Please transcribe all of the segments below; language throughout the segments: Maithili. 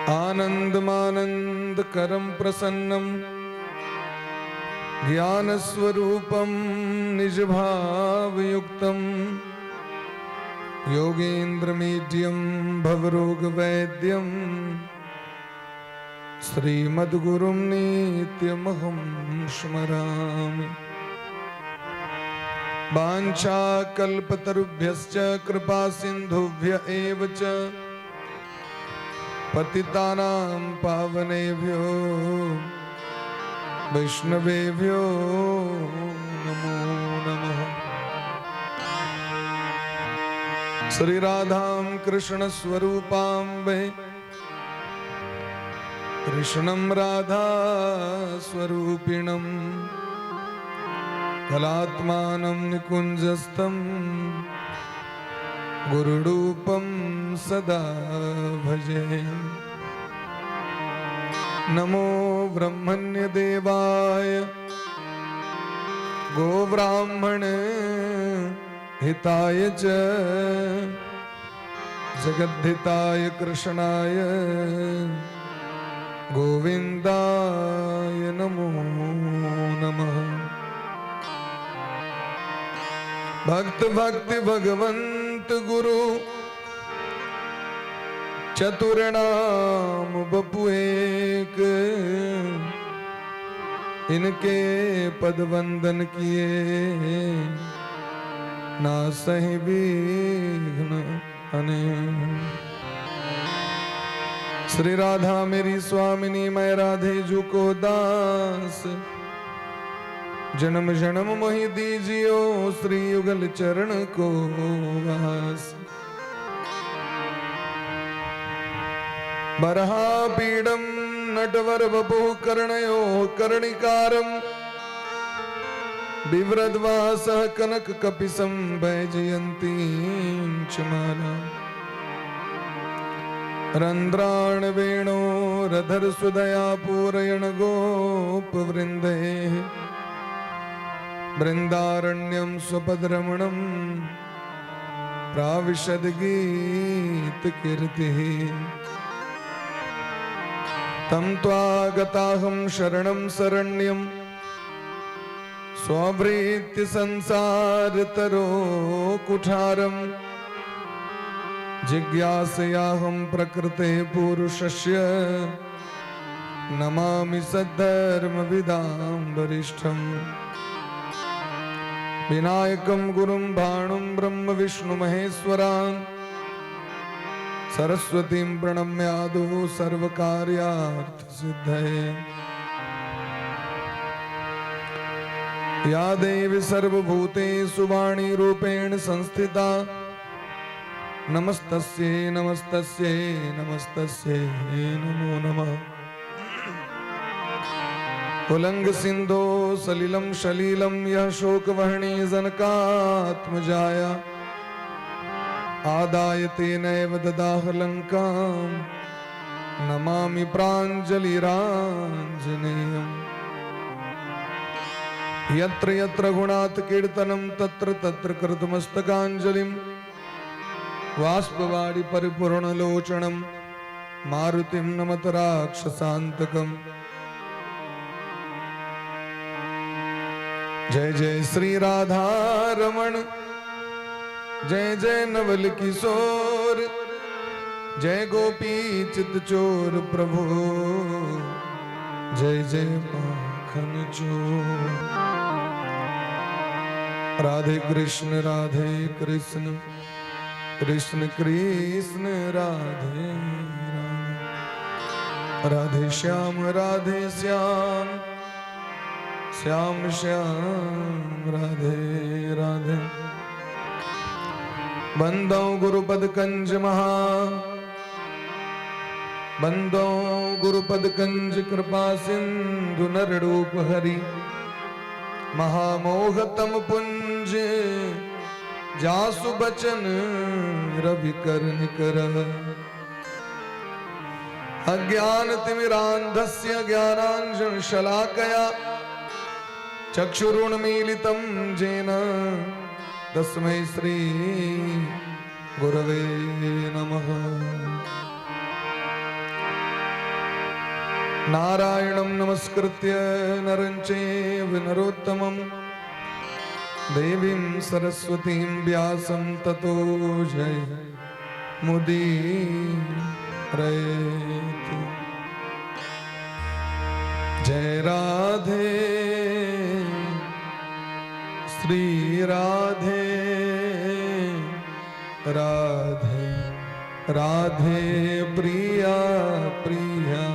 आनन्दमानन्दकरं प्रसन्नं ज्ञानस्वरूपं निजभावयुक्तं योगेन्द्रमीड्यं भवरोगवैद्यं श्रीमद्गुरुं नित्यमहं स्मरामि। वाञ्छाकल्पतरुभ्यश्च कृपा सिन्धुभ्य एव च पतितानां पावनेभ्यो वैष्णवेभ्यो नमो नमः। श्री राधां कृष्ण स्वरूपां वै कृष्णं राधा स्वरूपिणं कलात्मानं निकुञ्जस्थं गुरुरूपं सदा भजे। नमो ब्रह्मण्यदेवाय गोब्राह्मण हिताय च जगद्धिताय कृष्णाय गोविन्दाय नमो नमः। भक्त भक्ति भगवंत गुरु चतुर नाम बपु एक, इनके पद वंदन किए ना सही विघ्न अनेक। श्री राधा मेरी स्वामिनी, मैं राधे जू को दास। जन्म जन्म मोहि दीजियो श्री युगल चरण को वास। बरहा पीडम नटवर वपुः कर्णयो कर्णिकारम बिभ्रद्वासः कनक कपिसं वैजयन्तीं च माला। रन्ध्राण वेणोरधर सुदया पूरयण गोपवृन्दैः वृन्दारण्यं स्वपदरमणं प्राविशद गीतकीर्तिः। तं त्वागताहं शरणं शरण्यं स्वभृत्य संसारतरो कुठारम् जिज्ञासयाहं प्रकृते पुरुषस्य नमामि सद्धर्मविदां वरिष्ठम्। विनायकं गुरुं भाणुं ब्रह्म विष्णु महेश्वरान् सरस्वतीं प्रणम्यादौ सर्वकार्यार्थ सिद्धये। या देवी सर्वभूतेषु वाणीरूपेण संस्थिता, नमस्तस्यै नमस्तस्यै नमस्तस्यै नमो नमः। उलंग सिंधो सलिलं सलीलं यः शोकवह्नि जनकात्मजाया, आदाय तेनैव ददाह लङ्कां नमामि प्राञ्जलिराञ्जनेयम्। यत्र यत्र रघुनाथ कीर्तनं तत्र तत्र कृतमस्तकाञ्जलिं बाष्पवारि परिपूर्णलोचनं मारुतिं नमत राक्षसान्तकम्। जय जय श्री राधा रमण, जय जय नवल किशोर, जय गोपी चित चोर प्रभु, जय जय माखन चोर। राधे कृष्ण राधे कृष्ण कृष्ण कृष्ण राधे राधे, राधे श्याम राधे श्याम श्याम श्याम राधे राधे। बंदो गुरुपद कंज महा, बंदो गुरुपद कंज कृपा सिंधु नर रूप हरि, महामोहतम पुंज जासु बचन रवि कर निकर। अज्ञान तिमिरांधस्य ज्ञानांजन शलाकया चक्षुरुन्मीलितं येन तस्मै श्री गुरवे नमः। नारायणं नमस्कृत्य नरं चैव नरोत्तमं देवीं सरस्वतीं व्यासं ततो जय मुदीरयेत्। जय राधे श्री राधे राधे राधे प्रिया प्रिया।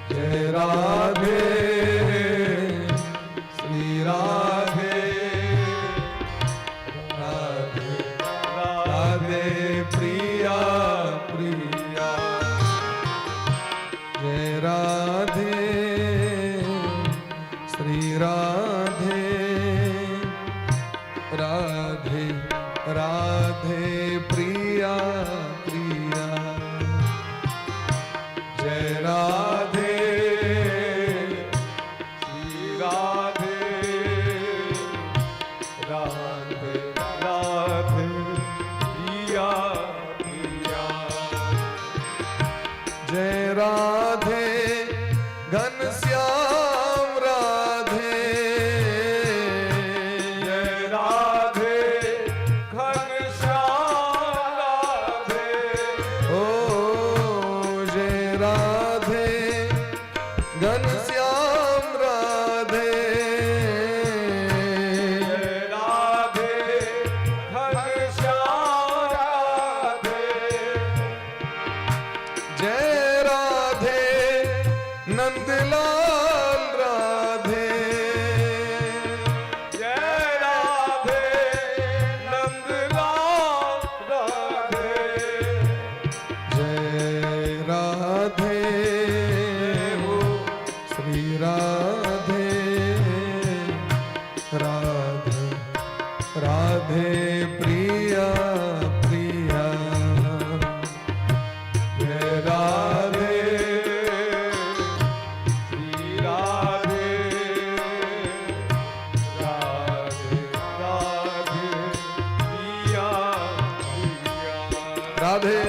जय राधे श्री राधे राधे राधे प्रिया प्रिया। जय राधे श्री राधे राधे राधे प्रिया प्रिया। जय राधे श्री राधे राधे राधे प्रिया प्रिया। जय राधे घनश्याम राधे। जय राधे घनश्याम राधे। ओ जय राधे घनश्याम राधे। जय राधे घनश्याम राधे। जय राधे नंदलाल राधे। जय राधे नंदलाल राधे। जय राधे हो श्री राधे राधे राधे प्रिया प्रिया। जय राधे श्री राधे राधे राधे प्रिया प्रिया। राधे।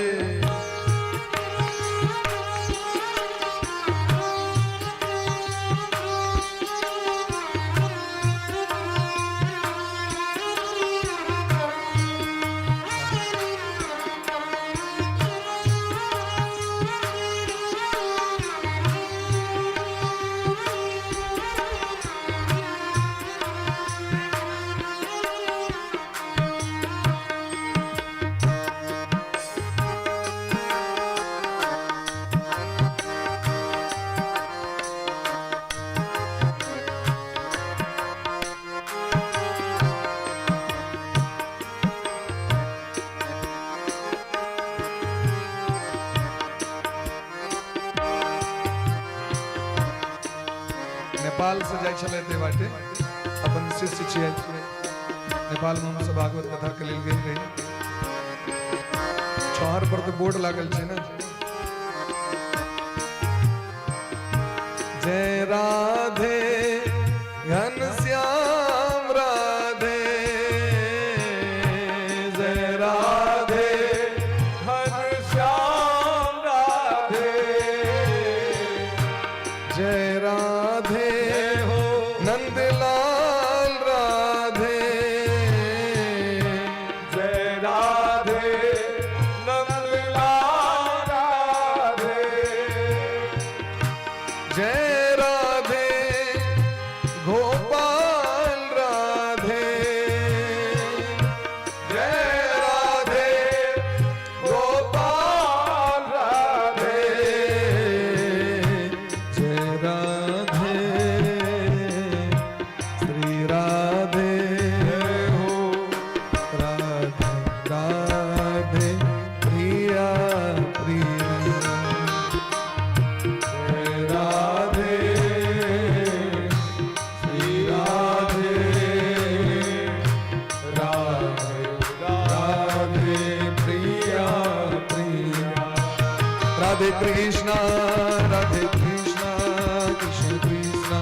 नेपाल से जाइ छलै ते बाटे, अपन शिष्य छियै। नेपालमे हमसब भागवत कथा के लेल गेल रही। छहर पर तऽ बोर्ड लागल छै ने। जय राधे घनश्याम राधे। जय राधे घनश्याम राधे। जय राधे हो नंदलाल राधे। जय राधे नंदलाल राधे। जय राधे गोपाल राधे। जय राधे गोपाल राधे। जय राधे श्री राधे हो राधे राधे प्रिया प्रिया। जय राधे श्री राधे राधे राधे प्रिया प्रिया। राधे कृष्णा राधे कृष्णा कृष्ण कृष्णा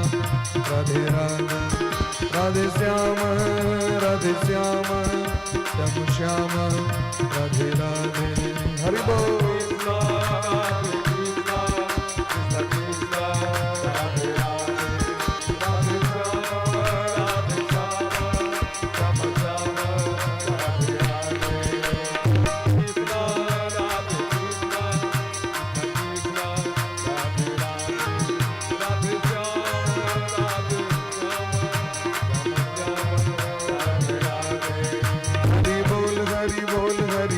राधे राधे, राधे श्याम राधे श्याम श्याम श्याम राधे राधे। हरि बोल। कृष्णा राधे कृष्णा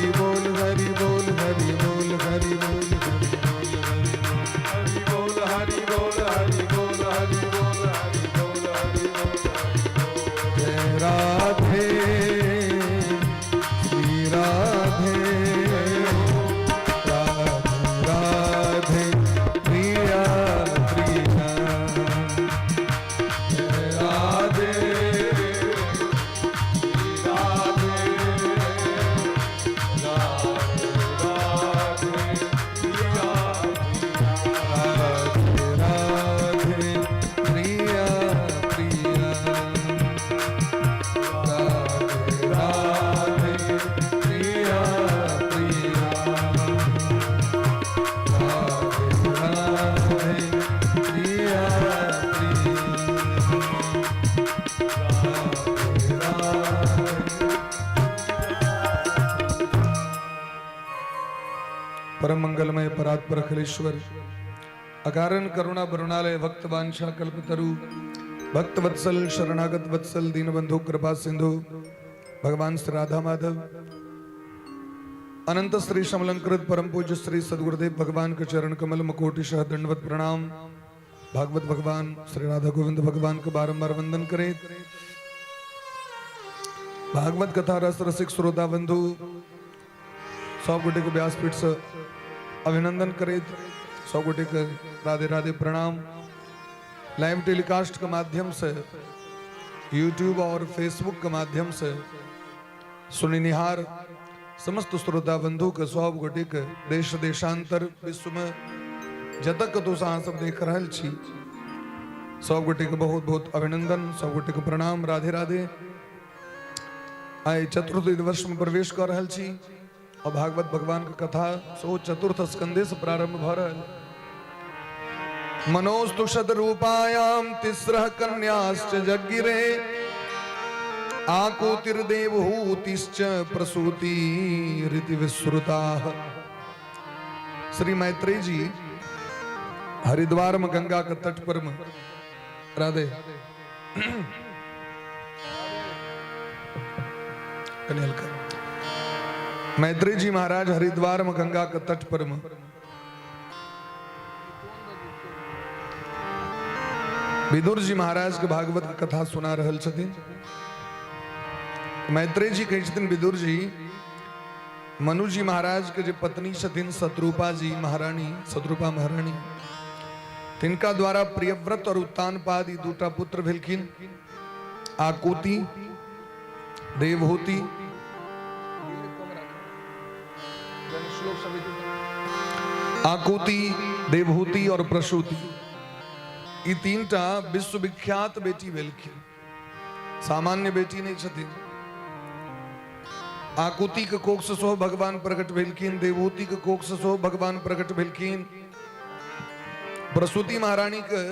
हरि बोल हरि बोल हरि बोल हरि बोल हरि बोल हरि बोल हरि बोल हरि बोल हरि बोल हरि बोल। जय राधे श्री राधे, राधे राधे प्रिया प्रिया। जय राधे राधे राधे राधे प्रिया, राधे राधे प्रिया प्रिया, राधे राधे प्रिया प्रिया, राधे राधे प्रिया प्रिया, राधे राधे। परम मंगलमय परात्पर अखिलेश्वर अकारण करुणा बरुणालय भक्त वांछा कल्पतरु भक्त वत्सल शरणागत वत्सल दीनबंधु कृपा सिंधु भगवान श्री राधा माधव अनंत श्री समलंकृत परम पूज्य श्री सदगुरुदेव भगवान के चरण कमल मकोटि दंडवत प्रणाम। भागवत भगवान श्री राधा गोविंद भगवान के बारंबार वंदन करें। भागवत कथा रस रसिक श्रोता बंधु सब गोटे के व्यासपीठ से अभिनंदन करैत सब गोटे के राधे राधे प्रणाम। लाइव टेलीकास्ट के माध्यम से, यूट्यूब और फेसबुक के माध्यम से सुनिनिहार समस्त श्रोता बंधु के सब गोटे के देश देशांतर विश्व में जतक कतौ से अहाँ सब देख रहल छी, सब गोटे के बहुत बहुत अभिनंदन, सब गोटे के प्रणाम, राधे राधे। आइ चतुर्थ दिवस में प्रवेश कर रहल छी और भागवत भगवान के कथा सो चतुर्थ स्कंदे से प्रारंभ भ रहल। मनोस्तु शतरूपायां तिस्रः कन्याश्च जज्ञिरे आकूतिर्देवहूतिश्च प्रसूतिरिति विश्रुताः। श्री मैत्रेय जी हरिद्वार में गंगा के तट पर में, राधे कनि हल्का। मैत्रेय जी महाराज हरिद्वार में गंगा के तट पर में विदुर जी महाराज के भागवत के कथा सुना रहल छथिन। मैत्रेय जी कहै छथिन, विदुर जी, मनु जी महाराज के जे पत्नी छथिन शत्रुपा जी महारानी, शत्रुपा महारानी, तिनका द्वारा प्रियव्रत और उत्तानपाद ई दूटा पुत्र भेलखिन, आकुति देवहूति। आकुति देवहूति और प्रसूति, ई तीनटा विश्वविख्यात बेटी भेलखिन, सामान्य बेटी नहीं छथिन। आकुति के कोख से सेहो भगवान प्रकट भेलखिन, देवहूति के कोख से सेहो भगवान प्रकट भेलखिन, प्रसूति महारानी के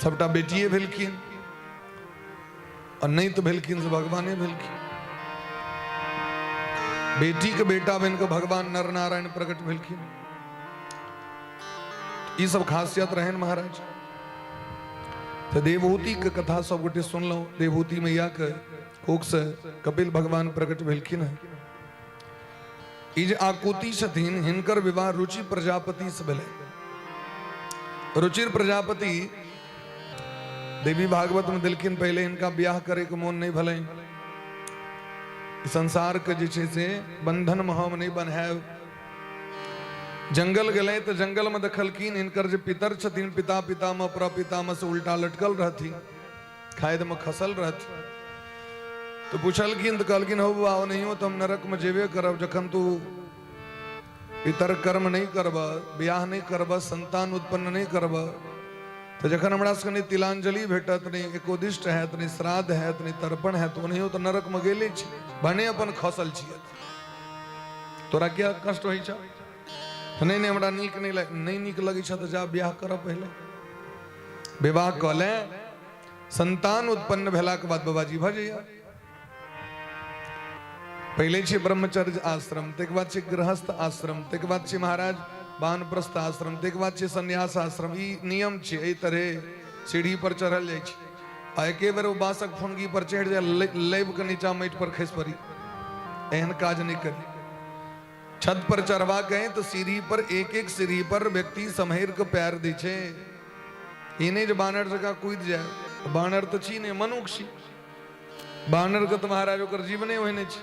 सबटा बेटिए भेलखिन और नहीं तो भेलखिन से भगवाने भेलखिन। बेटी के बेटा बन के भगवान नर नारायण प्रकट भेलखिन। ई सब खासियत रहन महाराज। तो देवहूति के कथा सब गोटे सुनलहुँ। देवहूति मैया के कोख से कपिल भगवान प्रकट भेलखिन है। ई जे आकुति छथिन हिनकर विवाह रुचि प्रजापति से भेलै। रुचिर प्रजापति देवी भागवत में दिलखिन, पहले इनका ब्याह करे के मोन नहीं भले, संसार के जे छै से बंधन में हम नहीं बन्हायब। जंगल गेलै तो जंगल में देखलखिन हिनकर जे पितर छथिन पिता पितामह प्रपितामह से उल्टा लटकल रहथिन, खाद में खसल रहथिन। तो पूछलखिन तो कहलखिन, हो बाबा, ओनाहियो तो हम नरक में जेबे करब, जखन तू पितर कर्म नहीं करब, ब्याह नहीं करब, संतान उत्पन्न नहीं करब, तो जखन हमरा सबके नहि तिलांजलि भेटत, नहि एकोदिष्ट हैत, नहि श्राद्ध हैत, नहि तर्पण हैत, ओनाहियो तो नरक में गेले छी, भने अपन खसल छियै, तोरा क्या कष्ट होइ छौ? नहीं नहीं, हमरा नीक नहीं लग, नहीं नीक लगै छ तो जा ब्याह कर, पहले विवाह कऽ ले, संतान उत्पन्न भेलाके बाद बाबाजी भऽ जइया। पहिले छै ब्रह्मचर्य आश्रम, तकर बाद छै गृहस्थ आश्रम, तकर बाद छै महाराज वानप्रस्थ आश्रम, तकर बाद छै संन्यास आश्रम। ई नियम छै, एहि तरहे सीढ़ी पर चढ़ल जाइ छै आ एके बेर ओ बाँसक फुनगी पर चढ़ि जाय, लैब के नीचा माटि पर खसि पड़ी। एहन काज नहि करी। छत पर चढ़बाक है तऽ सीढ़ी पर एक एक सीढ़ी पर व्यक्ति सम्हरि कऽ पैर दै छै। ई नहि जे बानर जकाँ कूदि जाय। बानर तऽ छी नहि, मनुख छी। बानर के तऽ महाराज ओकर जीवने ओहने छै।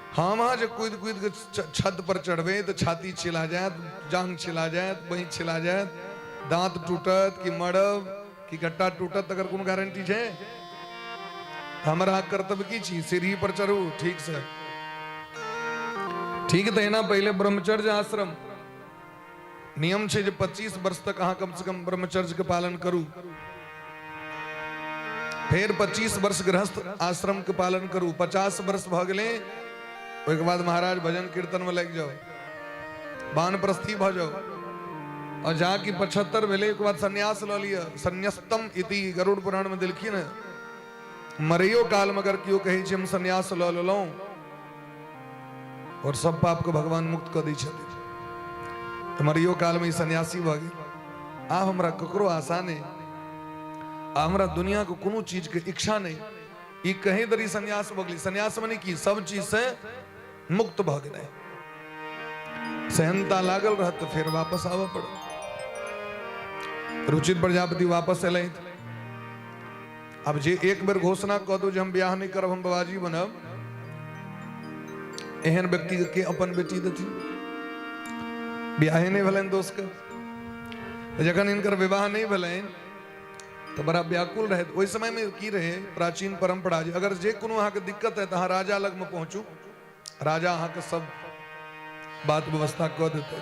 हम अहाँ जे कूदि कूदि कऽ छत पर चढ़बै तऽ छाती छिला जायत, जांघ छिला जायत, बही छिला जायत, दाँत टूटत कि मरब कि गट्टा टूटत, तकर कोनो गारंटी छै? हमर अहाँके कर्तव्य की छी? सीढ़ी पर चढ़ू ठीक से ठीक। तहिना पहिले ब्रह्मचर्य आश्रम नियम छै जे 25 वर्ष तक अहाँ कम से कम ब्रह्मचर्य के पालन करू, फेर 25 वर्ष गृहस्थ आश्रम के पालन करू, 50 वर्ष भऽ गेलै ओहिके बाद महाराज भजन कीर्तन में लागि जाउ, वानप्रस्थी भऽ जाउ, और जाकि 75 भेलै ओहिके बाद संन्यास लऽ लिअ। संन्यस्तम इति गरुड़ पुराण में देलखिन। मरैयो काल में अगर केओ कहै छै हम संन्यास लऽ लेलहुँ, और सब पाप के भगवान मुक्त कऽ दै छथिन। तऽ मरैयो काल में ई सन्यासी भऽ गेल। आब हमरा ककरो आशा नहि, आ हमरा दुनिया के कोनो चीज के इच्छा नहि। ई कहीं दरी सन्यास भऽ गेलै। सन्यास मने की? सब चीज से मुक्त भऽ गेलै। सहनता लागल रहत तऽ फेर वापस आबऽ पड़त। रुचित प्रजापति वापस एलथि। आब जे एक बेर घोषणा कऽ दू जे हम बियाह नहि करब, हम बाबाजी बनब, एहन व्यक्ति के अपन बेटी देथिन? बियाहे नहि भेलनि दोस्तके। तऽ जखन हिनकर विवाह नहि भेलनि तऽ बड़ा व्याकुल रहथि। ओहि समयमे की रहै प्राचीन परंपरा जे अगर जे कोनो अहाँके दिक्कत है तऽ अहाँ राजा लगमे पहुँचू, राजा अहाँके सब बात व्यवस्था कऽ देतै।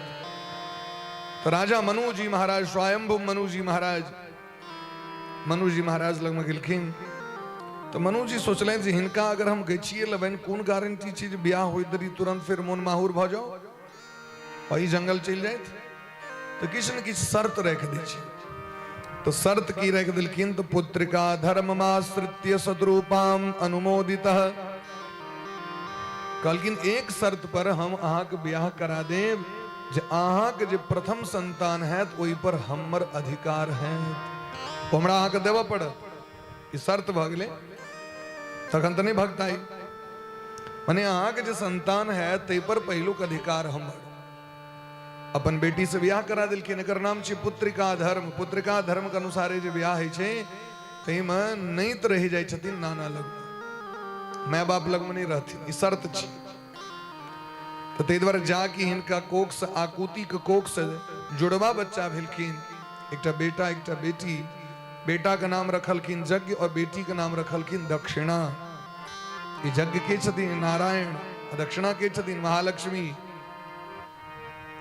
तऽ राजा मनु जी महाराज, स्वयंभू मनु जी महाराज, मनु जी महाराज लगमे गेलखिन। तऽ मनु जी सोचलनि जे हिनका अगर हम गछिए लेबनि, कोन गारंटी छै जे बियाह होइत देरी तुरंत फेर मोन माहुर भऽ जाओ और ई जंगल चलि जाइत। तऽ किछु ने किछु शर्त राखि दै छै। तऽ शर्त की राखि देलखिन? तऽ पुत्रिका धर्ममाश्रित्य सद्रूपाम अनुमोदितः। कहलखिन एक शर्त पर हम अहाँके बियाह करा देब जे अहाँके जे प्रथम संतान हैत ओहि पर हमर अधिकार हैत, ओ हमरा अहाँके देबऽ पड़त। ई शर्त भऽ गेलै। तखन तऽ नहि भगताई, मने अहाँके जे संतान हैत ताहि पर पहिलुक अधिकार हमर। अपन बेटी से बियाह करा देलखिन। एकर नाम छै पुत्रिका धर्म। पुत्रिका धर्म के अनुसारे जे बियाह होइ छै ताहिमे नहि तऽ रहि जाइ छथिन नाना लगमे, माय बाप लगमे नहि रहथिन, ई शर्त छै। तऽ ताहि दुआरे जाकि हिनका कोख से, आकुति के कोख से जुड़वा बच्चा भेलखिन, एकटा बेटा एकटा बेटी। बेटा के नाम रखलखिन यज्ञ और बेटी के नाम रखलखिन दक्षिणा। ई यज्ञ के छथिन? नारायण। आ दक्षिणा के छथिन? महालक्ष्मी।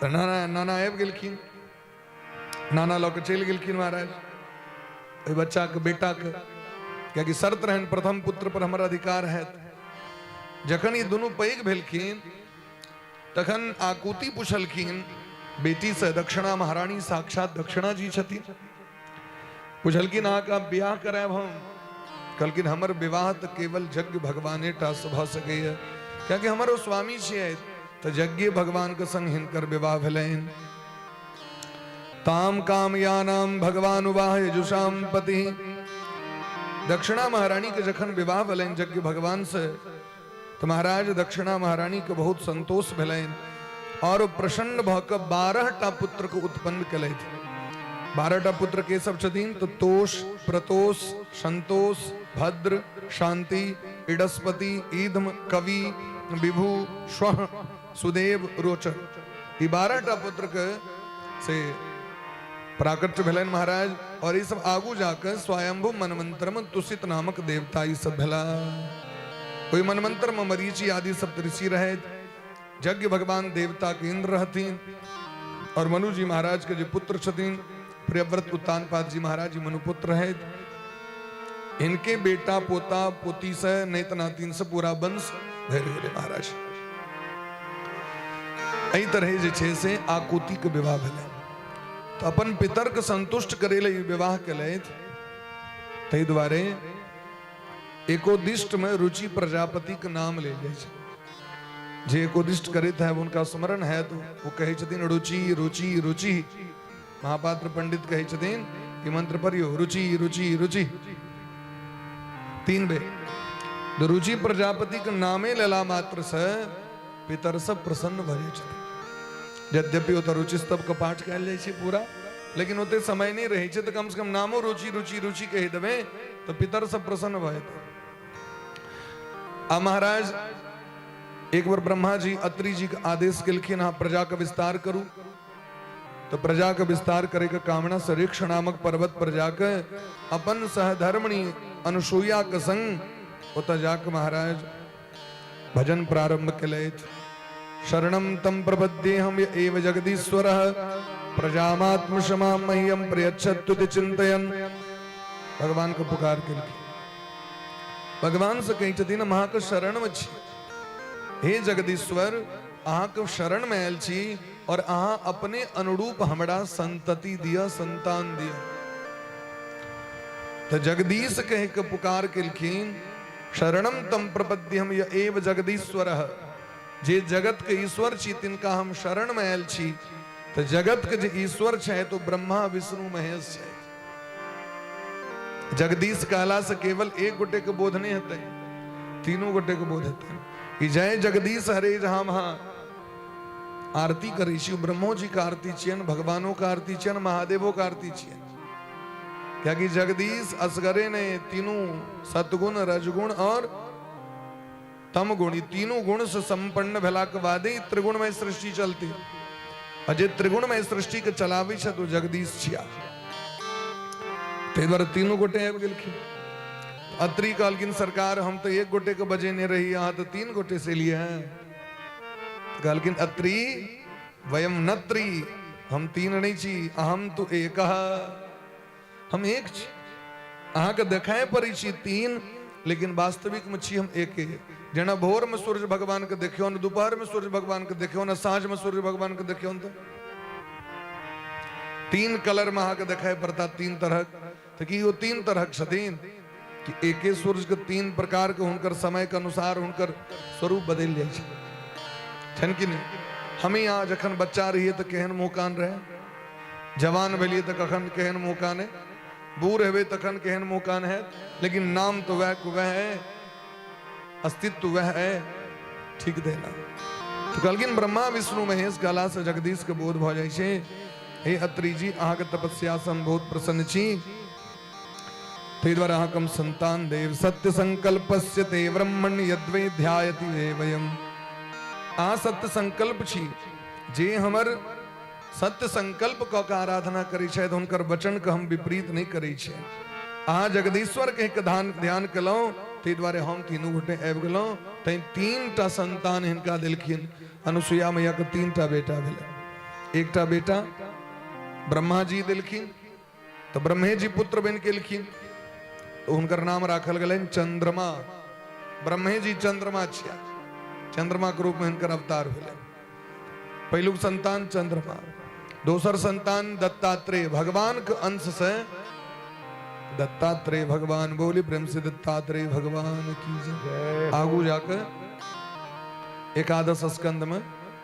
तऽ नाना नाना आबि गेलखिन, नाना लऽ कऽ चलि गेलखिन महाराज ओहि बच्चाके, बेटाके, कियाकि शर्त रहनि प्रथम पुत्र पर हमर अधिकार हैत। जखन ई दुनू पैघ भेलखिन तखन आकुति पुछलखिन बेटीसँ, दक्षिणा महारानी साक्षात दक्षिणा जी छथिन, पुछलखिन अहाँके बियाह करायब हम? कहलखिन हमर विवाह तऽ केवल यज्ञ भगवाने टा से भऽ सकैए, कियाकि हमर ओ स्वामी छियै। तऽ यज्ञ भगवानके संग हिनकर विवाह भेलनि। ताम कामयानाम भगवान उवाह यजुषाम पति। दक्षिणा महारानी के जखन विवाह भेलनि यज्ञ भगवान से तऽ महाराज दक्षिणा महारानी के बहुत संतोष भेलनि और ओ प्रसन्न भऽ कऽ 12 टा पुत्र के उत्पन्न केलथि। 12 टा पुत्र के सब छथिन? तऽ तोष, प्रतोष, संतोष, भद्र, शांति, इडस्पति, ईधम, कवि, विभु, स्व, सुदेव, रोचन। ई 12 टा पुत्र के से प्राकट्य भेलनि महाराज। और ई सब आगू जाकर स्वयंभू मनमंत्र में तुषित नामक देवता ई सब भेला। ओहि मनमंत्र में मरीचि आदि सब ऋषि रहे। यज्ञ भगवान देवता के इंद्र रहथिन और मनु जी महाराज के जे पुत्र छथिन प्रियव्रत उत्तानपाद जी महाराज जी मनुपुत्र रहे। इनके बेटा पोता पोती से नेत नातिन से पूरा वंश भरि गेलै महाराज। एहि तरह जे छै से आकुति के विवाह भेलै। तऽ अपन पितर के संतुष्ट करे ले ई विवाह केलथि। ताहि दुआरे एकोदिष्ट में रुचि प्रजापति के नाम लेल जाइ छै। जे एकोदिष्ट करैत है हुनका स्मरण है तो ओ कहै छथिन रुचि रुचि रुचि। महापात्र पंडित कहै छथिन कि मंत्र पढ़ियो रुचि रुचि रुचि 3 बेर। तऽ रुचि प्रजापतिके नामे लेला मात्रसँ पितर सब प्रसन्न भऽ जाइ छथिन। यद्यपि ओतऽ रुचि स्तवके पाठ कयल जाइ छै पूरा, लेकिन ओते समय नहि रहै छै, तऽ कमसँ कम नामो रुचि रुचि रुचि कहि देबै तऽ पितर सब प्रसन्न भऽ जेतै। आ महाराज एक बेर ब्रह्मा जी अत्रि जी के आदेश केलखिन, अहाँ प्रजा के विस्तार करू। तऽ प्रजा के विस्तार करे के कामना से ऋक्ष नामक पर्वत पर जाके अपन सहधर्मिणी अनुसूया के संग ओतऽ जाके महाराज भजन प्रारंभ केलथि। शरणम तम प्रपद्येहम य एव जगदीश्वरः प्रजामात्मशमां मह्यम प्रयच्छत्युति चिंतयन। भगवान के पुकार केलखिन, भगवान से कहै छथिन हम अहाँके शरण में छी, हे जगदीश्वर अहाँके शरण में आयल छी और अहाँ अपने अनुरूप हमरा संतति दिअ, संतान दिअ। तऽ जगदीश कहि के पुकार केलखिन, शरणम तम प्रपद्यम य एव जगदीश्वरः, जे जगत के ईश्वर छी तिनका हम शरण में आयल छी। तऽ जगत के जे ईश्वर छै तो ब्रह्मा विष्णु महेश छै। जगदीश कहला से केवल एक गोटे के बोध नहीं हेतै, तीनों गोटे के बोध हेतै। ई जय जगदीश हरे जहां महा आरती करै छी, ब्रह्मो जी के आरती छियनि, भगवानो के आरती छियनि, महादेवो के आरती छियनि। कियाकि जगदीश असगरे ने तीनों सतगुण रजगुण और तमगुण, ई तीनों गुण से संपन्न भेला के बादे ही त्रिगुणमय सृष्टि चलती। आ जे त्रिगुणमय सृष्टि के चलाबै छै तो जगदीश छिया। ताहि दुआरे तीनू गोटे आबि गेलखिन। अत्रि कहलखिन सरकार हम तो एक गोटे के बजेने रही, अहाँ तो तीन गोटे से लिए हैं। कहलखिन अत्रि वयम न त्रि, हम तीन नहीं छी, अहम तो एक, हम एक छी। अहाँके देखाय पड़ै छी तीन, लेकिन वास्तविक में छी हम एके। जेना भोर में सूर्य भगवान के देखियौ ने, दोपहर में सूर्य भगवान के देखियौ ने, साँझ में सूर्य भगवान के देखियौ ने, तीन कलर में अहाँके देखाय पड़ता तीन तरहक। तऽ की ओ तीन तरहक छथिन कि एके सूर्य के तीन प्रकार के हुनकर समय के अनुसार हुनकर स्वरूप बदलि जाइ छै, छनि कि नहि? हमी यहाँ जखन बच्चा रहियै तऽ केहन मुँह कान रहै, जवान भेलियै तऽ कखन केहन मुँह कान है, बूढ़ हेबै तखन केहन मुँह कान है, लेकिन नाम तो वह को वह है, अस्तित्व वह है, ठीक देना। तो कहलखिन ब्रह्मा विष्णु महेश कहला से जगदीश के बोध भऽ जाइ छै। हे अत्रि जी अहाँके तपस्या से हम बहुत प्रसन्न छी, ताहि दुआरे अहाँके हम संतान देव। सत्य संकल्पस्य ते ब्रह्मण यद्वै ध्यायति वयम। अहाँ सत्य संकल्प छी, जे हमर सत्य संकल्प कऽ के आराधना करै छथि हुनकर वचन के हम विपरीत नहि करै छियै। अहाँ जगदीश्वर कहि के ध्यान केलहुँ, ताहि दुआरे हम तीनू गोटे आबि गेलहुँ। तैं तीन टा संतान हिनका देलखिन। अनुसुईया मैया के तीन टा बेटा भेलै। एकटा बेटा ब्रह्मा जी देलखिन, तऽ ब्रह्मे जी पुत्र बनि के एलखिन, तऽ हुनकर नाम राखल गेलनि चंद्रमा। ब्रह्मे जी चंद्रमा छिया, चंद्रमा के रूप में हिनकर अवतार भेलै। पहिलुक संतान चंद्रमा, दोसर संतान दत्तात्रेय भगवान के अंश से दत्तात्रेय भगवान। बोली प्रेम से दत्तात्रेय भगवान की जय। आगू जाकर एकादश स्कंद में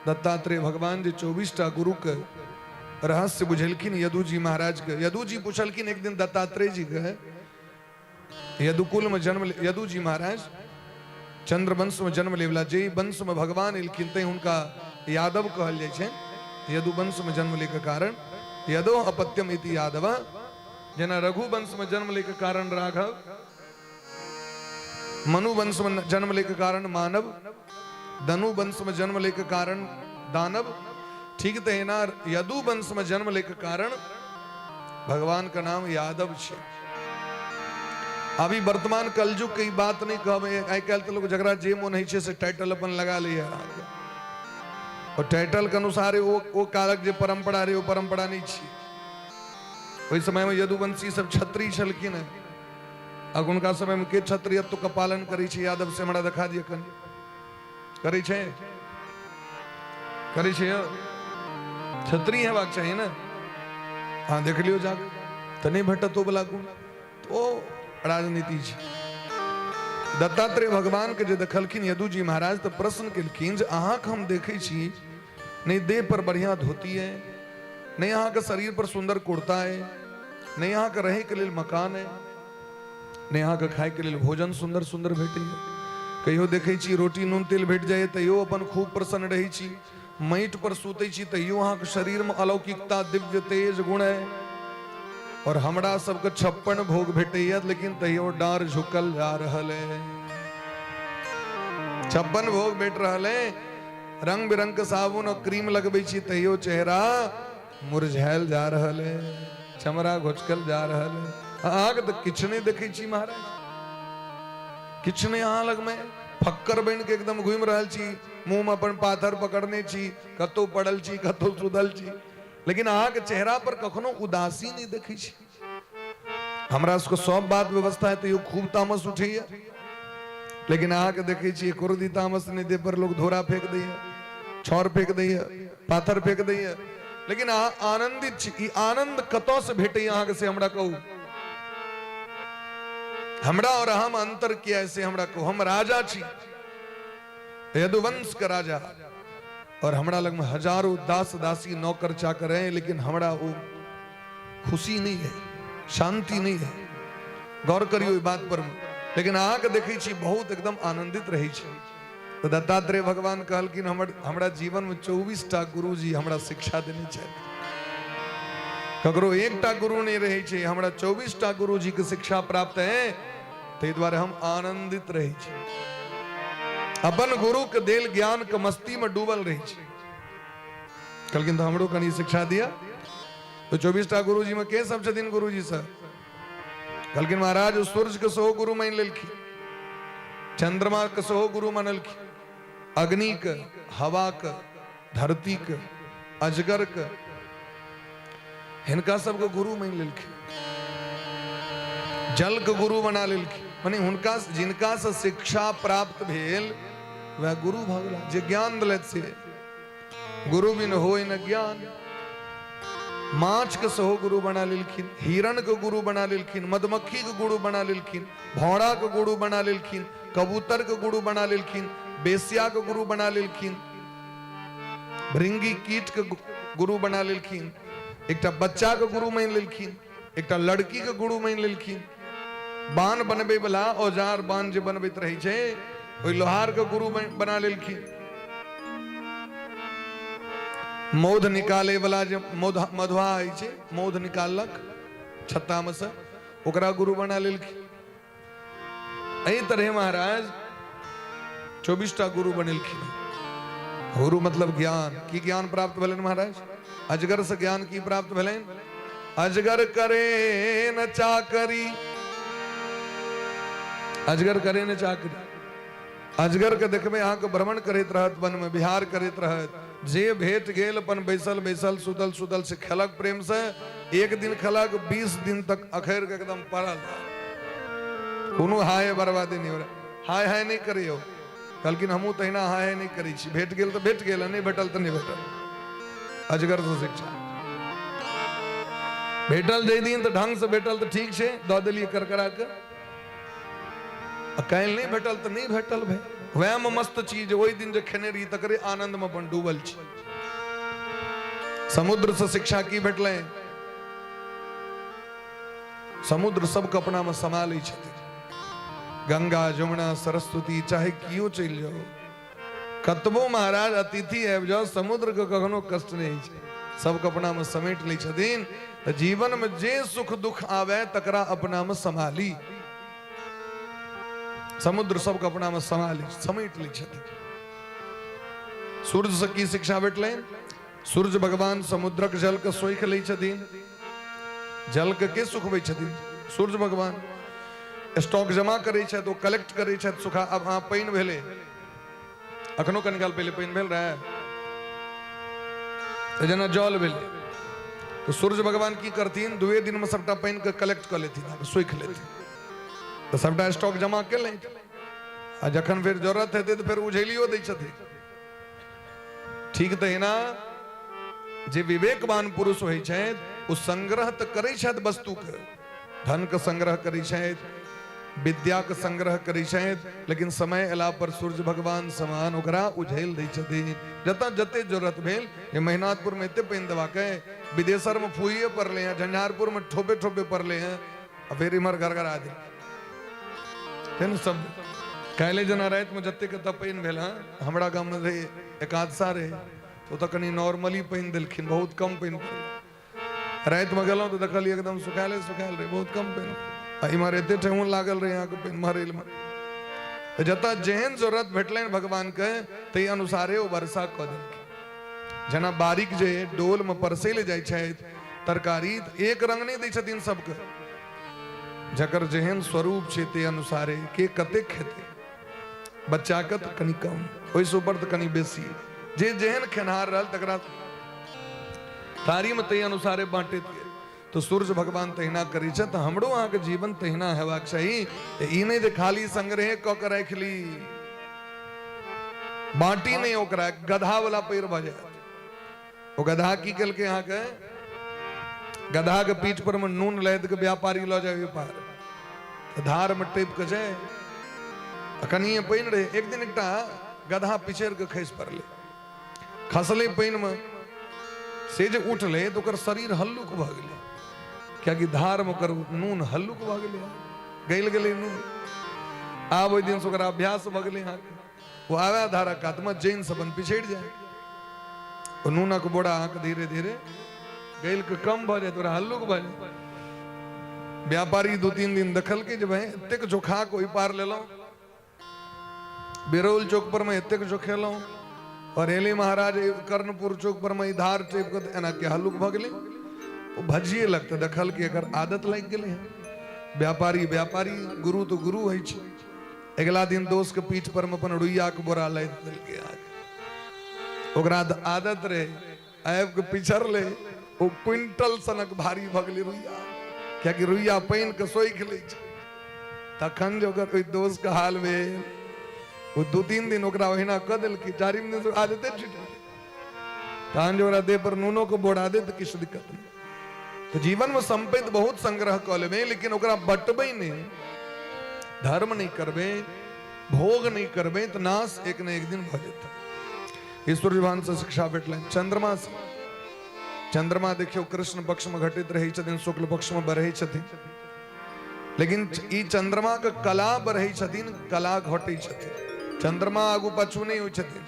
दत्तात्रेय भगवान जे 24 टा गुरु के रहस्य बुझलखिन यदु जी महाराज के। यदु जी पूछलखिन एक दिन दत्तात्रेय जी के, यदुकुल में जन्म यदु जी महाराज चंद्रवंश में जन्म लेवला, जे वंश में भगवान एलखिन तैं हुनका यादव कहल जाइ छै। यदुवंश में जन्म ले के कारण यदो अपत्यम इति यादव, जेना रघुवंश में जन्म ले के कारण राघव, मनुवंश में जन्म ले के कारण मानव, धनुवंश में जन्म ले के कारण दानव, ठीक तहिना यदुवंश में जन्म ले के कारण भगवान का नाम यादव छै। अभी वर्तमान कलयुग के ई बात नहीं कहबै, आइ काल्हि तऽ लोग जकरा जे मोन होइ छै से टाइटल अपन लगा लैए अहाँके, और टाइटल के अनुसार ओ कालक जे परंपरा रहै ओ परंपरा नहीं छी। ओहि समय में यदुवंशी सब क्षत्रिय छलखिन हेँ, अब हुनका समय में के क्षत्रियत्व के पालन करै छै यादव से हमरा देखा दिअ कनि, करै छै करै छै यौ? क्षत्रिय हेबाक चाही ने। अहाँ देख लियौ जाके तऽ नहि भेटत ओ वला गुण, तऽ ओ राजनीति छै। दत्तात्रेय भगवान के जे देखलखिन यदु जी महाराज तऽ प्रश्न केलखिन जे अहाँके हम देखै छी नहि देह पर बढ़िया धोती है, नहि अहाँके शरीर पर सुंदर कुर्ता है, नहि अहाँके रहैके लेल मकान है, नहि अहाँके खायके लेल भोजन सुंदर सुंदर भेटैए, कहियो देखै छी रोटी नून तेल भेट जाइए तैयो अपन खूब प्रसन्न रहै छी। माटि पर सुतै छी तैयो अहाँके शरीरमे अलौकिकता दिव्य तेज गुण है। और हमरा सबके 56 भोग भेटैया, लेकिन तैयो डार झुकल जा रहल है। 56 भोग भेट रहल है, रंग बिरंग के साबुन और क्रीम लगबै छी तैयो चेहरा मुरझायल जा रहल है, चमड़ा घोचकल जा रहल है। अहाँके तऽ किछु नहि देखै छी महाराज, किछु नहि अहाँ लगमे, फक्कर बनि के एकदम घुमि रहल छी, मुँह में अपन पाथर पकड़ने छी, कतौ पड़ल छी, कतौ सुतल छी, लेकिन अहाँके चेहरा पर कखनो उदासी नहि देखै छी। हमरा सबके सब बात व्यवस्था है तैयो खूब तामस उठैया, लेकिन अहाँके देखै छी एको रत्ती तामस नहि, देह पर लोग धोरा फेंक दैया, छड़ फेंक दैया, पाथर फेंक दैया, लेकिन अहाँ आनंदित छी। ई आनंद कतऽ से भेटैया अहाँके से हमरा कहू। हमरा और अहाँ में अंतर किया है से हमरा कहू। हम राजा छी, यदुवंश के राजा, और हमरा लग में हजारों दास दासी नौकर चाकर हैं, लेकिन हमरा वो खुशी नहीं है, शांति नहीं है। गौर करियो ई बात पर। लेकिन अहाँके देखै छी बहुत एकदम आनंदित रहै छी। तऽ दत्तात्रेय भगवान कहलखिन हमरा जीवन में 24 टा गुरुजी हमरा शिक्षा देने छथि। ककरो एकटा गुरु नहीं रहै छै, हमरा 24 टा गुरुजी के शिक्षा प्राप्त है, ताहि दुआरे हम आनंदित रहै छी। अपन गुरु के देल ज्ञान के मस्ती में डूबल रहै छी। कहलखिन तऽ हमरो कनि शिक्षा दिया। तो 24 टा गुरुजी में के सब छथिन गुरुजी सर? कहलखिन महाराज सूर्य के सेहो गुरु मानि लेलखिन, चंद्रमा के सेहो गुरु मानलखिन, अग्नि के, हवा के, धरती के, अजगर के, हिनका सबके गुरु मानि लेलखिन, जल के गुरु बना लेलखिन। माने हुनका जिनका से शिक्षा प्राप्त भेल वह गुरु भऽ गेला, जे ज्ञान देलथि से। गुरु बिन होय न ज्ञान। माछ के सेहो गुरु बना लेलखिन, हिरण के गुरु बना लेलखिन, मधुमक्खी के गुरु बना लेलखिन, भौरा के गुरु बना लेलखिन, कबूतर के गुरु बना लेलखिन, बेसिया के गुरु बना लेलखिन, भृंगी कीट के गुरु बना लेलखिन, एकटा बच्चा के गुरु मानि लेलखिन, एकटा लड़की के गुरु मानि लेलखिन, बान बनबै वाला औजार बान जे बनबैत रहै छै ओहि लोहार के गुरु बना लेलखिन, मौध निकाले वाला जे मधुआ होइ छै, मौध निकाललक छत्ता में से, ओकरा गुरु बना लेलखिन। एहि तरह महाराज 24 टा गुरु बनेलखिन। गुरु मतलब ज्ञान। की ज्ञान प्राप्त भेलनि महाराज? अजगर से ज्ञान की प्राप्त भेलनि? अजगर करे न चाकरी, अजगर करे न चाकरी। अजगर के देखबै अहाँके भ्रमण करैत रहत, वन में विहार करैत रहत, जे भेट गेल अपन बैसल बैसल सुतल सुतल से खेलक प्रेम से, एक दिन खेलक 20 दिन तक अखैर के एकदम पड़ल, कोनो हाय बर्बादी नहीं हो रहा, हाय हाय नहीं करियो। कहलखिन हमहूँ तहिना हाय हाय नहीं करै छी, भेट गेल तऽ भेट गेल, नहीं भेटल तऽ नहीं भेटल। अजगर से शिक्षा भेटल जाहि दिन तऽ ढंग से भेटल तऽ ठीक छै, दऽ देलियै करकरा के, आ काल्हि नहि भेटल तऽ नहि भेटल भाई। वएह में मस्त छी जे ओहि दिन जे खेने रही तकरे आनंद में अपन डूबल छी। समुद्र से शिक्षा की भेटलै? समुद्र सबके अपना में समा लै छथिन। गंगा जमुना सरस्वती चाहे कियो चलि जाओ, कतबो महाराज अतिथि आबि जाओ, समुद्र के कखनो कष्ट नहीं छै, सबके अपना में समेट लै छथिन। तऽ जीवन में जे सुख दुख आवे तकरा अपना में सम्हाली। समुद्र सबके अपना में सम्हाली समेट लै छथिन। सूर्य से की शिक्षा भेटलै? सूर्य भगवान समुद्रक जल के सोखि लै छथिन। जल के के सुखबै छथिन? सूर्य भगवान। स्टॉक जमा करै छथि, ओ कलेक्ट करै छथि, सुखा। अब अहाँ पानि भेलै, अखनो कनि काल पहिले पानि भेल रहै, तऽ जेना जल भेलै तऽ सूर्य भगवान की करथिन? दुए दिनमे सबटा पानिके कलेक्ट कऽ लेथिन, सोखि लेथिन, तऽ सबटा स्टॉक जमा केलथि, आ जखन फेर जरूरत हेतै तऽ फेर उझेलियो दै छथिन। ठीक तहिना जे विवेकवान पुरुष होइ छथि ओ संग्रह तऽ करै छथि वस्तुके, धनके संग्रह करै छथि, विद्याके संग्रह करै छथि, लेकिन समय अयला पर सूर्य भगवान समान ओकरा उझेल दै छथिन। जतऽ जते जरूरत भेल, जे महिनाथपुरमे एते पानि देबाक है, विदेशरमे फूहिए पड़लै हैं, झंझारपुरमे ठोपे ठोपे पड़लै हैं, आ फेर इम्हर गड़गड़ा देल। सब काल्हि जेना रातिमे जतेक एतऽ पानि भेल हँ, हमरा गाममे रहै एकादशा रहै, तऽ ओतऽ कनि नॉर्मली पानि देलखिन, बहुत कम पानि पड़लै। रातिमे गेलहुँ तऽ देखलियै एकदम सुखायले सुखायल रहै, बहुत कम पानि। आ इम्हर एते ठेहुन लागल रहै अहाँके पानि मरैलमे। तऽ जतऽ जेहन जरूरत भेटलनि भगवानके ताहि अनुसारे ओ वर्षा कऽ देलखिन। जेना बारिक जे डोलमे परसै लए जाइ छथि तरकारी, तऽ एक रंग नहि दै छथिन सबके, जकर जेहन स्वरूप छै ताहि अनुसारे के कतेक खेतै। बच्चाके तऽ कनि कम, ओहिसँ ऊपर तऽ कनि बेसी, जे जेहन खेनहार रहल तकरा थारीमे ताहि अनुसारे बाँटैत गेल। तऽ सूर्य भगवान तहिना करै छै, तऽ हमरो अहाँके जीवन तहिना हेबाक चाही। ई नहि जे खाली संग्रह कऽ के राखि ली, बाँटी नहि, ओकरा गधा वाला पैर भऽ जायत। ओ गधा की केलकै अहाँके, गधा के पीठ पर में नून लादि के व्यापारी लऽ जाय पार, तऽ धार में टपि के जाय, आ कनिये पानि रहै। एक दिन एकटा गधा पिछड़ि के खसि पड़लै, खसलै पानिमे, से जे उठलै तऽ ओकर शरीर हल्लुक भऽ गेलै, कियाकि धारमे ओकर नून हल्लुक भऽ गेलै, गलि गेलै नून। आब ओहि दिनसँ ओकरा अभ्यास भऽ गेलै अहाँके, ओ आबै धारक कातमे जैनसँ अपन पिछड़ि जाय, ओ नूनक बोरा अहाँके धीरे धीरे गलि कऽ कम भऽ जायत, ओकरा हल्लुक भऽ जायत। व्यापारी 2-3 दिन देखलकै जे भाय एतेक जोखा कऽ ओहि पार लेलहुँ, बिरौल चौक पर में एतेक जोखेलहुँ, और एली महाराज कर्णपुर चौक पर में ई धार टपि कऽ एना के हल्लुक भऽ गेलै। ओ भजिए लगतै, देखल कि एकर आदत लागि गेलै हँ। व्यापारी व्यापारी, गुरु तऽ गुरु होइ छै। अगिला दिन दोस्त के पीठ पर में अपन रुइया के बोरा लादि देलकै अहाँके, ओकरा आदत रहै, आबि कऽ पिछड़लै, ओ क्विंटल सनक भारी भऽ गेलै रुइया, कियाकि रुइया पानि के सोखि लै छै। तखन जे ओकर ओहि दोस्त के हाल भेल, ओ 2-3 दिन ओकरा ओहिना कऽ देलकै, 4 दिन आदते छुटि गेलै। तहन जे ओकरा देह पर नूनो के बोरा दे तऽ किछु दिक्कत नहि। तऽ जीवन में संपत्ति बहुत संग्रह कऽ लेबै, लेकिन ओकरा बटबै नहि, धर्म नहि करबै, भोग नहि करबै, तऽ नाश एक ने एक दिन भऽ जेतै। ईश्वर भगवान से शिक्षा भेटलनि। चंद्रमा से, चंद्रमा देखियौ कृष्ण पक्ष में घटैत रहै छथिन, शुक्ल पक्ष में बढ़ै छथिन, लेकिन ई चंद्रमा के कला बढ़ै छथिन, कला घटै छथिन। चंद्रमा आगू पाछू नहि होइ छथिन।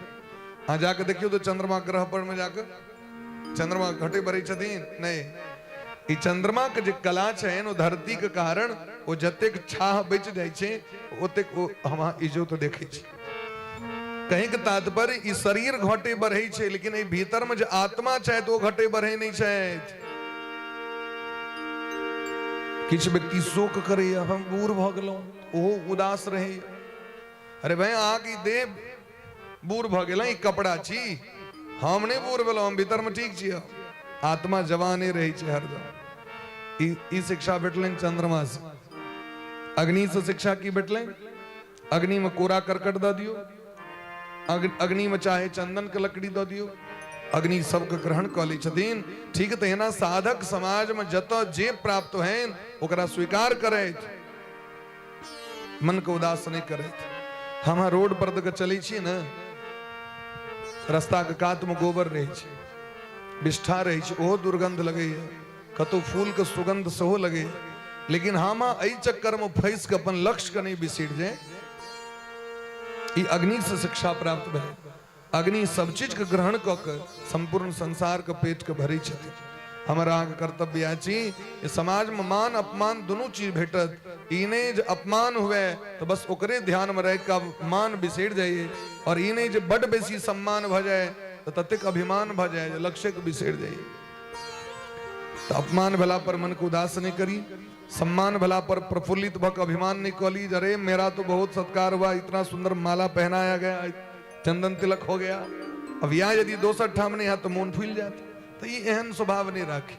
अहाँ जाके देखियौ तऽ चंद्रमा ग्रह पर में जाके चंद्रमा घटै बढ़ै छथिन नहि। ई चंद्रमा के जे कला छनि ओ धरती के कारण ओ जतेक छाह बचि जाइ छै ओतेक ओ हम अहाँ इजोत देखै छी। कहीं के तात्पर्य ई शरीर घटे बढ़ै छै, लेकिन एहि भीतर में जे आत्मा छथि ओ घटे बढ़ै नहि छथि। किछु व्यक्ति शोक करैया, हम बूढ़ भऽ गेलहुँ, ओहो उदास रहैया। अरे भाई, अहाँके ई देह बूढ़ भऽ गेल, ई कपड़ा छी, हम नहि बूढ़ भेलहुँ, हम भीतर में ठीक छी। आत्मा जवाने रहै छै हरदम। ई शिक्षा भेटलनि चंद्रमा से। अग्नि से शिक्षा की भेटलनि? अग्नि में कूड़ा करकट दऽ दियौ, अग्नि में चाहे चंदन के लकड़ी दऽ दियौ, अग्नि सबके ग्रहण कऽ लै छथिन। ठीक तहिना साधक समाज में जतऽ जे प्राप्त होइन ओकरा स्वीकार करैत, मन के उदास नहीं करैत। हम रोड पर दऽ के चलै छी ने, रास्ता के कात में गोबर रहै छै, बिष्ठा रहै छै, ओहो दुर्गंध लगैया, कतौ फूल के सुगंध सेहो लगैया, लेकिन हम एहि चक्कर में फंसि के अपन लक्ष्य के नहीं बिसरि जाए। ई अग्नि से शिक्षा प्राप्त भेलै। अग्नि सब चीज के ग्रहण कऽ के संपूर्ण संसार के पेट के भरै छथिन। हमर अहाँके कर्तव्य अछि जे समाज में मान अपमान दुनू चीज भेटत। ई नहि जे अपमान हुए तऽ बस ओकरे ध्यान में राखि कऽ मान बिसरि जाइए, और ई नहि जे बड बेसी सम्मान भऽ जाए तऽ ततेक अभिमान भऽ जाए जे लक्ष्य के बिसरि जाइए। तऽ अपमान भेला पर मन के उदास नहि करी, सम्मान भेला पर प्रफुल्लित भऽ के अभिमान नहि कऽ ली, अरे मेरा तो बहुत सत्कार हुआ, इतना सुंदर माला पहनाया गया, चंदन तिलक हो गया, अब यहाँ यदि दोसर ठाम नहीं है तो मोन फूल जात। तो ई एहन स्वभाव नहीं राखी,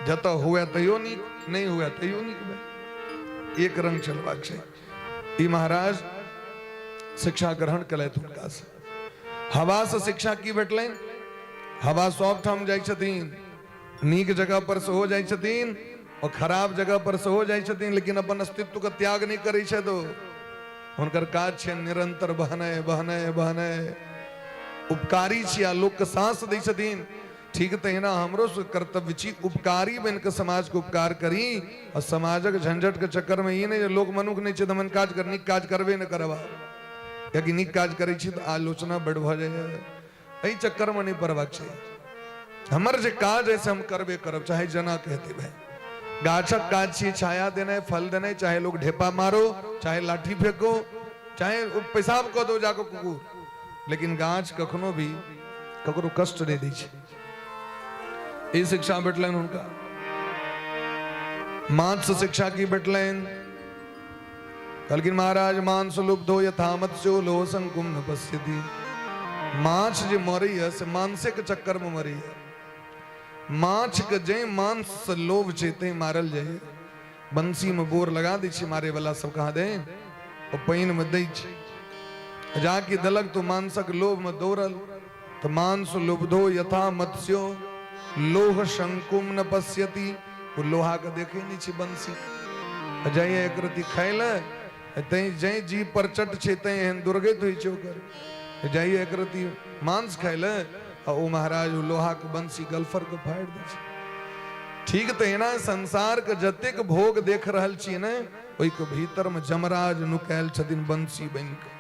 जतऽ हुए तैयो नीक, नहीं हुए तैयो नीक, भाई एक रंग चलबाक छै। ई महाराज शिक्षा ग्रहण केलथि हुनका से। हवा से शिक्षा की भेटलनि? हवा सब ठाम जाइ छथिन, नीक जगह पर सेहो जाइ छथिन और खराब जगह पर सेहो जाइ छथिन, लेकिन अपन अस्तित्व के त्याग नहीं करै छथि। ओ हुनकर काज छै निरंतर बहनाइ बहनाइ बहनाइ। उपकारी छी आ लोक के सांस दै छथिन। ठीक तहिना हमरो कर्तव्य छी उपकारी बनि कऽ समाजके उपकार करी। आ समाजक झंझटके चक्करमे ई नहि जे लोक मनुख नहि छै तऽ हम काज कर नीक काज करबे नहि करब, कियाकि नीक काज करै छी तऽ आलोचना बड्ड भऽ जाइए। एहि चक्करमे नहि पड़बाक छै। हमर जे काज है से हम करबे करब, चाहे जना कहते भाई। गाछक काज छी छाया देनाइ, फल देनाइ, चाहे लोग ढेपा मारो, चाहे लाठी फेंको, चाहे पेशाब कऽ दो जाके कुकुर, लेकिन गाछ कखनो भी ककरो कष्ट नहि दै छै। ई शिक्षा भेटलनि हुनका। माछ से शिक्षा की भेटलनि? कहलखिन महाराज मांस लुब्धो यथा मत्स्यो लो संकुम न पश्यति। माछ जे मरैया से मांसे के चक्कर में मरैया। माछ के जे मांस से लोभ छै ते मारल जाइए। बंसी में बोर लगा दै छै मारे वाला सब कहाँ दे, ओ पानि में दै छै, जाकि देलक तो मांसक लोभ में दौड़ल। तो मांस लुब्धो यथा मत्स्यो लोह शंकुम न पश्यति। ओ लोहा के देखे नहीं छै बंसी, जाइए एक रति खाइ ले तैं जै जी पर चट छै तैं एहन दुर्गति होइ छै ओकर। जाइए एक रति मांस खाइ ले आ ओ महाराज ओ लोहा के बंसी गलफर के फाड़ि दै छै। ठीक तहिना संसार के जतेक भोग देख रहल छी ने, ओहिके भीतर में जमराज नुकायल छथिन बंसी बनि के।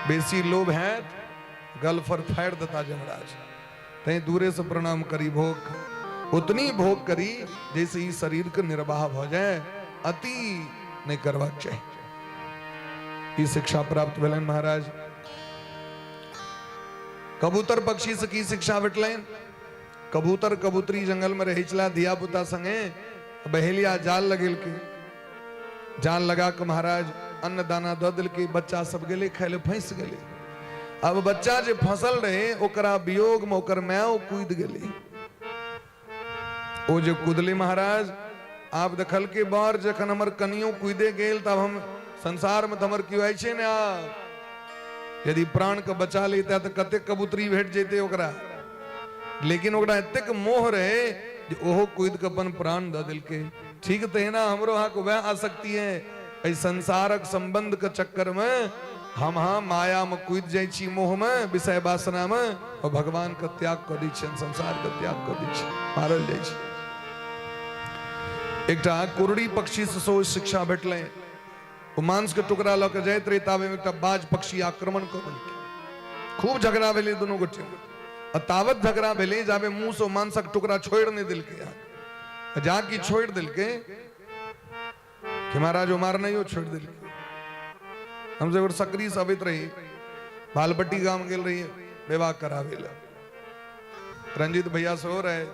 बेसी लोभ हैत गलफर फाड़ि देता जमराज। तैं दूरे से प्रणाम करी, भोग उतनी भोग करी जैसे ई शरीर के निर्वाह भ जाए, अति नहीं करबाक चाही। ई शिक्षा प्राप्त भेलनि महाराज। कबूतर पक्षी से की शिक्षा भेटलनि? कबूतर कबूतरी जंगल में रहै छला धिया पुता संगे, बहेलिया जाल लगेलकै, जाल लगा के महाराज अन्न दाना दऽ देलकै, बच्चा सब गेलै खाय लए, फंसि गेलै। अब बच्चा जे फंसल रहे ओकरा वियोग में ओकर माय कूद गेलै। ओ जे कूदली महाराज, आब देखलकै बर जखन हमर कनियो कूदे गेल तब हम संसार में तऽ हमर केओ अछि ने। आब यदि प्राण के बचा लेता तऽ कतेक कबूतरी भेट जेतै ओकरा, लेकिन ओकरा एतेक मोह रहे जे ओहो कूद के अपन प्राण दऽ देलकै। ठीक तहिना हमरो अहाँके वएह आसक्ति है, एहि संसारक संबंध के चक्कर में हम हाँ माया में कूद जाइ छी, मोह में, विषय वासना में, और भगवान के त्याग कऽ दै छियनि, संसार के त्याग कऽ दै छियनि, मारल जाइ छै। एकटा कुरड़ी पक्षी से सेहो शिक्षा भेटलै। ओ मांस के टुकड़ा लऽ के जाइत रही, ताबे में एकटा बाज पक्षी आक्रमण कऽ देलकै। खूब झगड़ा भेलै दुनू गोटे में, आ तावत झगड़ा भेलै जाबे मुंह से मांसक टुकड़ा छोड़ि नहि देलकै। जाकि छोड़ि देलकै कि महाराज ओ मारनाइयो छोड़ि देलकै। हमसब एगो सकरी से अबैत रही, भालपट्टी गाम गेल रहियै विवाह कराबै लए, रंजीत भैया सेहो रहे।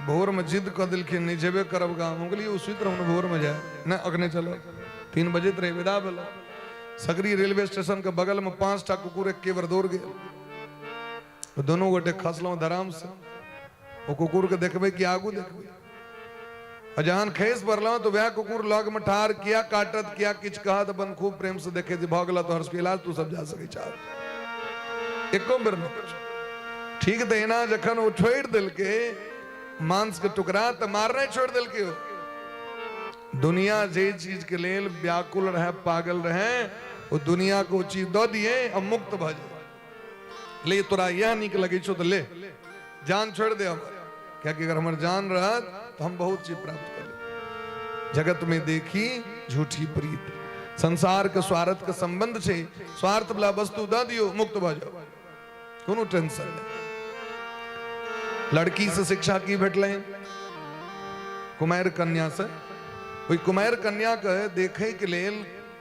भोर में जिद कऽ देलखिन नहीं जेबे करब गाम। हम कहलियै ओ सुति रहू ने, भोर में जाए नहि, अखने चलो। 3 बजैत रहे, विदा भेलहुँ। सकरी रेलवे स्टेशन के बगल में 5टा कुकुर एके बेर दौड़ गेल, दुनू गोटे खसलहुँ धराम से। ओ कुकुर के देखबै कि आगू देखबै? आ जहन खसि पड़लहुँ तऽ वएह कुकुर लग में ठाढ़, किया काटत किया किछु कहत, अपन खूब प्रेम से देखे भऽ गेल तोहर सबके इलाज, तू सब जा सकै छह, एको बेर नहि किछु। ठीक तहिना जखन ओ छोड़ि देलकै मांस के टुकड़ा तऽ मारनाइ छोड़ि देलकै। ओ दुनिया जे चीज के लेल व्याकुल रहे, पागल रहे, ओ दुनिया को ओ चीज दऽ दिए आ मुक्त भऽ जाए। ले तोरा यह नीक लगै छौ तऽ ले, जान छोड़ि दे हमर, कियाकि अगर हमर जान रहत तऽ हम बहुत चीज प्राप्त कर लेब। जगत में देखी झूठी प्रीत, संसार के स्वार्थ के संबंध छै, स्वार्थ वाला वस्तु दऽ दियौ, मुक्त भऽ जाओ, कोनो टेंशन नहि। लड़की से शिक्षा की भेटलै? कुमारि कन्या से। ओहि कुमारि कन्या के देखै के लेल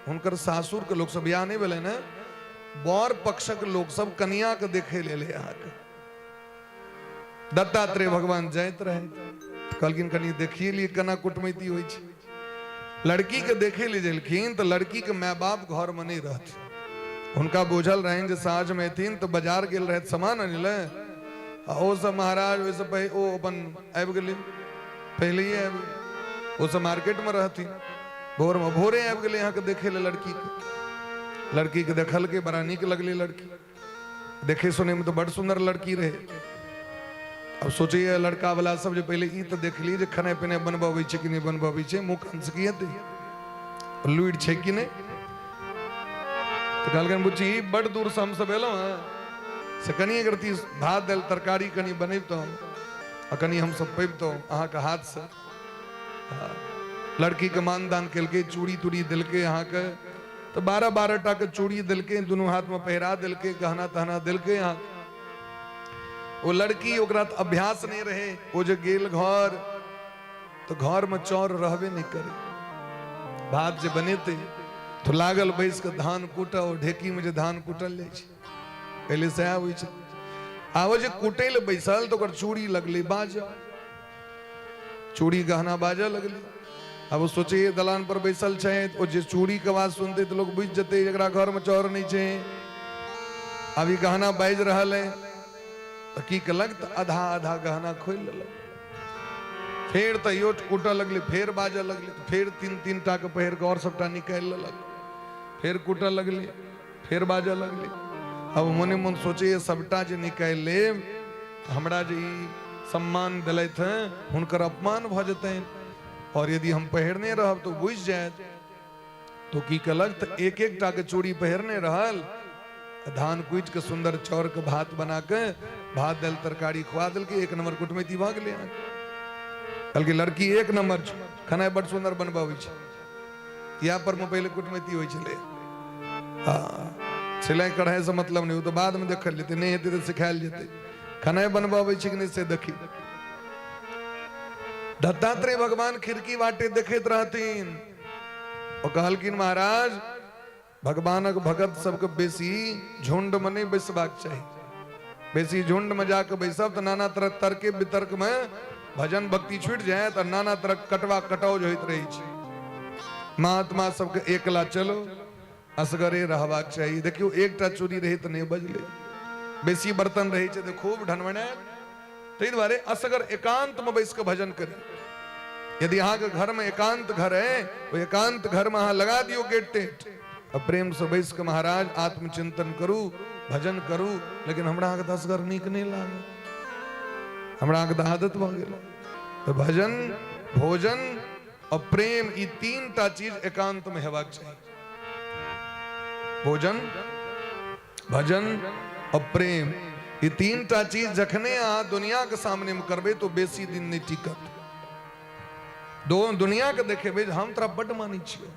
हुनकर सासुर के लोक सब, बियाह नहि भेलै ने, बर पक्षक लोक सब कन्या के देखै लेल अहाँके दत्तात्रेय भगवान जाइत रहे, कहलखिन कनि देखिए लिए केना कुटमैती होइ छै। लड़की के देखे ले गेलखिन तऽ लड़की के माय बाप घर में नहीं रहथिन। हुनका बुझल रहनि जे साँझ में एथिन तऽ बाजार गेल रहथि सामान आनै लए, आ ओ सब महाराज ओहिसँ पहिले ओ अपन आबि गेलै, पहिलैये आबि गेलै, ओ सब मार्केट में रहथिन। भोर में भोरे आबि गेलै अहाँके देखे लए लड़की के। लड़की के देखलकै, बड़ा नीक लगलै लड़की, देखे सुने में तऽ बड़ सुंदर लड़की रहे। अब सोचैए लड़का वाला सब जे पहिले ई तऽ देख ली जे खेनाइ पिनाइ बनबबै छै कि नहि बनबबै छै, मुँह कान से की हेतै, लुरि छै कि नहि। तऽ कहलकनि बुच्ची बड़ दूर से हमसब एलहुँ हँ, से कनि एक रत्ती भात दालि तरकारी कनि बनबितहुँ आ कनि हमसब पबितहुँ अहाँके हाथसँ। लड़कीके मानदान केलकै, चूड़ी तूड़ी देलकै अहाँके, तऽ 12-12 टाके चूड़ी देलकै, दुनू हाथमे पहिरा देलकै, गहना तहना देलकै अहाँके। ओ लड़की ओकरा तऽ अभ्यास नहि रहै, ओ जे गेल घर तऽ घरमे चाउर रहबे नहि करै, भात जे बनेतै तऽ लागल बैस कऽ धान कूटऽ, ओ ढेकीमे जे धान कूटल जाइ छै पहिले सएह होइ छै। आ ओ जे कूटै लए बैसल तऽ ओकर चूड़ी लगलै बाजऽ, चूड़ी गहना बाजऽ लगलै। आब ओ सोचैए दलान पर बैसल छै, ओ जे चूड़ीके आवाज सुनतै तऽ लोक बुझि जेतै एकरा घरमे चाउर नहि छै, आब ई गहना बाजि रहल है। तऽ की केलक तऽ आधा आधा गहना खोलि लेलक, फेर तैयो कूटऽ लगलै, फेर बाजऽ लगलै, तऽ फेर 3-3 टाके पहिर कऽ आओर सबटा निकालि लेलक, फेर कूटऽ लगलै, फेर बाजऽ लगलै। अब मोने मोन सोचैए सबटा जे निकालि लेब हमरा जे ई सम्मान देलथि हेँ हुनकर अपमान भऽ जेतनि, और यदि हम पहिरने रहब तऽ बुझि जायत। तो की केलक तऽ एक एक टाके चूड़ी पहिरने रहल, धान कुटि के सुंदर चाउर के भात बना के भात दालि तरकारी खुआ देलकै, एक नंबर कुटमैती भऽ गेलै अहाँके। कहलकै लड़की एक नंबर छै, खेनाइ बड सुंदर बनबाबै छै। इएह पर मे पहिले कुटमैती होइ छलै। हँ, सिलाइ कढ़ाइ से मतलब नहि, ओ तऽ बादमे देखल जेतै, नहि हेतै तऽ सिखायल जेतै। खेनाइ बनबाबै छै कि नहि से देखी। दत्तात्रेय भगवान खिड़की बाटे देखैत रहथिन। ओ कहलखिन महाराज भगवानक भगत सबके बेसी झुंड में नहीं बैसबाक चाही, बेसी झुंड में जाके बैसब तऽ नाना तरह तर्के वितर्क में भजन भक्ति छूटि जायत आ नाना तरह कटवा कटाउज होइत रहै छै। महात्मा सबके एकला चलो, असगरे रहबाक चाही। देखियौ एकटा चूड़ी रहै तऽ नहि बजलै, बेसी बर्तन रहै छै तऽ खूब ढनमनायल, ताहि दुआरे असगर एकांत में बैस कऽ भजन करी। यदि अहाँके घर में एकांत घर है, ओहि एकांत घर में अहाँ लगा दियौ गेट टेट आ प्रेम से बैस कऽ महाराज आत्मचिंतन करू, भजन करू। लेकिन हमरा अहाँके तऽ असगर नीक नहि लागल, हमरा अहाँके तऽ आदत भऽ गेल। तऽ भजन, भोजन और प्रेम, ई तीन टा चीज एकांत में हेबाक चाही। भोजन, भजन और प्रेम, ये तीन टा चीज जखने अहाँ दुनिया के सामने में करबै तो बेसी दिन नहीं टिकत। दो दुनिया के देखेबै जे हम तोरा बड्ड मानै छियौ,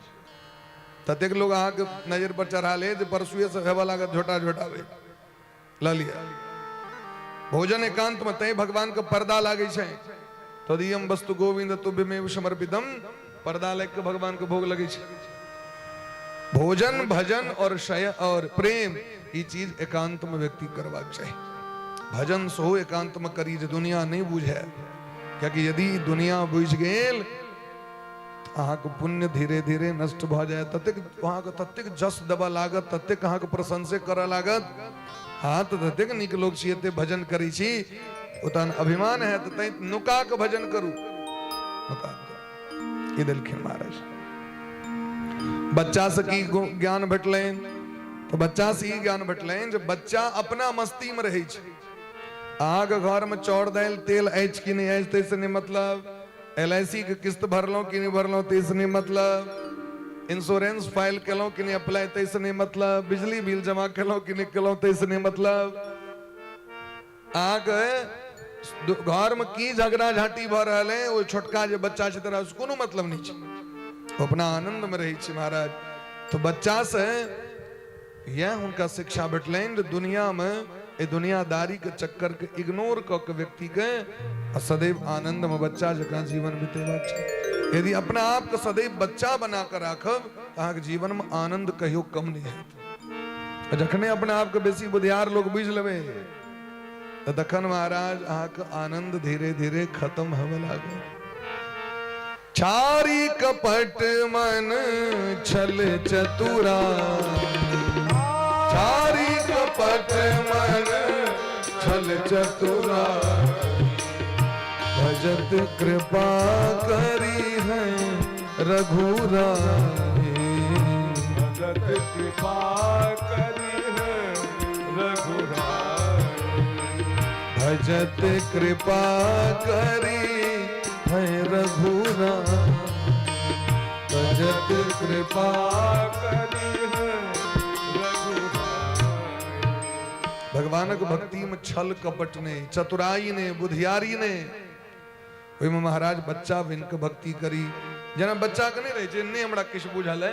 ततेक लोग अहाँके नजर पर चढ़ा ले जे परसुए से हेबऽ लागत झोटा झोटाबै लऽ लिअ। भोजन एकांत में तैं भगवान के पर्दा लागै छै, तदीयम वस्तु गोविंद तुभ्यमेव समर्पितम, पर्दा लागि के भगवान के भोग लगै छै। भोजन, भजन और शय और प्रेम, ई चीज एकांत में व्यक्ति करबाक चाही। भजन सेहो एकांत में करी जे दुनिया नहीं बुझे, कियाकि यदि दुनिया बुझि गेल अहाँके पुण्य धीरे धीरे नष्ट भऽ जायत। ततेक अहाँके ततेक जस देबऽ लागत, ततेक अहाँके प्रशंसे करऽ लागत, अहाँ तऽ ततेक नीक लोक छी, एते भजन करै छी, ओ तहन अभिमान हैत। तैं नुका कऽ भजन करू, नुका कऽ। ई देलखिन महाराज। बच्चा से की ज्ञान भेटलनि? तऽ बच्चा से ई ज्ञान भेटलनि जे बच्चा अपना मस्ती में रहै छै। अहाँके घर में चाउर दालि तेल अछि कि नहि अछि ताहिसँ नहि मतलब, एल I C के किस्त भरलहुँ कि नहि भरलहुँ ताहिसँ नहि मतलब, इंश्योरेंस फाइल केलहुँ कि नहि अप्लाई ताहिसँ नहि मतलब, बिजली बिल जमा केलहुँ कि नहि केलहुँ ताहिसँ नहि मतलब, अहाँके घरमे की झगड़ा झाँटी भऽ रहल है ओहि छोटका जे बच्चा छै तकरा कोनो मतलब नहि छै, ओ अपना आनन्दमे रहै छै महाराज। तऽ बच्चासँ इएह हुनका शिक्षा भेटलनि जे दुनियामे एहि दुनियादारीके चक्करके इग्नोर कऽ के व्यक्तिके आ सदैव आनन्दमे बच्चा जकाँ जीवन बितेबाक छै। यदि अपना आपके सदैव बच्चा बना कऽ राखब तऽ अहाँके जीवनमे आनन्द कहियो कम नहि हैत। आ जखने अपना आपके बेसी बुधियार लोक बुझि लेबै तऽ तखन महाराज अहाँके आनन्द धीरे धीरे खत्म होबय लागत। चारि कपट मन छल चतुरा, चारि कपट मन छल चतुरा, भजत कृपा करी है रघुरा, भजत कृपा करी है रघुरा, भजत कृपा करी है रघुरा, भजत कृपा करी है रघुरा। भगवानक भक्तिमे छल कपट नहि, चतुराई नहि, बुधियारी नहि। ओहिमे महाराज बच्चा बनि कऽ भक्ति करी, जेना बच्चाके नहि रहै छै, नहि हमरा किछु बुझल है,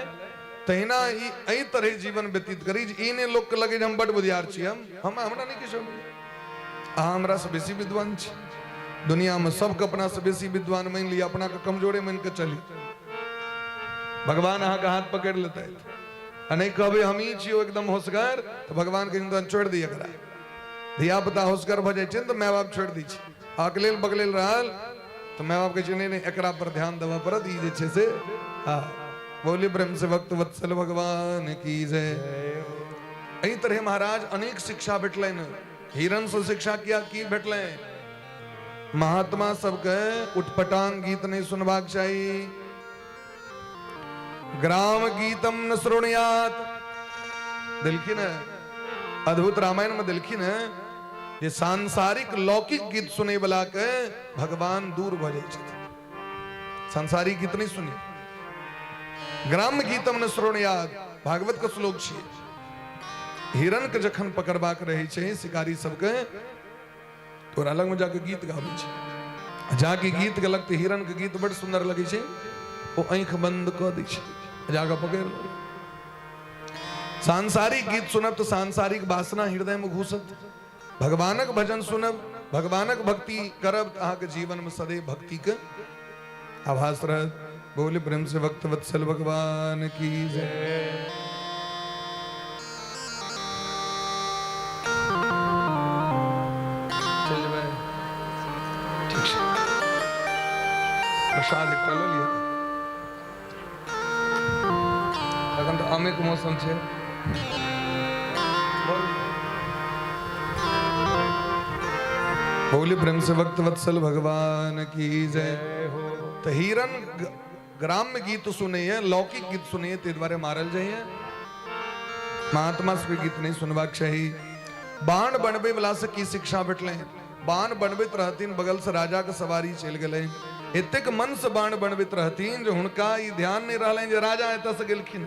तहिना ई एहि तरहे जीवन व्यतीत करी जे ई नहि लोकके लगै जे हम बड्ड बुधियार छी, हम हम हमरा नहि किछु, अहाँ हमरासँ बेसी विद्वान छी। दुनियामे सबके अपनासँ बेसी विद्वान मानि लिअ, अपनाके कमजोरे मानि कऽ चली, भगवान अहाँके हाथ पकड़ि लेतथि। आ नहि कहबै हम ई छियौ एकदम होशगर, तऽ भगवान कहै तहन छोड़ि दिअ एकरा। धिया पुता होशगर भऽ जाइ छै ने तऽ माय बाप छोड़ि दै छै, अकलेल बकलेल रहल तऽ माय बाप कहै छै नहि नहि एकरा पर ध्यान देबऽ पड़त, ई जे छै से। हँ, बोली ब्रह्म से भक्त वत्सल भगवान की जय। एहि तरहे महाराज अनेक शिक्षा भेटलनि। हिरण से शिक्षा किया की भेटलनि? महात्मा सबके उटपटांग गीत नहि सुनबाक चाही। ग्राम गीतम न श्रोणयात देलखिन है, अद्भुत रामायण में देलखिन है जे सांसारिक लौकिक गीत सुनै वाला के भगवान दूर भऽ जाइ छथिन। सांसारिक गीत नहीं सुनी, ग्राम गीतम न श्रोणयात भागवत के श्लोक छियै। हिरण के जखन पकड़बाक रहै छै शिकारी सबके, तोरा लग में जाके गीत गाबै छै, जाके गीत गेलक तऽ हिरण के गीत बड़ सुंदर लगै छै, ओ आँखि बंद कऽ दै छै, जाके पकड़ि लेलक। सांसारिक गीत सुनब तऽ सांसारिक वासना हृदय में घुसत, भगवानक भजन सुनब, भगवानक भक्ति करब तऽ अहाँके जीवन में सदैव भक्ति के आभास रहत। बोले प्रेम से भक्त वत्सल भगवान की जय। चलि जेबै, ठीक छै, प्रसाद एकटा लऽ लिअ। एखन तऽ आमेके मौसम छै। बोले प्रेम से भक्त वत्सल भगवान की जय। तऽ हिरण ग्राम्य गीत सुनैए, लौकिक गीत सुनैए, ताहि दुआरे मारल जाइए। महात्मा सबके गीत नहि सुनबाक चाही। बाण बनबै वाला से की शिक्षा भेटलै? बाण बनबैत रहथिन, बगल से राजा के सवारी चलि गेलै। एतेक मन से बाण बनबैत रहथिन जे हुनका ई ध्यान नहि रहलनि जे राजा एतऽ से गेलखिन।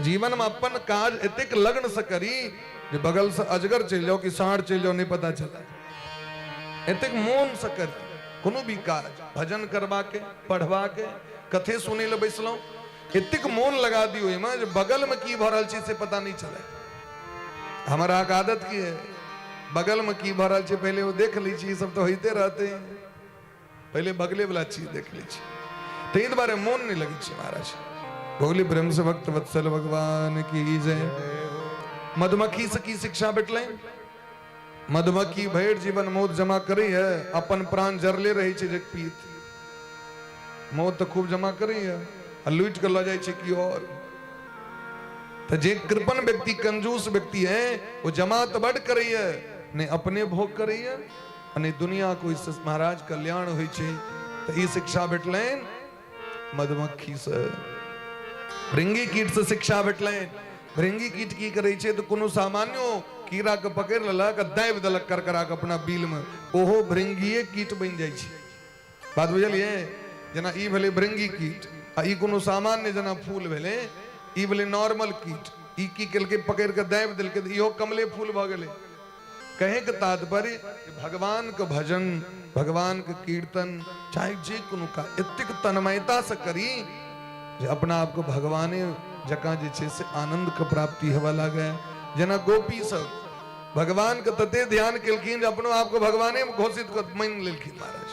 जीवन में अपन काज एतेक लग्न से करी जे बगल से अजगर चलि जाओ कि साँढ़ चलि जाओ नहि पता चले, एतेक मोन से करी कोनो भी काज, भजन करबाके, पढ़बाके, कथे सुनै लए बैसलहुँ, एतेक मोन लगा दियौ ओहिमे जे बगलमे की भऽ रहल छै से पता नहि चले। हमर अहाँके आदत की है, बगलमे की भऽ रहल छै पहिले ओ देख लै छी, ई सब तऽ होइते रहतै, पहिले बगले वाला चीज देख लै छी, ताहि दुआरे मोन नहि लगै छै महाराज। बोली प्रेम से भक्त वत्सल भगवान की जय। मधुमक्खी से की शिक्षा भेटलै? मधुमक्खी भरि जीवन मौत जमा करै है, अपन प्राण जरले रहै छै जे पीत मौत तऽ खूब जमा करै है आ लूटि कऽ लऽ जाइ छै की और। तऽ जे कृपण व्यक्ति, कंजूस व्यक्ति है, ओ जमा तऽ बड करैए, नहि अपने भोग करैए आ नहि दुनिया को। ओहिसँ महाराज कल्याण होइ छै। तऽ ई शिक्षा भेटलनि मधुमक्खीसँ। भृंगी कीटसँ शिक्षा भेटलनि। भृंगी कीट की करै छै तऽ कोनो सामान्यो कीड़ाके पकड़ि लेलक आ दाबि देलक करकरा कऽ अपना बिलमे, ओहो भृंगिए कीट बनि जाइ छै। बात बुझलियै? जेना ई भेलै भृंगी कीट आ ई कोनो सामान्य जेना फूल भेलै, ई भेलै नॉर्मल कीट। ई की केलकै, पकड़ि कऽ दाबि देलकै तऽ इहो कमले फूल भऽ गेलै। कहे के तात्पर्य भगवान के भजन, भगवान के कीर्तन, चाहे जे कोनो का एतेक तन्मयता से करी जे अपना आप के भगवाने जकाँ जे छै से आनंद के प्राप्ति हेबऽ लागे। जेना गोपी सब भगवान के तते ध्यान केलखिन जे अपनो आप के भगवाने घोषित कर मानि लेलखिन, महाराज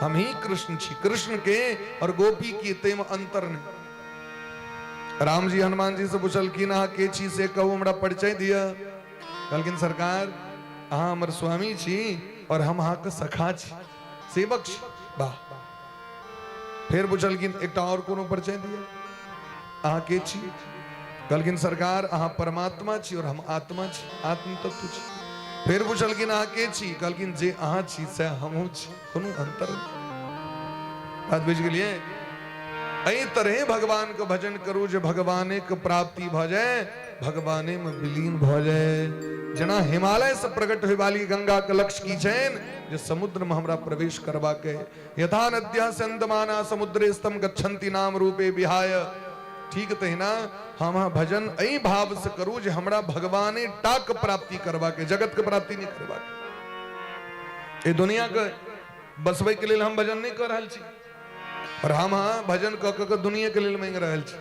हम ही कृष्ण छी। कृष्ण के और गोपी के ताहिमे अंतर नहीं। राम जी हनुमान जी से पुछलखिन अहाँ के छी से कहू, हमरा परिचय दिअ। कहलखिन सरकार अहाँ हमर स्वामी छी और हम अहाँके सखा छी, सेवक छी। वाह। फेर पुछलखिन एकटा और कोनो परिचय दिअ, अहाँ के छी? कहलखिन सरकार अहाँ परमात्मा छी और हम आत्मा छी, आत्म तत्व छी। फेर पुछलखिन अहाँ के छी? कहलखिन जे अहाँ छी से हमहूँ छी, कोनो अंतर नहीं। बात बुझि गेलियै? एहि तरहे भगवान के भजन करू जे भगवाने के प्राप्ति भऽ जाए, भगवाने में विलीन भऽ जाए। जेना हिमालय से प्रकट होय वाली गंगा के लक्ष्य की छनि जे समुद्र में हमरा प्रवेश करबा के। यथा नद्या स्यंदमाना समुद्रे स्तम गच्छन्ति नाम रूपे विहाय। ठीक तहिना हम अहाँ भजन एहि भाव से करू जे हमरा भगवाने टाक प्राप्ति करबाक जगत के प्राप्ति नहि करबाक। एहि दुनिया के बसबै के लेल हम भजन नहि कऽ रहल छी और हम अहाँ भजन कऽ कऽ दुनिया के लेल मांगि रहल छी,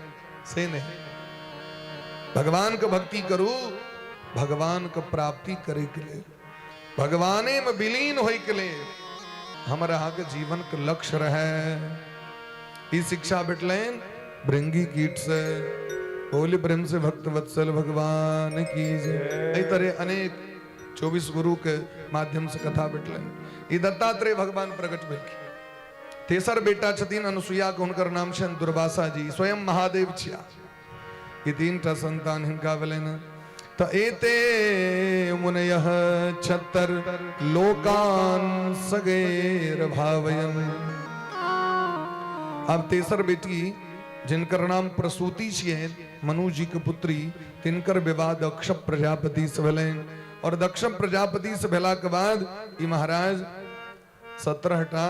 से नहि। भगवान के भक्ति करू भगवान के प्राप्ति करे के लेल, भगवाने में विलीन होय के लेल हमर अहाँके जीवन के लक्ष्य रहे। ई शिक्षा भेटलनि भृंगी कीट से। बोली प्रेम से भक्त वत्सल भगवान की जय। एहि तरह अनेक 24 गुरु के माध्यम से कथा भेटलनि। ई दत्तात्रेय भगवान प्रकट भेलखिन। तेसर बेटा छथिन अनुसुईया के, हुनकर नाम छनि दुर्वासा जी, स्वयं महादेव छिया। ई 3टा संतान हिनका भेलनि। तऽ एते मुनयः छत्तर लोकान सगेर भावयन। अब तेसर बेटी जिनकर नाम प्रसूति छियै, मनु जी के पुत्री, तिनकर विवाह दक्ष प्रजापति से भेलनि। और दक्ष प्रजापति से भेला के बाद ई महाराज 17टा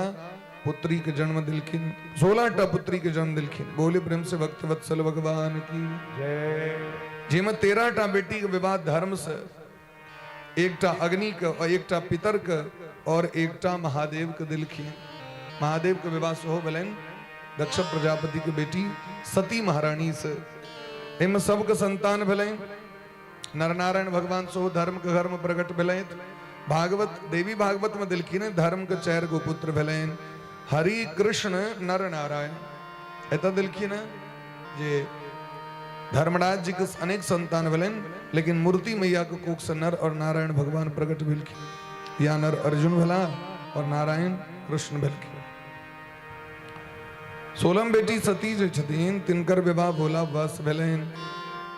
पुत्री के जन्म दिलखिन, 16टा पुत्री के जन्म दिलखिन। बोले प्रेम से भक्त वत्सल भगवान की जय। जिसमें 13टा बेटी के विवाह धर्म से, एकटा अग्नि के और एकटा पितर के और एकटा महादेव के दिलखिन। महादेव के विवाह सेहो भेलनि दक्ष प्रजापति के बेटी सती महारानी से। एहिमे सबके संतान भेलनि। नरनारायण भगवान सेहो धर्म के घर में प्रकट भेलथि। भागवत देवी भागवत में दिलखिन धर्म के 4 गो पुत्र भेलनि, हरि कृष्ण नर नारायण। एतऽ दिलखिन जे धर्मराज जी के अनेक संतान भेलनि, लेकिन मूर्ति मैया के कोख से नर और नारायण भगवान प्रकट भेलखिन। या नर अर्जुन भेला और नारायण कृष्ण भेलखिन। 16 बेटी सती जे छथिन तिनकर विवाह भोला बस भेलनि,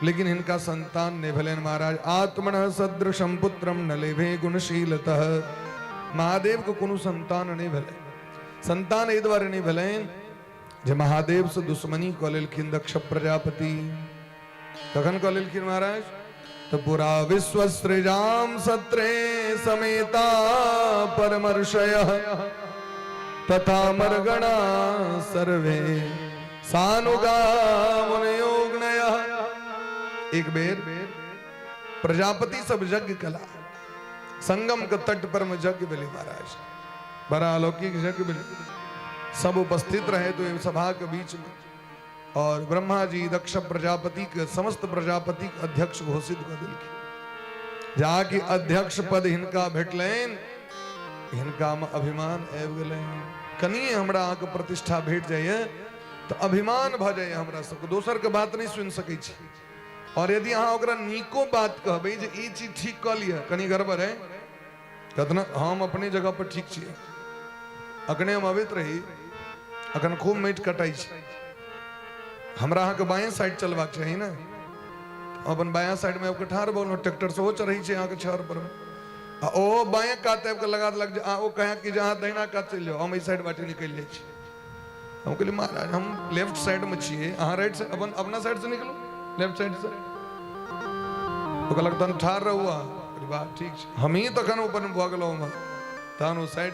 लेकिन हिनका संतान नहीं भेलनि महाराज। आत्मनः सदृशम पुत्रम न लेभे गुणशीलतः। महादेव के कोनो संतान नहीं भेलनि। संतान एहि दुआरे नहीं भेलनि जे महादेव से दुश्मनी कऽ लेलखिन दक्ष प्रजापति। कखन कऽ लेलखिन महाराज? तो पुरा विश्वसृजाम सत्रे समेता परमर्षय तथा मर्गणा सर्वे सानुगा मुनयोग्नय। एक बेर प्रजापति सब यज्ञ कला संगम के तट पर में यज्ञ भेलै महाराज, बड़ा अलौकिक यज्ञ भेलै। सब उपस्थित रहे तो सभा के बीच में, और ब्रह्मा जी दक्ष प्रजापति के समस्त प्रजापति के अध्यक्ष घोषित कर दिलखिन। जाकि अध्यक्ष पद हिनका भेटलनि, हिनका में अभिमान आबि गेलनि। कनिए हमरा अहाँके प्रतिष्ठा भेट जाइए तऽ अभिमान भऽ जाइए हमरा सबके, दोसर के बात नहीं सुनि सकै छी। और यदि अहाँ ओकरा नीको बात कहबै जे ई चीज ठीक कऽ लिअ, कनि गड़बड़ है, कतना हम अपने जगह पर ठीक छियै। अखने हम अबैत रही, अखन खूब माटि कटाइ छै, हमरा अहाँके बायाँ साइड चलबाक चाही ने, अपन बायाँ साइडमे आबि कऽ ठाढ़ भऽ गेलहुँ, ट्रैक्टर सेहो चढ़ै छै अहाँके छहर पर आ ओ बायाँ कात आबि कऽ लगा देलक जे ओ कहै कि जे अहाँ दहिना कात चलि जाउ, हम एहि साइड बाटे निकलि जाइ छी। हम कहलियै महाराज हम लेफ्ट साइडमे छियै, अहाँ राइट साइड, अपन अपना साइडसँ निकलू, लेफ्ट साइडसँ। ओ कहलक तहन ठाढ़ रहू अहाँ। कहलियै वाह ठीक छै, हमही तखन अपन भऽ गेलहुँ उम्हर, तहन ओ साइड।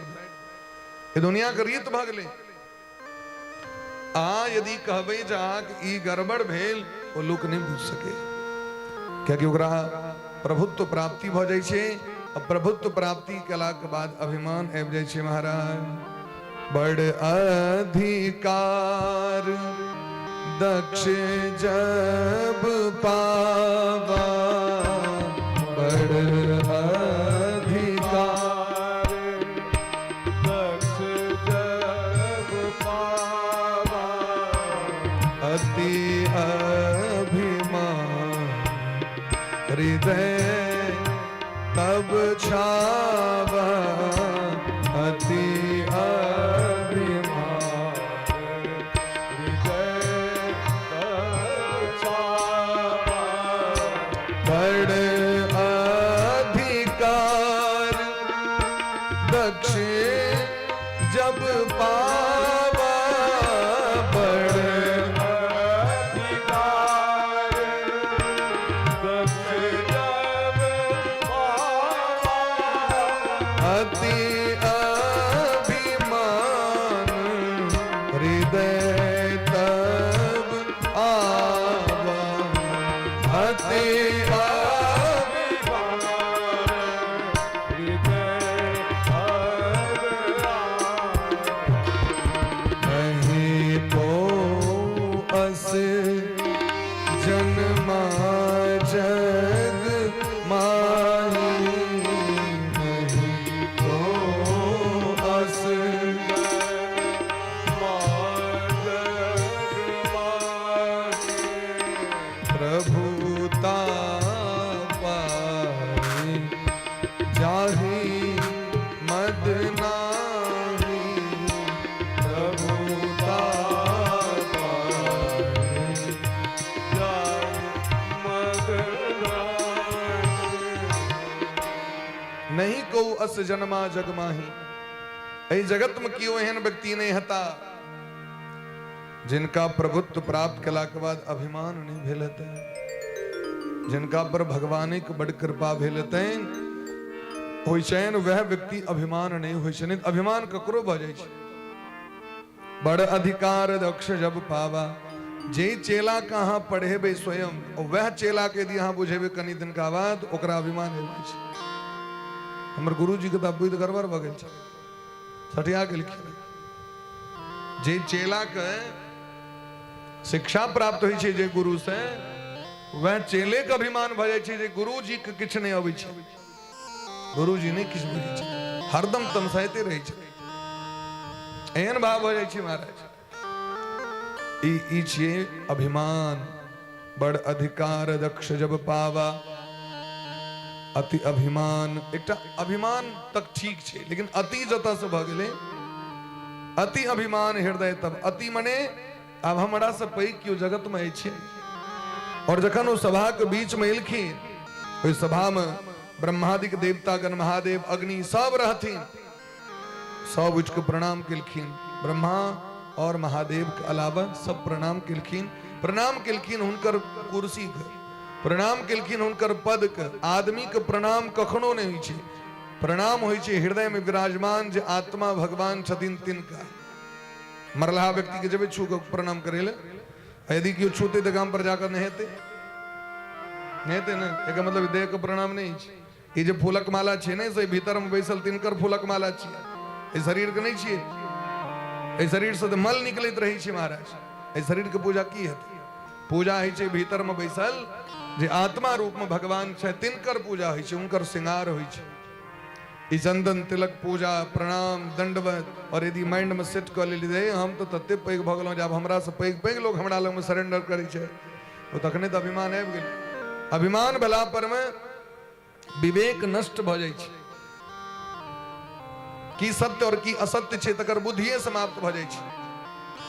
ई दुनियाके रीत भऽ गेलै। अहाँ यदि कहबै जे अहाँके ई गड़बड़ भेल, ओ लोक नहि बुझि सकै, कियाकि ओकरा प्रभुत्व प्राप्ति भऽ जाइ छै, आ प्रभुत्व प्राप्ति केलाके बाद अभिमान आबि जाइ छै महाराज। बड़ अधिकार दक्ष जब पावा, बड़ अधिकार दक्ष जब पावा, अति अभिमान हृदय तब छावा, अति अभिमान हृदय तब छावा, बड़ अधिकार दक्ष जब पावा, बड़ अधिकार दक्ष जब पावा, अति अभिमान हृदय तब आवा। जाहि मद नाही प्रभुता पाही, जाहि मद नाही। नहीं को अस जन्मा जग माही। एहि जगत में केओ एहन व्यक्ति नहीं हता जिनका प्रभुत्व प्राप्त कला के बाद अभिमान नहीं भेल हेतै, जिनका पर भगवानिक बड़ कृपा भेल हेतै होइ छनि वएह व्यक्ति अभिमान नहीं होइ छै, नहीं अभिमान ककरो भऽ जाइ छै। बड़ अधिकार दक्ष जब पावा, जे चेला के अहाँ पढ़ेबै स्वयं वएह चेला के यदि अहाँ बुझेबै कनि दिनका बाद ओकरा अभिमान आबि जाइ छै। हमर गुरुजी के तऽ बुद्धि गड़बड़ भऽ गेल छै, सठिया गेलखिन। जे चेला के शिक्षा प्राप्त होइ छै जे गुरु से, वएह चेले के अभिमान भऽ जाइ छै जे गुरुजी के किछु नहि अबै छै, गुरुजी नहि किछु बुझै छै, हरदम तमसाइते रहै छै, एहन भाव भऽ जाइ छै महाराज। ई छियै अभिमान। बड़ अधिकार दक्ष जब पावा, अति अभिमान। एकटा अभिमान तक ठीक छै, लेकिन अति जतऽ से भऽ गेलै अति अभिमान हृदय तब अति मने आब हमरा से पैघ केओ जगत में अछि। और जखन ओ सभा के बीच में एलखिन, ओहि सभा में ब्रह्मादिक देवतागण, महादेव, अग्नि सब रहथिन, सब उठि कऽ प्रणाम केलखिन। ब्रह्मा और महादेव के अलावा सब प्रणाम केलखिन। प्रणाम केलखिन हुनकर कुर्सी के, प्रणाम केलखिन हुनकर पद के। आदमी के प्रणाम कखनो नहि होइ छै, प्रणाम होइ छै हृदय में विराजमान जे आत्मा भगवान छथिन तिनका। मरलहा व्यक्ति के जेबै छू के प्रणाम करै लए, यदि केओ छूते तऽ गाम पर जाकर नहेतै, नहेतै ने, एकर मतलब देह के प्रणाम नहि होइ छै। ई जे फूलक माला छै ने, से भीतर में बैसल तिनकर फूलक माला छियै, एहि शरीर के नहि छियै। एहि शरीर से तऽ मल निकलैत रहै छै महाराज, एहि शरीर के पूजा की हेतै? पूजा होइ छै भीतर में बैसल जे आत्मा रूप में भगवान छै तिनकर पूजा होइ छै, हुनकर श्रृंगार होइ छै। ई चंदन तिलक पूजा प्रणाम दंडवत। और यदि माइंड में सेट कऽ लेली, हम तऽ तते पैघ भऽ गेलहुँ जे आब हमरा से पैघ पैघ लोग हमरा लग में सरेंडर करै छै, ओ तखने तऽ अभिमान आबि गेल। अभिमान भेला पर में विवेक नष्ट भऽ जाइ छै, की सत्य और की असत्य छै तकर बुद्धिए समाप्त भऽ जाइ छै।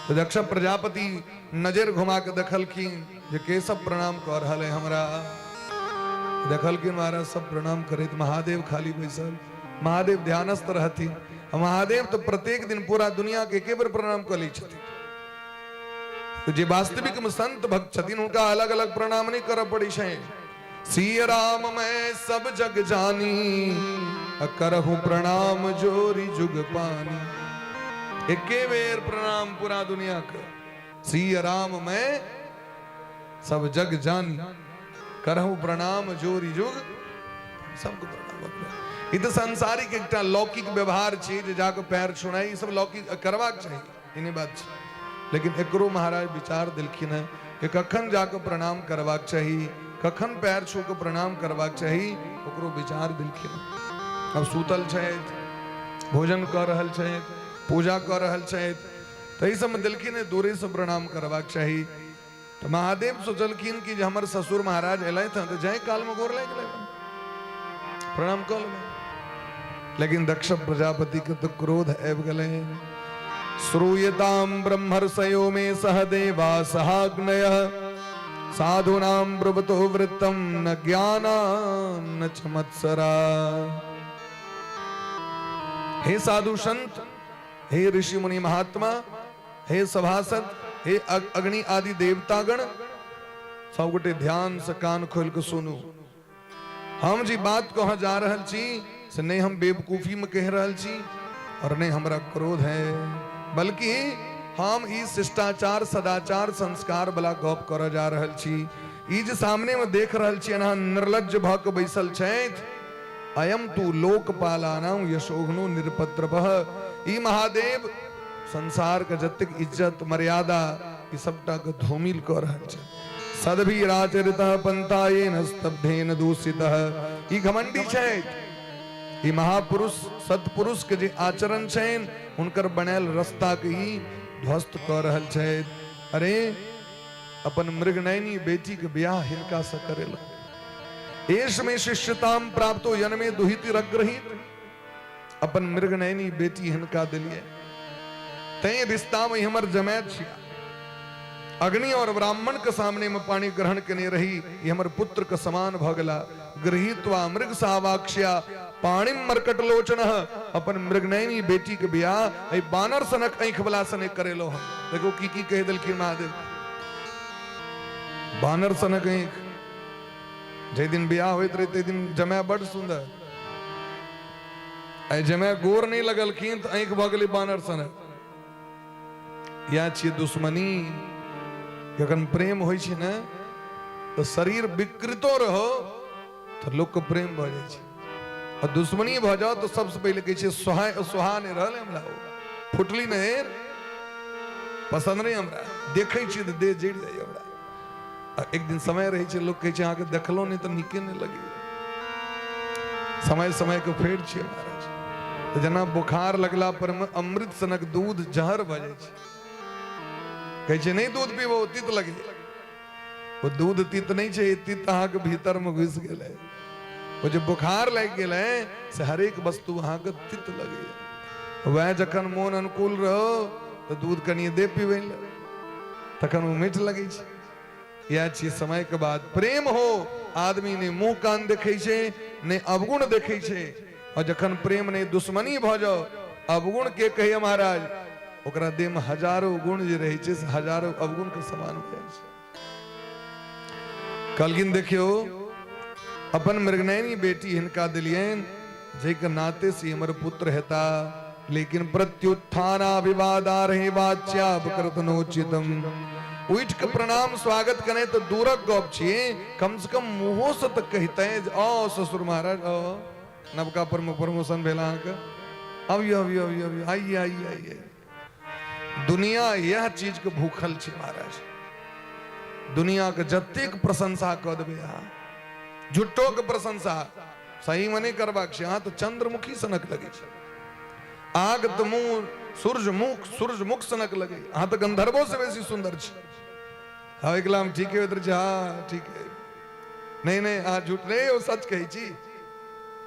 तऽ दक्ष प्रजापति नजर घुमा के देखलखिन जे के सब प्रणाम कऽ रहल है हमरा। देखलखिन महाराज सब प्रणाम करैत, महादेव खाली बैसल, महादेव ध्यानस्थ रहथिन। महादेव तऽ प्रत्येक दिन पूरा दुनिया के एके बेर प्रणाम कऽ लै छथिन। तऽ जे वास्तविक में संत भक्त छथिन हुनका अलग अलग प्रणाम नहि करऽ पड़ै छै। सिय राम मैं सब जग जानी, करहु प्रणाम जोरी जुग पानी। एके बेर प्रणाम पूरा दुनिया के। सिय राम मैं सब जग जानी, करहु प्रणाम जोरी जुग, सबके प्रणाम। ई तऽ सांसारिक एकटा लौकिक व्यवहार छै जे जाके पैर छुनाइ, ई सब लौकिक करबाक चाही, ई नहि बात छै। लेकिन एकरो महाराज विचार देलखिन हेँ कि कखन जाके प्रणाम करबाक चाही, कखन पैर छू के प्रणाम करबाक चाही, ओकरो विचार देलखिन हेँ। अब सुतल छथि, भोजन कऽ रहल छथि, पूजा कऽ रहल छथि, ताहि सबमे देलखिन हेँ दूरेसँ प्रणाम करबाक चाही। तऽ महादेव सोचलखिन कि जे हमर ससुर महाराज एलथि हँ तऽ जाहि कालमे गोर लागि लेबै, प्रणाम कऽ लेबै। लेकिन दक्ष प्रजापति के तऽ क्रोध आबि गेलै। श्रूयताम ब्रह्मर्षयो मे सह देवा सहाग्नय, साधूनाम ब्रुवतो वृत्तम न ज्ञानाम न च मत्सरा। हे साधु संत, हे ऋषि मुनि महात्मा, हे सभासद, हे अग्नि आदि देवतागण, सब गोटे ध्यान से कान खोल के सुनू। हम जी बात कह जा रहल छी से नहीं हम बेवकूफी में कह रहल छी और नहीं हमरा क्रोध है, बल्कि हम ई शिष्टाचार सदाचार संस्कार वाला गप कर जा रहल छी। ई जे सामने में देख रहल छी अहाँ निर्लज्ज भ के बैसल छथि, अयम तू लोकपालानां यशोघ्नो निरपद्रवः। ई महादेव संसार के जतेक इज्जत मर्यादा ई सबटा के धूमिल कऽ रहल छै। सद्भिराचरितः पंथा येन स्तब्धेन दूषितः। ई घमंडी छै, ई महापुरुष सत्पुरुष के जे आचरण छनि हुनकर बनायल रास्ता के ई ध्वस्त कऽ रहल छै। अरे अपन मृगनयनी बेटी के ब्याह हिनका से करेलक। एष में शिष्यताम प्राप्तो यनमे दुहिति रग्रहित। अपन मृगनयनी बेटी हिनका दिलिए, तैं रिश्ता में हमर जमाय छिया। अग्नि और ब्राह्मण के सामने में पानी ग्रहण केने रही, ई हमर पुत्र के समान भ गेला। गृहीत्वा मृग सावाक्ष्या पाणिम मरकट लोचन। अपन मृगनयनी बेटी के बियाह एहि बानर सनक आँखि वाला सने करेलो हम। देखो की की कहि देलखिन महादेव, बानर सनक आँखि। जाहि दिन बियाह होइत रहे ताहि दिन जमाय बड सुंदर, आइ जमाय गोर नहि लगलखिन तऽ आँखि भऽ गेलै बानर सनक। इएह छियै दुश्मनी। जखन प्रेम होइ छै ने तऽ शरीर विकृतो रहो तऽ लोकके प्रेम भऽ जाइ छै, आ दुश्मनी भऽ जाओ तऽ सबसँ पहिले कहै छै सोहा सोहा नहि रहल हमरा, ओ फुटली नहि पसन्द नहि हमरा, देखै छियै तऽ देह जरि जाइए हमरा। आ एक दिन समय रहै छै लोक कहै छै अहाँके देखलहुँ नहि तऽ नीके नहि लगैए। समय समय के फेर छियै महाराज। तऽ जेना बुखार लगला पर मे अमृत सनक दूध जहर भऽ जाइ छै, कहै छै नहि दूध पीबो तीत लगैए। ओ दूध तीत नहि छै, तीत अहाँके भीतर मे घुसि गेलै। ओ जे बुखार लागि गेलै से हरेक वस्तु अहाँके तीत लगैए। वएह जखन मोन अनुकूल रहो तऽ दूध कनिए दे पीबै लए, तखन ओ मीठ लगै छै। इएह छियै समय के बाद प्रेम हो, आदमी ने मुंह कान देखै छै ने अवगुण देखै छै। और जखन प्रेम ने दुश्मनी भऽ जाओ, अवगुण के कहिए महाराज, ओकरा देह में हजारों गुण जे रहै छै से हजारों अवगुण के समान हो जाइ छै। कहलखिन देखियौ अपन मृगनयनी बेटी हिनका दिलियनि, जाहिके नाते से हमर पुत्र हेता, लेकिन प्रत्युत्थानाभिवादा रहे वाच्यापकृतनोचितम। उठि के प्रणाम स्वागत कने तऽ दूरक गप छियै, कम से कम मुँहो से तऽ कहिते जे आओ ससुर महाराज, आओ नवका प्रमोशन भेल अहाँके, अबियौ अबियौ अबियौ अबियौ, आइए आइए आइए। दुनिया यह चीज के भूखल छै महाराज। दुनिया के जतेक प्रशंसा कऽ देबै अहाँ, झुट्ठो के प्रशंसा सही में नहि करबाक छै। अहाँ तऽ चंद्रमुखी सनक लगै छै, आग तऽ मुँह सूर्यमुख सूर्यमुख सनक लगै, अहाँ तऽ गंधर्वो से बेसी सुंदर छी। हाँ एकला हम ठीके होइत रहै छै, हाँ ठीक है, नहीं नहीं अहाँ झूठ नहीं, ओ सच कहै छी।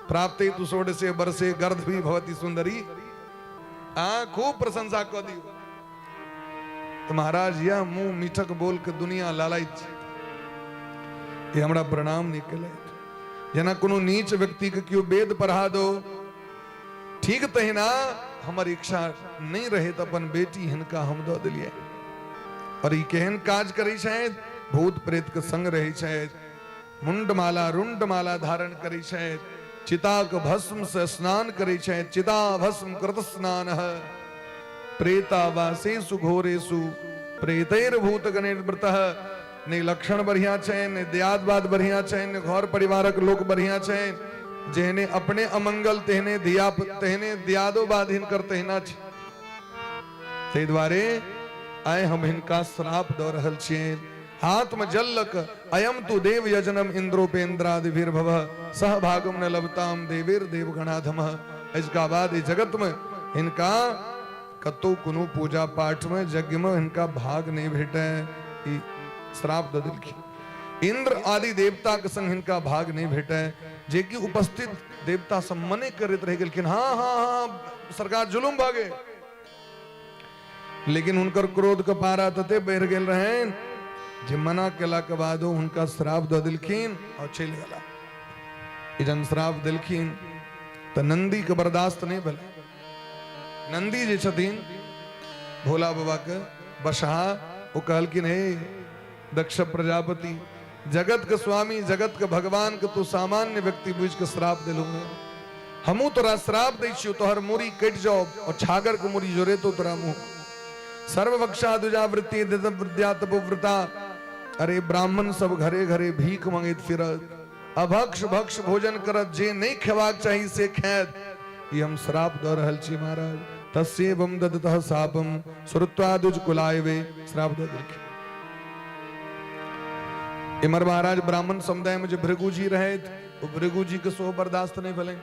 प्राप्ते तु षोडशे वर्षे गर्द भी भवती सुंदरी। आ खूब प्रशंसा कऽ दियौ तऽ महाराज यह मुंह मीठक बोल के दुनिया लालायत छै, ई हमरा प्रणाम नहि केलथि। जेना कोनो नीच व्यक्ति के केओ वेद पढ़ा दो, ठीक तहिना हमर इच्छा नहि रहे तऽ अपन बेटी हिनका हम दऽ देलियै। और ई केहन काज करै छथि, भूत प्रेत के संग रहै छथि, मुंडमाला रुंडमाला धारण करै छथि, चिताक भस्म से स्नान करै छथि, चिता भस्म कृत स्नान प्रेतावासेषु घोरेषु प्रेतैर्भूत गणैर्वृतः। नहि लक्षण बढ़िया छनि, नहि दियादवाद बढ़िया छनि, नहि घर परिवारक लोक बढ़िया छनि। जेहने अपने अमंगल तेहने धिया तेहने दियादो बाद हिनकर तहिना छै। ताहि दुआरे आइ हम हिनका श्राप दऽ रहल छियनि। हाथ में जल लक अयम तु देव यजनम इंद्रोपेन्द्रादिभिर्भव सहभागम न लभताम देवीर देवगणाधम। इसका बाद इस जगत में हिनका कतौ कोनो पूजा पाठ में यज्ञ में हिनका भाग नहीं भेटे, ई श्राप दऽ देलखिन। इंद्र आदि देवता के संग हिनका भाग नहीं भेटे, जे कि उपस्थित देवता सब मने करैत रहि गेलखिन, हाँ हाँ हाँ सरकार जुलुम भऽ गेल। लेकिन हुनकर क्रोध के पारा तते बढ़ि गेल रहनि जे मना केला के बादो हुनका श्राप दऽ देलखिन और चलि गेला। ई जहन श्राप देलखिन तऽ नंदी के बर्दाश्त नहि भेलै। नंदी जे छथिन भोला बाबा के बसहा, ओ कहलखिन हे दक्ष प्रजापति, जगत के स्वामी जगत के भगवान के तू सामान्य व्यक्ति बुझि के श्राप देलहुँ हेँ, हमहूँ तोरा श्राप दै छियौ, तोहर मूड़ी कटि जाओ और छागर के मूड़ी जोड़ेतो तोरा मुँह। सर्वभक्षा दुजावृत्ति विद्या तपोव्रता। अरे ब्राह्मण सब घरे घरे भीख मंगैत फिरत, अभक्ष भक्ष भोजन करत, जे नहीं खेबाक चाही से खायत। ई हम श्राप दऽ रहल छी महाराज। तस्येवं ददतः शापम श्रुत्वा दुज कुलायवे। श्राप दऽ देलखिन। इमर महाराज ब्राह्मण समुदाय में जे भृगुजी रहथि, ओ भृगुजी के सेहो बर्दाश्त नहीं भेलनि।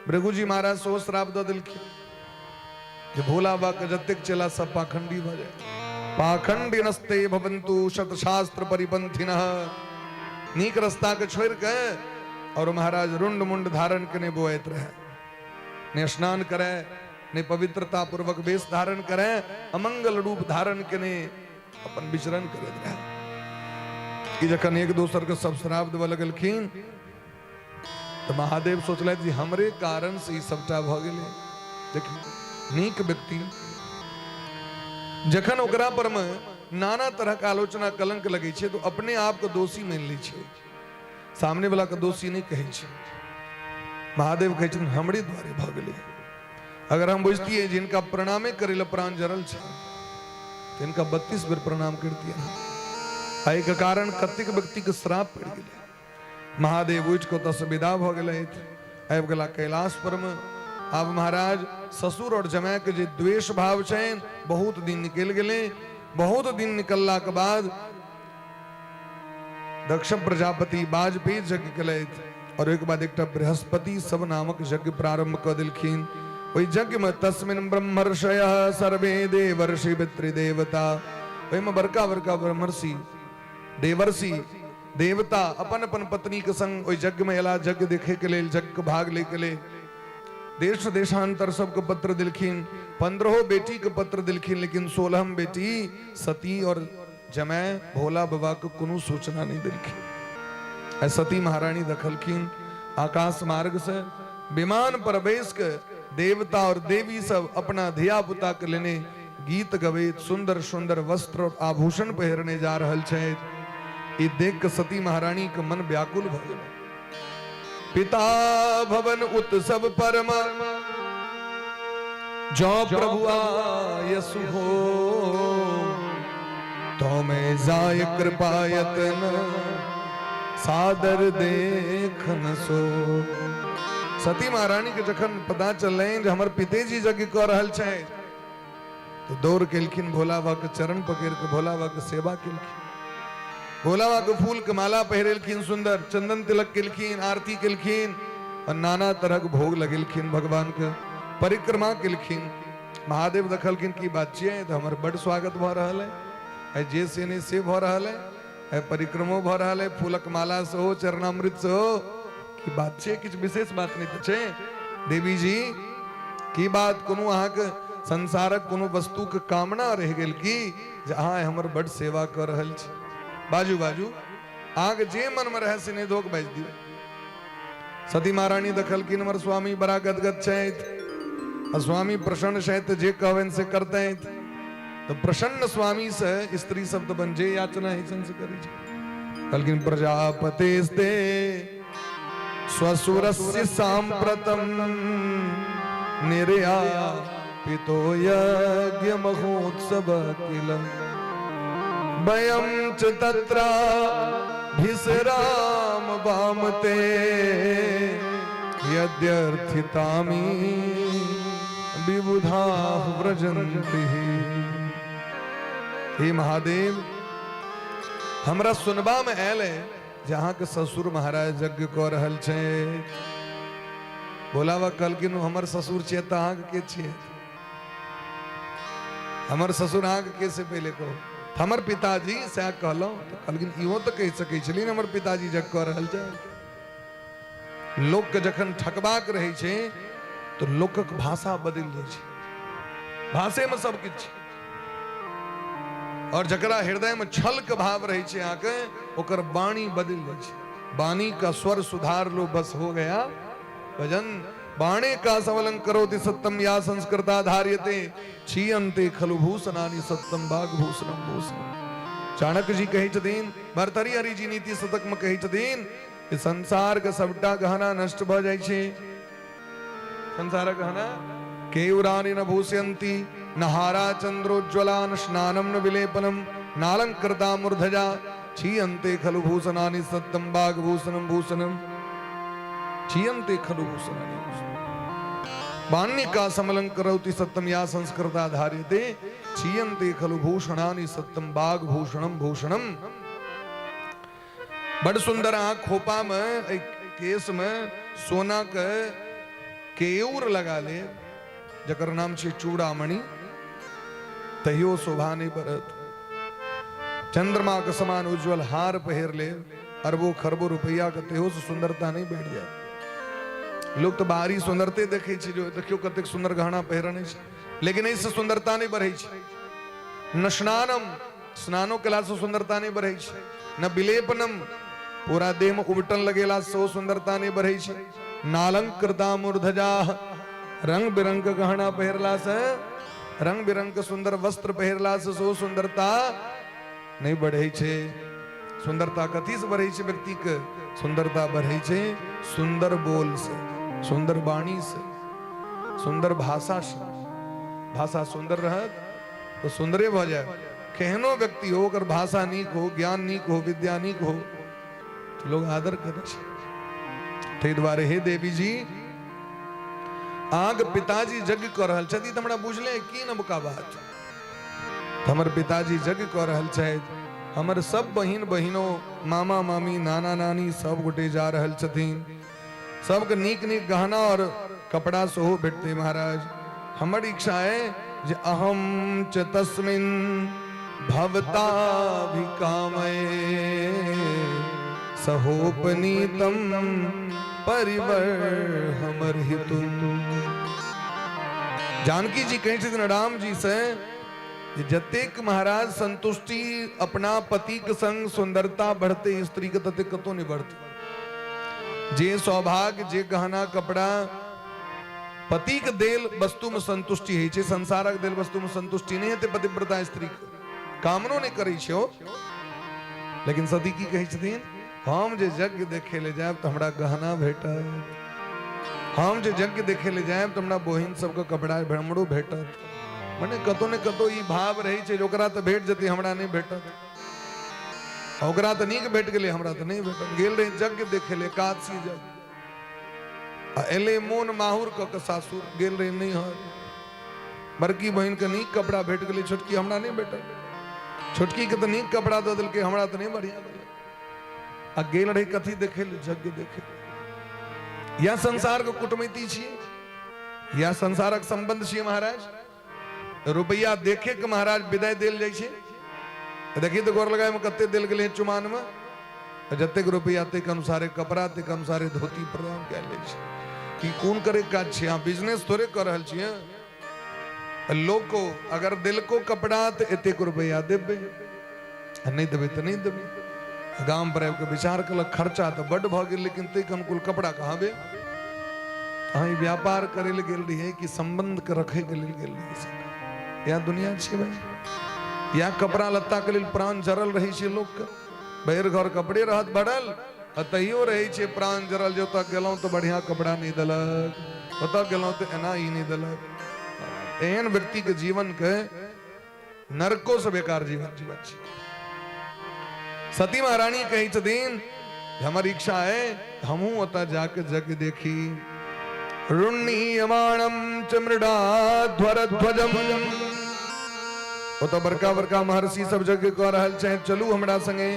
भृगुजी महाराज सेहो श्राप दऽ देलखिन जे भोला बाबा के जतेक चेला सब पाखंडी भऽ जाय। पाखंडिनस्ते भवन्तु शतशास्त्र परिपंथिनः। नीक रास्ता के छोड़ि के और महाराज रुंड मुंड धारण केने बौआइत रहै, ने स्नान करे ने पवित्रता पूर्वक वेश धारण करे, अमंगल रूप धारण केने अपन विचरण करैत रहै। कि जखन एक दोसर के सब श्राप देबऽ लगलखिन तऽ महादेव सोचलथि जे हमरे कारण से ई सबटा भऽ गेलै। देखियौ, नीक व्यक्ति जखन ओकरा पर मे नाना तरहक आलोचना कलंक लगै छै तऽ अपने आप के दोषी मानि लै छै, सामने वाला के दोषी नहि कहै छै। महादेव कहै छथिन हमरे द्वारे भऽ गेलै। अगर हम बुझतियै जे हिनका प्रणामे करै लए प्राण जरल छै तऽ हिनका 32 बेर प्रणाम करतियै। एहिके कारण कतेक व्यक्तिके श्राप पड़ि गेलै। महादेव उठि कऽ ओतऽसँ विदा भऽ गेलथि, आबि गेला कैलाश परमे। आब महाराज ससुर और जमायके जे द्वेष भाव छनि बहुत दिन निकलि गेलै। बहुत दिन निकललाके बाद दक्ष प्रजापति वाजपेयी यज्ञ केलथि और ओहिके बाद एकटा बृहस्पति सब नामक यज्ञ प्रारंभ कऽ देलखिन। ओहि यज्ञ में तस्मिन ब्रह्मर्षय सर्वे देवर्षि पितृदेवता, ओहिमे बड़का बड़का ब्रह्मर्षि देवर्षि देवता अपन अपन पत्नी के संग ओहि यज्ञ में एला, यज्ञ देखे के लेल, यज्ञ के भाग ले के लेल। देश देशांतर सबके पत्र दिलखिन, 15 बेटी के पत्र दिलखिन, लेकिन 16 बेटी सती और जमाय भोला बाबा के कोनो सूचना नहीं दिलखिन। आ सती महारानी देखलखिन आकाश मार्ग से विमान पर बैस के देवता और देवी सब अपना धिया पुता के लेने गीत गबैत सुंदर सुंदर वस्त्र और आभूषण पहिरने जा रहल छथि। ई देख के सती महारानी के मन व्याकुल भ गेल। पिता भवन उत्सव परम जो प्रभु आयसु हो तो मैं जाय कृपायतन सादर देखन सो। सती महारानी के जखन पता चललनि जे हमर पितेजी यज्ञ कऽ रहल छथि तो दौड़ केलखिन, भोला बाबा के चरण पकड़ के भोला बाबा के सेवा केलखिन, भोला बाबा के फूल के माला पहिरेलखिन, सुंदर चंदन तिलक केलखिन, आरती केलखिन और नाना तरह के भोग लगेलखिन, भगवान के परिक्रमा केलखिन। महादेव देखलखिन की बात छियै, तऽ हमर बड स्वागत भऽ रहल है, आइ जे से नहि से भऽ रहल है, आइ परिक्रमो भऽ रहल है, फूलक माला सेहो, चरणामृत सेहो, की बात छै, किछु विशेष बात नहि तऽ छै। देवी जी की बात, कोनो अहाँके संसारक कोनो वस्तुके कामना रहि गेल की जे अहाँ हमर बड सेवा कऽ रहल छी? बाजू बाजू, अहाँके जे मनमे रहए से नहि धोक बाजि दियौ। सती महारानी देखलखिन हमर स्वामी बड़ा गदगद छथि आ स्वामी प्रसन्न छथि तऽ जे कहबनि से करतथि। तऽ प्रसन्न स्वामी से स्त्री सब तऽ बन जे याचना होइ छनि से करै छै। कहलखिन प्रजापतिस्ते स्वसुरस्य सांप्रतम निर्या पितो यज्ञ महोत्सव किल वयं च तत्र भिसराम वामते यद्यर्थितामि विबुधा व्रजन्ति। हे महादेव, हमरा सुनबा में आयल है जे अहाँके ससुर महाराज यज्ञ कऽ रहल छै। भोला बाबा कहलखिन हमर ससुर छियै तऽ अहाँके के छियै? हमर ससुर अहाँके के से पहिले कहू। हमर पिताजी सएह कहलहुँ। तऽ कहलखिन इहो तऽ कहि सकै छलियै ने हमर पिताजी यज्ञ कऽ रहल छै। लोकके जखन ठकबाक रहै छै तऽ लोकक भाषा बदलि जाइ छै, भाषेमे सब किछु छै। और जकरा हृदय में छल के भाव रहे छै अहाँके, ओकर वाणी बदलि जाइ छै। वाणी का स्वर सुधार लो, बस हो गया भजन। वाणी का सबलन करोति सत्यम या संस्कृता धार्यते क्षीयन्ते खलु भूषणानि सत्यम बाघभूषणम भूषणम। चाणक्य जी कहै छथिन, भर्तृहरि हरि जी नीति शतक में कहै छथिन कि संसार के सबटा गहना नष्ट भऽ जाइ छै। संसार गहना केयूरानि न भूषयन्ति न हारा चंद्रोज्ज्वला न स्नानं न विलेपनं नालंकृता मूर्धजा क्षीयन्ते खलु भूषणानि सत्यम बाघभूषणम भूषणम क्षीयन्ते खलु भूषणानि वाण्यका समलंकरोति सत्यम या संस्कृता धार्यते क्षीयन्ते खलु भूषणानि सत्यम बाघभूषणम भूषणम। बड़ सुंदर अहाँ खोपा में केस में सोना के केयूर लगा ले, जकर नाम छै चूड़ामणि, तहियो शोभा नहीं बढ़त। चंद्रमा के समान उज्जवल हार पहिर ले, अरबो खरबो रुपैआ के तैयो से सुंदरता नहि बढ़ि जायत। लोक तऽ बाहरी सुंदरते देखै छै, जो देखियौ कतेक सुंदर गहना पहिरने छै, लेकिन एहिसँ सुंदरता नहि बढ़ै छै। न स्नानम, स्नानो केलासँ सुंदरता नहि बढ़ै छै। न विलेपनम, पूरा देहमे उबटन लगेला सेहो सुंदरता नहि बढ़ै छै। नालंकृता मूर्धजा, रंग बिरंग के गहना पहिरला से, रंग बिरंग के सुंदर वस्त्र पहिरला से सेहो सुंदरता नहि बढ़ै छै। सुंदरता कथी से बढ़ै छै व्यक्ति के? सुंदरता बढ़ै छै सुंदर बोल से, सुंदर वाणी से, सुंदर भाषा से। भाषा सुंदर रहत तऽ सुंदरे भऽ जायत। केहनो व्यक्ति हो, ओकर भाषा नीक हो, ज्ञान नीक हो, विद्या नीक हो, तऽ लोग आदर करै छै। ताहि दुआरे हे देवी जी, अहाँके पिताजी यज्ञ कऽ रहल छथि, तऽ हमरा बुझले की नवका बात। हमर पिताजी यज्ञ कऽ रहल छथि, हमर सब बहिन बहिनो, मामा मामी, नाना नानी सब गोटे जा रहल छथिन, सबके नीक नीक गहना और कपड़ा सेहो भेटतै। महाराज, हमर इच्छा है जे अहम च तस्मिन भवता भी कामये सहोपनीतम परिवर हमर हितु। जानकी जी कहै छथिन राम जी से जे जतेक महाराज संतुष्टि अपना पति के संग सुंदरता बढ़ते स्त्री के, ततेक कतौ नहीं बढ़ते। जे सौभाग्य, जे गहना कपड़ा, पति के देल वस्तु में संतुष्टि होइ छै, संसारक देल वस्तु में संतुष्टि नहीं हेतै पतिव्रता स्त्री के, कामनो नहीं करै छै ओ। लेकिन सती की कहै छथिन, हम जे यज्ञ देखे ले जायब तऽ हमरा गहना भेटत, हम जे यज्ञ देखे ले जायब तऽ हमरा बहिन सबके कपड़ा हमरो भेटत। मने कतौ ने कतौ ई भाव रहै छै जे ओकरा तऽ भेट जेतै, हमरा नहि भेटत, ओकरा तऽ नीक भेट गेलै, हमरा तऽ नहि भेटत। गेल रही यज्ञ देखे ले, एकादशी यज्ञ, आ एलै मोन माहुर कऽ के सासुर। गेल रही नैहर, बड़की बहिन के नीक कपड़ा भेट गेलै, छोटकी हमरा नहि भेटल। छोटकी के तऽ नीक कपड़ा दऽ देलकै, हमरा तऽ नहि बढ़िया देलकै। आ गेल रही कथी देखे ले? यज्ञ देखे। या संसार के कुटमैती छियै, या संसारक संबंध छियै महाराज। रुपैआ देखे के महाराज विदाई देल जाइ छै। देखी तऽ गोर लगाय में कते देल गेलै चुमान में, जतेक रुपैआ ताहिके अनुसारे कपड़ा, ताहिके अनुसारे धोती प्रदान कयल जाइ छै। ई कोन करे काज छै? अहाँ बिजनेस थोड़े कऽ रहल छियै। लोको अगर देलको कपड़ा तऽ एतेक रुपैआ देबै, आ नहि देबै तऽ नहि देबै। गाम पर आबि कऽ विचार केलक, खर्चा तऽ बड्ड भऽ गेल, लेकिन ताहिके अनुकूल कपड़ा कहाँ भेल? अहाँ ई व्यापार करै लए गेल रहियै कि सम्बन्धके रखैके लेल गेल रहियै? इएह दुनिया छै भाई। इएह कपड़ा लत्ताके लेल प्राण जरल रहै छै लोकके। भरि घर कपड़े रहत भरल आ तैयो रहै छै प्राण जरल जे ओतऽ गेलहुँ तऽ बढ़िआँ कपड़ा नहि देलक, ओतऽ गेलहुँ तऽ एना ई नहि देलक। एहन व्यक्तिके जीवनके नरको से बेकार जीवन जीवन छै। सती महारानी कहै छथिन, हमर इच्छा है हमहूँ ओतऽ जाके यज्ञ देखी। रुण्णीयमाणम च मृडाध्वर ध्वजम, ओतऽ बड़का बड़का महर्षि सब यज्ञ कऽ रहल छथि, चलू हमरा संगे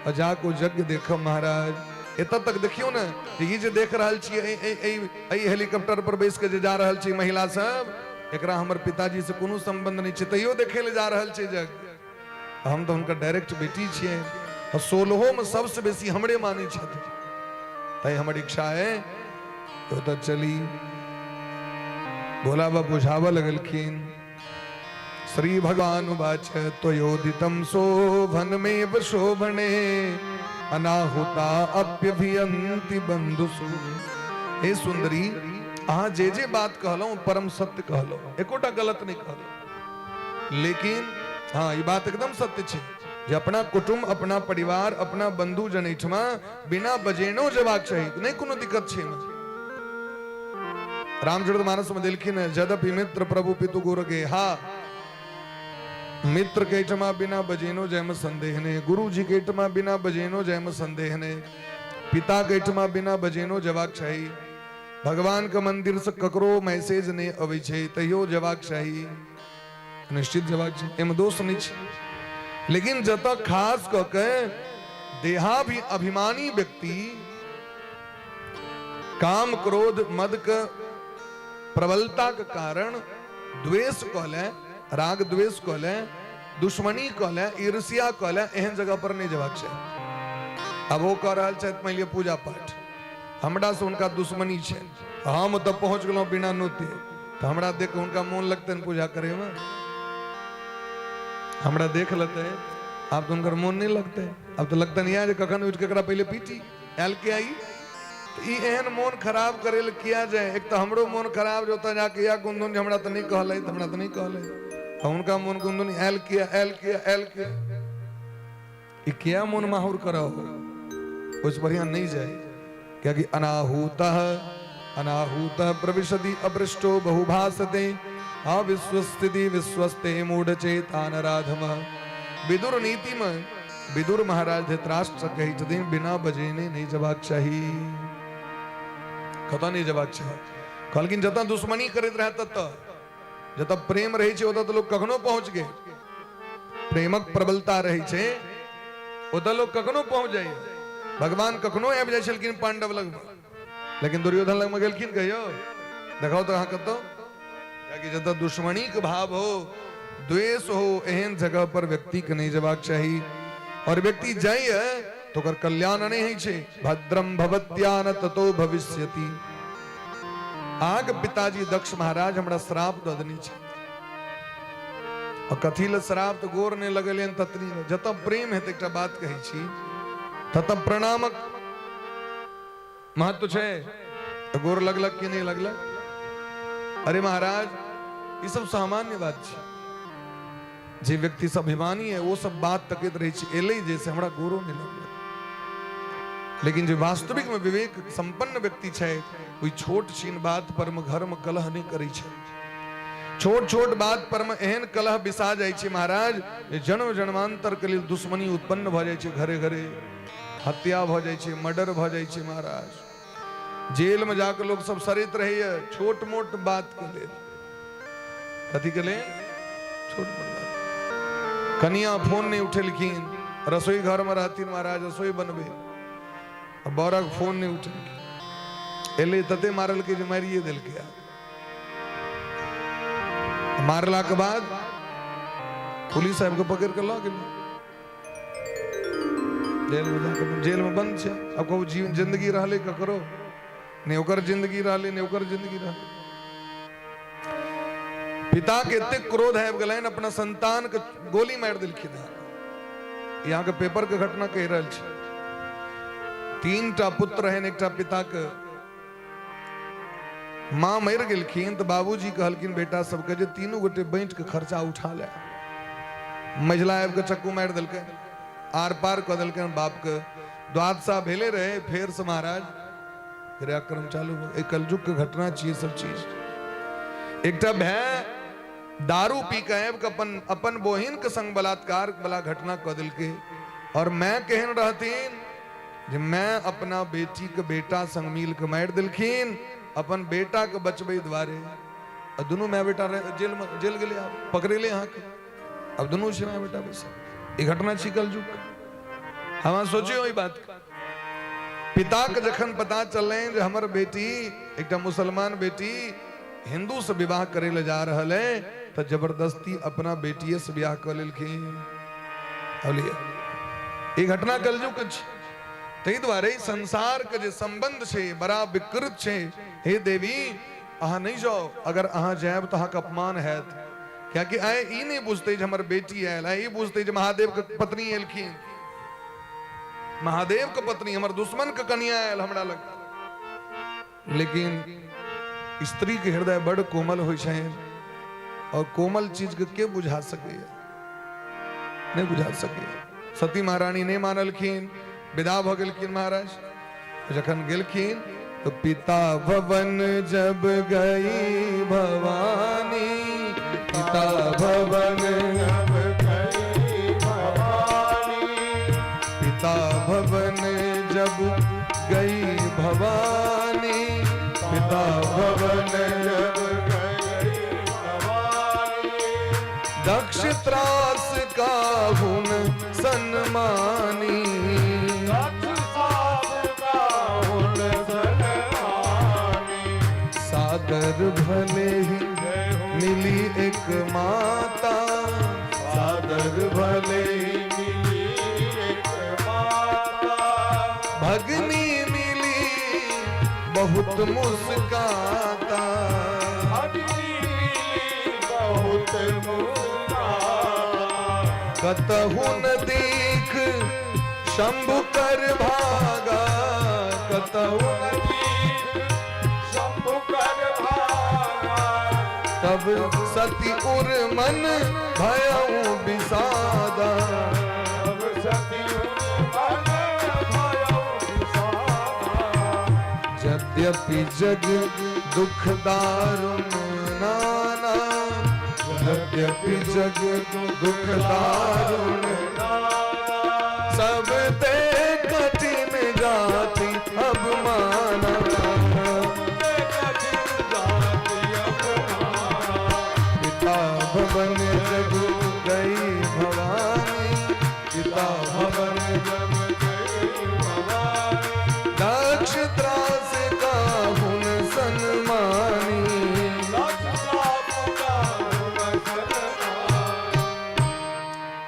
आ जाके ओ यज्ञ देखब। महाराज, एतऽ तक देखियौ ने, ई जे देख रहल छियै, एहि हेलीकॉप्टर पर बैस के जे जा रहल छै महिला सब, एकरा हमर पिताजी से कोनो संबंध नहि छै, तैयो देखै लए जा रहल छै यज्ञ। हम तऽ हुनकर डायरेक्ट बेटी छियै, आ 16 मे सबसँ बेसी हमरे मानै छथिन, तैं हमर इच्छा है ओतऽ चली। भोला बाबा बुझाबऽ लगलखिन। श्री भगवान उवाच त्वयोदितम शोभनमेव शोभने अनाहुता अप्यभियंति बंधुसु। हे सुंदरी, अहाँ जे जे बात कहलहुँ परम सत्य कहलहुँ, एकोटा गलत नहि कहलहुँ। लेकिन हाँ, ई बात एकदम सत्य छै जे अपना कुटुम्ब, अपना परिवार, अपना बंधु जन एहिठमा बिना बजेनो जेबाक चाही, नहि कोनो दिक्कत छै। रामचरित मानस में देलखिन, यद्यपि मित्र प्रभु पितु गुरु गे हा, मित्र के एहिठमा बिना बजेनो जायमे संदेह नहि, गुरु जी के एहिठमा बिना बजेनो जायमे संदेह नहि, पिता के एहिठमा बिना बजेनो जेबाक चाही, भगवान के मंदिर से ककरो मैसेज नहि अबै छै तैयो जेबाक चाही, निश्चित जेबाक छै, एहिमे दोष नहि छै। लेकिन जतऽ खास कऽ के देहाभि अभिमानी व्यक्ति काम क्रोध मद के प्रबलता के कारण द्वेष कऽ ले, राग द्वेष कऽ ले, दुश्मनी कऽ ले, ईर्ष्या कऽ ले, एहन जगह पर नहि जेबाक चाही। आब ओ कऽ रहल छथि मानि लिअ पूजा पाठ, हमरासँ हुनका दुश्मनी छै, हम ओतऽ पहुँच गेलहुँ बिना नोते, तऽ हमरा देख कऽ हुनका मोन लगतनि पूजा करैमे? हमरा देख लेतै आब तऽ हुनकर मोन नहि लगतै। आब तऽ लगतनि इएह जे कखन उठि कऽ एकरा पहिले पीटी आयल के आई। तऽ ई एहन मोन खराब करै लए किया जाय? एक तऽ हमरो मोन खराब जे ओतऽ जाके इएह गुनधुन जे हमरा तऽ नहि कहलथि, हमरा तऽ नहि कहलथि, आ हुनका मोन गुनधुन आयल किया, आयल किया, आयल किया। ई किया मोन माहुर करब? ओहिसँ बढ़िआँ नहि जाय, कियाकि अनाहूत अनाहूत प्रविशति अपृष्टो बहुभासते अविश्वस्थिति विश्वस्ते मूढ़चेता नराधम। विदुर नीति में विदुर महाराज धृतराष्ट्र कहै छथिन बिना बजेने नहि जबाक चाही, कतऽ नहि जबाक चाही। कहलखिन जतऽ दुश्मनी करैत रहए ततऽ, जतऽ प्रेम रहै छै ओतऽ तऽ लोक कखनो पहुँच गेल। प्रेमक प्रबलता रहै छै ओतऽ लोक कखनो पहुँच जाइए। भगवान कखनो आबि जाइ छलखिन पांडव लगमे, लेकिन दुर्योधन लगमे गेलखिन कहियो? देखाउ तऽ अहाँ कतौ। कियाकि जतऽ दुश्मनीके भाव हो, द्वेष हो, एहन जगह पर व्यक्तिके नहि जेबाक चाही। और व्यक्ति जाइए तऽ ओकर कल्याण नहि होइ छै। भद्रम भवत्या न ततो भविष्यति। अहाँके पिताजी दक्ष महाराज हमरा श्राप दऽ देने छै। आ कथी लए श्राप? तऽ गोर नहि लगेलियनि ततनी। जतऽ प्रेम हेतै, एकटा बात कहै छी, ततऽ प्रणामक महत्व छै। तऽ गोर लगलक कि नहि लगलक? अरे महाराज, ई सब सामान्य बात छै। जे व्यक्ति सब अभिमानी है वो सब बात तकैत रहै छै, एलै जे से हमरा गोरो नहि लगलक। लेकिन जे वास्तविक में विवेक संपन्न व्यक्ति छै, ओहि छोट छीन बात पर में घर में कलह नहि करै छै। छोट छोट बात पर में एहन कलह बिसा जाइ छै महाराज, जे जन्म जन्मांतर के लेल दुश्मनी उत्पन्न भऽ जाइ छै, घरे घरे हत्या भऽ जाइ छै, मर्डर भऽ जाइ छै महाराज। जेल में जाके लोग सब सड़ैत रहैया छोट मोट बात के लेल। कथी के लेल? छोट मोट बात। कनिया फोन नहीं उठेलखिन, रसोई घर में रहथिन महाराज, रसोई बनबे, बरक फोन नहीं उठेलखिन, एलै तते मारलकै जे मारिए देलकै। मारला के बाद पुलिस आबि कऽ पकड़ि कऽ लऽ गेलै, जेल में जाके जेल में बंद छै। अब कहू जीवन जिंदगी रहलै ककरो? नहि ओकर जिंदगी रहलै, नहि ओकर जिंदगी रहलै। पिता के एतेक क्रोध आबि गेलनि, अपना संतान के गोली मारि देलखिन। यहाँ के पेपर के घटना कहि रहल छी। 3टा पुत्र रहनि एकटा पिता के। माँ मरि गेलखिन तऽ बाबूजी कहलखिन बेटा सबके जे तीनू गोटे बाँटि के खर्चा उठा ले। मझिला आबि कऽ चक्कू मारि देलकै, आर पार कऽ देलकै बापके। द्वादशा भेले रहे, फेर से महाराज क्रियाक्रम चालू। एहि कलयुग के घटना छियै सब चीज। एकटा भाय दारू पी के आबि कऽ अपन अपन बहिन के संग बलात्कार वाला घटना कऽ देलकै। और माय केहन रहथिन जे माय अपना बेटी के बेटा संग मिल के मारि देलखिन अपन बेटा के बचबै दुआरे। आ दुनू माय बेटा जेल में जेल गेलै, आब पकड़ेले अहाँके, आब दुनू छै माय बेटा बैसल। ई घटना छी कलयुग के। हम सोचियौ ई बात। पिता के जखन पता चललनि जे हमर बेटी, एकटा मुसलमान बेटी हिंदू से विवाह करे ले जा रहल है, तऽ जबरदस्ती अपना बेटिए से बियाह कऽ लेलखिन। बुझलियै? ई घटना कलयुग के छै। ताहि दुआरे संसार के जे संबंध छै बड़ा विकृत छै। हे देवी, अहाँ नहि जाउ, अगर अहाँ जायब तऽ अहाँके अपमान हैत। कियाकि आइ ई नहि बुझतै जे हमर बेटी आयल, आइ ई बुझतै जे महादेव के पत्नी एलखिन, महादेव के पत्नी हमर दुश्मन के कनिया आयल हमरा लग। लेकिन स्त्री के हृदय बड़ कोमल होइ छै, और कोमल चीज के के बुझा सकैया? नहि बुझा सकैया। सती महारानी नहि मानलखिन, विदा भऽ गेलखिन महाराज। जखन गेलखिन तो पिता भवन जब गई भवानी, पिता भवन जब गई भवानी, पिता भवन जब गई भवानी, पिता भवन जब गई भवानी, दक्ष त्रास का हुन सन्मानी, दक्ष सास का हुन सन्मानी, सादर भले ही जय हो मिली एक माता, सादर भले ही मिली एक माता, भगनी मिली बहुत मुस्काता। भगनी मिली बहुत मुस्काता। कतहु न देख शंभु कर भागा, कतहु न देख शंभु कर भागा। तब सती उर मन भयउ विषादा। तब सती उर मन भयउ विषादा। यद्यपि जग दुख दारुण नाना, यद्यपि जग दुख दारुण नाना, सब ते कठिन जाति अब माना। ते कठिन जाति अपनाना। पिता भवन जग गई भवानी, पिता भवन जब गई भवानी। दक्ष त्रास का हुन सन्मानी। दक्ष त्रास का हुन सन्मानी।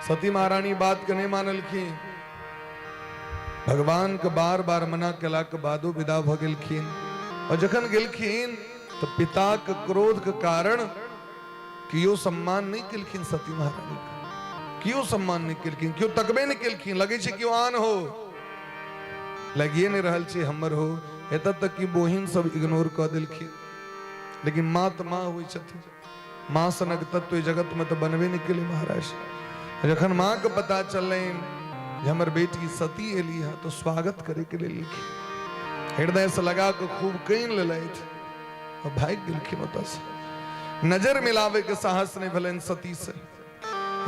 सती महारानी बात के नहीं मानलखिन। भगवान के बार बार मना केला के बादो विदा भ गेलखिन। और जखन गेलखिन तो पिता के क्रोध के कारण कियो सम्मान नहीं केलखिन सती महारानी के, कियो सम्मान नहीं केलखिन, कियो तकबे नहीं केलखिन। लगे छै कियो आन हो, लगिए नहीं रहल छै हमर हो। एतऽ तक कि बोहिन सब इग्नोर कऽ देलखिन। लेकिन माँ तऽ माँ होइ छथिन, माँ सनक तत्व एहि जगत में तऽ बनबे नहि केलै महाराज। जखन माँ के पता चललनि जे हमर बेटी सती एली है, तो स्वागत करे के लेल एलखिन। हृदय से लगा के खूब कानि लेलथि और भागि गेलखिन ओतऽ से। नजर मिलावे के साहस नहीं भेलनि सती से।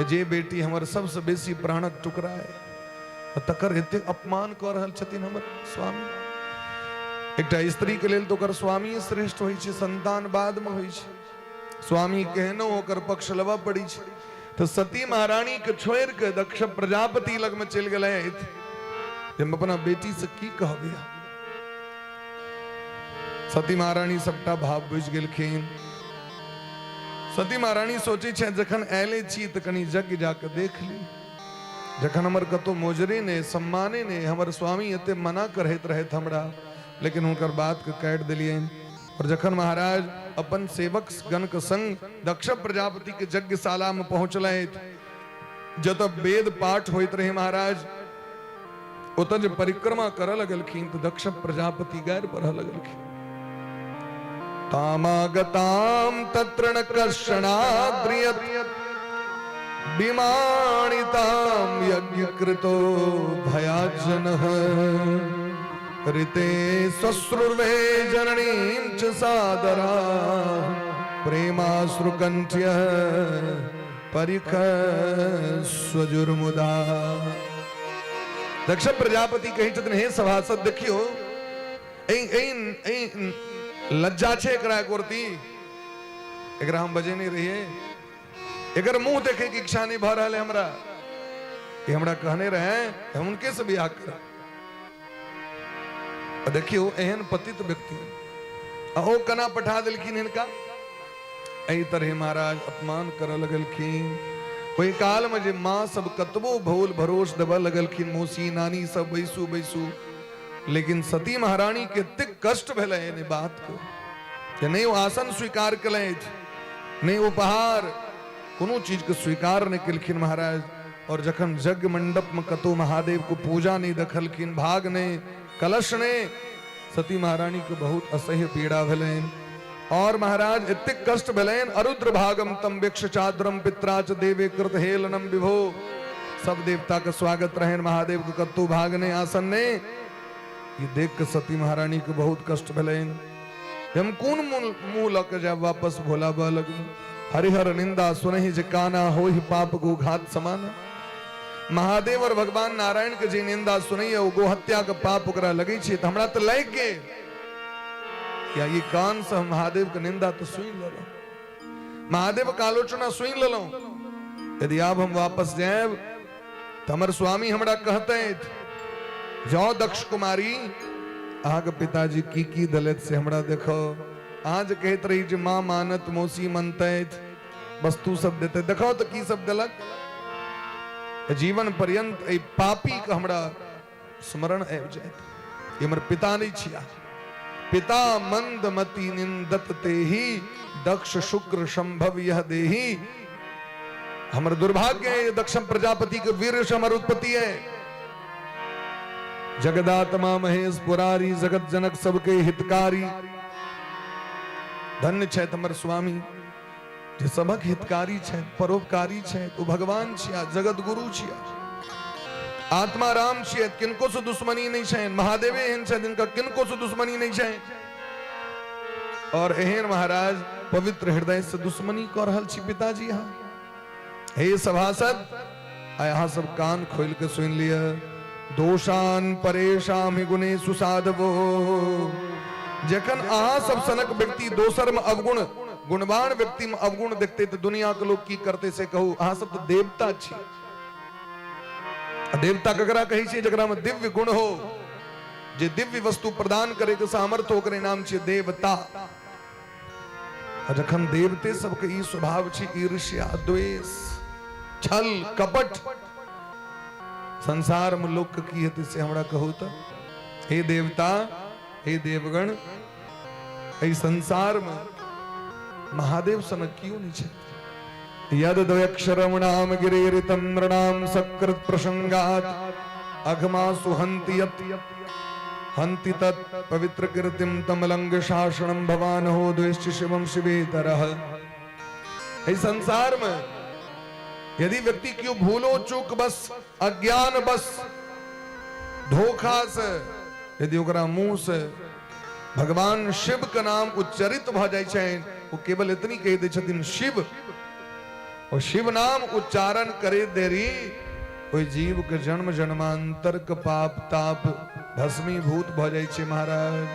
जे बेटी हमर सबसे बेसी प्राणक टुकड़ा है, तकर एतेक अपमान कऽ रहल छथिन हमर स्वामी। एकटा स्त्री के लेल तऽ ओकर स्वामी श्रेष्ठ होइ छै, संतान बाद में होइ छै। स्वामी केहनो ओकर पक्ष लेबऽ पड़ै छै। तऽ सती महारानी के छोड़ि के दक्ष प्रजापति लग में चलि गेलथि जे हम अपना बेटी से की कहबै। सती महारानी सबटा भाव बुझि गेलखिन। सती महारानी सोचै छै जखन आयले छी तऽ कनि यज्ञ जाके देख ली। जखन हमर कतौ मोजरे ने, सम्माने ने, हमर स्वामी एते मना करैत रहथि हमरा, लेकिन हुनकर बात के काटि देलियनि। और जखन महाराज अपन सेवक गण के संग दक्ष प्रजापति के यज्ञशाला में पहुंचलथि, जतऽ वेद पाठ होइत रहे महाराज, ओतऽ जे परिक्रमा करऽ लगलखिन तऽ दक्ष प्रजापति गारि पढ़ऽ लगलखिन। तामागताम तत्र न कर्षणाद्रियत विमानिताम यज्ञ कृतो भयाजनः ऋते श्वश्रुर्वे जननीं च सादरा प्रेमाश्रुकण्ठ्य परिख स्वजुर्मुदा। दक्ष प्रजापति कहै छथिन, हे सभासद, देखियौ, एहि एहि लज्जा छै एकरा एकोरती? एकरा हम बजेने रहियै, एकर मुंह देखे के इच्छा नहीं भऽ रहल है हमरा। ई हमरा कहने रहे हम उनके से बियाह करब। आ देखियौ, एहन पतित व्यक्ति आ ओ केना पठा देलखिन हिनका। एहि तरहे महाराज अपमान करऽ लगलखिन। ओहि काल में जे माँ सब कतबो भोल भरोस देबऽ लगलखिन, मौसी नानी सब, बैसू बैसू, लेकिन सती महारानी के एतेक कष्ट भेलै एहि बात के जे नहि ओ आसन स्वीकार केलथि, नहि उपहार, कोनो चीज के स्वीकार नहि केलखिन महाराज। और जखन यज्ञ मंडप में कतौ महादेव को पूजा नहीं देखलखिन, भाग नहीं, कलश नहीं, सती महारानी के बहुत असह्य पीड़ा भेलनि। और महाराज एतेक कष्ट भेलनि, अरुद्र भागम तम वृक्ष चाद्रम पित्राच देवे कृत हेलनम विभो। सब देवता के स्वागत रहन, महादेव के कतौ भाग नहीं, आसन नहीं। ये देख के सती महारानी के बहुत कष्ट भेलनि। हम कोन मुंह लऽ के जायब वापस भोला बाबा लग? हरिहर निंदा सुनहि जे काना, होहि पाप गो घात समाना। महादेव और भगवान नारायण के जे निंदा सुनैया, ओ गोहत्या के पाप ओकरा लगै छै, तऽ हमरा तऽ लागि गेल। या ई कान से हम महादेव के निंदा तऽ सुनि लेलहुँ, महादेव के आलोचना सुनि लेलहुँ। यदि आब हम वापस जायब तऽ हमर स्वामी हमरा कहतै, जाओ दक्ष कुमारी, अहाँके पिताजी की की देलथि से हमरा देखो। अहाँ जे कहैत रही जे माँ मानत, मौसी मनतैथ, वस्तु सब देते, देखो तऽ की सब देलक। जीवन पर्यंत एहि पापी के हमरा स्मरण आबि जायत। ई हमर पिता नहि छिया। पिता मंदमति निंदत तेही, दक्ष शुक्र संभव यह देही। हमर दुर्भाग्य है दक्ष प्रजापति के वीर से हमर उत्पत्ति है। जगदात्मा महेश पुरारी, जगत जनक सबके हितकारी। धन्य छथि हमर स्वामी जे सबक हितकारी छथि, परोपकारी छथि। ओ भगवान छिया, जगत गुरु छिया, आत्मा राम छियै, किनको से दुश्मनी नहीं छनि। महादेवे एहन छथि जिनका किनको से दुश्मनी नहीं छनि। और एहन महाराज पवित्र हृदय से दुश्मनी कऽ रहल छी पिताजी अहाँ। हे सभासद, आइ अहाँ सब कान खोलि के सुनि लिअ। दोषान परेशाम ही गुणे सुसाधवो। जखन अहाँ सब सनक व्यक्ति दोसर में अवगुण, गुणवान व्यक्ति में अवगुण देखते तऽ दुनिया के लोग की करते से कहू। अहाँ सब तऽ देवता छी। आ देवता ककरा कहै छै? जकरा में दिव्य गुण हो, जे दिव्य वस्तु प्रदान करे के सामर्थ्य, ओकरे नाम छै देवता। आ जखन देवते सबके ई स्वभाव छै, ईर्ष्या, द्वेष, छल, कपट, संसार में लोक के की हेतै से हमरा कहू तऽ। हे देवता, हे देवगण, एहि संसार में महादेव सनक कियो नहि छै। यद द्वयक्षरम नाम गिरेरितम नृणाम सकृत प्रसंगात अघमा सुहंति यत हंति तत् पवित्र कीर्तिम तमलंग शासनम भवान हो द्वेष्टि शिवम शिवेतरः। एहि संसार में यदि व्यक्ति क्यों भूलो चूक बस, अज्ञान बस, धोखा से यदि ओकरा मुंह से भगवान शिव के नाम उच्चरित भऽ जाइ छनि, ओ केवल इतनी कहि दै छथिन शिव, और शिव नाम उच्चारण करे देरी ओहि जीव के जन्म जन्मांतर के पाप ताप भस्मीभूत भऽ जाइ छै। महाराज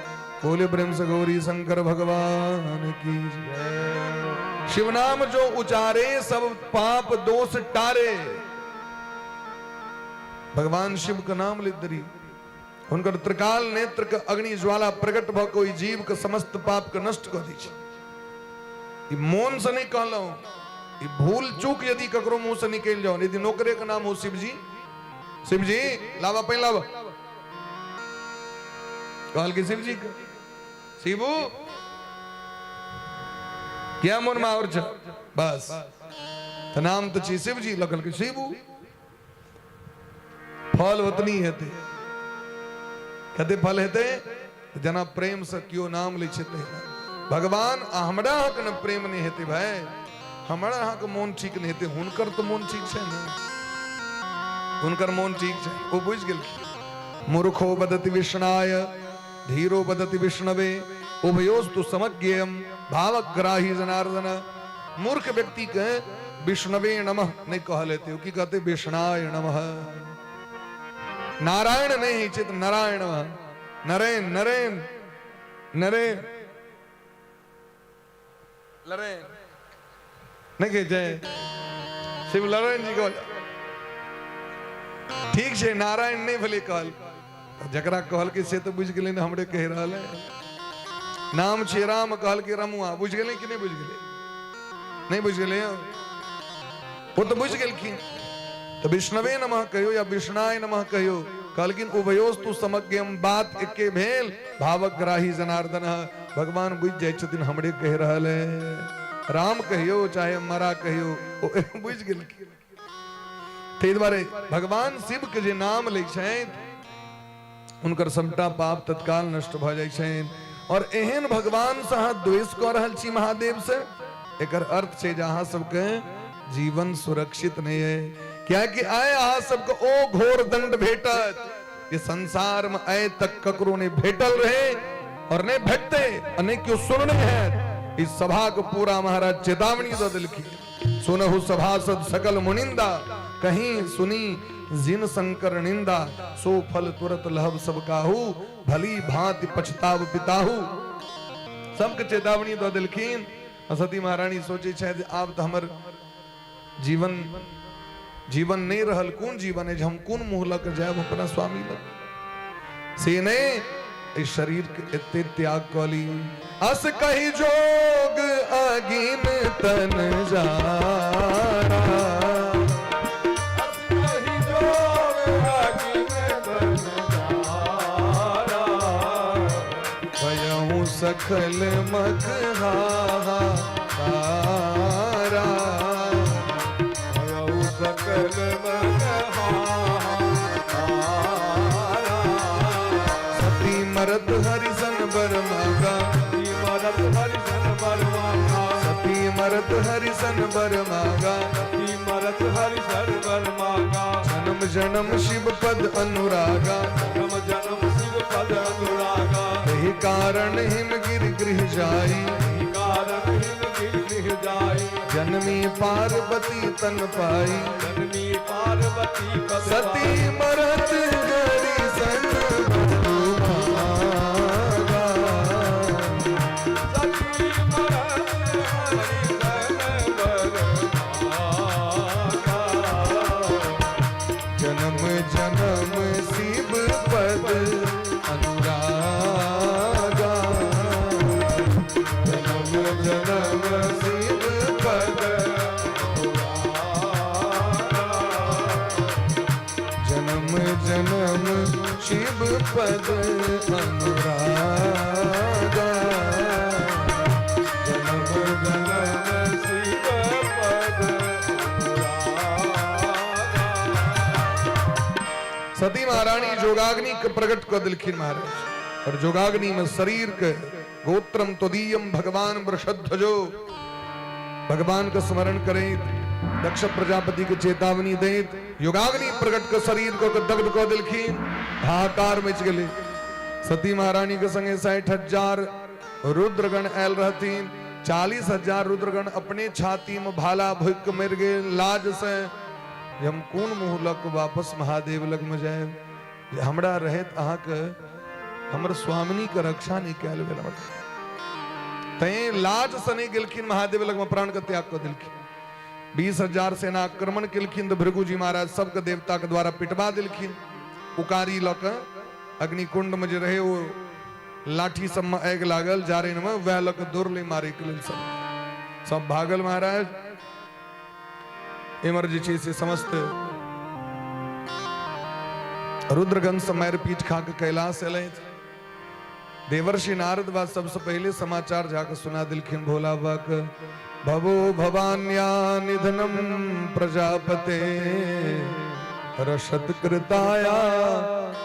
बोले प्रेम से गौरी शंकर भगवान की जय। शिव नाम जो उचारे सब पाप दोष टारे। भगवान शिव के नाम ले देरी हुनकर त्रिकाल नेत्र के अग्नि ज्वाला प्रकट भऽ के ओहि जीव के समस्त पाप के नष्ट कऽ दै छै। ई मोन से नहि कहलहुँ, ई भूल चूक यदि ककरो मुंह से निकलि जाओ, यदि नौकरे के नाम हो शिवजी, शिवजी लावा पानि लावा, कहल कि शिवजी के शिबू क्या मन में और छ, बस तो नाम तो छी शिवजी, लगल कि शिबू, फल ओतनी हेतै। कते फल हेतै? जेना प्रेम से केओ नाम लै छै तहिना भगवान। आ हमरा अहाँके ने प्रेम नहि हेतै भाय, हमरा अहाँके मोन ठीक नहि हेतै, हुनकर तऽ मोन ठीक छै ने, हुनकर मोन ठीक छै, ओ बुझि गेलखिन। मूर्खो वदति विष्णाय धीरो वदति विष्णवे उभयोस्तु समज्ञेयम भावग्राही जनार्दन। मूर्ख व्यक्ति के विष्णवे नमः नहीं कहल हेतै, ओ की कहते? विष्णाय नमः। नारायण नहीं होइ छै तऽ नारायण, नरेन, नरेन, नरेन, लरेन नहीं कहै छै शिव लरेन जी कहल। ठीक छै, नारायण नहीं भेलै कहल, जकरा कहलकै से तऽ बुझि गेलै ने हमरे कहि रहल है। नाम छियै राम, कहलकै रमुआ, बुझि गेलै कि नहि बुझि गेलै? नहि बुझि गेलै? ओ तऽ बुझि गेलखिन। तऽ विष्णवे नमः कहियो या विष्णाय नमः कहियो, कहलखिन उभयोस्तु समज्ञम, बात एके भेल, भावग्राही जनार्दन। भगवान बुझि जाइ छथिन हमरे कहि रहल है, राम कहियो चाहे मरा कहियो, ओ बुझि गेलखिन। ताहि दुआरे भगवान शिव के जे नाम लै छथि हुनकर सबटा पाप तत्काल नष्ट भऽ जाइ छनि। और एहन भगवान से अहाँ द्वेष कऽ रहल छी महादेव से, एकर अर्थ छै जे अहाँ सबके जीवन सुरक्षित नहि है, कियाकि आइ अहाँ सबके ओ घोर दंड भेटत जे संसार में आइ तक ककरो नहि भेटल रहे और नहि भेटतै आ नहि केओ सुनने हैत। इस सभा के पूरा महाराज चेतावनी दऽ देलखिन। सुनहु सभासद सकल मुनिंदा, कहीं सुनी जिन शंकर निंदा, सो फल तुरत लहब सब काहू, भली भांति पछताव पिताहू। सबके चेतावनी दऽ देलखिन। आ सती महारानी सोचै छथि आब तऽ हमर जीवन जीवन नहि रहल, कोन जीवन है, हम कोन मुँह लऽ कऽ जायब अपना स्वामी लग। से नहि, एहि शरीर के एते त्याग कऽ ली। अस कही जोग अगिन तन जारा, अस कही जोग अगिन तन जारा। सखल मख हाहाकारा। भयउ सकल मख हाहाकारा। सती मरत हरिसन बर मांगा। सती मरत हरिसन बर मांगा। सती मरत हरिसन बर मांगा। सती मरत हरिसन बर मांगा। जन्म जन्म शिव पद अनुरागा। जन्म जन्म शिव पद अनुरागा। एहि कारण हिमगिर गृह जाई। एहि कारण हिमगिर गृह जाई। जनमी पार्वती तन पाई। जननी पार्वती पद सती मरत हरिसन बर मांगा। सती मरत हरिसन बर मांगा। जन्म जन्म शिव पद अनुरागा। जन्म जन्म शिव पद जन्म जन्म शिव पद अनुरागा। जन्म जन्म शिव पद अनुरागा। सती महारानी जोगाग्नि के प्रकट कऽ देलखिन महाराज। और जोगाग्नि में शरीर के गोत्रम त्वदीयम भगवान वृषध्वजो, भगवान के स्मरण करैत दक्ष प्रजापति के चेतावनी दैत योगाग्नि प्रकट के शरीर को के दग्ध कऽ देलखिन। हाहाकार मचि गेलै। सती महारानी के संगे 60,000 रुद्रगण आयल रहथिन। 40,000 रुद्रगण अपने छाती में भाला भोंकि के मरि गेल लाज से, जे हम कोन मुँह लऽ कऽ वापस महादेव लग में जायब, जे हमरा रहैत अहाँके हमर स्वामिनी के रक्षा नहि कयल गेल हमरा। तैं लाज से नहि गेलखिन महादेव लग में, प्राण के त्याग कऽ देलखिन। 20,000 सेना आक्रमण केलखिन तऽ भृगुजी महाराज सबके देवता के द्वारा पिटवा देलखिन। उकारी लऽ कऽ अग्निकुंड में जे रहे ओ लाठी सब में आगि लागल जारनि में, वएह लऽ कऽ दौड़लै मारै के लेल। सब सब भागल महाराज। एमहर जे छै से समस्त रुद्रगण से मारि पीट खा के कैलाश एलथि। देवर्षि नारद बा सबसे पहले समाचार जाके सुना दिलखिन भोला बाबा के। भवो भवान्या निधनम प्रजापते रसत कृताया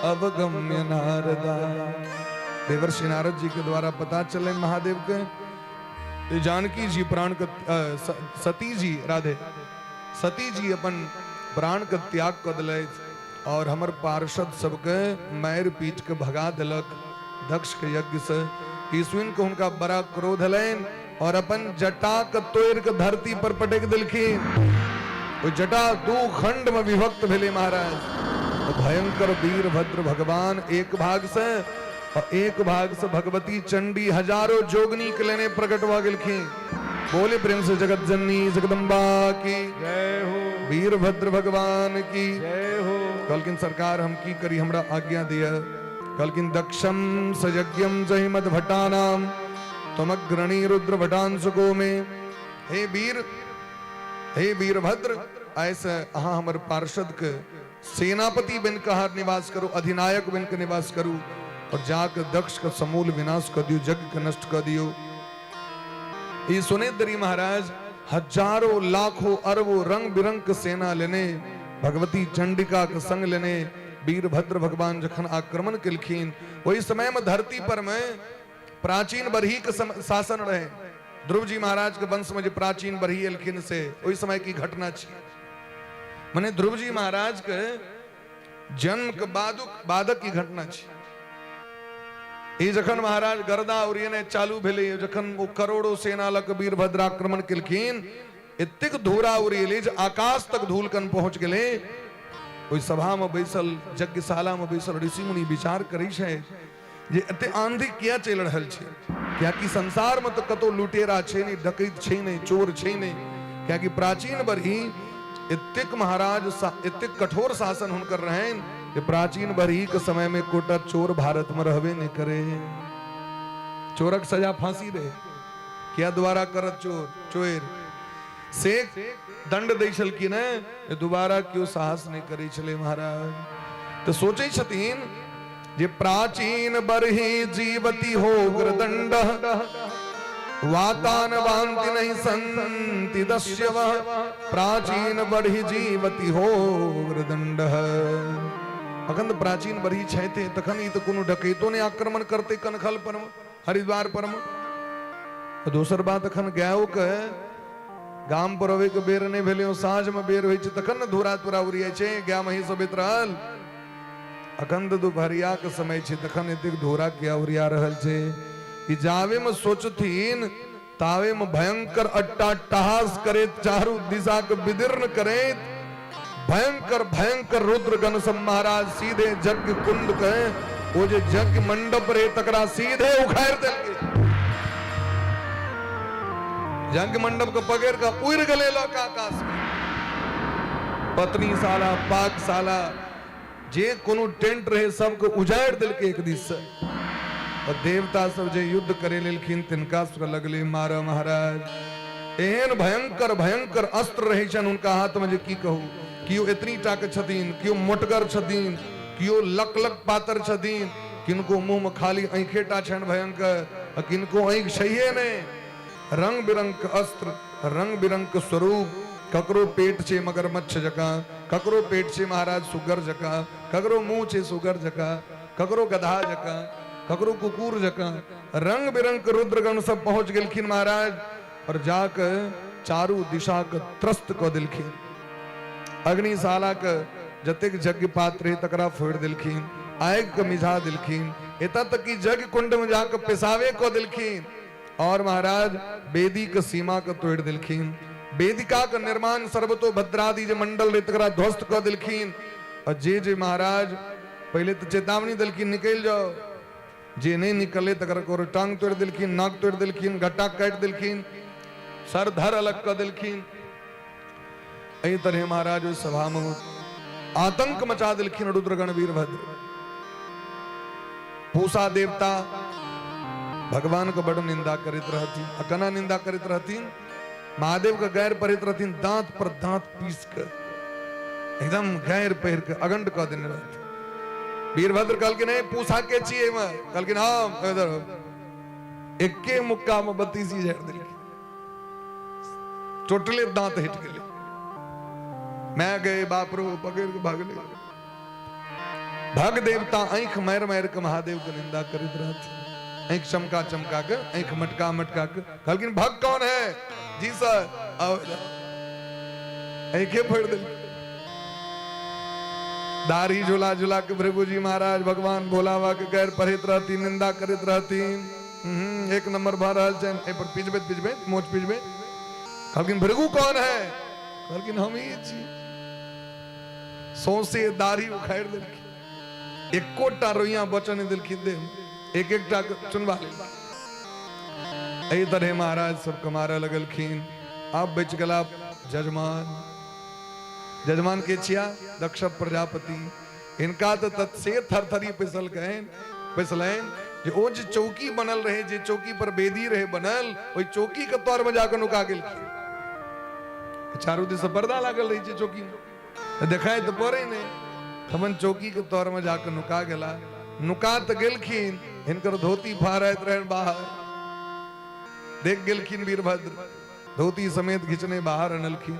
अवगम्य नारदा। देवर्षि नारद जी के द्वारा पता चले महादेव के जानकी जी प्राण के सती जी, राधे सती जी अपन प्राण के त्याग कऽ देलथि और हमर पार्षद सबके मारि पीट के भगा देलक दक्ष के यज्ञ से। ई सुनि के हुनका बड़ा क्रोध एलनि और अपन जटा के तोड़ि के धरती पर पटकि देलखिन। ओ जटा दू खंड में विभक्त भेलै महाराज। भयंकर वीरभद्र भगवान एक भाग से और एक भाग से भगवती चंडी हजारों जोगनी के लेने प्रकट भऽ गेलखिन। बोले प्रेम से जगत जननी जगदम्बा की जय हो। वीरभद्र भगवान की जय हो। कहलखिन सरकार हम की करी, हमरा आज्ञा दिय। कहलखिन दक्षम सयज्ञम जहि मद भटानाम त्वमग्रणी रुद्र भटांशुको में। हे वीर, हे वीरभद्र, ऐसे अहाँ हमर पार्षद के सेनापति बन के अहाँ निवास करू, अधिनायक बन के निवास करू और जाके दक्ष के समूल विनाश कर दियो, यज्ञ के नष्ट कर दियो। ई सुने दरी महाराज हजारों लाखों अरबों रंग बिरंग के सेना लेने भगवती चंडिका के संग लेने वीरभद्र भगवान जखन आक्रमण केलखिन, ओहि समय में धरती पर में प्राचीन बरही के शासन रहे। ध्रुव जी महाराज के वंश में जे प्राचीन बरही एलखिन से ओहि समय की घटना छी। मने ध्रुव जी महाराज के जन्म के बादक की घटना छी। ई जखन महाराज गर्दा उड़ियने चालू भेलै, जखन ओ करोड़ों सेना लऽ कऽ वीरभद्र आक्रमण केलखिन, एतेक धूरा उड़ियलै जे आकाश तक धूलकन पहुंच गेलै। ओहि सभा में बैसल, यज्ञशाला में बैसल ऋषि मुनि विचार करै छै जे एते आंधी किया चलि रहल छै, कियाकि संसार में तऽ कतौ लुटेरा छै नहि, डकैत छै नहि, चोर छै नहि। कियाकि प्राचीन बरही एतेक महाराज एतेक कठोर शासन हुनकर रहनि जे प्राचीन बरही के समय में एकोटा चोर भारत में रहबे नहि करे। चोरक सजा फांसी रहे, किया दोबारा करत चोर चोर से दंड दै छलखिन हेँ, दोबारा केओ साहस नहि करै छलै महाराज। तऽ सोचै छथिन जे प्राचीन बरही जीवती हो ग्रदंड वातान वांति नहीं संति दस्यव प्राचीन बरही जीवती हो ग्रदंड। अखन तऽ प्राचीन बरही छथि, तखन ई तऽ कोनो डकैतो नहि आक्रमण करतै कनखल पर, हरिद्वार पर। दोसर बात, अखन गायोके गाम पर अबै के बेर नहि भेलै, साँझ मे बेर होइ छै तखन ने धूरा तूरा उड़ियाइ छै, गाय महीस अबैत रहल। अखन तऽ दुपहरिया के समय छै, तखन एतेक धूरा किया उड़िया रहल छै? ई जावे मे सोचथिन तावे मे भयंकर अट्टा अट्टहास करैत, चारू दिशा के विदीर्ण करैत भयंकर भयंकर रुद्रगण सब महाराज सीधे यज्ञ कुंड के ओ जे यज्ञ मंडप रहे तकरा सीधे उखाड़ि देलकै। यज्ञ मंडप के पकड़ के उड़ि गेलै लऽ के आकाश में। पत्नी साला, पाकशाला, जे कोनो टेंट रहे सबके उजाड़ि देलकै एक दिस से। और देवता सब जे युद्ध करे लेलखिन तिनका सबके लगले मारऽ महाराज। एहन भयंकर भयंकर अस्त्र रहै छनि हुनका हाथमे जे की कहू। केओ एतनी टाके छथिन, केओ मोटगर छथिन, केओ लक लक पातर छथिन, किनको मुँहमे खाली आँखिएटा छनि भयंकर, आ किनको आँखि छैहे नहि। रंग बिरंग के अस्त्र, रंग बिरंग के स्वरूप। ककरो पेट छै मगरमच्छ जकाँ, ककरो पेट छै महाराज सुगर जकाँ, ककरो मुँह छै सुगर जकाँ, ककरो गधा जकाँ, ककरो कुकुर जकाँ। रंग बिरंग के रुद्रगण सब पहुंच गेलखिन महाराज और जाके चारू दिशा के त्रस्त कऽ देलखिन। अग्निशाला के जतेक यज्ञ पात्र रहे तकरा फोड़ि देलखिन, आगि के मिझा देलखिन, एतऽ तक कि यज्ञ कुंड में जाके पेशाबे कऽ देलखिन। और महाराज वेदी के सीमा के तोड़ि देलखिन, वेदिका के निर्माण सर्वतो भद्रादि जे मंडल रहे तकरा ध्वस्त कऽ देलखिन। और जे जे महाराज पहिले तऽ चेतावनी देलखिन निकलि जाओ, जे नहि निकललै तकर ककरो टांग तोड़ि देलखिन, नाक तोड़ि देलखिन, गट्टा काटि देलखिन, सर धर अलग कऽ देलखिन। एहि तरहे महाराज ओहि सभामे आतंक मचा देलखिन रुद्रगण वीरभद्र। पूषा देवता भगवान के बड़ निंदा करैत रहथिन। आ केना निंदा करैत रहथिन? महादेव के गैर पढ़ैत रहथिन, दांत पर दांत पीस के एकदम गैर पहिर के अगंड कऽ देने रहथिन। वीरभद्र कहलखिन, हे पूषा के छी एहिमे? कहलखिन, हम। इधर एके मुक्का में 32 झाड़ि देलखिन, टोटले दांत हटि गेलै। मैं गए बाप रो, पकड़ के भागले। भग देवता आंखि मारि मारि के महादेव के निंदा करैत रहथिन, आंखि चमका चमका के, आंखि मटका मटका के। कहलखिन, भग कौन है? जी सर, आओ। आंखे फोड़ देलखिन। दाढ़ी झुला झुला के भृगु जी महाराज भगवान भोला बाबा के गैर पढ़ैत रहथिन, निंदा करैत रहथिन। एक नंबर भऽ रहल छनि। एहि पर पिजबैत पिजबैत मोच पिजबैत कहलखिन, भृगु कौन है? कहलखिन, हम ही छी। सौंसे दाढ़ी उखाड़ि देलखिन, एकोटा रोइयां बचऽ नहि देलखिन देह में, एक एकटा चुनबा लेलखिन। एहि तरहे महाराज सबके मारऽ लगलखिन। आब बचि गेला जजमान। जजमान के छिया? दक्ष प्रजापति। हिनका तऽ तत्से थरथरी पैसलकनि पैसलनि जे ओ जे चौकी बनल रहे, जे चौकी पर वेदी रहे बनल, ओहि चौकी के तर में जाकर नुका गेलखिन। चारू दिस पर्दा लागल रहै छै चौकी में, देखाइ तऽ पड़े नहि। तमन चौकी के तर में जाकर नुका गेला। नुका तऽ गेलखिन, हिनकर धोती फहराइत रहनि बाहर। देख गेलखिन वीरभद्र, धोती समेत घिचने बाहर अनलखिन।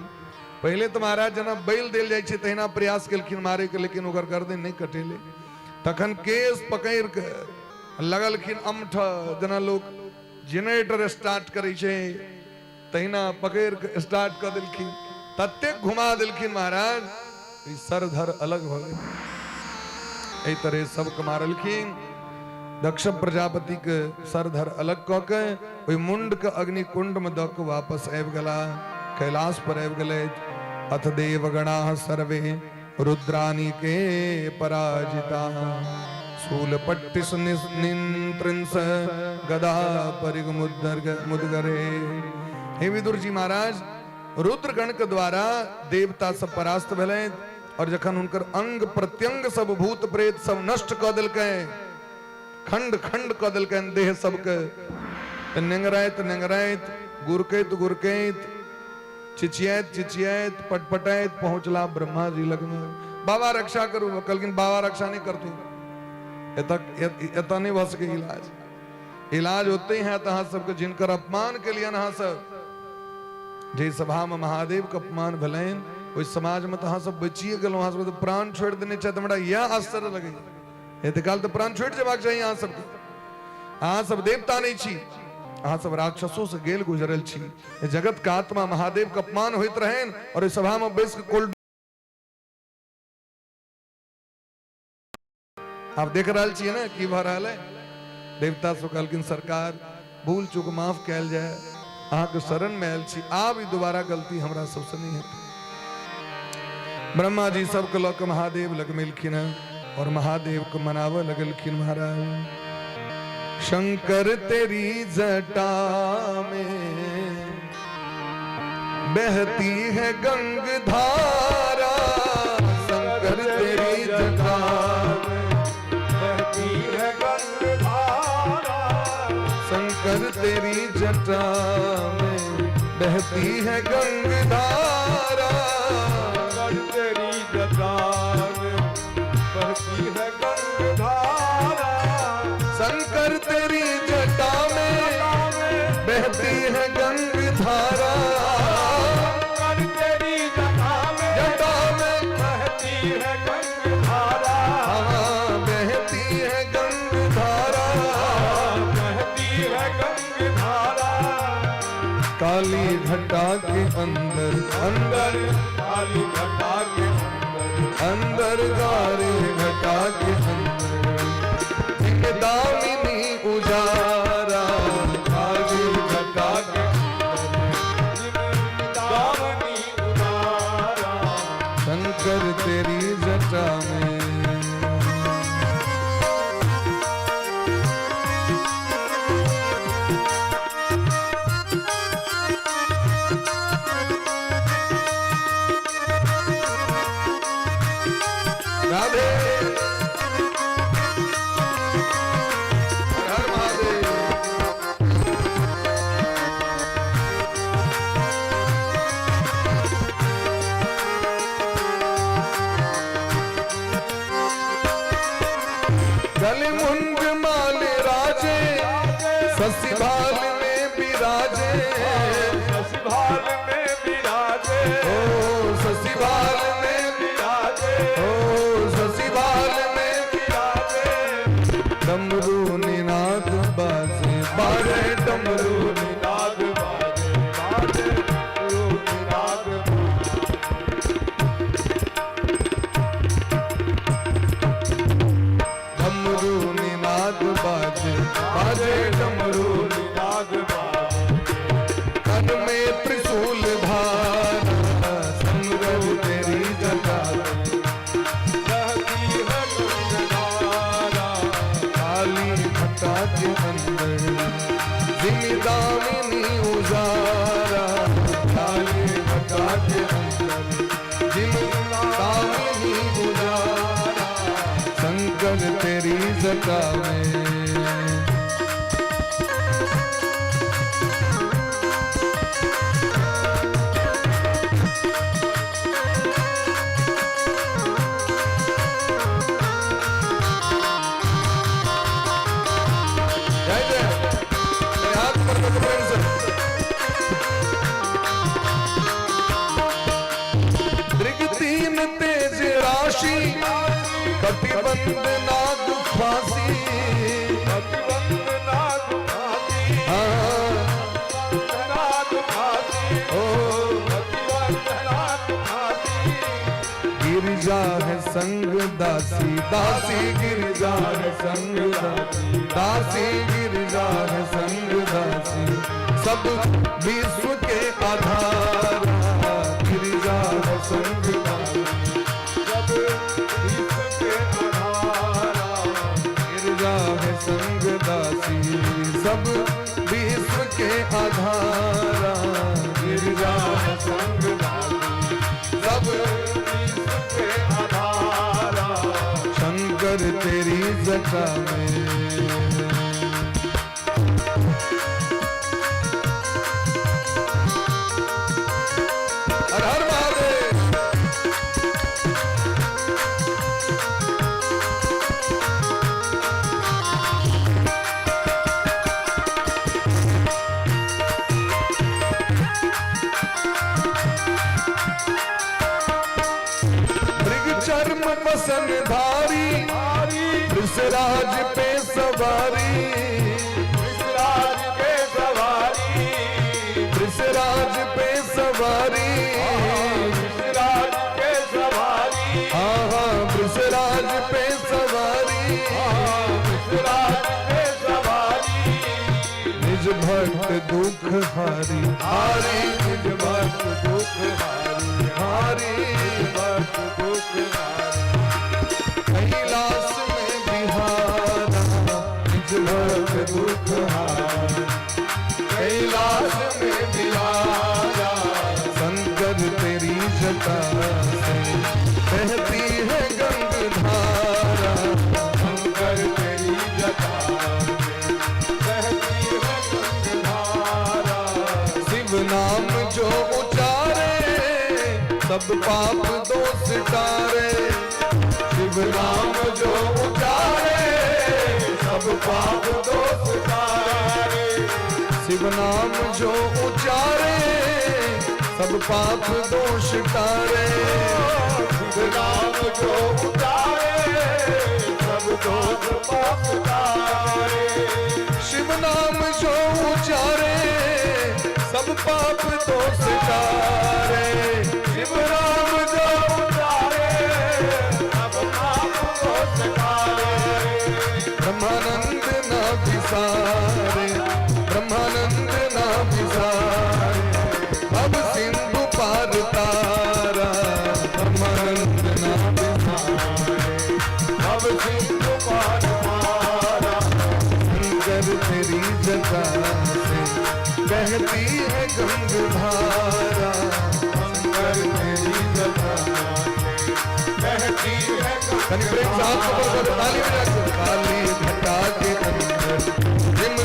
पहिले तऽ महाराज जेना बैल देल जाइ छै तहिना प्रयास केलखिन मारे के, लेकिन ओकर गर्दन नहि कटेलै। तखन केस पकड़ि के लगलखिन अमठ, जेना लोक जेनरेटर स्टार्ट करै छै तहिना पकड़ि के स्टार्ट कऽ देलखिन। ततेक घुमा देलखिन महाराज, ई सर धर अलग भऽ गेल। एहि तरह सबके मारलखिन। दक्ष प्रजापति के सर धर अलग कऽ के ओहि मुंड के अग्निकुंड में दऽ के वापस आबि गेला, कैलाश पर आबि गेलै। अथ देवगणा सर्वे रुद्रानी के पराजिता शूलपट्टिस निंत्रिंस गदा परिग मुदगरे। हे विदुर जी महाराज, रुद्रगण के द्वारा देवता सब परास्त भेलै और जखन हुनकर अंग प्रत्यंग सब भूत प्रेत सब नष्ट कऽ देलकै, खंड खंड कऽ देलकनि देह सबके, तऽ नेंगराइत नेंगराइत, गुरकैत गुरकैत, चिचियाइत चिचियाइत, पटपटाइत पहुँचला ब्रह्मा जी लगमे। बाबा रक्षा करू। कहलखिन, बाबा रक्षा नहि करतू, एतऽ एतऽ नहि भऽ सकै इलाज। इलाज ओतहि हैत अहाँ सबके जिनकर अपमान केलियनि अहाँ सब। जाहि सभामे महादेवके अपमान भेलनि ओहि समाजमे तऽ अहाँ सब बचिए गेलहुँ। अहाँ सब तऽ प्राण छोड़ि देने छथि, हमरा इएह आश्चर्य लगैए। एते काल तऽ प्राण छुटि जेबाक चाही अहाँ सबके। अहाँ सब देवता नहि छी, अहाँ सब राक्षसो से गेल गुजरल छी। जगत के आत्मा महादेव के अपमान होइत रहनि और ओहि सभा में बैस के कोल्ड आप देख रहल छियै ने की भऽ रहल है। देवता सब कहलखिन सरकार भूल चूक माफ कयल जाय, अहाँके शरण में आयल छी, आब ई दोबारा गलती हमरा सबसे नहीं हेतै। ब्रह्मा जी सबके लऽ के महादेव लग मिलखिन हैं और महादेव के मनावे लगलखिन। महाराज शंकर तेरी जटा में बहती है गंग धारा, शंकर तेरी जटा में बहती है गंग धारा, शंकर तेरी जटा में बहती है गंग धारा, शंकर तेरी जटा में बहती है गंग धारा, शंकर तेरी जटा में बहती है गंग धारा, शंकर तेरी जटा में जटा में बहती है गंग धारा, हाँ बहती है गंग धारा, बहती है गंग धारा, काली घटा के अंदर अंदर, काली घटा के अंदर अंदर गारे घटा के अंदर, दामिनी उजारा, काली घटा के दामनी उतारा, शंकर तेरी जटा में। राधे हर हर महादेव। गले मुंड माल राजे, शशिभाल में विराजे, शशिभाल में विराजे, ओ शशिभाल में विराजे, ओ शशिभाल में विराजे, डमरू निनाद बाजे, बाजे डमरू निनाद बाजे, बाजे निनाद, डमरू निनाद बाजे, बाजे डमरू निनाद बाजे, कन में त्रिशूल धारा, शंकर तेरी जटा बहती है गंग धारा, काली घटा के अंदर जिन दामिनी उजारा, काली घटा के अंदर जिन दामिनी उजारा, शंकर तेरी जटा में। जय जय। मेरे हाथ पर रखो प्रेम से। दृग तीन तेज राशि, कटिबंध नाग फांसी, कटिबंध नाग फांसी, हाँ, नाग फांसी, ओ कटिबंध नाग फांसी, गिरिजा है संग दासी, दासी गिरिजा है संग दासी, दासी गिरिजा है संग दासी, सब विश्व के आधार, गिरिजा है संग दासी, सब विश्व के आधारा, गिरिजा है संग दासी, सब विश्व के आधारा, गिरिजा है संग दासी, सब विश्व के आधारा, शंकर तेरी जटा में। हर हर महादेव। वसन धारी, वृषराज पे सवारी, वृषराज पे सवारी, वृषराज पे सवारी, वृषराज पे सवारी, हाँ हाँ वृषराज पे सवारी, वृषराज पे सवारी, निज भक्त दुख हारी, हारी निज भक्त दुख हारी, हारी भक्त दुख हारी, कैलाश में बिहारा, निज भक्त दुख हारी, कैलाश में बिहारा, शंकर तेरी जटा से बहती है गंग धारा, शंकर तेरी जटा से बहती है गंगधारा, शिव नाम जो उचारे सब पाप दोष टारे, शिव नाम जो उचारे सब पाप दोष तारे, शिव नाम जो उचारे सब पाप दोष टारे, शिव नाम जो उतारे सब दोष पाप तारे, शिव नाम जो उचारे सब पाप दोष टारे, शिव नाम जो उतारे सब पाप दोष तारे, ब्रह्मानंद ना बिसारे, ब्रह्मानंद ना बिसारे, अब सिंधु पार तारा, ब्रह्मानंद ना बिसारे, अब सिंधु पार तारा, शंकर तेरी जटा से बहती है गंग धारा, शंकर तेरी जटा से बहती है तनि प्रेम से हाथ ऊपर करो, ताली बजा के। काली घटा के अंदर जिम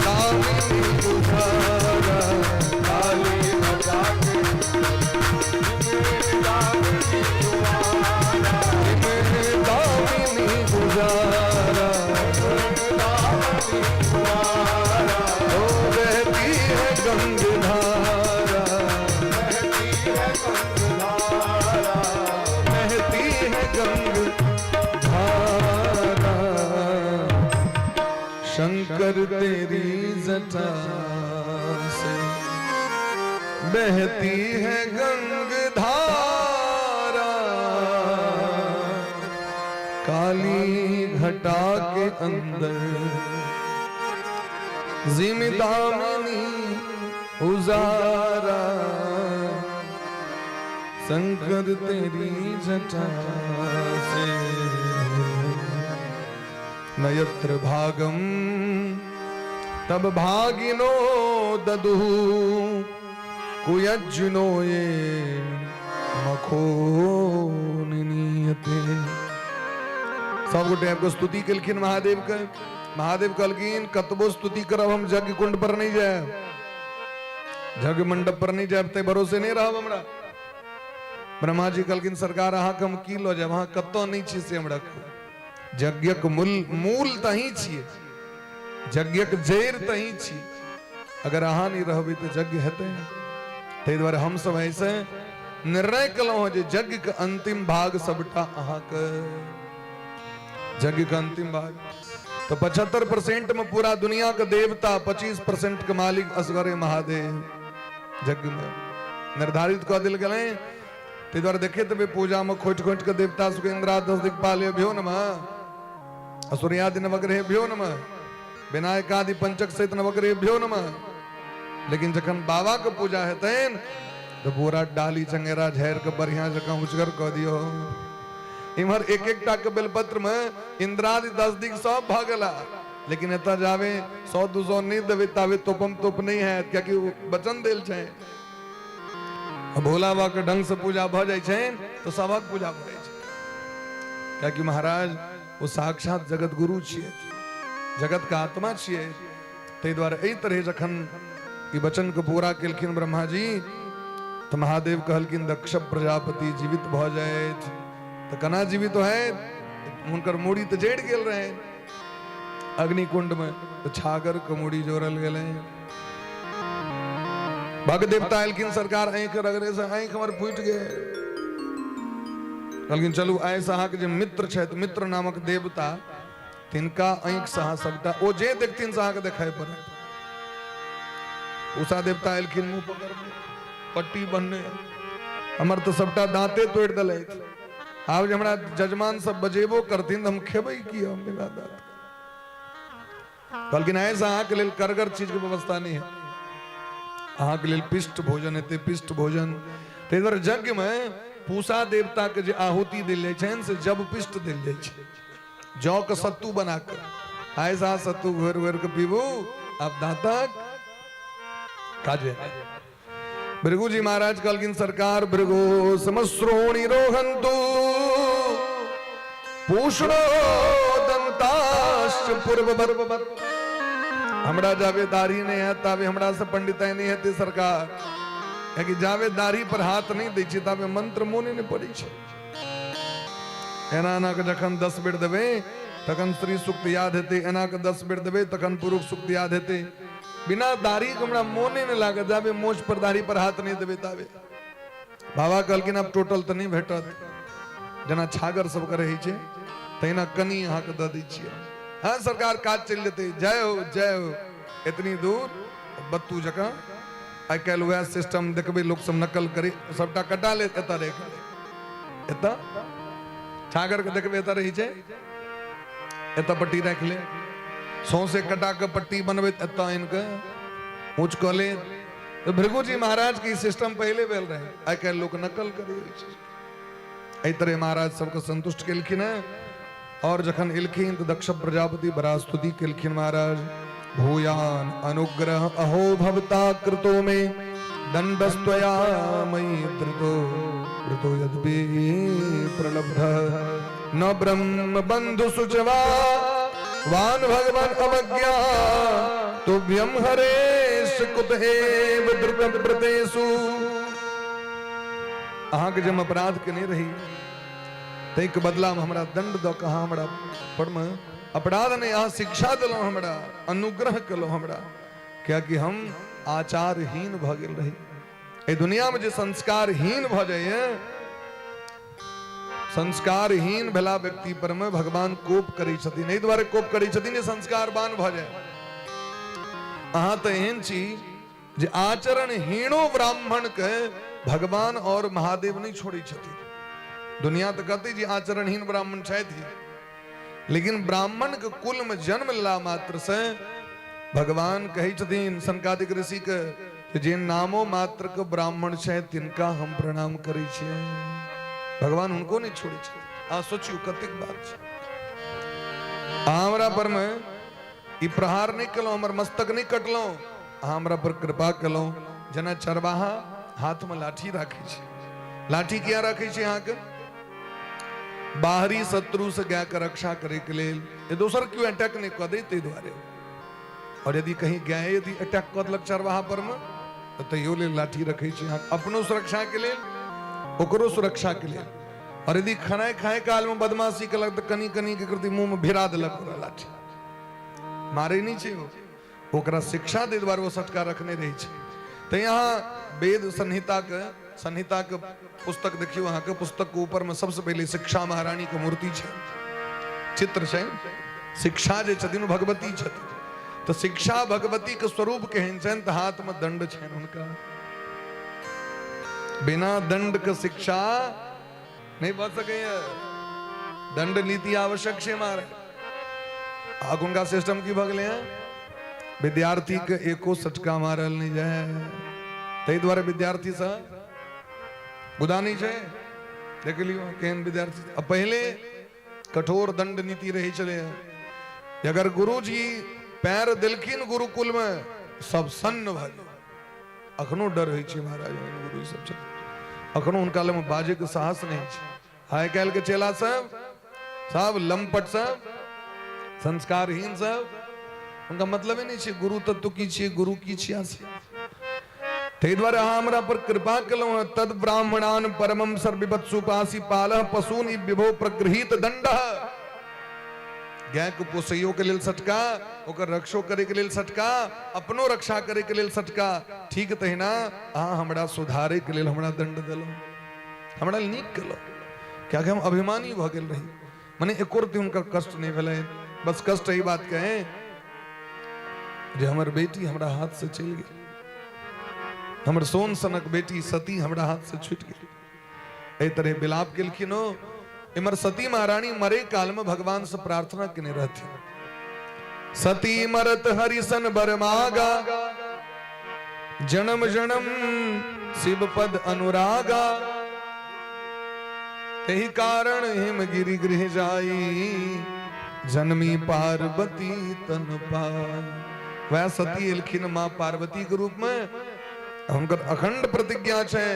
दामिनी उधारा, काली घटा के दामिनी उजारा, जिम दामिनी उजारा, दामिनी उजारा, ओ बहती है गंग धारा, बहती है गंगधारा, बहती है गंग धारा, शंकर तेरी जटा से बहती है गंग धारा, काली घटा के अंदर जिमदामिनी उजारा, शंकर तेरी जटा से नयत्र भागम तब भागिनो ददुः कुयज्जनो ये मखो निनीयते। सब गोटे आबि कऽ स्तुति केलखिन महादेव के। महादेव कहलखिन कतबो स्तुति करब हम यज्ञ कुंड पर नहीं जायब, यज्ञ मंडप पर नहीं जायब, ते भरोसे नहीं रहब हमरा। ब्रह्मा जी कहलखिन सरकार अहाँके हम की लऽ जायब, अहाँ कतऽ नहीं छी से हम रखू। यज्ञक मूल तही छियै, यज्ञक जड़ि तही छियै, अगर अहाँ नहीं रहबै तऽ यज्ञ हेतै। ताहि दुआरे हमसब ऐसे निर्णय केलहुँ हँ जे यज्ञ के अंतिम भाग सबटा अहाँके, यज्ञ के अंतिम भाग तो 75% में पूरा दुनिया के देवता, 25% के मालिक असगरे महादेव यज्ञ में निर्धारित कऽ देल गेलै। ताहि दुआरे देखैत हेबै पूजा में खोटि खोटि के देवता सबके इंद्रा दस दिक्पाल भ्यो नमः, असुर्यादि नवग्रह भ्यो नमः, विनायकादि पंचक सहित नवग्रह भ्यो नमः। लेकिन जखन बाबा के पूजा हेतनि तऽ पूरा डाली चंगेरा झाड़ि के बढ़िया जकाँ उचगर कऽ दियौ। इम्हर एक एकटा के बेलपत्र में इंद्रादि 10 दिक सब भऽ गेला, लेकिन एतऽ जाबे 100-200 नहि देबै ताबे तोपम तोप नहि हैत, कियाकि ओ वचन देल छै। आ भोला बाबा के ढंग से पूजा भऽ जाइ छनि तऽ सबक पूजा भऽ जाइ छै, कियाकि महाराज ओ साक्षात जगत गुरु छियै, जगत के आत्मा छियै। ताहि दुआरे एहि तरहे जखन ई वचन के पूरा केलखिन ब्रह्मा जी तऽ महादेव कहलखिन दक्ष प्रजापति जीवित भऽ जाथि। तऽ केना जीवित होयत? हुनकर मूड़ी तऽ जड़ि गेल रहै अग्निकुंड में, तऽ छागर के मूड़ी जोड़ल गेलै। भग देवता एलखिन सरकार आँखि रगड़े से आँखि हमर फूटि गेल। कहलखिन चलू आइसँ अहाँके जे मित्र छथि, मित्र नामक देवता, तिनका आँखिसँ अहाँ सबटा ओ जे देखथिन से अहाँके देखाइ पड़त। उषा देवता एलखिन, मुँह पकड़ने पट्टी बन्हने, हमर तऽ सबटा दाँते तोड़ि देलथि। आब जे हमरा जजमान सब बजेबो करथिन तऽ हम खेबै की हम बिना दाँत? कहलखिन आइसँ अहाँके लेल करगर चीजके व्यवस्था नहि है, अहाँके लेल पिष्ट भोजन हेतै, पिष्ट भोजन। ताहि दुआरे यज्ञमे पूषा देवताके जे आहुति देल जाइ छनि से जब पिष्ट देल जाइ छै, जौ के सत्तू बना कऽ। आइसँ अहाँ सत्तू घोरि घोरि कऽ पीबू, आब दाँतक काजे। भृगु जी महाराज कहलखिन सरकार भृगु समश्रोणी रोहन्तु पूषणो दंताश्च पूर्ववत। हमरा जाबे दाढ़ी नहीं है ताबे हमरा से पंडिताई नहीं हेतै सरकार, कियाकि जाबे दाढ़ी पर हाथ नहीं दै छी ताबे मंत्र मोने नहीं पड़ै छै। एना एना के जखन 10 बेर देबै तखन श्री सूक्त याद हेतै, एना के 10 बेर देबै तखन पुरुष सूक्त याद हेतै। बिना दाढ़ी के हमरा मोने नहीं लागत जाबे मोछ पर दाढ़ी पर हाथ नहीं देबै ताबे। बाबा कहलखिन आब टोटल तऽ नहि भेटत, जेना छागर सबके रहै छै तहिना कनि अहाँके दऽ दै छियै। हँ सरकार काज चलि जेतै, जय हो जय हो। एतनी दूर बत्तू जकाँ आइ काल्हि वएह सिस्टम देखबै लोक सब नकल करी सबटा कटा लेत। एतऽ रहि एतऽ छागर के देखबै एतऽ रहै छै, एतऽ पट्टी राखि ले, सौंसे कटा के पट्टी बनबैत एतऽ आनि कऽ ऊँच कऽ ले। तऽ भृगुजी महाराज के ई सिस्टम पहिले भेल रहै, आइ काल्हि लोक नकल करै अछि। एहि तरह महाराज सबके संतुष्ट केलखिन हेँ। और जखन एलखिन तऽ दक्ष प्रजापति बड़ा स्तुति केलखिन महाराज। भूयान अनुग्रह अहो भवता कृतो मे दंडस्त्वया मयि धृतो धृतो यद्यपि प्रलब्ध न ब्रह्म बंधु सुचवा वान भगवान अवज्ञा तुभ्यम हरेश कुत एव धृत व्रतेषु। अहाँके जे हम अपराध केने रही ताहिके बदलामे हमरा दंड दऽ कऽ अहाँ हमरा परमे अपराध नहि, अहाँ शिक्षा देलहुँ, हमरा अनुग्रह केलहुँ हमरा, कियाकि हम आचारहीन भऽ गेल रही। एहि दुनियामे जे संस्कारहीन भऽ जाइए, संस्कारहीन भेला व्यक्ति पर में भगवान कोप करै छथिन। एहि दुआरे कोप करै छथिन जे संस्कारवान भऽ जाय। अहाँ तऽ एहन छी जे आचरणहीनो ब्राह्मण के भगवान और महादेव नहीं छोड़ै छथिन। दुनिया तऽ कहतै जे आचरणहीन ब्राह्मण छथि, लेकिन ब्राह्मण के कुल में जन्म लेला मात्र से भगवान कहै छथिन सनकादिक ऋषि के जे नामो मात्र के ब्राह्मण छथि तिनका हम प्रणाम करै छियै। भगवान हुनको नहीं छोड़ै छथिन। अहाँ सोचियौ कतेक बात छै। अहाँ हमरा पर में ई प्रहार नहि केलहुँ, हमर मस्तक नहि कटलहुँ, अहाँ हमरा पर कृपा केलहुँ। जेना चरवाहा हाथमे लाठी राखै छै, लाठी किया राखै छै? अहाँके बाहरी शत्रु से गायके रक्षा करैके लेल, जे दोसर केओ अटैक नहि कऽ दै ताहि दुआरे। और यदि कहीं गाय यदि अटैक कऽ देलक चरवाहा परमे तऽ तैयो लेल लाठी रखै छै अहाँ, अपनो सुरक्षाके लेल, ओकरो सुरक्षाके लेल। और यदि खेनाइ खाय कालमे बदमाशी केलक तऽ कनि कनि के कृति मुँहमे भिरा देलक ओकरा लाठी, मारै नहि छै ओ, ओकरा शिक्षा दै दुआरे ओ सटका रखने रहै छै। तऽ यहाँ वेद संहिताके पुस्तक देखियौ, अहाँके पुस्तक के ऊपर में सबसे पहिले शिक्षा महारानी के मूर्ति छै, चित्र छै। शिक्षा जे छथिन ओ भगवती छथिन, तऽ शिक्षा भगवती के स्वरूप केहन छनि? तऽ हाथ में दंड छनि हुनका। बिना दंड के शिक्षा नहि भऽ सकैए, दंड नीति आवश्यक छै महाराज। अखुनका सिस्टम की भऽ गेलै हँ, विद्यार्थी के एको सटका मारल नहि जाय, ताहि दुआरे विद्यार्थी से गुदा नहि छै। देख लियौ केहन विद्यार्थी। आ पहिले कठोर दंड नीति रहै छलै हँ, अगर गुरुजी पैर देलखिन गुरुकुल में सब सन्न भऽ जाय। अखनो डर होइ छै महाराज, एहन गुरु सब छथिन, अखनो हुनका लग बाजैके साहस नहि छै। आइ काल्हि के चेला सब सब लंपट सब संस्कारहीन सब, हुनका मतलब नहि छै गुरु तत्व की छियै, गुरु की छिया से। ताहि दुआरे अहाँ हमरा पर कृपा केलहुँ हँ। तद ब्राह्मणान परमम सर्विपत्सु पासी पालह पशून विभो प्रगृहीत दंड। गाय के पोसैयो के लेल सटका, ओकर रक्षो करे के लेल सटका, अपनो रक्षा करे के लेल सटका। ठीक तहिना अहाँ हमरा सुधारे के लेल हमरा दंड देलहुँ, हमरा नीक केलहुँ। कियाकि हम अभिमानी भऽ गेल रही। मने एको रत्ती हुनकर कष्ट नहि भेलनि। बस कष्ट एहि बात के जे हमर बेटी हमरा हाथ से चलि गेल, हमर सोन सनक बेटी सती हमरा हाथ से छूटि गेल। एहि तरह विलाप केलखिन ओ। इमर सती महारानी मरे काल में भगवान से प्रार्थना केने रहथिन, सती मरत हरिसन बर मागा, जन्म जन्म शिव पद अनुरागा, एहि कारण हिमगिरि गृह जाई, जन्मी पार्वती तन पाई। वह सती एलखिन माँ पार्वती के रूप में, हुनकर अखंड प्रतिज्ञा छै,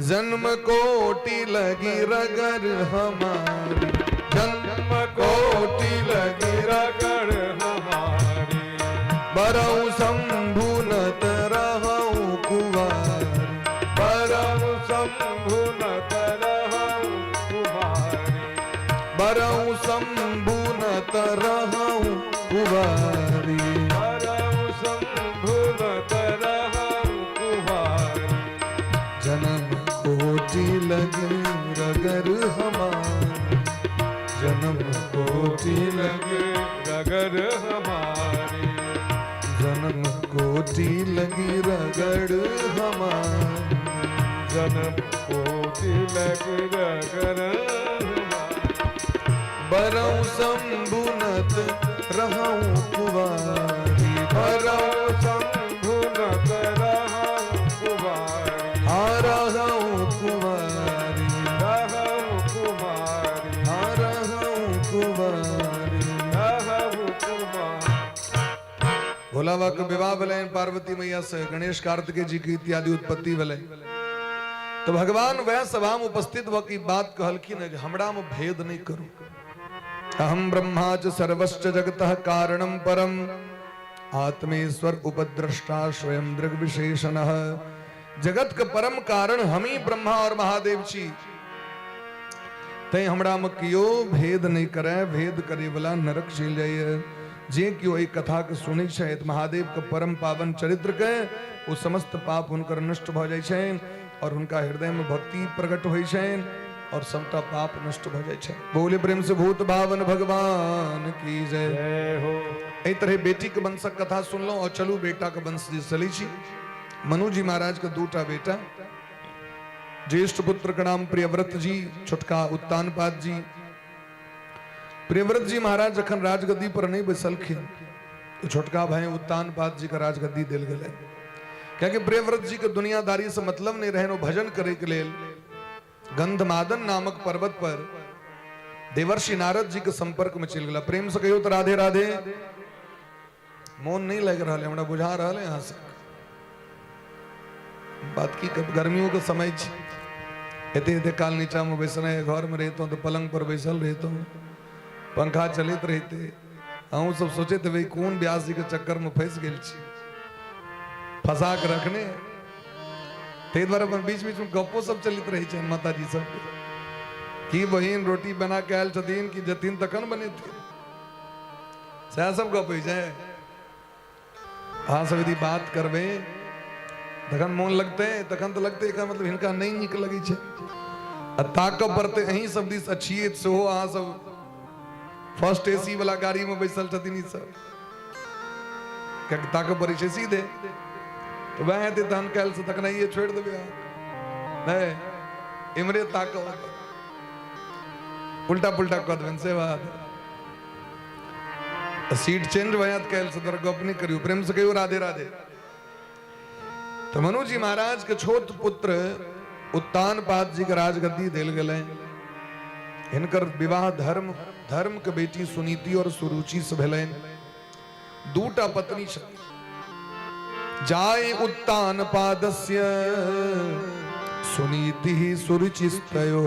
जन्म कोटि लगी रगर हमारी, जन्म कोटि लगी रगड़ हमारी, बरऊ शंभु नत रहूं कुंवारी, बरऊ शंभु नत रहूं कुमारी, बरऊ शंभु नत रहूं कुंवारी, बरऊ शंभु नत रहूं कुमारी, जन्म कोटि लगी रगर हमारी, जन्म कोटि लगी रगड़ हमारी, जन्म कोटि लगी रगड़ हमारी, जन्म कोटि लगी रगड़ हमारी, बरऊ शंभुनत रहूं कुंवारी, बरऊ शंभुनत रहूं कुंवारी, हा रहूं कुंवारी, रहूं कुमारी, हा रहूं कुंवारी, रहूं कुमारी। भोला बाबा के विवाह भेलनि पार्वती मैया से, गणेश कार्तिकेय जी की इत्यादि उत्पत्ति भेलै। तो भगवान वह सभा में उपस्थित भऽ के बात कहलखिन जे हमरा में भेद नहीं करू। अहम ब्रह्मा च सर्वश्च जगतः कारणम परम आत्मेश्वर उपद्रष्टा स्वयं दृग्विशेषणः। जगत के परम कारण हम ही ब्रह्मा और महादेव छी, तैं हमरा में कियो भेद नहीं करे, भेद करे वाला नरक चलि जाइए। जे केओ एहि कथा के सुनै छथि, महादेव के परम पावन चरित्र के, ओ समस्त पाप हुनकर नष्ट भऽ जाइ छनि और हुनका हृदय में भक्ति प्रकट होइ छनि और सबटा पाप नष्ट भऽ जाइ छनि। बोले प्रेम से भूत भावन भगवान की जय। जय हो। एहि तरह बेटी के वंशक कथा सुनलहुँ और चलू बेटा के वंश दिस चलै छी। मनु जी महाराज के दूटा बेटा, ज्येष्ठ पुत्र के नाम प्रियव्रत जी, छोटका उत्तानपाद जी। प्रियव्रत जी महाराज जखन राजगद्दी पर नहीं बैसलखिन तो छोटका भाई उत्तानपाद जी का राजगद्दी दिल गेलै, कियाकि प्रियव्रत जी के दुनियादारी से मतलब नहीं रहन, भजन करे के लेल गंधमादन नामक पर्वत पर देवर्षि नारद जी के संपर्क में चलि गेला। प्रेम से कहियो तो राधे राधे। मोन नहीं लग रहा है, हमरा बुझा रहा है यहाँ से बात की। गर्मियों के समय छै, एते एते काल नीचा में बैसना, घर में रहितहुँ तो पलंग पर बैसल रहितहुँ, पंखा चलैत रहिते। अहूँ सब सोचैत हेबै कोन व्यास जी के चक्कर में फंसि गेल छी, फंसा के रखने। ताहि दुआरे अपन बीच बीच में गप्पो सब चलैत रहै छनि माता जी सबके, की बहिन रोटी बना के आयल छथिन कि जथिन तखन बनेथिन, सएह सब गप होइ छै। अहाँ सब यदि बात करबै तखन मोन लगतै, तखन तऽ लगतै एकर मतलब हिनका नहि नीक लगै छै। आ ताकऽ पड़तै अहीं सब दिस अछिए, सेहो अहाँ सब फर्स्ट एसी वाला गाड़ी में बैसल छथिन ई सब, कियाकि ताकऽ पड़ै छै सीधे। तऽ वएह हेतै तहन काल्हि से तकनाइए छोड़ि देबै अहाँ, नहि इम्हरे ताकऽ उल्टा पुल्टा कऽ देबनि से बात। सीट चेंज भऽ जायत काल्हि से, तोरा गप नहि करियौ। प्रेम से कहियौ राधे राधे। तऽ मनु जी महाराज के छोट पुत्र उत्तानपाद जी के राजगद्दी देल गेलै। हिनकर विवाह धर्म धर्म के बेटी सुनीति और सुरुचि से भेलनि। दूटा पत्नी छथि। जाय उत्तानपादस्य सुनीति सुरुचिस्तयो।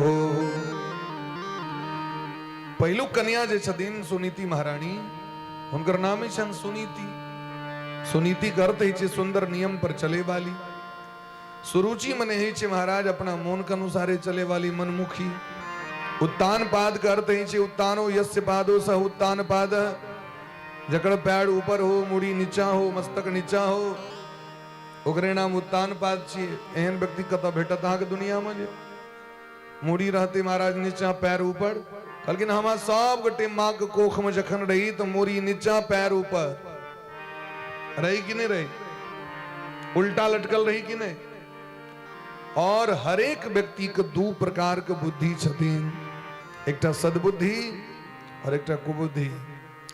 पहिलुक कन्या जे छथिन सुनीति महारानी, हुनकर नाम ही छनि सुनीति। सुनीति के अर्थ होइ छै सुंदर नियम पर चले वाली। सुरुचि मने होइ छै महाराज अपना मोन के अनुसारे चले वाली, मनमुखी। उत्तान पाद के अर्थ होइ छै उत्तानो यस्य पादो सह उत्तान पाद, जकर पैर ऊपर हो, मुड़ी नीचा हो, मस्तक नीचा हो, ओकरे नाम उत्तान पाद छियै। एहन व्यक्ति कतऽ भेटत अहाँके दुनिया में जे मूड़ी रहतै महाराज नीचा पैर ऊपर। कहलखिन हमरा सब गोटे माँ के कोख में जखन रही तो मूड़ी नीचा पैर ऊपर रही कि नहीं रही? उल्टा लटकल रही कि नहीं? और हरेक व्यक्ति के दू प्रकार के बुद्धि छथिन, एकटा सद्बुद्धि और एकटा कुबुद्धि।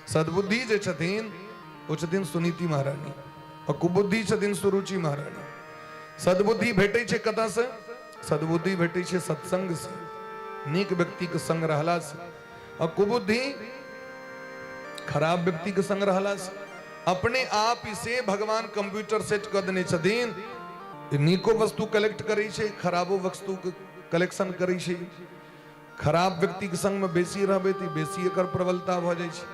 सद्बुद्धि जे छथिन ओ छथिन सुनीति महारानी और कुबुद्धि छथिन सुरुचि महारानी। सद्बुद्धि भेटै छै कतऽ से? सद्बुद्धि भेटै छै सत्संग से, नीक व्यक्ति के संग रहला से। और कुबुद्धि खराब व्यक्ति के संग रहला से। अपने आप से भगवान कंप्यूटर सेट कऽ देने छथिन, नीको वस्तु कलेक्ट करै छै, खराबो वस्तु के कलेक्शन करै छै। खराब व्यक्ति के संग में बेसी रहबै तऽ बेसी एकर प्रबलता भऽ जाइ छै।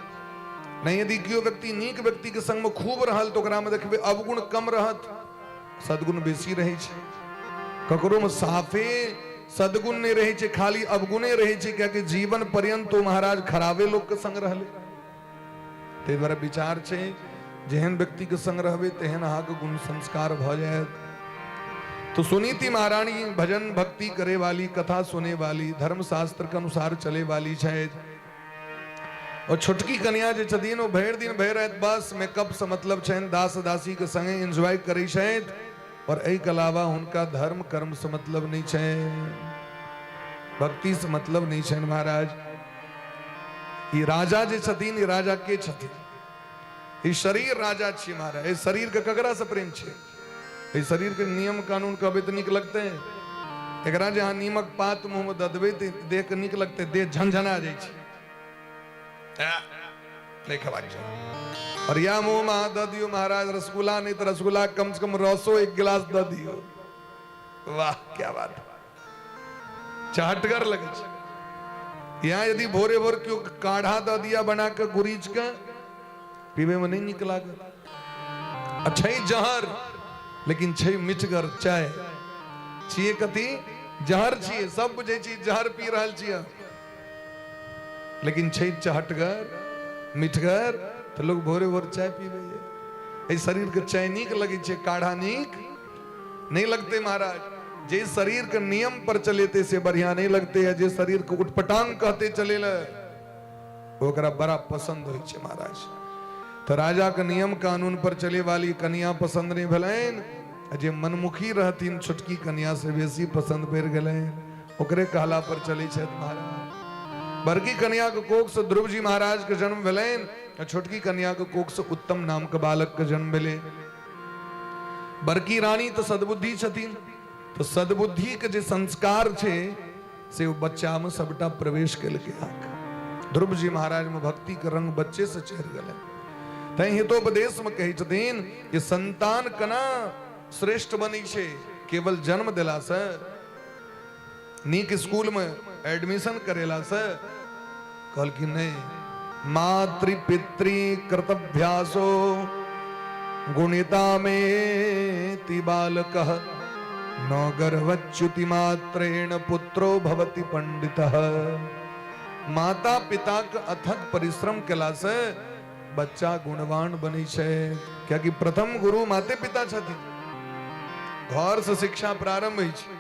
नहि यदि केओ व्यक्ति नीक व्यक्ति के संग में खूब रहल तऽ ओकरा में देखबै अवगुण कम रहत, सद्गुण बेसी रहै छै। ककरो में साफे सद्गुण नहि रहै छै, खाली अवगुणे रहै छै, कियाकि जीवन पर्यंत ओ महाराज खराबे लोक के संग रहलै। ताहि दुआरे विचार छै जेहन व्यक्ति के संग रहबै तेहन अहाँके गुण संस्कार भऽ जायत। तो सुनीति महारानी भजन भक्ति करे वाली, कथा सुने वाली, धर्म शास्त्र के अनुसार चले वाली छथि। और छोटकी कन्या जे छथिन ओ भरि दिन भरि राति बस मेकअप से मतलब छनि, दास दासी के संगे एंजॉय करै छथि और एहिके अलावा हुनका धर्म कर्म से मतलब नहि छनि, भक्ति से मतलब नहि छनि। महाराज ई राजा जे छथिन, ई राजा के छथिन? ई शरीर राजा छियै महाराज। एहि शरीर के ककरा से प्रेम छै? एहि शरीर के नियम कानून कहबै तऽ नीक लगतै? एकरा जे अहाँ नीमक पात मुँह में दऽ देबै तऽ देह के नीक लगतै? देह झनझना जाइ छै, नहि खेबाक चाही। और या मुँह में अहाँ दऽ दियौ महाराज रसगुल्ला, नहि तऽ रसगुल्ला कम से कम रसो एक गिलास दऽ दियौ, वाह क्या बात, चहटगर लगै छै। यहाँ यदि भोरे भोर केओ काढ़ा दऽ दिया बना के गुरीच के, पीबे में नहीं नीक लागत। आ छै जहर, लेकिन छै मिठगर चाय। छियै कथी? जहर छियै, सब बुझै छी जहर पी रहल छियै, लेकिन छै चहटगर मिठगर, तऽ लोग भोरे भोर चाय पीबै। एहि शरीर के चाय नीक लगै छै, काढ़ा नीक नहीं लगते महाराज। जे शरीर के नियम पर चलेते से बढ़िया नहीं लगते है, जे शरीर के उटपटांग कहते चले ले ओकरा बड़ा पसंद होइ छै महाराज। तो राजा के नियम कानून पर चले वाली कन्या पसंद नहीं भेलनि, आ जे मनमुखी रहथिन छोटकी कन्या से बेसी पसंद पड़ि गेलनि, ओकरे कहला पर चलै छथि महाराज। बड़की कन्या के कोख से ध्रुव जी महाराज के जन्म भेलनि, आ छोटकी कन्या के कोख से उत्तम नाम के बालक के जन्म भेलै। बड़की रानी तऽ सद्बुद्धि छथिन, तऽ सद्बुद्धि के जे संस्कार छै से ओ बच्चा में सबटा प्रवेश केलकै। अहाँके ध्रुव जी महाराज में भक्ति के रंग बच्चे से चढ़ि गेलै। तैं हितोपदेश में कहै छथिन कि संतान केना श्रेष्ठ बनै छै? केवल जन्म देला से, नीक स्कूल में एडमिशन करेला से? कहलखिन नहीं, मातृ पितृ कर्तव्यासो गुणिता में बालक न गर्भच्युति मात्रेण पुत्रो भवति पंडितः। माता पिता के अथक परिश्रम केला से बच्चा गुणवान बनै छै, कियाकि प्रथम गुरु माते पिता छथिन। घर से शिक्षा प्रारंभ होइ छै।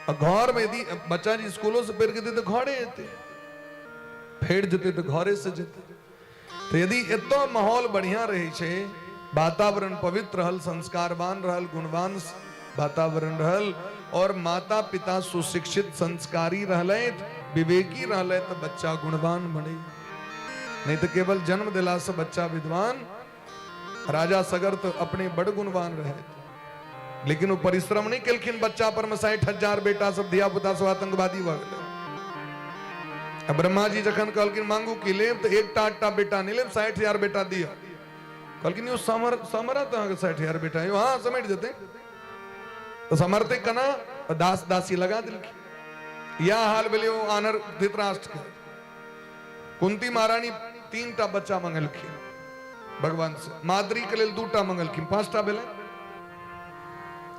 आ घर में यदि बच्चा जे स्कूलो से पढ़ि के एतै तऽ घरे एतै, फेर जेतै तऽ घरे से जेतै। तऽ यदि एतऽ माहौल बढ़िया रहै छै, वातावरण पवित्र रहल, संस्कारवान रहल, गुणवान वातावरण रहल और माता पिता सुशिक्षित संस्कारी रहलथि, विवेकी रहलथि, तऽ बच्चा गुणवान बनै। नहीं तऽ केवल जन्म देला से बच्चा विद्वान। राजा सगर तऽ अपने बड़ गुणवान रहथि, लेकिन ओ परिश्रम नहि केलखिन बच्चा पर में। 60,000 बेटा सब धिया पुता सब आतंकवादी भऽ गेलै। आ ब्रह्मा जी जखन कहलखिन मांगू की लेब, तऽ एकटा आठटा बेटा नहि लेब, 60,000 बेटा दिअ। कहलखिन यौ समर समरत अहाँके 60,000 बेटा? यौ हँ समेट जेतै। तऽ समरतै केना? दास दासी लगा देलखिन। इएह हाल भेलै ओ आनर धृतराष्ट्र के। कुंती महारानी 3टा बच्चा मंगलखिन भगवान से, माद्री के लेल 2टा मंगलखिन, 5टा भेलै।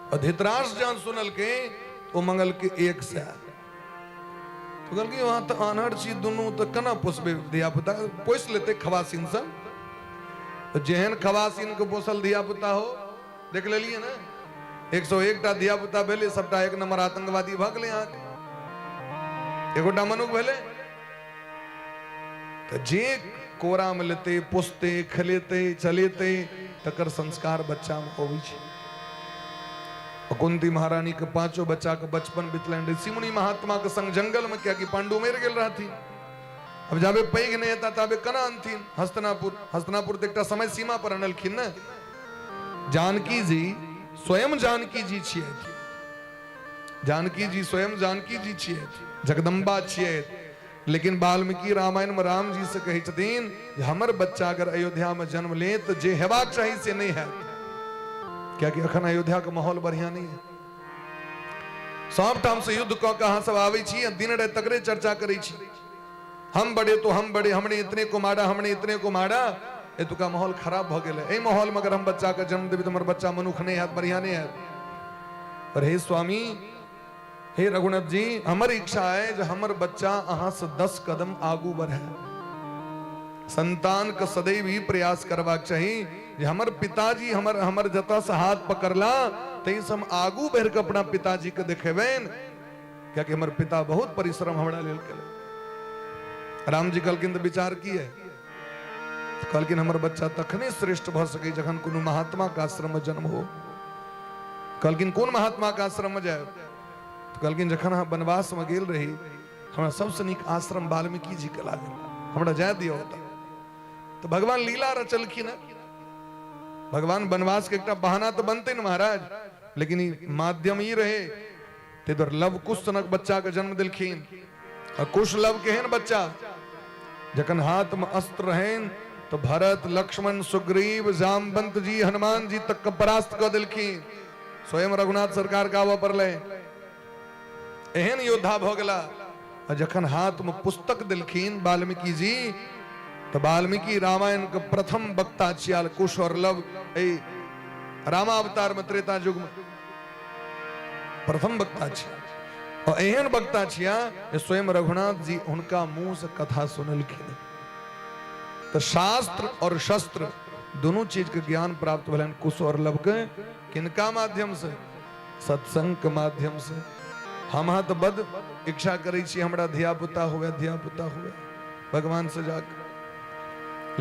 और धृतराष्ट्र जहन सुनलकै ओ मंगलकै 100। तो कहलकै अहाँ तऽ आन्हर छी दुनू, तऽ केना पोसबै धिया पुता? पोसि लेतै खवासिन सब। तऽ जेहन खवासिन के पोसल धिया पुता हो, देख लेलियै ने, 101टा धिया पुता भेलै, सबटा एक नंबर आतंकवादी भऽ गेलै अहाँके। एगोटा मनुख भेलै। तऽ जे कोरामे लेतै, पोसतै, खेलेतै, चलेतै, तकर संस्कार बच्चामे अबै छै। कुंती महारानी के पांचों बच्चा के बचपन बितलनि ऋषि मुनि महात्मा के संग जंगल में, कियाकि पांडु मरि गेल रहथिन। अब जाबे पैघ नहि हेता ताबे केना अनथिन हस्तिनापुर? हस्तिनापुर तऽ एकटा समय सीमा पर अनलखिन ने। जानकी जी स्वयं जानकी जी छियै, जानकी जी स्वयं जानकी जी छियै, जगदम्बा छियै। लेकिन वाल्मीकि रामायण में राम जी से कहै छथिन जे हमर बच्चा अगर अयोध्या में जन्म ले तऽ जे हेबाक चाही से नहि हैत, कियाकि अखन अयोध्या के माहौल बढ़िया नहीं है। सब ठाम से युद्ध कऽ के अहाँ सब आबै छी आ दिन राति तकरे चर्चा करै छी, हम बड़े तो हम बड़े, हमने इतने को मारा, हमने इतने को मारा। एतुका माहौल खराब भऽ गेलै। एहि माहौल में अगर हम बच्चा के जन्म देबै तऽ हमर बच्चा मनुख नहि हैत, बढ़िया नहि हैत। पर हे स्वामी, हे रघुनाथ जी, हमर इच्छा है जे हमर बच्चा अहाँ से 10 कदम आगू बढ़े। संतान के सदैव ही प्रयास करबाक चाही जे हमर पिताजी हमर हमर जतऽ से हाथ पकड़ला ताहि से हम आगू बढ़ि कऽ अपना पिताजी के देखेबनि, कियाकि हमर पिता बहुत परिश्रम हमरा लेल केलनि। राम जी कहलखिन तऽ विचार की है? तऽ कहलखिन हमर बच्चा तखने श्रेष्ठ भऽ सकै जखन कोनो महात्मा के आश्रम में जन्म हो। कहलखिन कोन महात्मा के आश्रम में जायब? तऽ कहलखिन जखन अहाँ वनवास में गेल रही हमरा सबसँ नीक आश्रम वाल्मीकि जी के लागल, हमरा जाय दियौ ओतऽ। तऽ भगवान लीला रचलखिन हँ। भगवान वनवास के एकटा बहाना तऽ बनतै ने महाराज, लेकिन ई माध्यम ई रहे। ताहि दुआरे लव कुश सनक बच्चा के जन्म देलखिन। आ कुश लव केहन बच्चा, जखन हाथ में अस्त्र रहनि तऽ भरत, लक्ष्मण, सुग्रीव, जामवंत जी, हनुमान जी तक के परास्त कऽ देलखिन। स्वयं रघुनाथ सरकार के आबऽ पड़लै, एहन योद्धा भऽ गेला। आ जखन हाथ में पुस्तक देलखिन वाल्मीकि जी, तऽ वाल्मीकि रामायण के प्रथम वक्ता छियाल कुश और लव। एहि रामावतार में त्रेता युग में प्रथम वक्ता छिया और एहन वक्ता छिया जे स्वयं रघुनाथ जी हुनका मुंह से कथा सुनलखिन। तऽ शास्त्र और शस्त्र दोनों चीज के ज्ञान प्राप्त भेलनि कुश और लव के। किनका माध्यम से? सत्संग के माध्यम से। हम अहाँ तऽ बड इच्छा करै छी हमरा धिया पुता हुए, धिया पुता हुए भगवान से जाके,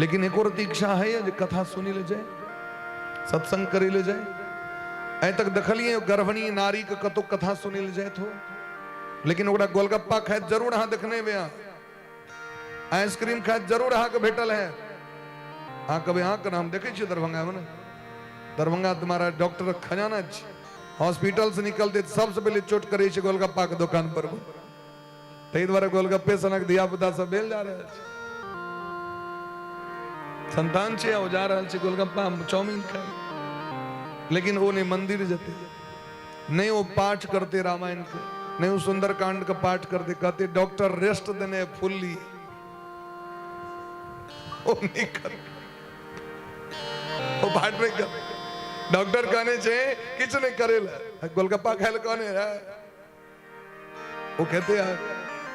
लेकिन एको रति इच्छा है जे कथा सुनी ले जाए, सत्संग करे ले जाए? आइ तक देखलिए गर्भिणी नारी के कतौ कथा सुनी ले जाइत हो? लेकिन ओकरा गोलगप्पा खाइत जरूर अहाँ देखने हेबै, अहाँ आइसक्रीम खाइत जरूर अहाँके भेटल है। अहाँ कहबै अहाँके नाम देखै छियै दरभंगामे ने, दरभंगा तुम्हारा डॉक्टर खजाना छै, हॉस्पिटल से निकलते सबसे पहिले चोट करै छै गोलगप्पा के दुकान पर। ताहि दुआरे गोलगप्पे सनक धिया पुता सब भेल जा रहल छै। संतान छै, ओ जा रहल छै गोलगप्पा चाउमीन खाय, लेकिन ओ नहि मंदिर जेतै, नहि ओ पाठ करते रामायण के, नहि ओ सुंदरकांड के पाठ करते। कहते डॉक्टर रेस्ट देने फुल्ली, ओ नहि करते, ओ पाठ नहि करते। डॉक्टर कहने छै किछु नहि करे लए, गोलगप्पा खाय लए कहने है, ओ कहते हैं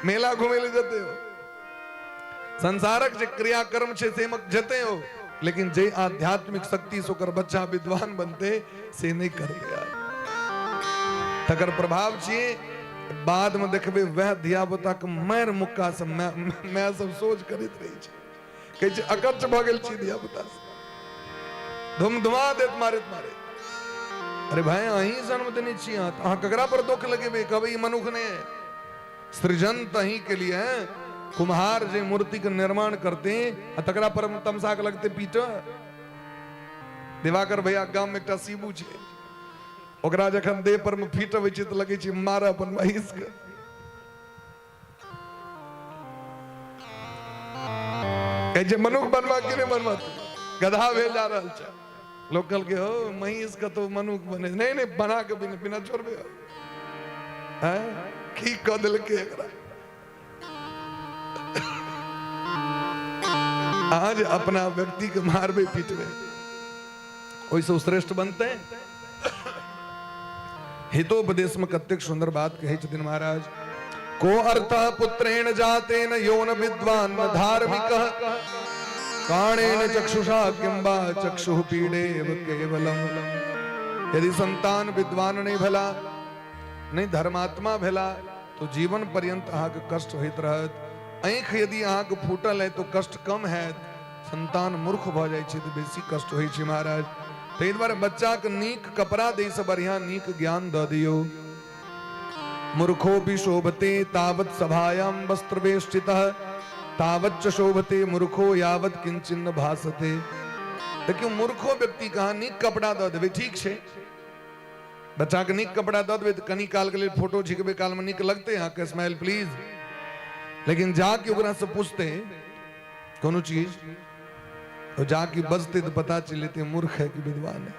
मेला घूमे ले जते हो, संसारक जे क्रियाकर्म छै से मे जते हो, लेकिन जे आध्यात्मिक शक्ति से ओकर बच्चा विद्वान बनते से नहि करते यार। तकर प्रभाव छियै बाद में देखबे वएह धिया पुता के मारि मुक्का से माय सब सोच करैत रहै छै, कहै छै अकच्छ भऽ गेल छी धिया पुता से, धुमधुमा देत मारैत मारैत। अरे भाई अहीं जन्म देने छी अहाँ, अहाँ ककरा पर दुख लगेबै? कहबै ई मनुख नहि है। सृजन तऽ अहीं के लिए है। कुम्हार जे मूर्ति के निर्माण करते आ तकरा पर तमसा के लगते पीट। दिवाकर भैया गाम में एकटा शिबू छै, ओकरा जखन देह पर में फीट अबै छै तऽ लगै छै मारऽ अपन महिष के। कहै छै मनुख बनवा कि नहि बनवा, गधा भेल जा रहल छै। लोक कहलकै हो महीष कतौ मनुख बने नहि, नहि बना के बिना बिना छोड़बे हैं, की कऽ देलकै एकरा। अहाँ जे अपना व्यक्ति के मारबै पीटबै ओहिसँ श्रेष्ठ बनतै? हितोपदेश में कतेक सुंदर बात कहै छथिन महाराज। को अर्थ पुत्रेण जातेन यो न विद्वान न धार्मिक, काणेन चक्षुषा किंबा चक्षु पीड़ेव केवलम। यदि संतान विद्वान नहीं भेला, नहीं धर्मात्मा भेला, तऽ जीवन पर्यन्त अहाँके कष्ट होइत रहत। आँखि यदि अहाँके फूटल है तऽ कष्ट कम हैत, संतान मूर्ख भऽ जाइ छै तऽ बेसी कष्ट होइ छै महाराज। ताहि दुआरे बच्चाके नीक कपड़ा दैसँ बढ़िआँ नीक ज्ञान दऽ दियौ। मूर्खोपि शोभते तावत् सभायां वस्त्रवेष्टितः तावच्च शोभते मूर्खो यावत् किंचिन्न भासते। देखियौ, मूर्खो व्यक्ति के अहाँ नीक कपड़ा दऽ देबै, ठीक छै, बच्चाके नीक कपड़ा दऽ देबै तऽ कनी कालके लेल फोटो झिकबै कालमे नीक लगतै अहाँके, स्माइल प्लीज, लेकिन जाके ओकरासँ पूछतै कोनो चीज, तो जाके बजते तऽ पता चलि जेतै मूर्ख है कि विद्वान है।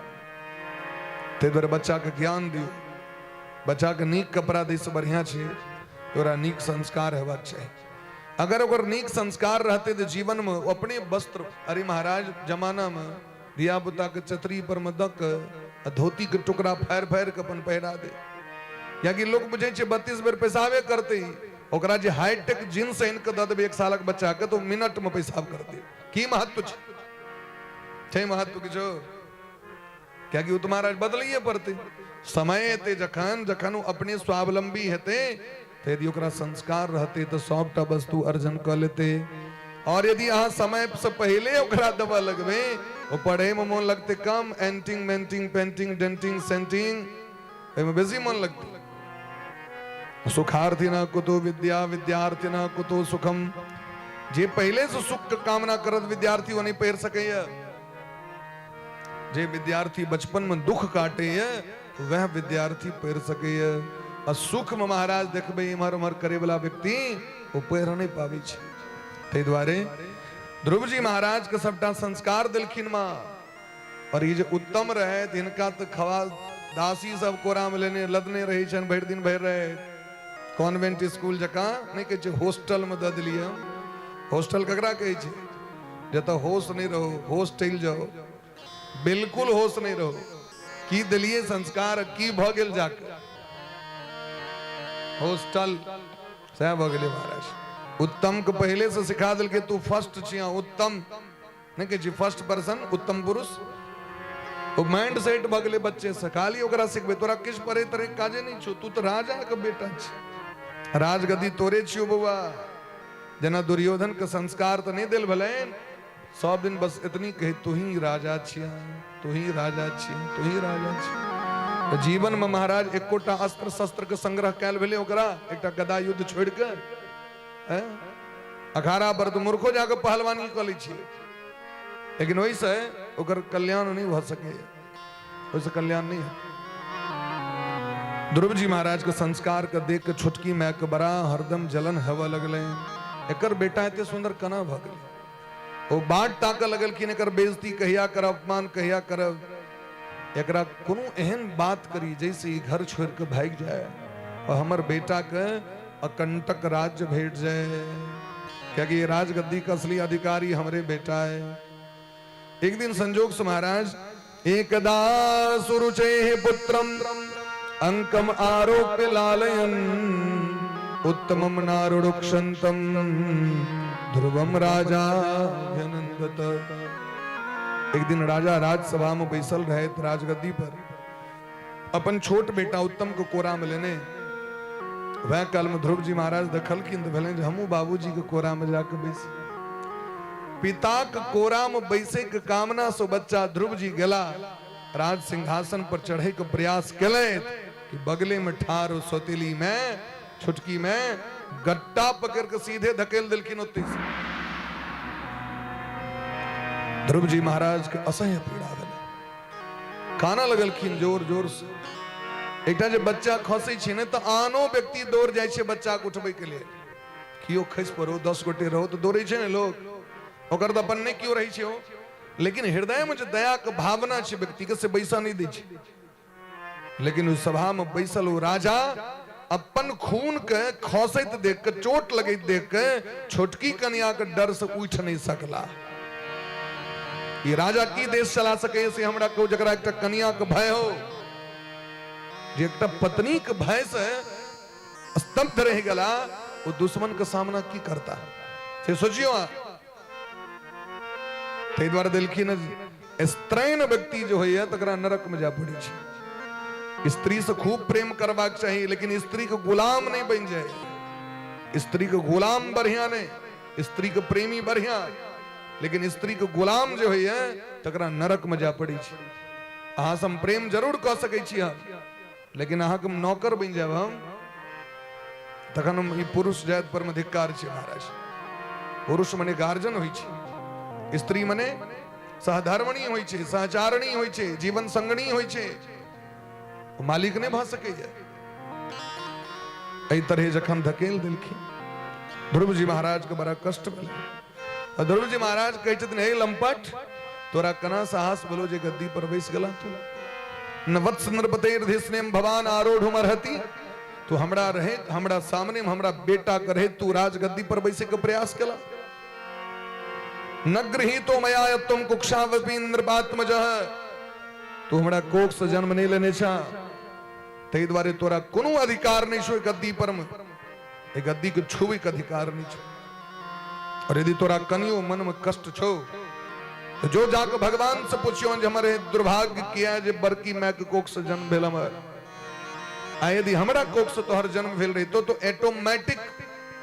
ताहि दुआरे बच्चाके ज्ञान दियौ। बच्चाके नीक कपड़ा दैसँ बढ़िआँ छै ओकरा नीक संस्कार हेबाक चाही। अगर ओकर नीक संस्कार रहतै तऽ जीवनमे ओ अपने वस्त्र, अरे महाराज जमानामे धियापुताके चतरी परमे दऽ कऽ आ धोतीके टुकड़ा फाड़ि फाड़ि कऽ अपन पहिरा दे, कियाकि लोक बुझै छै 32 बेर पेशाबे करतै, ओकरा जे हाईटेक जींस आनि कऽ दऽ देबै 1 सालक बच्चाके तऽ ओ मिनटमे पेशाब करतै। की महत्व छै? छै महत्व किछो? कियाकि ओ तऽ महाराज बदलैए पड़तै। समय एतै जखन जखन ओ अपने स्वावलंबी हेतै, तऽ यदि ओकरा संस्कार रहतै तऽ सभटा वस्तु अर्जन कऽ लेतै। और यदि अहाँ समय से पहिले ओकरा देबऽ लगबै, ओ पढ़ैमे मोन लगतै कम, एंटिंग मेंटिंग पेंटिंग डेंटिंग सेंटिंग एहिमे बेसी मन लगतै। सुखार्थी न कुतो विद्या विद्यार्थी न कुतो सुखम। जे पहिले से सुख के कामना करत विद्यार्थी ओ नहि पढ़ि सकैया। जे विद्यार्थी बचपन में दुख काटैया वह विद्यार्थी पढ़ि सकैया। आ सुख में महाराज देखबै इम्हर उम्हर करे वाला व्यक्ति ओ पढ़ि नहि पाबै छै। ताहि दुआरे ध्रुव जी महाराज के सबटा संस्कार देलखिन माँ। और ई जे उत्तम रहे हिनका तऽ खवा दासी सब कोरा में लेने लदने रहै छनि भरि दिन भरि रहे। कॉन्वेंट स्कूल जकाँ नहि कहै छै, हॉस्टल में दऽ देलियै हम। हॉस्टल ककरा कहै छै? जतऽ होश नहि रहो, होश चलि जाओ, बिल्कुल होश नहि रहो। की देलियै संस्कार, की भऽ गेल जाके हॉस्टल, सएह भऽ गेलै महाराज। उत्तम के पहिले से सिखा देलकै तू फर्स्ट छिया, उत्तम नहि कहै छी फर्स्ट पर्सन, उत्तम पुरुष। ओ माइंड सेट भऽ गेलै बच्चे से, खाली ओकरा सिखबै तोरा किछु पढ़े तरे काजे नहि छौ, तू तऽ राजा के बेटा छी, राजगद्दी तोरे छियौ बौआ। जेना दुर्योधन के संस्कार तऽ नहि देल भेलनि, सब दिन बस एतनी कही तू ही राजा छिया, तू ही राजा छिया, तू ही राजा छिया। तऽ जीवन में महाराज एकोटा अस्त्र शस्त्र के संग्रह कयल भेलै ओकरा, एकटा गदा युद्ध छोड़ि कऽ। अखाड़ा पर तऽ मूर्खो जाकऽ पहलवानी कऽ लै छियै, लेकिन ओहिसँ ओकर कल्याण नहि भऽ सकैए, ओहिसँ कल्याण नहि हेतै। ध्रुव जी महाराज के संस्कार के देख के छोटकी माय के बड़ा हरदम जलन हेबऽ लगलै, एकर बेटा एते सुंदर केना भऽ गेलै। ओ बाट ताकऽ लगलखिन एकर बेइज्जती कहिया करब, अपमान कहिया करब, एकरा कोनो एहन बात करी जैसे ई घर छोड़ के भागि जाए और हमर बेटा के अकंटक राज्य भेट जाए, क्योंकि ये राजगद्दी का असली अधिकारी हमरे बेटा है। एक दिन संजोग से महाराज एकदा सुरुचेः पुत्रम अंकम आरोप्य लालयन उत्तमम नारुरुक्षंतम ध्रुवम राजा अभ्यनंदत। एक दिन राजा राजसभा में बैसल रहे राजगद्दी पर, अपन छोट बेटा उत्तम को कोरा में लेने। वह काल में ध्रुव जी महाराज देखलखिन तऽ भेलनि जे हमहूँ बाबूजी के कोरा में जाके बैसी। पिताक कोरा में बैसे के कामना से बच्चा ध्रुव जी गेला, राज सिंहासन पर चढ़े के प्रयास केलथि कि बगले में ठार सौतेली में छोटकी में गट्टा पकड़ के सीधे धकेल देलखिन ओतै से। ध्रुव जी महाराज के असह्य पीड़ा भेलै, काना लगलखिन जोर जोर से। एकटा जे बच्चा खसै छै ने तऽ आनो व्यक्ति दौड़ जाइ छै बच्चा के उठबै के लेल, केओ खसि पड़ो 10 गोटे रहो तऽ दौड़ै छै ने लोक, ओकर तऽ अपन नहि केओ रहै छै ओ, लेकिन हृदय में जे दया के भावना छै व्यक्ति के से बैसऽ नहि दै छै। लेकिन ओ सभा में बैसल ओ राजा अपन खून के खसैत देख के, चोट लगैत देख के छोटकी कन्या के डर से उठि नहि सकला। ई राजा की देश चला सकै से हमरा कहू, जकरा एकटा कन्या के भय हो, जे एकटा पत्नी के भय से स्तब्ध रहि गेला, वो दुश्मन के सामना की करता से सोचियो। ताहि दुआरे देलखिन स्त्रैण व्यक्ति जो होइए तकरा नरक में जाय पड़ै छै। स्त्री से खूब प्रेम करबाक चाही, लेकिन स्त्री के गुलाम नहीं बन जाए। स्त्री के गुलाम बढ़िया नहीं, स्त्री के प्रेमी बढ़िया, लेकिन स्त्री के गुलाम जे होइए तकरा नरक में जा पड़ै छै। अहाँ से हम प्रेम जरूर कऽ सकै छी हम, लेकिन अहाँके नौकर बनि जायब हम, तखन हम ई पुरुष जाति पर में धिक्कार छै महाराज। पुरुष मने गार्जन होइ छै, स्त्री मने सहधर्मणी होइ छै, सहचारणी होइ छै, जीवन संगणी होइ छै, मालिक नहि भऽ सकैए। एहि तरहे जखन धकेल देलखिन ध्रुव जी महाराज के बड़ा कष्ट भेलै। आ ध्रुव जी महाराज कहै छथिन, हे लंपट, तोरा केना साहस भेलो जे गद्दी पर बैस गेला तू? न वत्स नृपतेर्धिस्नेम भवान आरोढ़ुमर्हति। तू हमरा रहे, हमरा सामने में हमरा बेटा के रहे तू राजगद्दी पर बैसे के प्रयास केला। न गृहीतो मया यत्त्वं कुक्षावपि नृपात्मज। तू हमरा कोख से जन्म नहीं लेने छा, ताहि दुआरे तोरा कोनो अधिकार नहीं छो गद्दी पर में, एहि गद्दी के छुबै के अधिकार नहीं छो। और यदि तोरा कनियो मन में कष्ट छो तो जो जाके भगवान से पुछियो जे हमर दुर्भाग्य किया जे बड़की माय के कोख से जन्म भेल हमर, आ यदि हमरा कोख से तोहर जन्म भेल रहितो तो ऑटोमेटिक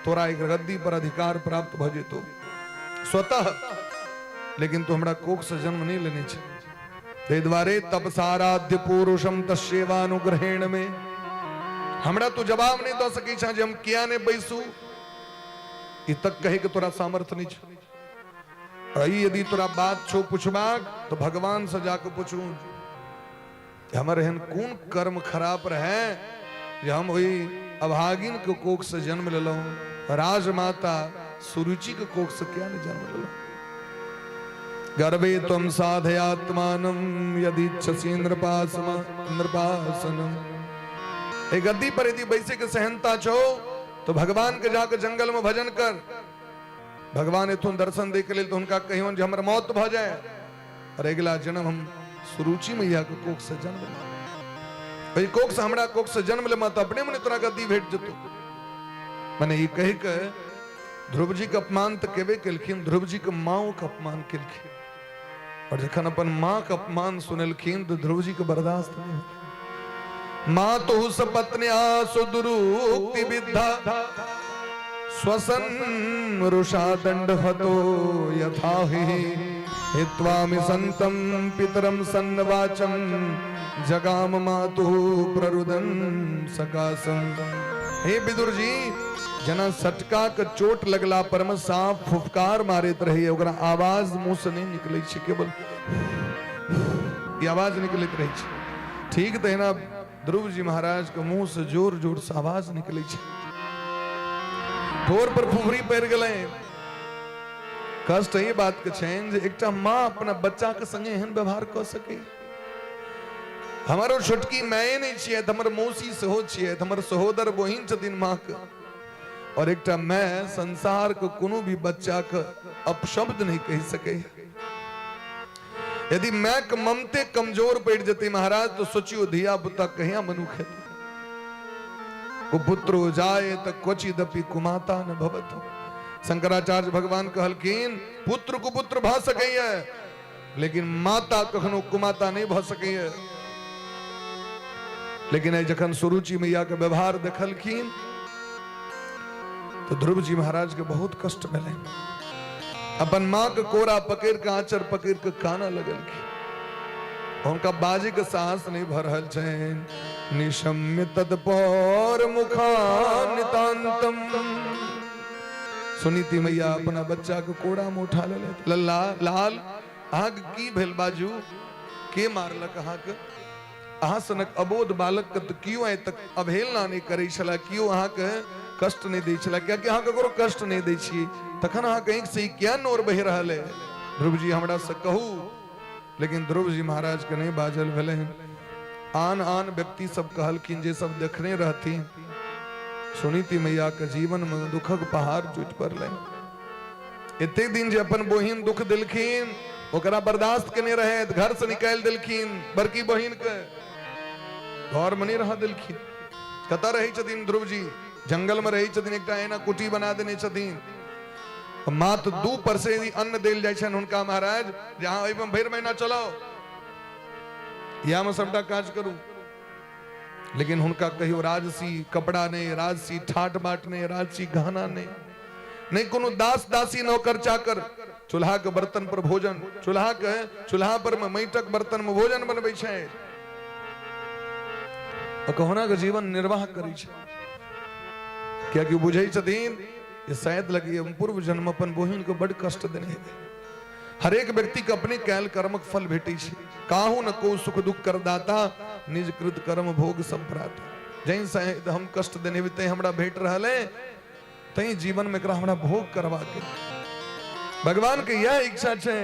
तोरा एक गद्दी पर अधिकार प्राप्त भ जेतो स्वतः, लेकिन तू हमरा कोख से जन्म नहीं लेने छे। ताहि दुआरे तपसाराध्य पुरुषम तस्यैवानुग्रहेण में हमरा तू जवाब नहीं दऽ सकै छह जे हम किया नहीं बैसू, ई तक कहे के तोरा सामर्थ्य नहीं छौ। ई यदि तोरा बात छौ पुछबाक तो भगवान से जाके पूछू हमर एहन कोन कर्म खराब रहे जे हम ओहि अभागिन के कोख से जन्म लेलहुँ, राजमाता सुरुचि के कोख से किया नहीं जन्म लेलहुँ। गर्भे त्वं साधयात्मानं यदि इच्छसि नृपासनम। ए गद्दी पर यदि बैसे के सहनता छो तो भगवान के जाके जंगल में भजन कर। भगवान एथुन दर्शन दे के लेल तो हुनका कहियोन जे हमर मौत भ जाए और अगिला जन्म हम सुरुचि मैया के कोख से जन्म लेब। ओहि कोख से हमरा कोख से जन्म लेमा तो अपने मने तोरा गद्दी भेट जेतो। मने ई कहि के ध्रुव जी के अपमान तो केबे केलखिन, ध्रुव जी के माओ के अपमान केलखिन। और जखन अपन माँ के अपमान सुनलखिन तो ध्रुव जी के बर्दाश्त नहीं भेल। माँ तो सपत्न्या सुदुरुक्ति विद्धा स्वसन रुषा दंड हतो यथा हि हित्वामि संतम पितरम सन्नवाचम जगाम मातु प्ररुदन सकासम। हे विदुर जी, जना सटका के चोट लगला पर में सांप फुफकार मारैत रही, ओकरा आवाज मुंह से नहीं निकलै छै, केवल ई आवाज निकलैत रहै छै। ठीक तहिना ध्रुव जी महाराज के मुंह से जोर जोर से आवाज निकलै छै, ठोर पर फुफरी पड़ि गेलै। कष्ट एहि बात के छनि जे एकटा माँ अपना बच्चा के संगे एहन व्यवहार कऽ सकै। हमारो छोटकी माये नहीं छियै, हमर मौसी सेहो छियै, हमर सहोदर बहिन छथिन माँ के। और एकटा माय संसार के कोनो भी बच्चा के अपशब्द नहीं कहि सकै। यदि माय के ममते कमजोर पड़ि जेतै महाराज तो सोचियो धिया पुता कहिया मनुख हेतै। कुपुत्रो जाए त क्वचिदपि कुमाता न भवत। शंकराचार्य भगवान कहलखिन पुत्र कुपुत्र भऽ सकैए लेकिन माता कखनो कुमाता नहीं भऽ सकैए। लेकिन आइ जखन सुरुचि मैया के व्यवहार देखलखिन तो ध्रुव जी महाराज के बहुत कष्ट भेलनि। अपन माँ के कोरा पकड़ के आंचर पकड़ के कानऽ लगलखिन। हुनका बाजे के साहस नहीं भऽ रहल छनि। निशम्य तत्पौर मुखानितांतम। सुनीति मैया अपना बच्चा के कोड़ा में उठा लेलथि। लल्ला लाल अहाँके की भेल बाजू, के मारलक अहाँके? अहाँ सनक अबोध बालक के तऽ केओ आइ तक अवहेलना नहि करै छला, केओ अहाँके कष्ट नहि दै छला, कियाकि अहाँ ककरो कष्ट नहि दै छी, तखन अहाँके आँखि से ई किया नोर बहि रहल है? ध्रुव जी हमरा से कहू। लेकिन ध्रुव जी महाराज के नहि बाजल भेलै। आन आन व्यक्ति सब कहलखिन जे सब देखने रहथिन, सुनीति मैया के जीवन में दुखक पहाड़ टूटि पड़लै। एतेक दिन जे अपन बहिन दुख देलखिन ओकरा बर्दाश्त केने रहे, घर से निकालि देलखिन बड़की बहिन के, घर में नहीं रह देलखिन। कतऽ रहै छथिन ध्रुव जी? जंगल में रहै छथिन, एकटा एना कुटी बना देने छथिन। मात्र 2 परसे अन्न देल जाइ छनि हुनका महाराज, जे अहाँ ओहिमे भरि महीना चलाउ, इएहमे सबटा काज करू। लेकिन हुनका कहियो राजसी कपड़ा नहि, राजसी ठाट बाट नहि, राजसी गहना नहि, नहि कोनो दास दासी नौकर चाकर। चूल्हा के बर्तन पर भोजन, चूल्हा के चूल्हा पर में माटिक बर्तन में भोजन बनबै छै आ कहुना के जीवन निर्वाह करै छै, कियाकि बुझै छथिन जे शायद लगी हम पूर्व जन्म अपन बहिन के बड कष्ट देने हेबै। हरेक व्यक्ति के अपने कैल कर्मक फल भेटै छै। काहू न को सुख दुख कर दाता, निज कृत कर्म भोग संप्राता। जैन शायद हम कष्ट देने हेबै तैं हमरा भेट रहल है, तैं जीवन में एकरा हमरा भोग करवा के भगवान के यह इच्छा छै।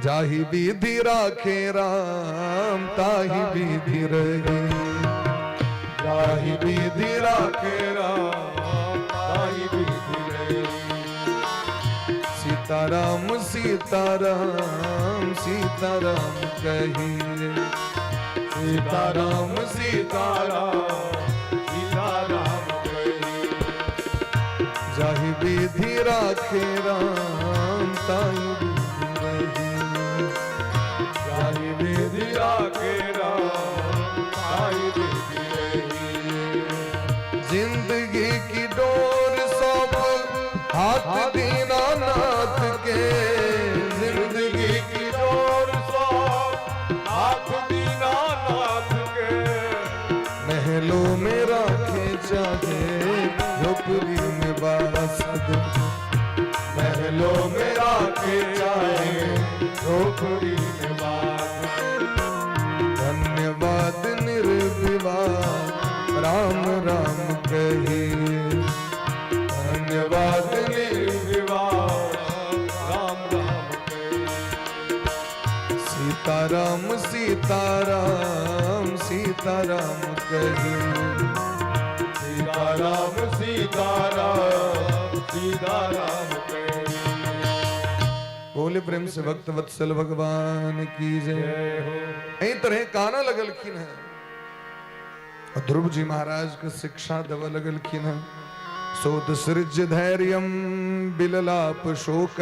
जाहि विधि राखे राम ताहि विधि रहे, जाहि विधि राखे राम ताहि विधि रहे। सीताराम सीताराम सीताराम कहिए, सीताराम सीताराम सीताराम कहिए। जाहि विधि राखे राम ताहि विधि रही, जाहि विधि राखे राम ताहि विधि रही। जिंदगी की डोर सौंप हाथ दीनानाथ के, जिंदगी की डोर सौंप हाथ दीनानाथ के, महलों में राखे चाहे झोपड़ी में बास दे, महलों में राखे चाहे झोपड़ी में बास दे। धन्यवाद निर्विवाद राम राम कहिए, धन्यवाद निर्विवाद राम राम कहिए। सीताराम सीताराम सीताराम कहिए, सीताराम सीताराम सीताराम कहिए। बोले प्रेम से भक्त वत्सल भगवान की जय। जय हो। एहि तरह काना लगलखिन है और ध्रुव जी महाराज के शिक्षा देव लगलखिन है। सोत सृज धैर्य बिललाप शोक,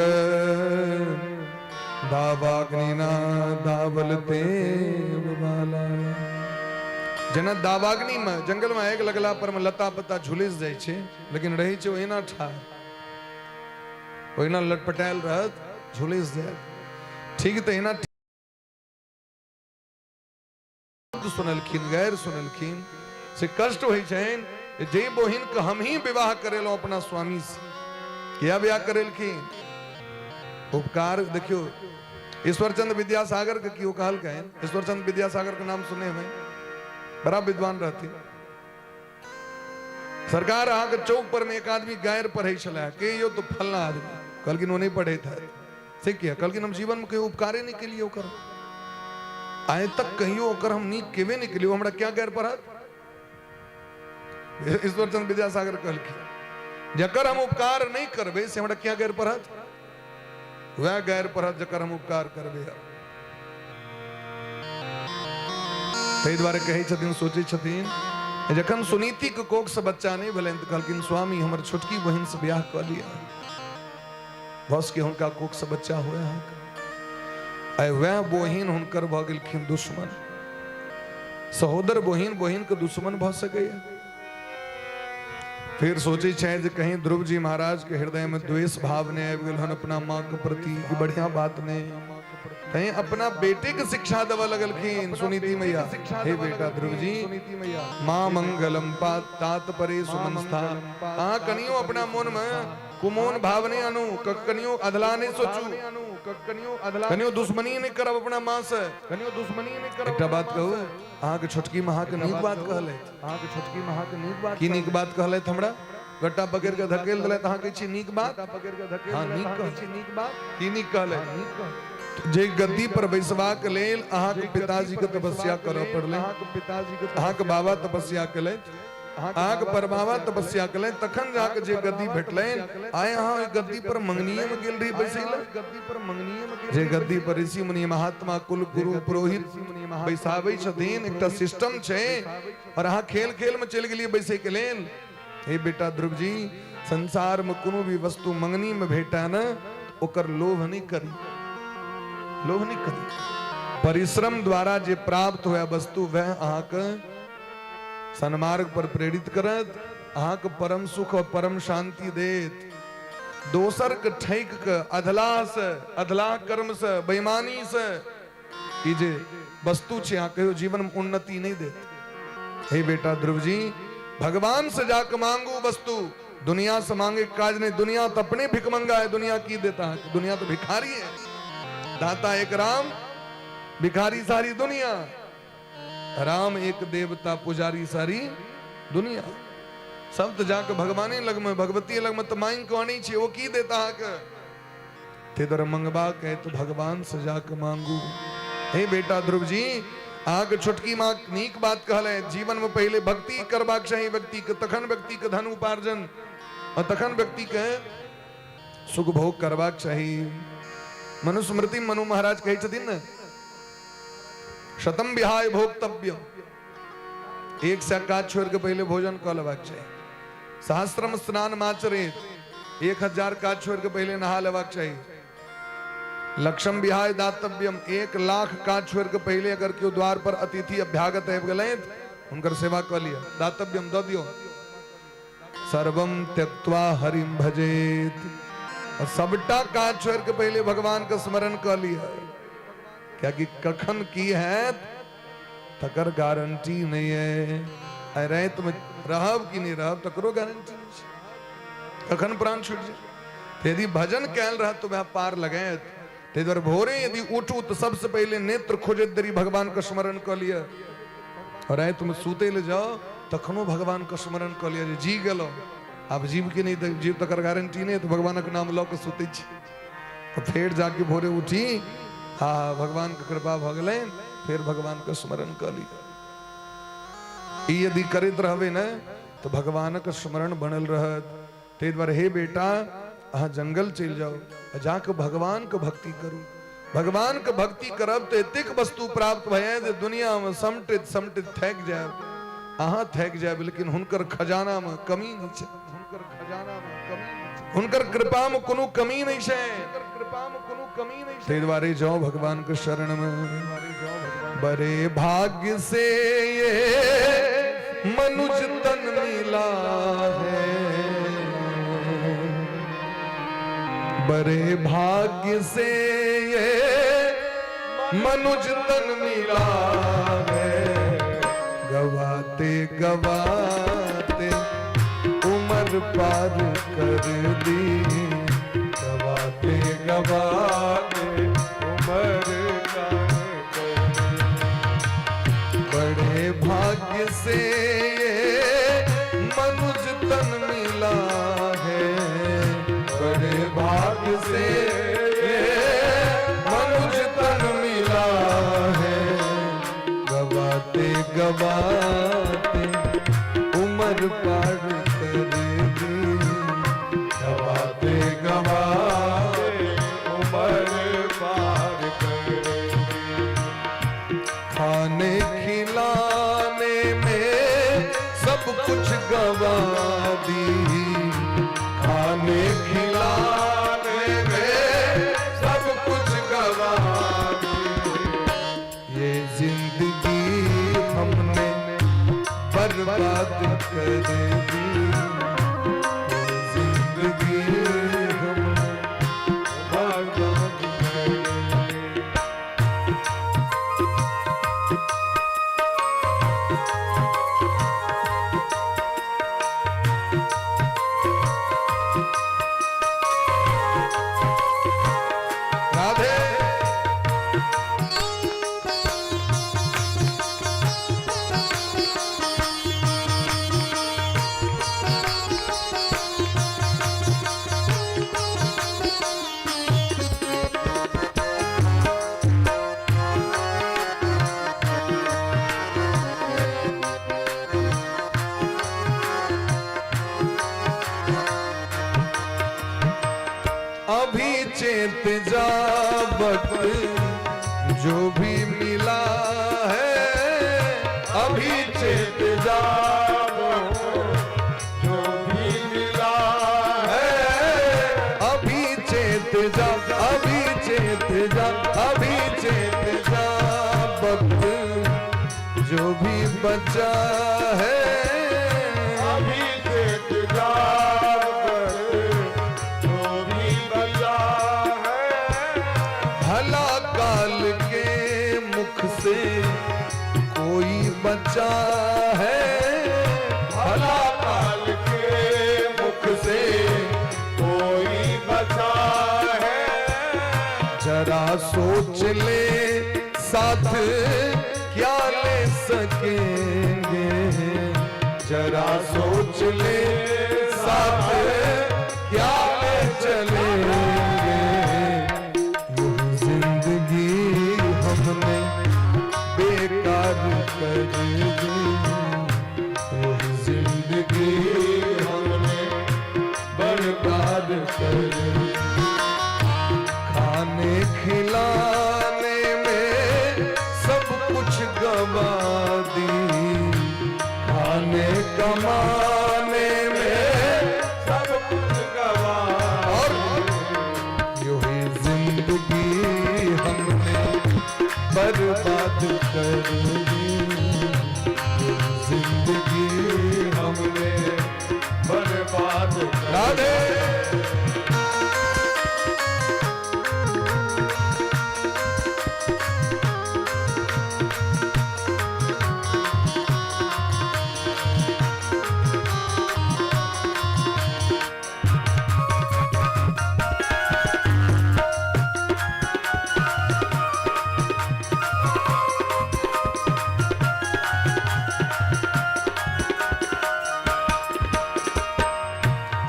दावाग्निना दावलते बाला। जेना दावाग्नि में जंगल में आगि लगला पर में लता पता झुलसि जाइ छै, लेकिन रहै छै ओहिना ठाढ़, ओहिना लटपटायल रहत, झुलसि जायत। ठीक तहिना सुनलखिन, गैर सुनलखिन से कष्ट होइ छनि जे बहिन के हम ही विवाह करेलहुँ अपना स्वामी से। किया विवाह करेलखिन? उपकार। देखियो ईश्वरचंद्र विद्यासागर के केओ कहलकनि, ईश्वरचंद्र विद्यासागर के नाम सुने में बड़ा विद्वान रहथिन। सरकार अहाँके चौक पर में एक आदमी गायर पढ़ै छलै, के यौ? तो फलना आदमी। कहलखिन ओ नहि पढ़ैत हैत। से किया? कहलखिन हम जीवन में कहियो उपकारे नहि केलियै ओकर, आइ तक कहियो ओकर हम नीक केबे नहि केलियै, हमरा क्या गायर पढ़त? ईश्वरचंद्र विद्यासागर कहलखिन जकर हम उपकार नहि करबै से हमरा क्या गायर पढ़त? वएह गायर पढ़त जकर हम उपकार करबै। ताहि दुआरे कहै छथिन, सोचै छथिन, जखन सुनीति के कोख से बच्चा नहि भेलनि तऽ कहलखिन स्वामी हमर छोटकी बहिन से बियाह कऽ लिअ, बस के हुनका कोख से बच्चा हुए अहाँके। आइ वएह बहिन हुनकर भऽ गेलखिन दुश्मन। सहोदर बहिन बहिन के दुश्मन भऽ सकैया? फिर सोचै छै जे कहीं ध्रुव जी महाराज के हृदय में द्वेष भाव नहि आबि गेल हन अपना माँ के प्रति, कि बढ़िया बात नहीं। तैं अपना बेटे के शिक्षा देबऽ लगलखिन सुनीति मैया, हे बेटा ध्रुव जी, माँ मंगलम तात परे सुमनस्था, अहाँ कनियो अपना मन में कुमोन भाव नहीं आनू, कनियो अधला नहीं सोचू, कनियो दुश्मनी नहीं करब अपना माँ से। कनियो दुश्मनी नहीं करब। एकटा बात कहू अहाँके, छोटकी माँ के नीक बात कहलथि। अहाँके छोटकी माँ के नीक बात। की नीक बात कहलथि? हमरा गट्टा पकड़ के धकेल देलथि, अहाँ कहै छी नीक बात? पकड़ के धकेल। हाँ, नीक कहै छी नीक बात। की नीक कहलथि? नीक कहलथि। जे गद्दी पर बैसबाक लेल अहाँके पिताजी के तपस्या करऽ पड़लै, अहाँके पिताजी के, अहाँके बाबा तपस्या केलथि, अहाँके परबाबा तपस्या केलथि, तखन जाके जे गद्दी भेटलनि, आइ अहाँ ओहि गद्दी पर मंगनीये मे गेल रही बैसै लए। गद्दी पर मंगनीये मे गेल। जे गद्दी पर ऋषि मुनि महात्मा कुल गुरु पुरोहित बैसाबै छथिन, एकटा सिस्टम छै, और अहाँ खेल खेल में चलि गेलियै बैसै के लेल। हे बेटा ध्रुव जी, संसार में कोनो भी वस्तु मंगनी में भेटा न, ओकर लोभ नहीं करी, लोभ नहीं करी। परिश्रम द्वारा जे प्राप्त हुआ वस्तु वह अहाँके सन्मार्ग पर प्रेरित करत, अहाँके परम सुख और परम शांति देत। दोसर के ठकि के अधलाह से, अधलाह कर्म से, बेईमानी से ई जे वस्तु छै अहाँ कहियो जीवन में उन्नति नहीं देत। हे बेटा ध्रुव जी, भगवान से जाके मांगू वस्तु, दुनिया से मांगे के काज नहीं। दुनिया तो अपने भिखमंगा है, दुनिया की देता है, दुनिया तो भिखारी है। दाता एक राम, भिखारी सारी दुनिया। राम एक देवता, पुजारी सारी दुनिया। सब तो जाके भगवाने लगमे, भगवती लगमे तो मांग के आनै छै, ओ की देता अहाँके? ताहि दुआरे मंगबाक है तो भगवान से जाके मांगू। हे बेटा ध्रुव जी, अहाँके छोटकी माँ नीक बात कहले, जीवन में पहिले भक्ति करबाक चाही व्यक्ति के, तखन व्यक्ति के धन उपार्जन और तखन व्यक्ति के सुख भोग करबाक चाही। मनुस्मृति मनु महाराज कहै छथिन ने, शतम विहाय भोक्तव्य, एक सौ काज छोड़ के पहले भोजन कऽ लेबाक चाही। सहस्त्रम स्नान माचरेत, 1000 काज छोड़ के पहले नहा लेबाक चाही। लक्षम विहाय दातव्यम, 1 लाख काज छोड़ के पहले अगर केओ द्वार पर अतिथि अभ्यागत आबि गेलथि, हुनकर सेवा कऽ लिअ, दातव्यम दऽ दियौ। सर्वम त्यक्त्वा हरिम भजेत, और सबटा काज छोड़ के पहले भगवान के स्मरण कऽ लिअ, कियाकि कखन की हैत तकर गारंटी नहीं है। आइ राति में रहब कि नहीं रहब तकरो गारंटी नहीं छै, कखन प्राण छूट जाए। यदि भजन कैल रहत तो वह पार लगैत। ताहि दुआरे भोरे यदि उठू तो सबसे पहले नेत्र खोजैत देरी भगवान के स्मरण कऽ लिअ, और राति में सुतै लए जाओ तखनो भगवान के स्मरण कऽ लिअ जे जी गेलहुँ, आब जीव कि नहीं जीव तकर गारंटी नहीं, तो भगवानक नाम लऽ कऽ सुतै छी। और फेर जाके भोरे उठी, हा भगवान के कृपा भऽ गेलै, फेर भगवान के स्मरण कऽ लिअ। ई यदि करैत रहबै ने तो भगवानक स्मरण बनल रहत। ताहि दुआरे हे बेटा, अहाँ जंगल चलि जाउ आ जाके भगवान के भक्ति करू। भगवान के भक्ति करब तो एतेक वस्तु प्राप्त भऽ जायत जे दुनिया में समटित समटित थाकि जायब, अहाँ थाकि जायब, लेकिन हुनकर खजाना में कमी नहीं छै, हुनकर खजाना में कमी नहीं छै, हुनकर कृपा में कोनो कमी नहीं छै, कृपा में कोनो कमी नहीं छै। ताहि दुआरे जाओ भगवान के शरण में। बड़े भाग्य से ये मनुज तन मिला है, बड़े भाग्य से ये मनुज तन मिला है, गवाते गवाते उम्र पार कर दी, गवाते गवाते उम्र पार कर दी। बड़े भाग्य से ये मनुज तन मिला है, बड़े भाग्य से ये मनुज तन मिला है, गवाते गवाते उम्र पार कर दी, गवाते गवाते उम्र पार कर दी। खाने खिलाने में सब कुछ गवा दी, खाने खिलाने में सब कुछ गवा दी, ये जिंदगी हमने बर्बाद कर दी, ये जिंदगी हमने बर्बाद कर दी। राधे। अभी चेत जा वक्त जो भी मिला है, अभी चेत जा जो भी मिला है, अभी चेत जा, अभी चेत जा, अभी चेत जा वक्त जो भी बचा है, जरा सोच ले साथ क्या ले सकेंगे, जरा सोच ले साथ क्या ले चलेंगे। यूं जिंदगी हमने बेकार कर दी, यूं जिंदगी हमने बर्बाद कर दी। खाने खिलाने में सब कुछ गवा दी, खाने कमाने में सब कुछ गवा और यूं ही जिंदगी हमने बर्बाद कर दी, यूं जिंदगी हमने बर्बाद कर राधे।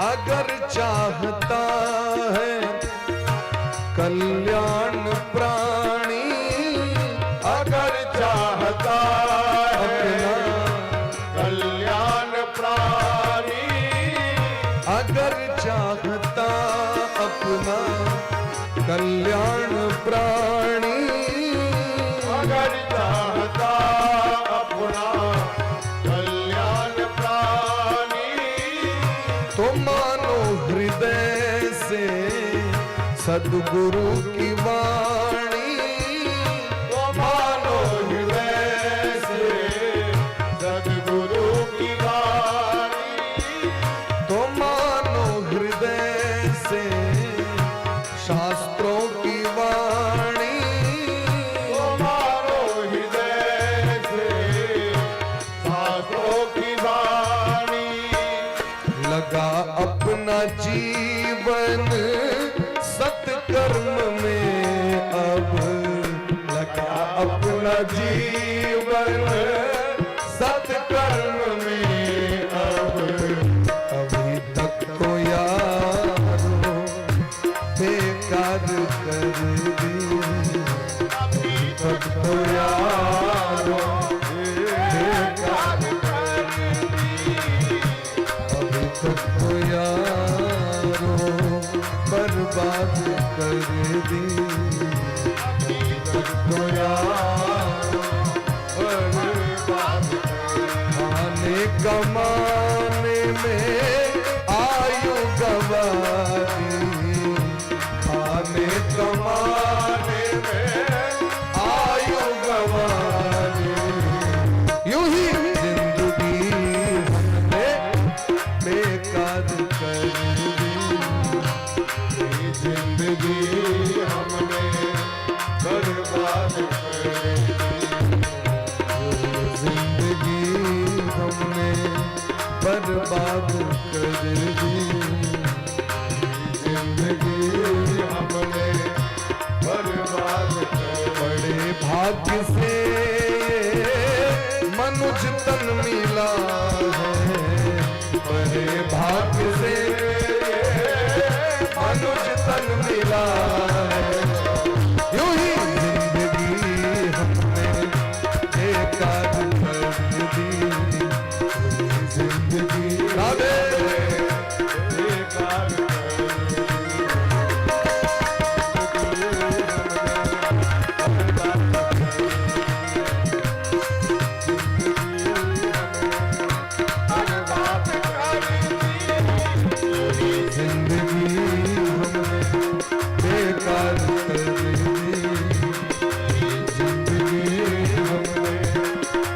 अगर चाहता है कल्याण प्राणी, अगर चाहता है कल्याण प्राणी, अगर चाहता अपना कल्याण प्राणी, अगर चाहता अपना कल्याण प्राणी, तो मानो हृदय से सदगुरु की वाणी, तो मानो हृदय से सदगुरु की वाणी, तो मानो हृदय से शास्त्रों की वाणी, तो मानो हृदय से शास्त्रों की वाणी। लगा अपना जीवन सत्कर्म में अब, लगा अपना जीवन सत्कर्म में अब। अभी तक तो यारो बेकार कर दी, अभी तक तो यारो बेकार कर दी, अभी तक तो यारो बर्बाद कर दी, अभी तक तो यारो बर्बाद कर खाने कमाने में आयु गवा दी, खाने कमाने में आयु गवा दी। यूं ही जिंदगी हमने बेकार कर दी, दी। जिंदगी हमने बर्बाद कर दी, जिंदगी हमने बर्बाद कर दी, जिंदगी हमने बर्बाद कर बड़े भाग्य से मनुज तन मिला है, बड़े भाग्य से मनुज तन मिला है। यूं ही जिंदगी हमने बेकार कर दी, जिंदगी राधे। बेकार कर दी। बर्बाद कर दी। जिंदगी हमने बेकार कर दी, जिंदगी हमने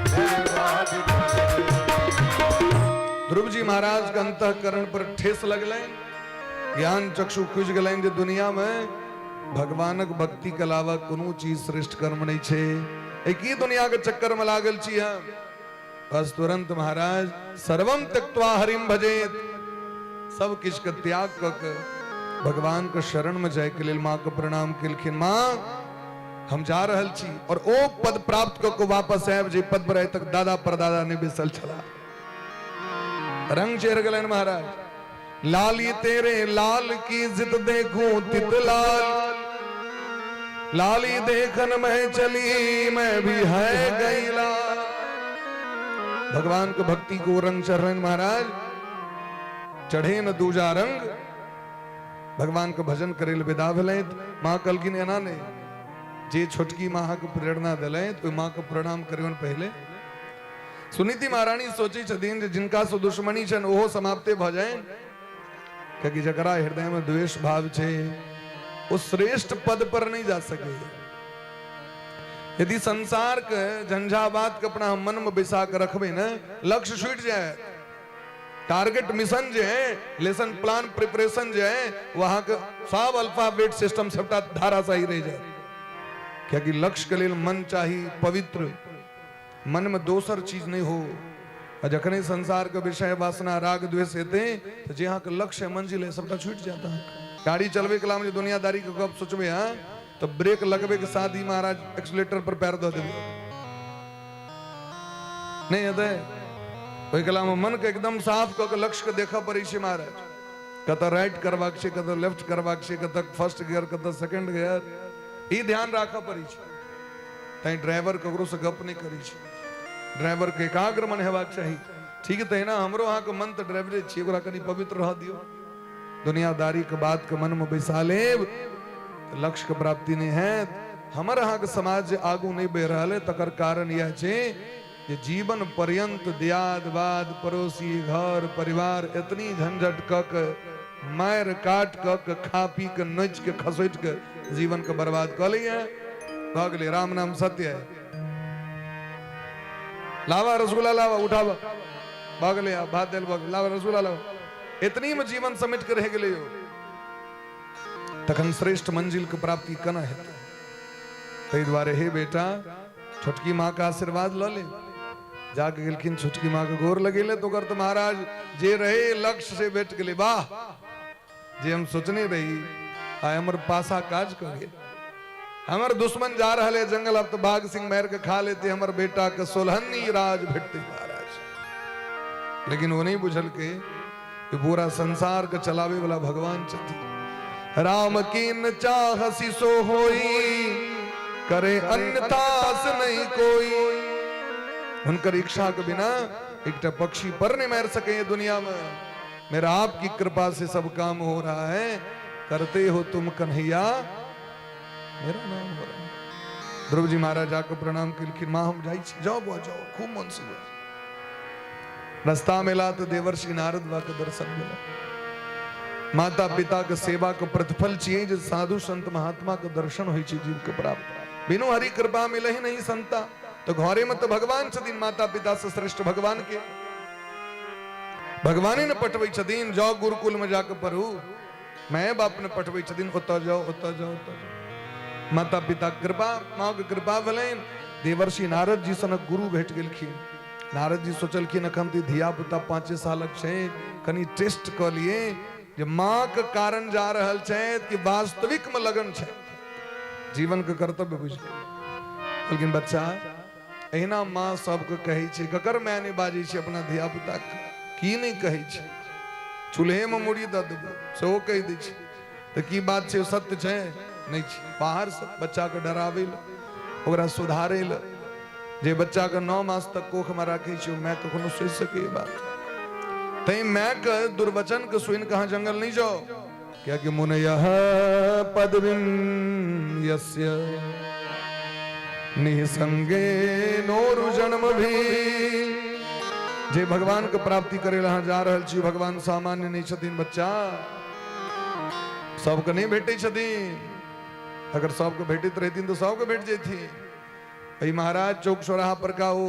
बर्बाद कर दी। ध्रुव जी महाराज के अंतःकरण पर ठेस लगलनि, ज्ञान चक्षु खुजि गेलनि जे दुनिया में भगवानक भक्ति के अलावा कोनो चीज श्रेष्ठ कर्म नहीं छै, ए की दुनिया के चक्कर में लागल छी हम। बस तुरंत महाराज सर्वम त्यक्त्वा हरिम भजेत, सब किछु के त्याग क के भगवान के शरण में जाय के लेल माँ के प्रणाम केलखिन। माँ हम जा रहल छी और ओ पद प्राप्त कऽ के वापस आयब जे पद पर आइ तक दादा परदादा नहि बैसल छला। रंग चढ़ि गेलनि महाराज। लाली तेरे लाल की जित देखूं तित लाल, लाली देखन मैं चली मैं भी है गई लाल। भगवान के भक्ति को रंग चढ़ महाराज, चढ़े न दूजा रंग। भगवान के भजन करे ले विदा भेलथि। माँ कहलखिन एना नहीं, जे छोटकी माँ के प्रेरणा दिलथि ओहि माँ के प्रणाम करियौन पहले। सुनीति महारानी सोचै छथिन जे जिनका से दुश्मनी छनि ओहो समाप्ते भऽ जाय, कियाकि जकरा हृदय में द्वेष भाव छै ओ श्रेष्ठ पद पर नहीं जा सके। यदि संसार के झंझावात के अपना मन में बैसा के रखबै ने, लक्ष्य छूटि जाए। टारगेट मिशन जे है, लेसन प्लान प्रिपरेशन जे है, वहां के सब अल्फाबेट सिस्टम सबटा धाराशाही रह जाए। कियाकि लक्ष्य के लेल मन चाही पवित्र, मन में दोसर चीज नहीं हो। आ जखने संसार के विषय वासना राग द्वेष हेतै तो जे अहाँके लक्ष्य है, मंजिल है, सबटा छूटि जाता है। गाड़ी चलबे के लामे दुनियादारी के गप सोचबे हाँ तो ब्रेक लगबे के साथ ही महाराज एक्सीलेटर पर पैर दऽ देबै, नहीं हेतै। ओहि कला में मन के एकदम साफ कऽ के लक्ष्य के देखऽ पड़ै छै महाराज। कतऽ राइट करबाक छै, कतऽ लेफ्ट करबाक छै, कतऽ फर्स्ट गियर कतऽ सेकंड गियर, ई ध्यान राखऽ पड़ै छै। तैं ड्राइवर ककरो से गप नहि करै छै, ड्राइवर के एकाग्र मन हेबाक चाही। ठीक तहिना हमरो अहाँके मन तऽ ड्राइवरे छियै, ओकरा कनि पवित्र रह दियौ। दुनियादारी के बात के मन में बैसा लेब तऽ लक्ष्य के प्राप्ति नहि हैत। हमर अहाँके समाज जे आगू नहि बढ़ि रहल है तकर कारण यह छै जे जीवन पर्यंत दियाद बाद पड़ोसी घर परिवार एतनी झंझट कऽ के मारि काट कऽ के खा पी के नोचि के खसोटि के जीवन के बर्बाद कऽ लैए। भऽ गेलै, राम नाम सत्य है। लावा रसगुल्ला लावा उठावा, भऽ गेलै आब भात दालि भऽ गेलै, लावा रसगुल्ला लावा, एतनी में जीवन समेट के रहि गेलै यौ। तखन श्रेष्ठ मंजिल के प्राप्ति केना हेतै? ताहि दुआरे हे बेटा छोटकी माँ के आशीर्वाद लऽ ले। जाके गेलखिन छोटकी माँ के गोर लगेले तो ओकर तो महाराज जे रहे लक्ष्य से भेट गेलै। वाह, जे हम सोचने रही आइ हमर पासा काज कऽ गेल। हमर दुश्मन जा रहल है जंगल, अब तो बाघ सिंह मार के खा लेते, हमर बेटा के सोलहन्नी राज भेटते महाराज। लेकिन वो नहीं बुझल के कि पूरा संसार के चलावे वाला भगवान छथिन। राम कीन चाहसी सो होई, करे अन्यथास नहीं कोई। हुनकर इच्छा के बिना एकटा पक्षी पर नहीं मार सके दुनिया में। मेरा आपकी कृपा से सब काम हो रहा है, करते हो तुम कन्हैया मेरा नाम हो रहा है। ध्रुव जी महाराज जाके प्रणाम केलखिन, माँ हम जाइ छी, जाओ बुआ जाओ, खूब मन से जाओ। रास्ता मिला तो देवर्षि नारद बा के दर्शन मिला। माता पिता के सेवा के प्रतिफल छियै जे साधु संत महात्मा के दर्शन होइ छै जीव के प्राप्त। बिनु हरि कृपा मिले ही नहीं संता। तो घरे में तो भगवान छथिन, माता पिता से श्रेष्ठ भगवान के भगवाने ने पठबै छथिन, जाओ गुरुकुल में जाके पढ़ू। माय बाप ने पठबै छथिन, ओतऽ जाओ ओतऽ जाओ ओतऽ जाओ। माता पिता कृपा, माँ के कृपा भेलनि। देवर्षि नारद जी सनक गुरु भेट गेलखिन। नारद जी सोचलखिन अखन तऽ धिया पुता 5 सालक छै, कनि टेस्ट कऽ लिए जे माँ के कारण जा रहल छै कि वास्तविक में लगन छै, जीवन के कर्तव्य बुझि गेल। लेकिन बच्चा एहिना माँ सबके कहै छै, ककर माय नहि बाजै छै अपना धिया पुता के, की नहि कहै छै, चूल्हे में मुड़ी दऽ देबो सेहो कहि दै छै। तऽ की बात छै, सत्य छै नहि छै? बाहर से बच्चा के डराबै लए, ओकरा सुधारै लए, जे बच्चा के 9 मास तक कोख में राखै छै ओ माय कखनो सोचि सकैए बात? तैं माय के दुर्वचन के सुनि कऽ अहाँ जंगल नहि जाउ, कियाकि मुनयः पदवीं यस्य निसंगे नोरु जन्म भी। जे भगवान के प्राप्ति करे अहाँ जा रहल छी, भगवान सामान्य नहीं छथिन बच्चा, सबके नहीं भेटै छथिन। अगर सबके भेटैत रहथिन तऽ सबके भेट जैथिन। एहि महाराज चौक चौराहा पर का ओ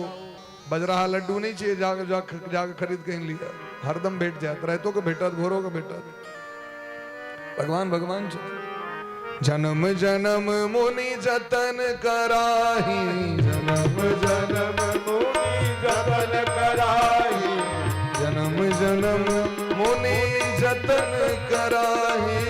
बजराहा लड्डू नहीं छियै, जाके जाके जाके खरीद के आनि लिअ, हरदम भेट जायत, रातिओ के भेटत भोरो के भेटत। भगवान भगवान छथिन। जन्म जन्म मुनि जतन कराही, जन्म जन्म मुनि जतन कराही, जन्म जन्म मुनि जतन कराही,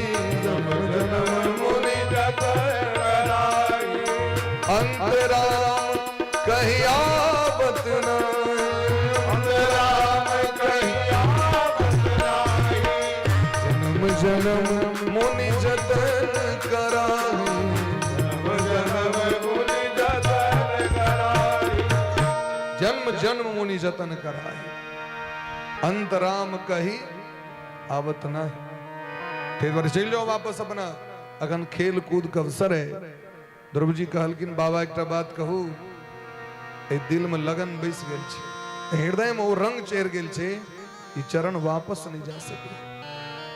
जन्म मुनि जतन कराही। जन्म मुनि जतन कराई। जन्म जन्म मुनि जतन कराही, अंत राम कही आवत नहीं। ताहि दुआरे चलि जाओ वापस अपना, अखन खेल कूद के अवसर है। ध्रुव जी कहलखिन, बाबा एकटा बात कहू, एहि दिल में लगन बैस गेल छै, हृदय में ओ रंग चढ़ि गेल छै, ई चरण वापस नहीं जा सके।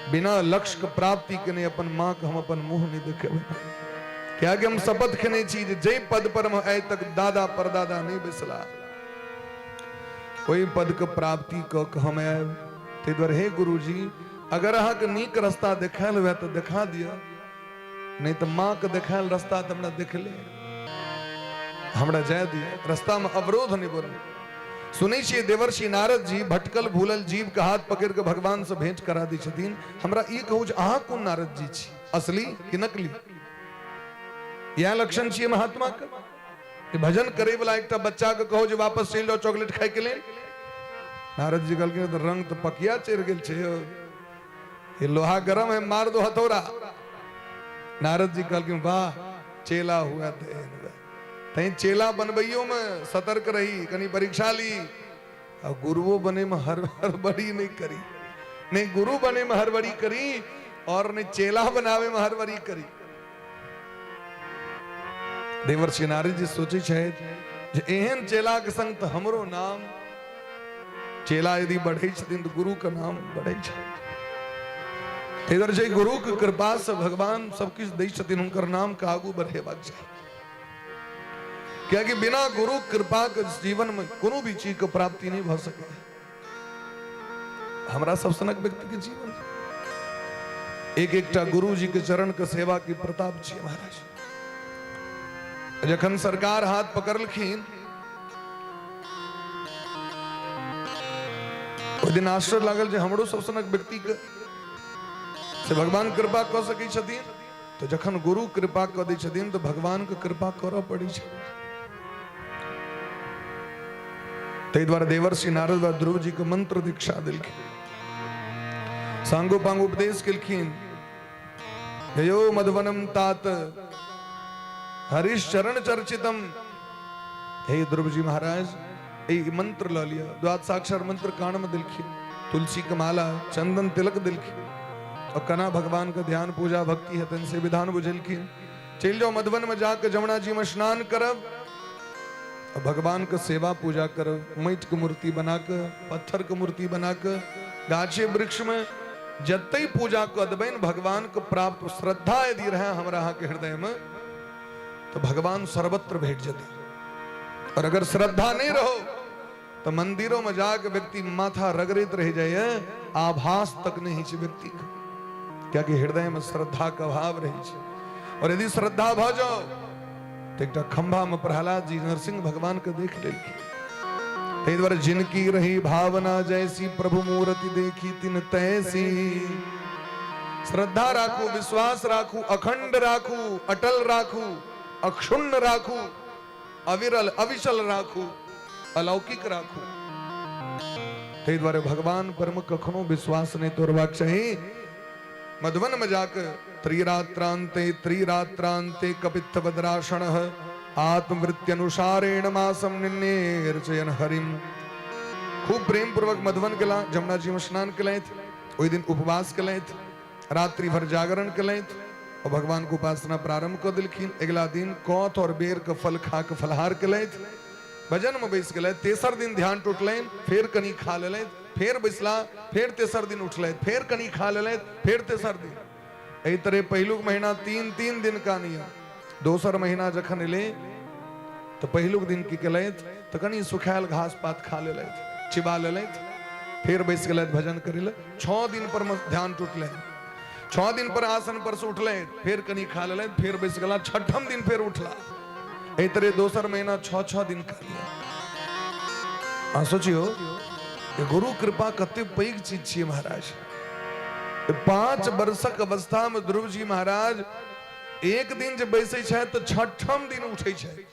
बिना लक्ष्य के प्राप्ति के नहीं अपन माँ के हम अपन मुंह नहीं देखेबै। कियाकि हम शपथ खेने छी जे जाहि पद पर हम आइ तक दादा परदादा नहीं बैसला, ओहि पद के प्राप्ति कऽ के हम आयब। ताहि दुआरे हे गुरुजी, अगर अहाँके नीक रास्ता देखायल हुए तऽ देखा दिअ, नहीं तऽ माँ के देखायल रास्ता तऽ हमरा देखले, हमरा जाय दिअ, रास्ता में अवरोध नहीं बनू। सुनै छियै देवर्षि नारद जी भटकल भूलल जीव के हाथ पकड़ के भगवान से भेंट करा दै छथिन। हमरा ई कहू जे अहाँ कोन नारद जी छी, असली कि नकली? इएह लक्षण छियै महात्मा के। भजन करे वाला एकटा बच्चा के कहो जे वापस चलि जाओ चॉकलेट खाय के लेल, नारद जी कहलखिन तऽ रंग तऽ पकिया चढ़ि गेल छै यौ, ये लोहा गरम है, मार दो हथौड़ा। नारद जी कहलखिन वाह, चेला हुआ तऽ एहन हुआ। तैं चेला बनबैयो में सतर्क रही, कनि परीक्षा ली, आ गुरुओ बने में हड़बड़ी नहीं करी, नहीं गुरु बने में हड़बड़ी करी और नहीं चेला बनावे में हड़बड़ी करी। देवर्षि नारद जी सोचै छथि जे एहन चेला के संग तऽ हमरो नाम, चेला यदि बढ़ै छथिन तऽ गुरु के नाम बढ़ै छै। इधर जे गुरु के कृपा से भगवान सब किछु दै छथिन, हुनकर नाम के आगू बढ़ेबाक चाही। कियाकि बिना गुरु कृपा के जीवन में कोनो भी चीज के प्राप्ति नहीं भऽ सकै। हमरा सब सनक व्यक्ति के जीवन एक एकटा गुरु जी के चरण के सेवा के प्रताप छियै महाराज। जखन सरकार हाथ पकड़लखिन ओहि दिन आश्चर्य लागल जे हमरो सब सनक व्यक्ति के से भगवान कृपा कऽ सकै छथिन। तऽ जखन गुरु कृपा कऽ दै छथिन तऽ भगवान के कृपा करऽ पड़ै छै। ताहि दुआरे देवर्षि नारद व ध्रुव जी के मंत्र दीक्षा देलखिन, सांगो पांग उपदेश केलखिन, जयो मधुवनम तात हरिश्चरण चर्चितम। हे ध्रुव जी महाराज, ई मंत्र लऽ लिअ। द्वादशाक्षर मंत्र कान में देलखिन, तुलसी के माला चंदन तिलक देलखिन और कना भगवान के ध्यान पूजा भक्ति हेतनि से विधान बुझेलखिन। चलि जाओ मधुबन में जाके जमुना जी में स्नान करब और भगवान के सेवा पूजा करब। माटि के मूर्ति बना के, पत्थर के मूर्ति बना के, गाछे वृक्ष में जते पूजा कऽ देबनि भगवान के प्राप्त श्रद्धा यदि रहे हमरा अहाँके हृदय में तो भगवान सर्वत्र भेट जेता। और अगर श्रद्धा नहीं रहो तो मंदिरों में जाके व्यक्ति माथा रगड़ैत रह जाइए, आभास तक नहीं छै व्यक्ति के, कियाकि हृदय में श्रद्धा के अभाव रहे छै। और यदि श्रद्धा भऽ जाओ तो एकटा खंभा में प्रहलाद जी नरसिंह भगवान के देख लेलखिन। ताहि दुआरे जिनकी रही भावना जैसी प्रभु मूर्ति देखी तिन तैसी। श्रद्धा राखू, विश्वास राखू, अखंड राखू, अटल राखू, अक्षुण्ण राखू, अविरल अविचल राखू, अलौकिक राखू। ताहि दुआरे भगवान पर में कखनो विश्वास नहीं तोड़बाक चाही। मधुबन में जाके त्रिरात्रांते त्रिरात्रांते कपित्थ बद्राषण आत्मवृत्त्यनुसारेण मासम निन्नेर्चयन हरिम। खूब प्रेम पूर्वक मधुबन गेला, जमुना जी में स्नान केलथि, ओहि दिन उपवास केलथि, रात्रि भर जागरण केलथि और भगवान के उपासना प्रारंभ कऽ देलखिन। अगिला दिन कौथ और बेर के फल खा के फलहार केलथि, भजन में बैस गेलथि। तेसर दिन ध्यान टूटलनि, फेर कनी खा लेलथि, फेर बैसला, फेर तेसर दिन उठलथि, फेर कनी खा लेलथि, फेर तेसर दिन। एहि तरह पहिलुक महीना 3-3 दिन का नियम। दोसर महीना जखन एलै तऽ पहिलुक दिन की केलथि तऽ कनी सुखायल घास पात खा लेलथि, चिबा लेलथि, फेर बैस गेलथि भजन करै लए। 6 दिन पर ध्यान टूटलनि, 6 दिन पर आसन पर से उठलथि, फेर कनी खा लेलथि, फेर बैस गेला, 6ठम दिन फेर उठला। एहि तरह दोसर महीना 6-6 दिन खा लिया। अहाँ सोचियो जे गुरु कृपा कते पैघ चीज छियै महाराज। 5 वर्षक अवस्था में ध्रुव जी महाराज एक दिन जे बैसै छथि तऽ 6ठम दिन उठै छथि।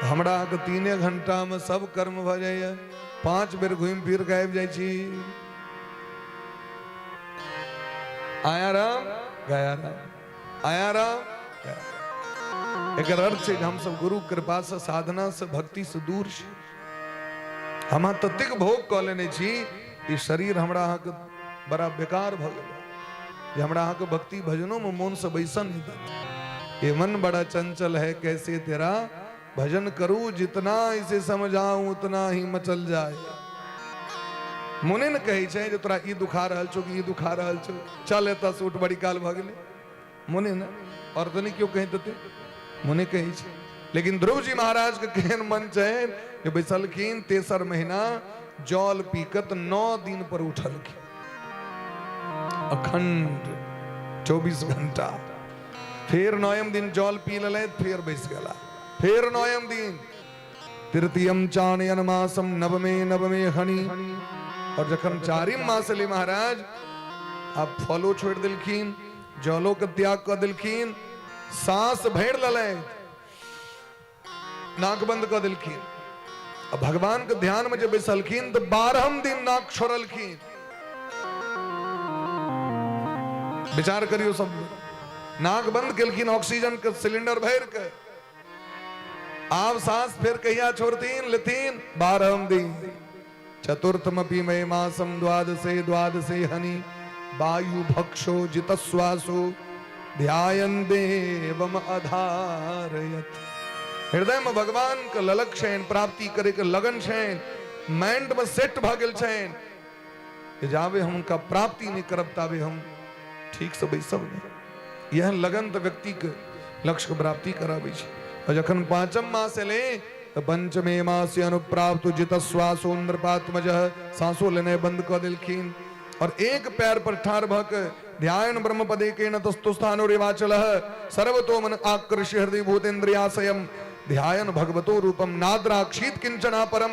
हमरा अहाँके 3 घंटा में सब कर्म भऽ जाइए, 5 बेर घुमि फिर के आबि जाइ छी। आया राम गया राम, आया राम गया राम। एकर अर्थ छै जे हमसब गुरु कृपा से, साधना से, भक्ति से दूर छी। हम अहाँ ततेक भोग कऽ लेने छी, ई शरीर हमरा अहाँके बड़ा बेकार भऽ गेल जे हमरा अहाँके भक्ति भजनों में मोन से बैसन नहीं देत। ये मन बड़ा चंचल है, कैसे तेरा भजन करूं, जितना इसे समझाऊं उतना ही मचल जाए। मोने ने कहै छै जे तोरा ई दुखा रहल छौ कि ई दुखा रहल छौ, चल एतऽ से उठ, बड़ी काल भऽ गेलै। मोने ने, आओर तऽ नहि केओ कहि देतै, मोने कहै छै। लेकिन ध्रुव जी महाराज के केहन मन छै जे बैसलखिन तेसर महीना जल पी कऽ तऽ 9 दिन पर उठलखिन, अखंड 24 घंटा। फेर नौयम दिन जल पी लेलथि, फेर बैस गेला। फेर नौयम दिन तृतीयम चानयन मासम नवमे नवमे हनि। और जखन चारिम मास एलै महाराज, आब फलो छोड़ि देलखिन, जलो के त्याग कऽ देलखिन, साँस भरि लेलथि, नाक बंद कऽ देलखिन आ भगवान के ध्यान में जे बैसलखिन तऽ 12म दिन नाक छोड़लखिन। विचार करियौ सब, नाक बंद केलखिन ऑक्सीजन के सिलेंडर भरि के, आब सांस फेर कहिया छोड़थिन लेथिन? 12म दिन। चतुर्थमपि मय मासम द्वादशे द्वादशे हनि वायु भक्षो जितश्वासो ध्यायन देवम अधारयत। हृदय में भगवान के ललक छनि, प्राप्ति करे के लगन छनि, माइंड में सेट भऽ गेल छनि कि जाबे हम हुनका प्राप्ति नहीं करब ताबे हम ठीक से बैसब नहीं। यह लगन तऽ व्यक्ति के लक्ष्य के प्राप्ति कराबै छै। और जखन पांचम मास एलै तऽ पंचमे मासे अनुप्राप्त जित श्वासो नृपात्मज, सांसो लेनाइ बंद कऽ देलखिन और एक पैर पर ठाढ़ भऽ के ध्यान ब्रह्म पदे केन तस्तु स्थानो रेवाचल सर्वतो मन आकर्ष्य हृदय भूतेन्द्रियाशयम ध्यान भगवतो रूपम नाद्राक्षीत किंचना परम।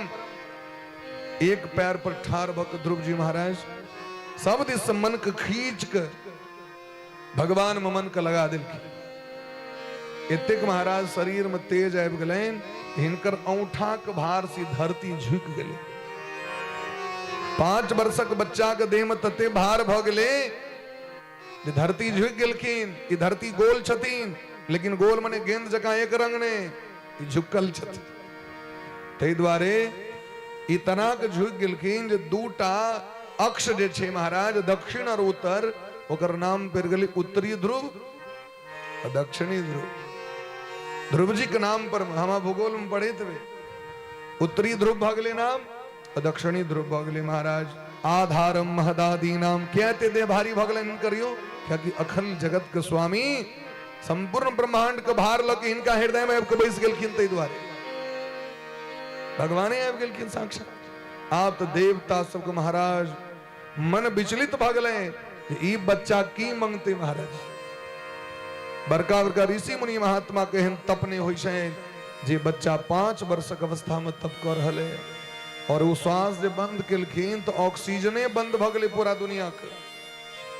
एक पैर पर ठाढ़ भऽ के ध्रुव जी महाराज सब दिस से मन के खींच के भगवान में मन के लगा देलखिन। एतेक महाराज शरीर में तेज आबि गेलनि, हिनकर औंठाक भार से धरती झुकि गेलै। 5 वर्षक बच्चा के देह में तते भार भऽ गेलै जे धरती झुकि गेलखिन। ई धरती गोल छथिन, लेकिन गोल मने गेंद जकाँ एक रंग नहि, ई झुकल छथिन। ताहि दुआरे ई तना के झुकि गेलखिन जे दूटा अक्ष जे छै महाराज, दक्षिण और उत्तर, ओकर नाम पड़ि गेलै उत्तरी ध्रुव आ दक्षिणी ध्रुव। ध्रुव जी के नाम पर हम भूगोल में पढ़ैत हेबै, उत्तरी ध्रुव भऽ गेलै नाम आ दक्षिणी ध्रुव भऽ गेलै महाराज। आधारम महदादी नाम किया एते देह भारी भऽ गेलनि हिनकर यौ? कियाकि अखिल जगत के स्वामी संपूर्ण ब्रह्मांड के भार लऽ के हिनका हृदय में आबि के बैस गेलखिन, ताहि दुआरे भगवाने आबि गेलखिन साक्षात। आब तऽ देवता सबके महाराज मन विचलित भऽ गेलै जे ई बच्चा की मंगतै महाराज। बड़का बड़का ऋषि मुनि महात्मा के एहन तप नहि होइ छै जे बच्चा 5 वर्षक अवस्था में तप कऽ रहल है। और ओ श्वास जे बंद केलखिन तऽ ऑक्सीजने बंद भऽ गेलै पूरा दुनिया के,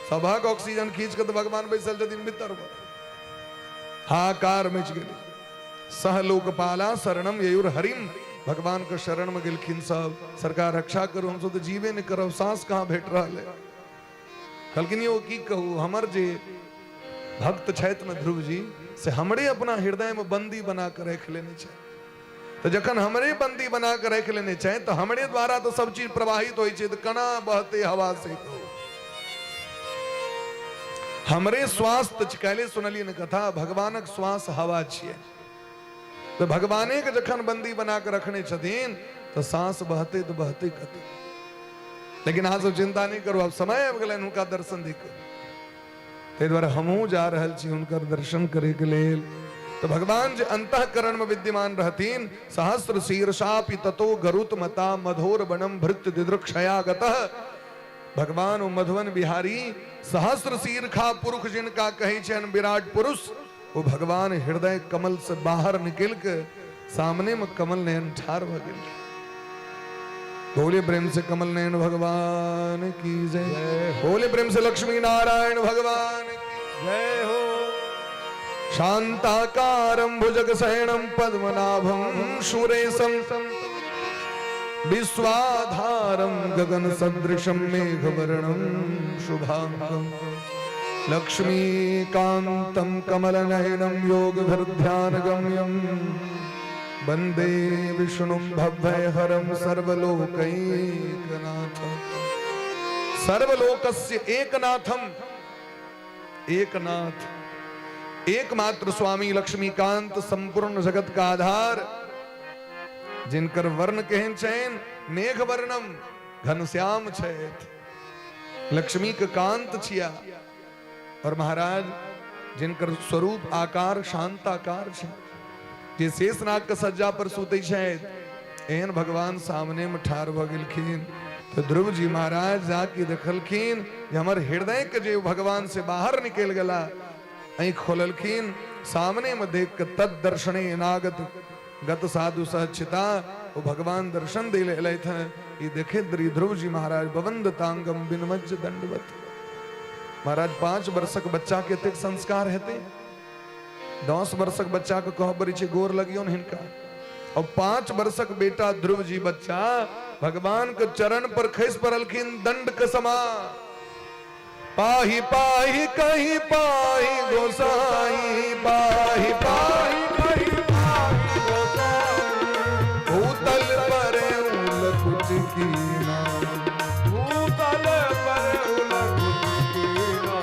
सभक ऑक्सीजन खींच के तऽ भगवान बैसल छथिन भीतर में। हाहाकार मचि गेलै। सह लोकपाला शरणम ययुर हरिम, भगवान के शरण में गेलखिन सब, सरकार रक्षा करू, हमसब तऽ जीवे नहि करब, सांस कहाँ भेट रहल है। कहलखिन यौ की कहू, हमर जे भक्त छथि ने ध्रुव जी, से हमरे अपना हृदय में बंदी बना के राखि लेने छथि। तऽ जखन हमरे बंदी बना के राखि लेने छथि तऽ हमरे द्वारा तऽ सब चीज प्रवाहित होइ छै, तऽ केना बहते हवा से कहू। हमरे श्वास तऽ काल्हि सुनलियै ने कथा, भगवानक श्वास हवा छियै, तऽ भगवाने के जखन बंदी बना के रखने छथिन तऽ सांस बहते तऽ बहते कतौ। लेकिन अहाँ सब चिंता नहि करू, आब समय आबि गेलनि हुनका दर्शन दै के, ताहि दुआरे हमहूँ जा रहल छी हुनकर दर्शन करैके लेल। तऽ भगवान जे अंतःकरण में विद्यमान रहथिन, सहस्र शीर्षापि ततो गरुत मता मधोर वनम भृत्य दिदृक्षया गतः। भगवान ओ मधुवन बिहारी सहस्र शीर्खा पुरुष जिनका कहै छनि विराट पुरुष, ओ भगवान हृदय कमल से बाहर निकल के सामने में कमल नयन ठार भऽ गेल। बोले प्रेम से कमल नयन भगवान की जय, बोले प्रेम से लक्ष्मी नारायण भगवान की जय हो। शांताकारं भुजग शयनं पद्मनाभं सुरेशं विश्वाधारं गगन सदृशं मेघवर्णं शुभांगं। लक्ष्मीकान्तं कमलनयनं योगभिर्ध्यानगम्यं वन्दे विष्णुं भवभयहरं सर्वलोकैकनाथम्। सर्वलोकस्य एकनाथम, एकनाथ, एकमात्र स्वामी लक्ष्मीकांत, संपूर्ण जगत का आधार, जिनकर वर्ण केहन छैन, मेघ वर्णम, घनश्याम छथि, लक्ष्मी के कांत छिया। और महाराज जिनकर स्वरूप आकार शांताकार छै, जे शेषनाग के सज्जा पर सुतै छथि, एहन भगवान सामने में ठाढ़ भऽ गेलखिन। तऽ ध्रुव जी महाराज जाके देखलखिन जे हमर हृदय के जे भगवान से बाहर निकलि गेला। आँखि खोललखिन, सामने में देख के तद दर्शने नागत गत साधु सहचिता, ओ भगवान दर्शन दै लए एलथि हँ। ई देखे ध्रुव जी महाराज बवंद तांगम बिनमज्ज दंडवत। महाराज 5 वर्षक बच्चा के एतेक संस्कार हेतै? 10 वर्षक बच्चा के कहऽ पड़ै छै गोर लगियौन हिनका। और 5 वर्षक बेटा ध्रुव जी बच्चा भगवान के चरण पर खसि पड़लखिन दंड के समान। पाही पाही कही पाही गोसाई, पाही पाही कही पाही गोसाई, भूतल पर कुछ की ना, भूतल पर कुछ की ना,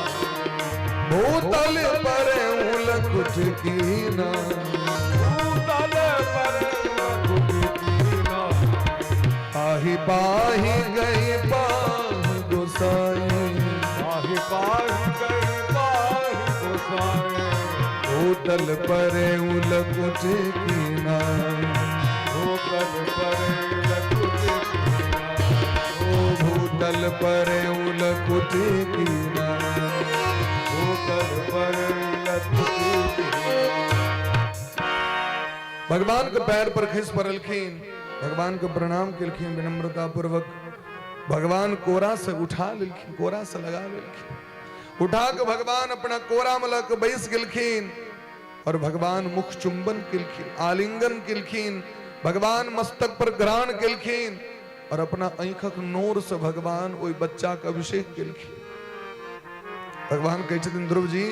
भूतल पर कुछ की ना, भूतल पर कुछ की ना, पाही पाही गई पाही गोसाई, पाही पाही गई पाही गोसाई, भूतल पर कुछ की ना, भूतल पर कुछ की ना, ओ भूतल पर कुछ की ना, भूतल पर कुछ की ना। भगवान के पैर पर खसि पड़लखिन, भगवान के प्रणाम केलखिन विनम्रता पूर्वक। भगवान कोरा से उठा लेलखिन, कोरा से लगा लेलखिन, उठा के भगवान अपना कोरा में लऽ के बैस गेलखिन और भगवान मुख चुंबन केलखिन, आलिंगन केलखिन, भगवान मस्तक पर ग्रहण केलखिन और अपना आँखक नोर से भगवान ओहि बच्चा के अभिषेक केलखिन। भगवान कहै छथिन ध्रुव जी,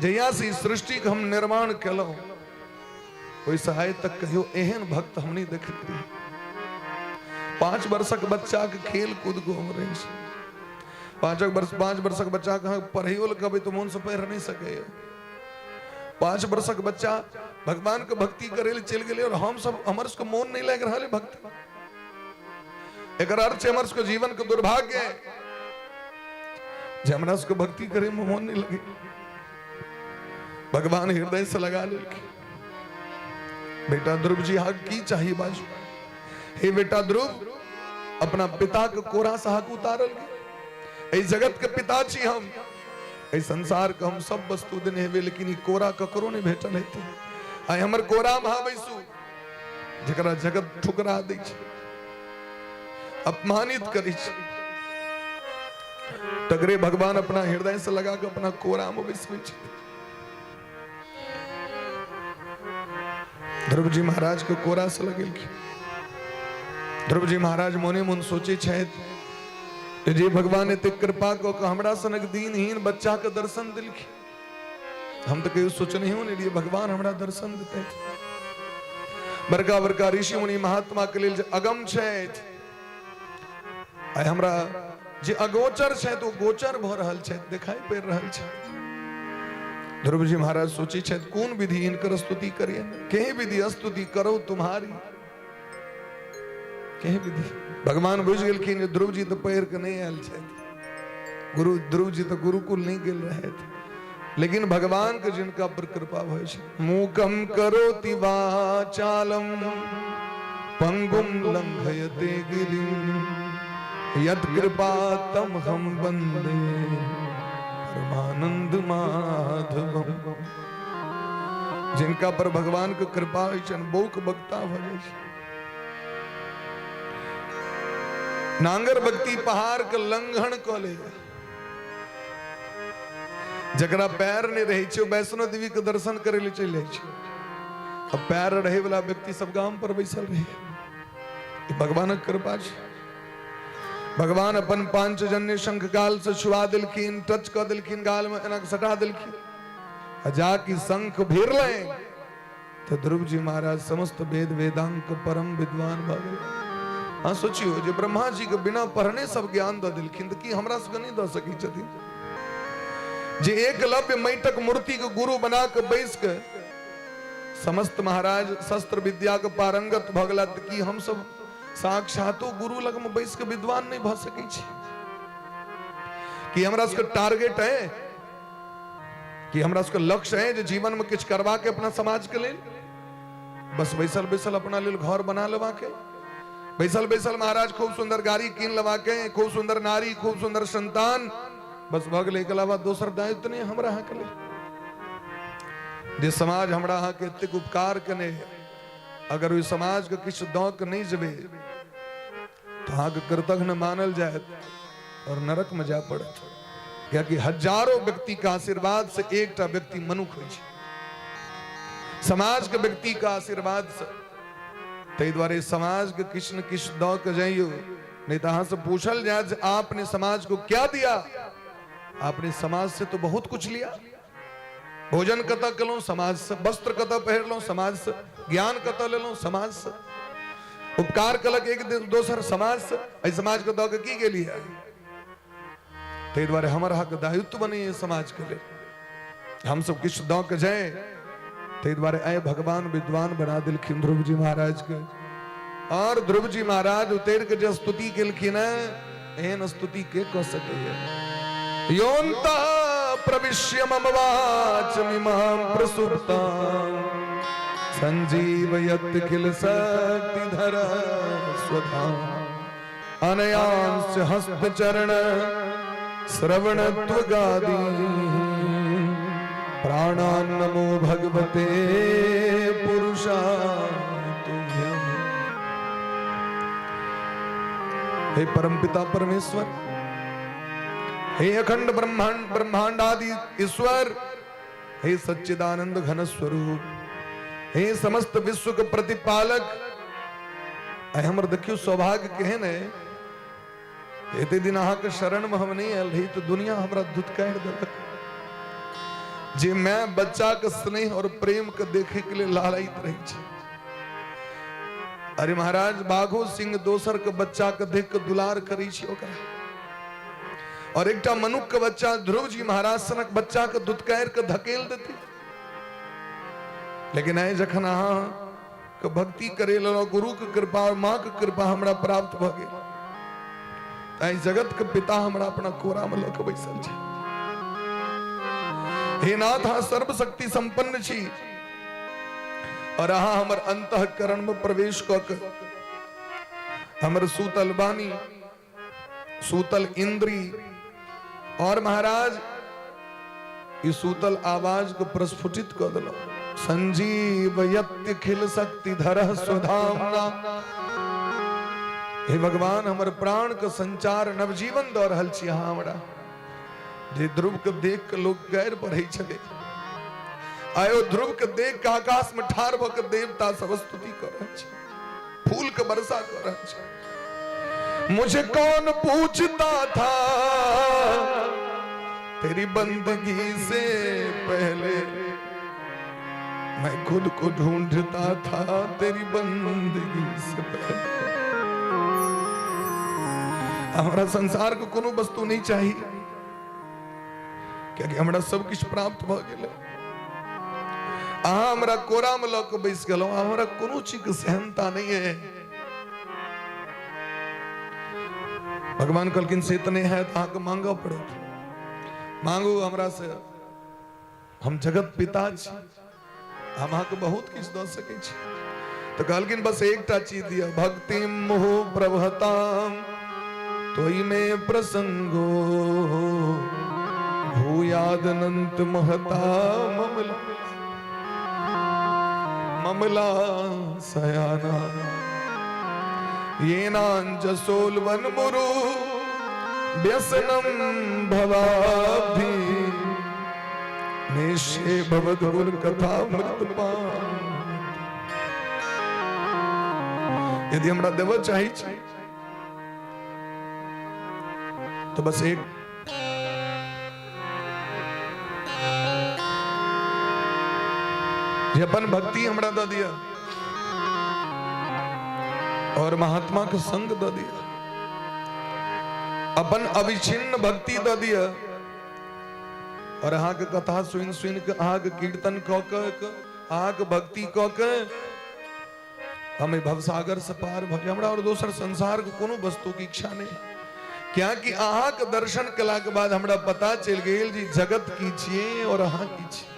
जहिया से ई सृष्टि के हम निर्माण केलहुँ ओहि आइ तक कहियो एहन भक्त हम नहीं देखने रहियै। 5 वर्षक बच्चा के खेल कूद को हम रहै छै। 5 वर्षक बच्चा के अहाँ पढ़ैयो लए कहबै तऽ मोन से पढ़ि नहि सकैया। 5 वर्षक बच्चा भगवान के भक्ति करे लए चलि गेलै और हम सब, हमर सबके मोन नहीं लागि रहल है भक्ति। एकर अर्थ छै हमर सबके जीवन के दुर्भाग्य है जे हमरा सबके भक्ति करे में मोन नहीं लगे। भगवान हृदय से लगा लेलखिन। बेटा ध्रुव जी, अहाँ की चाहिए बाजू? हे बेटा ध्रुव, अपना पिता के कोरा से अहाँके उतारल गेल। एहि जगत के पिता छी हम, एहि संसार के हम सब वस्तु देने हेबै, लेकिन ई कोरा ककरो नहीं भेटल हेतै। आइ हमर कोरा में अहाँ बैसू, जकरा जगत ठुकरा दै छै, अपमानित करै छै, तकरे भगवान अपना हृदय से लगा के अपना कोरा में बैसबै छै। ध्रुव जी महाराज के कोरा से लगेलखिन। ध्रुव जी महाराज मोने मोन सोचे छथि जे भगवान एतेक कृपा कऽ के हमरा सनक दीनहीन बच्चा के दर्शन देलखिन, हम तऽ कहियो सोचनहियो नहि रहियै भगवान हमरा दर्शन देतै। बड़का बड़का ऋषि मुनि महात्मा के लेल जे अगम छथि, आइ हमरा जे अगोचर छथि ओ गोचर भऽ रहल छथि, देखाई पड़ि रहल छै। ध्रुव जी महाराज सोचै छथि कोन विधि हिनकर स्तुति करिए, केही विधि स्तुति करो तुम्हारी, केही विधि। भगवान बुझि गेलखिन जे ध्रुव जी तऽ पढ़ि कऽ नहि आयल छथि, गुरु ध्रुव जी तऽ गुरुकुल नहि गेल रहथि, लेकिन भगवान के जिनका पर कृपा भऽ छै, मूकम करोति वाचालम पंगुम लंघयते गिरिम यत कृपा तम हम वंदे परमानंद माधवम। जिनका पर भगवान के कृपा होइ छनि बौक बक्ता भऽ जाइ छै। नांगर भक्ति पहाड़ के लंघन कऽ ले, जकरा पैर नहि रहै छै वैष्णो देवी के दर्शन करे ले चलि जाइ छै, आ पैर रहै वाला व्यक्ति सब गाम पर बैसल रहै। ई भगवानक कृपा छै। भगवान अपन पांचजन्य शंख गाल से छुआ देलखिन, टच कऽ देलखिन, गाल में एना सटा देलखिन आ जाकि शंख भिरलै तऽ ध्रुव जी महाराज समस्त वेद वेदांग के परम विद्वान भऽ गेल। अहाँ सोचियौ जे ब्रह्मा जी के बिना पढ़ने सब ज्ञान दऽ देलखिन तऽ की हमरा सबके नहि दऽ सकै छथिन? जे एकलव्य माटिक मूर्ति के गुरु बना के बैस के समस्त महाराज शस्त्र विद्या के पारंगत भऽ गेला तऽ की हमसब साक्षातो गुरु लग में बैस के विद्वान नहीं भऽ सकै छी? कि हमरा सबके टारगेट है, कि हमरा सबके लक्ष्य है जे जीवन में किछु करबा के अपना समाज के लेल? बस बैसल बैसल अपना लेल घर बना लेबा के, बैसल बैसल महाराज खूब सुंदर गाड़ी कीन लेबा के, खूब सुंदर नारी, खूब सुंदर संतान, बस भऽ गेलै। एकर अलावा दोसर दायित्व नहि हमरा अहाँके लेल। जे समाज हमरा अहाँके एतेक उपकार केने, अगर ओहि समाजके किछु दऽ के नहि जेबै तऽ अहाँके कृतघ्न मानल जायत और नरक में जाय पड़त। कियाकि हजारों व्यक्ति के आशीर्वाद से एकटा व्यक्ति मनुख होइ छै, समाज के व्यक्ति के आशीर्वाद से। ताहि दुआरे समाज के किछु ने किछु दऽ के जइयौ, नहीं तो अहाँ से पूछल जाए जे आपने समाज को क्या दिया। आपने समाज से तो बहुत कुछ लिया। भोजन कतऽ केलहुँ? समाज से। वस्त्र कतऽ पहिरलहुँ? समाज से। ज्ञान कतऽ लेलहुँ? समाज से। उपकार कलक एक दोसर समाज से। एहि समाज के दऽ के की गेलियै? ताहि दुआरे हमर अहाँके दायित्व बनैए समाज के लेल हमसब किछु दऽ के जाए। ताहि दुआरे आइ भगवान विद्वान बना देलखिन ध्रुव जी महाराज के। और ध्रुव जी महाराज उतरि के जे स्तुति केलखिन है, एहन स्तुति के कऽ सकैए? योऽन्तः प्रविश्य मम वाचमिमां प्रसुप्तां संजीवयत्यखिल शक्तिधर स्वधाम अनयांश हस्तचरण श्रवणत्वगादि प्राणान् नमो भगवते पुरुषाय तुभ्यम्। हे परमपिता परमेश्वर, हे अखंड ब्रह्मांड ब्रह्मांड आदि ईश्वर, हे सच्चिदानंद घन स्वरूप, हे समस्त विश्व के प्रतिपालक, आइ हमर देखियौ सौभाग्य केहन है। एते दिन अहाँके शरण में हम नहीं आयल रही तो दुनिया हमरा धुतकारि देलक। जे मैं बच्चा के स्नेह और प्रेम के देखे के लिए लालायित रही छी। अरे महाराज, बाघो सिंह दोसर के बच्चा के देख के दुलार करै छी ओकरा, और एकटा मनुख के बच्चा ध्रुव जी महाराज सनक बच्चा के धुतकारि के धकेल देते। लेकिन आइ जखन अहाँ के भक्ति करे लगलहुँ, गुरु के कृपा और माँ के कृपा हमरा प्राप्त भऽ गेल, ताहि जगत के पिता हमरा अपना कोरा में लऽ के बैसल छै। हे नाथ, अहाँ सर्वशक्ति संपन्न छी और अहाँ हमर अंतःकरण में प्रवेश कऽ के हमर सूतल वाणी, सूतल इंद्री और महाराज ई सूतल आवाज को प्रस्फुटित कऽ देलहुँ। संजीवयत्य खिल शक्ति धर स्वधामना। हे भगवान, हमर प्राण के संचार नवजीवन दऽ रहल छी अहाँ हमरा। जे ध्रुव के देख के लोग गैर पढ़ै छलै, आयो ध्रुव के देख के आकाश में ठाढ़ भऽ के देवता सब स्तुति कऽ रहल छै, फूल के वर्षा कऽ रहल छै। मुझे कौन पूछता था तेरी बंदगी से पहले, मैं खुद को ढूंढता था तेरी बंदगी से पहले। हमरा संसार को कोनो वस्तु नहीं चाहिए, कियाकि हमरा सब किछु प्राप्त भऽ गेलै। अहाँ हमरा कोरा में लऽ के बैस गेलहुँ, हमरा कोनो चीज के सहनता नहीं है। भगवान कहलखिन से तऽ नहि हैत, अहाँके मांगऽ पड़त। मांगू हमरा से, हम जगत पिता छी, हम अहाँके बहुत किछु दऽ सकै छी। तऽ कहलखिन बस एकटा चीज दिअ, भक्ति मोह प्रभताम तोहि में प्रसंगो भूयादनंत महता ममला ममला सयाना ये नांजसोलवन मुरु व्यसनम भवाब्धि निशे भवदुर कथा मृतपान। यदि हमरा देबऽ चाहै छी तऽ बस एक जे अपन भक्ति हमरा दऽ दिअ और महात्मा के संग दऽ दिअ, अपन अविच्छिन्न भक्ति दऽ दिअ और अहाँके कथा सुनि सुनि के, अहाँके कीर्तन कऽ के, अहाँके भक्ति कऽ के हम भवसागर से पार भऽ हमरा और दोसर संसार के कोनो वस्तु के इच्छा नहीं। कियाकि अहाँके दर्शन केला के बाद हमरा पता चलि गेल जे जगत की छियै और अहाँ की छियै।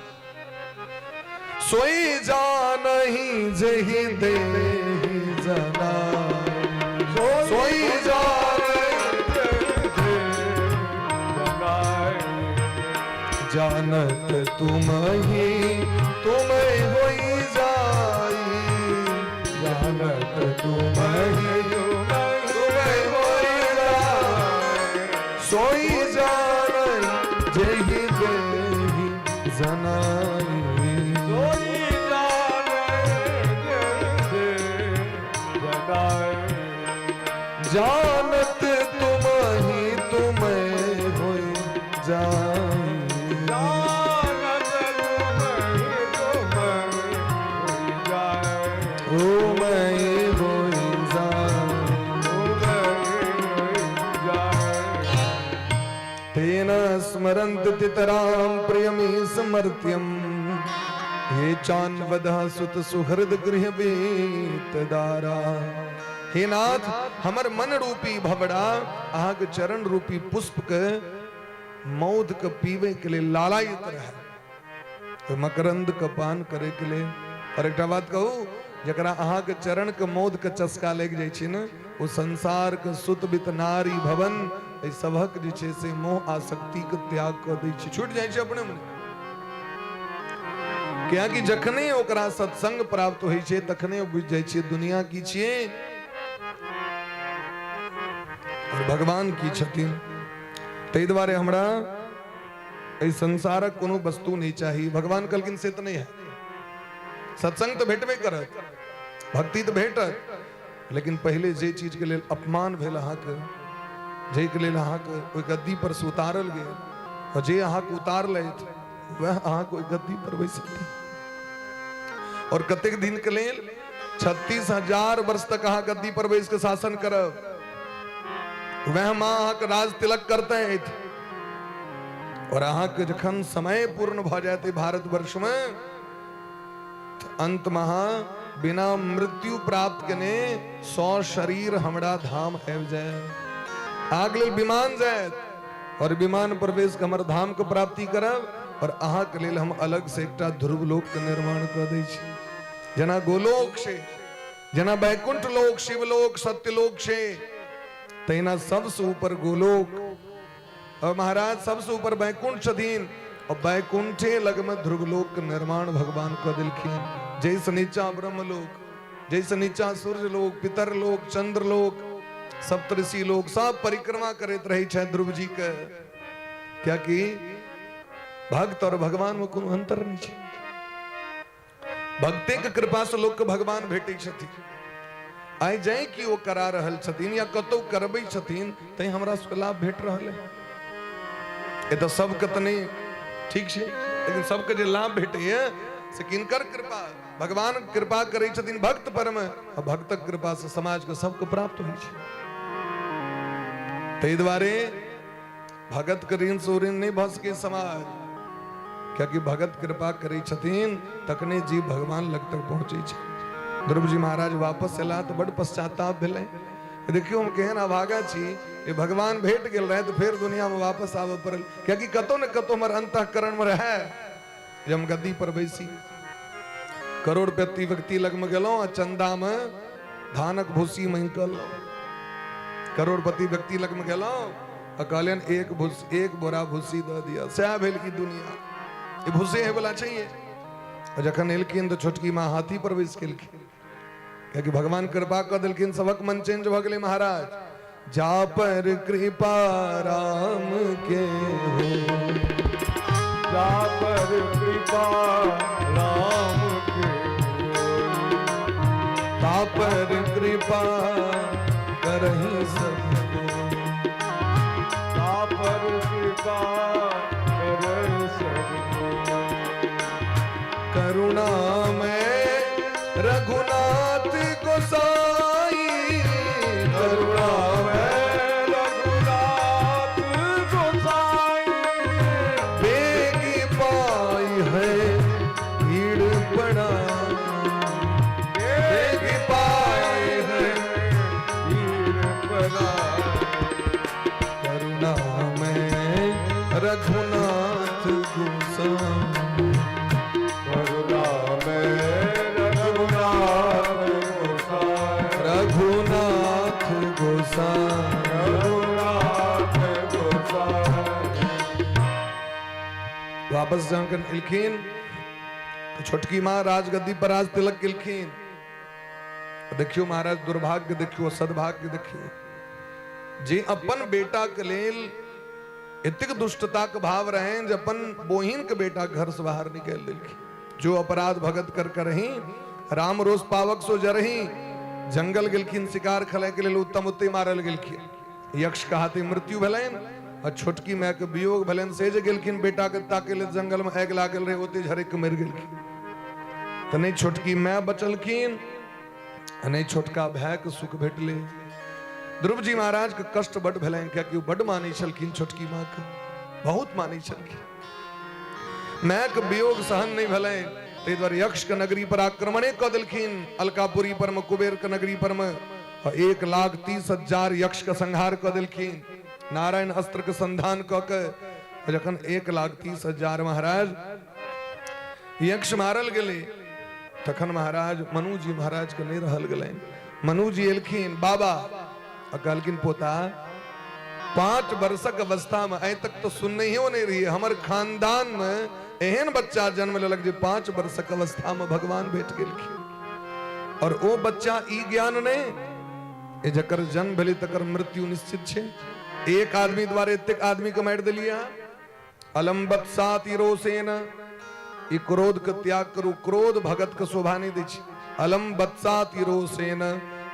सोई जानही जेहि देहि जना, सोई जानही जानत तुम ही तुम होई जाई, जानत तुम ही तुम होई जाई, सोई जानही जेहि देहि जनाई, सोई जाने जनाई, जानत तुम ही तुम होई जाई, जानत तुम ही तुम होई जाई, तुम होई जाई, तुम होई जाई। तेन स्मरन्त तितरां प्रियमी समर्त्यम हे चान्वदः सुत सुहृद गृह वेतदारा। हे नाथ, हमर मन रूपी भवड़ा अहाँके चरण रूपी पुष्प के मौध के पीवे के लिए लालायित रहे, मकरंद के पान करे के लिए। और एकटा बात कहू, जकरा अहाँके चरण के मौध के चस्का लागि जाइ छै ने, ओ संसार के सुत बित नारी भवन एहि सभक जे छै से मोह आसक्ति के त्याग कऽ दै छै, छूटि जाइ छै अपने मने। कियाकि जखने ओकरा सत्संग प्राप्त होइ छै तखने ओ बुझि जाइ छै दुनिया की छियै और भगवान की छथिन। ताहि दुआरे हमरा एहि संसारक कोनो वस्तु नहि चाही। भगवान कहलखिन से तऽ नहि है, सत्संग तऽ भेटबे करत, भक्ति तऽ भेटत, लेकिन पहिले जे चीजके लेल अपमान भेल अहाँके, जाहिके लेल अहाँके ओहि गद्दी पर से उतारल गेल, और जे अहाँके उतारलथि वएह अहाँके ओहि गद्दी पर बैसतै। और कतेक दिन के लेल? 36,000 वर्ष तक अहाँ गद्दी पर बैस के शासन करब, वएह माँ अहाँके राज तिलक करतैथ। और अहाँके जखन समय पूर्ण भऽ जायत भारतवर्ष में, अंत महा बिना मृत्यु प्राप्त केने 100 शरीर हमरा धाम आबि जाय, अहाँके लेल विमान जायत और विमान प्रवेश के हमर धाम के प्राप्ति करब और अहाँके लेल हम अलग से एकटा ध्रुव लोक के निर्माण कऽ दै छी। जेना गोलोक छै, जेना वैकुंठ लोक, शिवलोक, सत्यलोक छै, तहिना सबसे ऊपर गोलोक। और महाराज सबसे ऊपर वैकुंठ छथिन और वैकुंठे लग में ध्रुवलोक के निर्माण भगवान कऽ देलखिन। जैसे नीचा ब्रह्मलोक, जैसे नीचा सूर्य लोक, पितर लोक, चंद्र लोक, सप्तऋषि लोक, सब परिक्रमा करैत रहे छथि ध्रुव जी के। कियाकि भक्त और भगवान में कोनो अंतर नहीं छै। भक्ते के कृपा से लोक के भगवान भेटै छथिन। आइ जाय कि ओ करा रहल छथिन या कतौ करबै छथिन, तैं हमरा सबके लाभ भेट रहल है। ए तऽ सबके तऽ नहि ठीक छै, लेकिन सबके जे लाभ भेटैया से किनकर कृपा? भगवान कृपा करै छथिन भक्त पर में, आ भक्तक कृपा से समाज के सबके प्राप्त होइ छै। ताहि दुआरे भगत के ऋण से ऋण नहीं भऽ सकै समाज, कियाकि भगत कृपा करै छथिन तखने जीव भगवान लग तक पहुँचै छै। ध्रुव जी महाराज वापस एला तऽ बड पश्चाताप भेलै, देखियौ हम केहन अभागा छी, ये भगवान भेट गेल रहे तऽ फेर दुनिया में वापस आबऽ पड़ल, कियाकि कतौ ने कतौ हमर अंतःकरण में रहे जे हम गद्दी पर बैसी। करोड़पति व्यक्ति लग में गेलहुँ आ चंदा में धानक भूसी मांगि करोड़पति व्यक्ति लग में गेलहुँ आ कहलियनि एक बोरा भूसी दऽ दिअ। सएह भेल की दुनिया, ई भूसे होय वाला छैहे। आ जखन एलखिन तऽ छोटकी माँ हाथी पर बैस गेलखिन, कियाकि भगवान कृपा कऽ देलखिन, सबक मन चेंज भऽ गेलै। महाराज जा पर कृपा राम के हो, जा पर कृपा राम के हो, ता पर कृपा करही सबको, ता पर कृपा करे सब कोई। करुणा में रघुनाथ गोसाई, करुणा में रघुनाथ गोसाई, बेगी पाई है भीड़ पड़ा, बेगी पाई है भीड़ पड़ा। करुणा में रघुनाथ गोसाई, करुणा में रघुनाथ गोसाई, रघुनाथ गोसाई। रघुनाथ गोसाई। वापस जखन एलखिन तऽ छोटकी माँ राजगद्दी पर राज तिलक केलखिन। देखियौ महाराज, दुर्भाग्य देखियौ, सद्भाग्य देखियौ, जे अपन बेटा के लेल एतेक दुष्टता के भाव रहनि जे अपन बोहिन के बेटा घर से बाहर निकालि देलखिन। जो अपराध भगत कर करही, राम रोष पावक सो जरही। जंगल गेलखिन शिकार खेलाय के लेल, उत्तम ओते मारल गेलखिन, यक्ष के हाथे मृत्यु भेलनि आ छोटकी माय के वियोग भेलनि। से जे गेलखिन बेटा के ताके लेल, जंगल में आगि लागल रहे, ओते झरकि के मरि गेलखिन। तऽ नहि छोटकी माय बचलखिन आ नहि छोटका भाय के सुख भेटलै। ध्रुव जी महाराज के कष्ट बड भेलनि, कियाकि ओ बड मानै छलखिन छोटकी माँ के, बहुत मानै छलखिन। माय के वियोग सहन नहि भेलनि, ताहि दुआरे यक्ष के नगरी पर आक्रमणे कऽ देलखिन। अलकापुरी पर मे, कुबेर के नगरी पर मे 1,30,000 यक्ष के संहार कऽ देलखिन नारायण अस्त्र के संधान कऽ के। जखन 1,30,000 महाराज यक्ष मारल गेलै, तखन महाराज मनु जी महाराज के नहि रहल गेलनि। मनु जी एलखिन बाबा आ कहलखिन, पोता, 5 वर्षक अवस्था में आइ तक तो सुननहियो नहीं रही, हमर खानदान में एहन बच्चा जन्म लेलक जे 5 वर्षक अवस्था में भगवान भेट गेलखिन। और ओ बच्चा ई ज्ञान नहीं ए जकर जन्म भेलै तकर मृत्यु निश्चित छै। एक आदमी द्वारा एतेक आदमी के मारि देलियै अहाँ। अलम बत्सातिरोसेन, ई क्रोध के त्याग करू, क्रोध भगत के शोभा नहीं दै छै। अलम बत्सातिरोसेन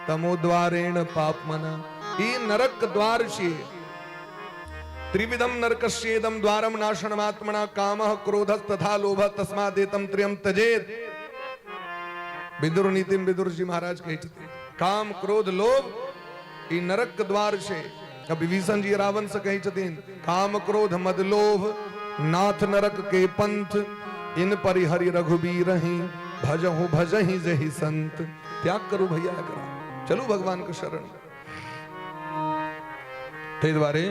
तमोद्वारेण पापमना, ई नरक के द्वार छियै। त्रिविधम नरकस्येदम द्वारम नाशनमात्मना, कामः क्रोधस्तथा लोभ तस्मादेतम त्रियम त्यजेत। विदुर नीतिम विदुर जी महाराज कहै छथिन, काम क्रोध लोभ ई नरक के द्वार छै। आ विभीषण जी रावण से कहै छथिन, काम क्रोध मद लोभ नाथ नरक के पंथ, इन परिहरि रघुबीर ही भजहु भजहि जहि संत। त्याग करू भैया एकरा, चलू भगवान के शरण। ताहि दुआरे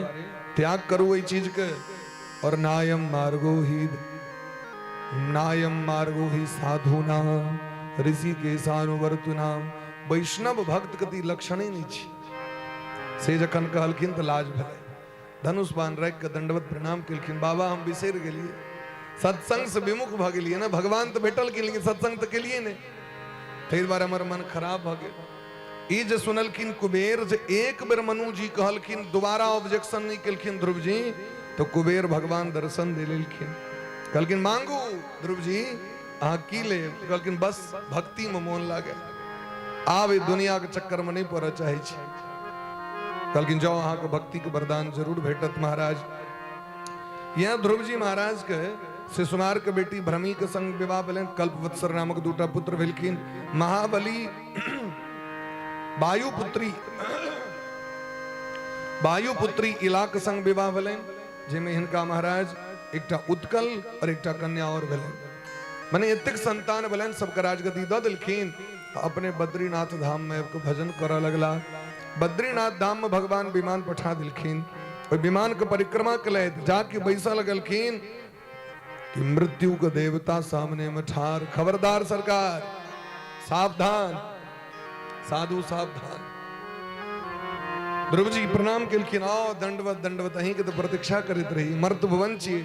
त्याग करू एहि चीज के। और नायम मार्गो ही नायम मार्गो ही साधुना ऋषि के सानुवर्तुना, वैष्णव भक्त के तऽ ई लक्षणे नहि छै। से जखन कहलखिन तऽ लाज भेलै, धनुष बाण राखि कऽ दंडवत प्रणाम केलखिन, बाबा हम बिसरि गेलियै, सत्संग से विमुख भऽ गेलियै ने, भगवान तऽ भेटलखिन लेकिन सत्संग तऽ केलियै नहि, ताहि दुआरे हमर मन खराब भऽ गेल। ई जे सुनलखिन कुबेर जे एक बेर मनु जी कहलखिन, दोबारा ऑब्जेक्शन नहि केलखिन ध्रुव जी, तऽ कुबेर भगवान दर्शन दे लेलखिन। कहलखिन, मांगू ध्रुव जी, अहाँ की लेब? कहलखिन, बस भक्ति में मोन लागे, आब ई दुनिया के चक्कर में नहीं पड़ऽ चाहै छी। कहलखिन, जाओ, अहाँके भक्ति के वरदान जरूर भेटत महाराज। यहाँ ध्रुव जी महाराज के शिशुमार के बेटी भ्रमी के संग विवाह भेलनि, कल्पवत्सर नामक दूटा पुत्र भेलखिन। महाबली वायुपुत्री इला के संग विवाह भेलनि, जाहिमे हिनका महाराज एकटा उत्कल और एकटा कन्या और भेलनि। मने एतेक संतान भेलनि, सबके राजगद्दी दऽ देलखिन, अपने बद्रीनाथ धाम में आबि कऽ भजन करऽ लगला। बद्रीनाथ धाम में भगवान विमान पठा देलखिन, ओहि विमान के परिक्रमा केलथि, जाके बैसऽ लगलखिन कि मृत्यु के देवता सामने में ठार। खबरदार सरकार, सावधान, साधु सावधान। ध्रुव जी प्रणाम केलखिन, आओ दंडवत दंडवत, अहीं के तऽ प्रतीक्षा करैत रही, मर्त भुवन छियै,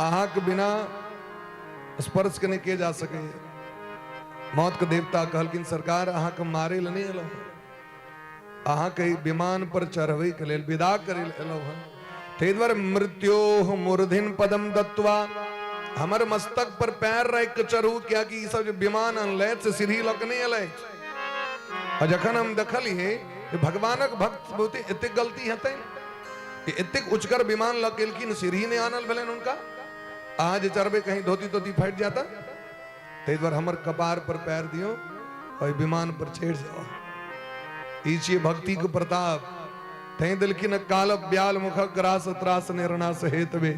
अहाँके बिना स्पर्श के नहि के जा सकैए। मौत के देवता कहलखिन, सरकार, अहाँके मारे लए नहि एलहुँ, अहाँके विमान पर चढ़बै के लेल, विदा करै लए एलहुँ हँ। ताहि दुआरे मृत्योः मूर्धिन पदम दत्वा, हमर मस्तक पर पैर राखि के चढ़ू, कियाकि ई सब जे विमान अनलथि से सीढ़ी लऽ के नहि एलथि। आ जखन हम देखलियै जे भगवानक भक्त बहुते एतेक गलती हेतनि, कि एतेक उचकर विमान लऽ के एलखिन, सीढ़ी नहि आनल भेलनि हुनका। अहाँ जे चढ़बै कहीं धोती तोती फाटि जाता, ताहि दुआरे हमर कपार पर पैर दियौ, ओहि विमान पर चढ़ि जाओ। ई छियै भक्तिके प्रताप। तैं देलखिन काल ब्याल मुख ग्रास त्रास निर्णास हेतवे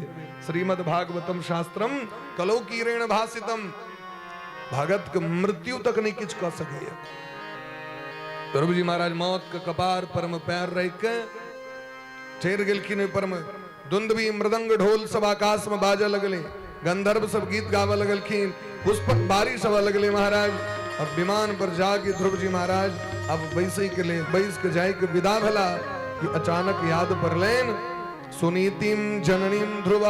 श्रीमद् भागवतम शास्त्रम कलौ कीरेण भाषितम। भगत के मृत्यु तक नहीं किछु कऽ सकैया। ध्रुव जी महाराज मौत के कपार पर में पैर रख के चढ़ि गेलखिन। ओहि पर में दुंदबी मृदंग ढोल सब आकाश में बाजऽ लगले, गंधर्व सब गीत गाबऽ लगलखिन, पुष्पक बारिश होबऽ लगले महाराज। अब विमान पर जाके ध्रुव जी महाराज अब बैसै के लेल बैस के जाय के विदा भेला कि अचानक याद पड़लनि सुनीतिम जननीम ध्रुव,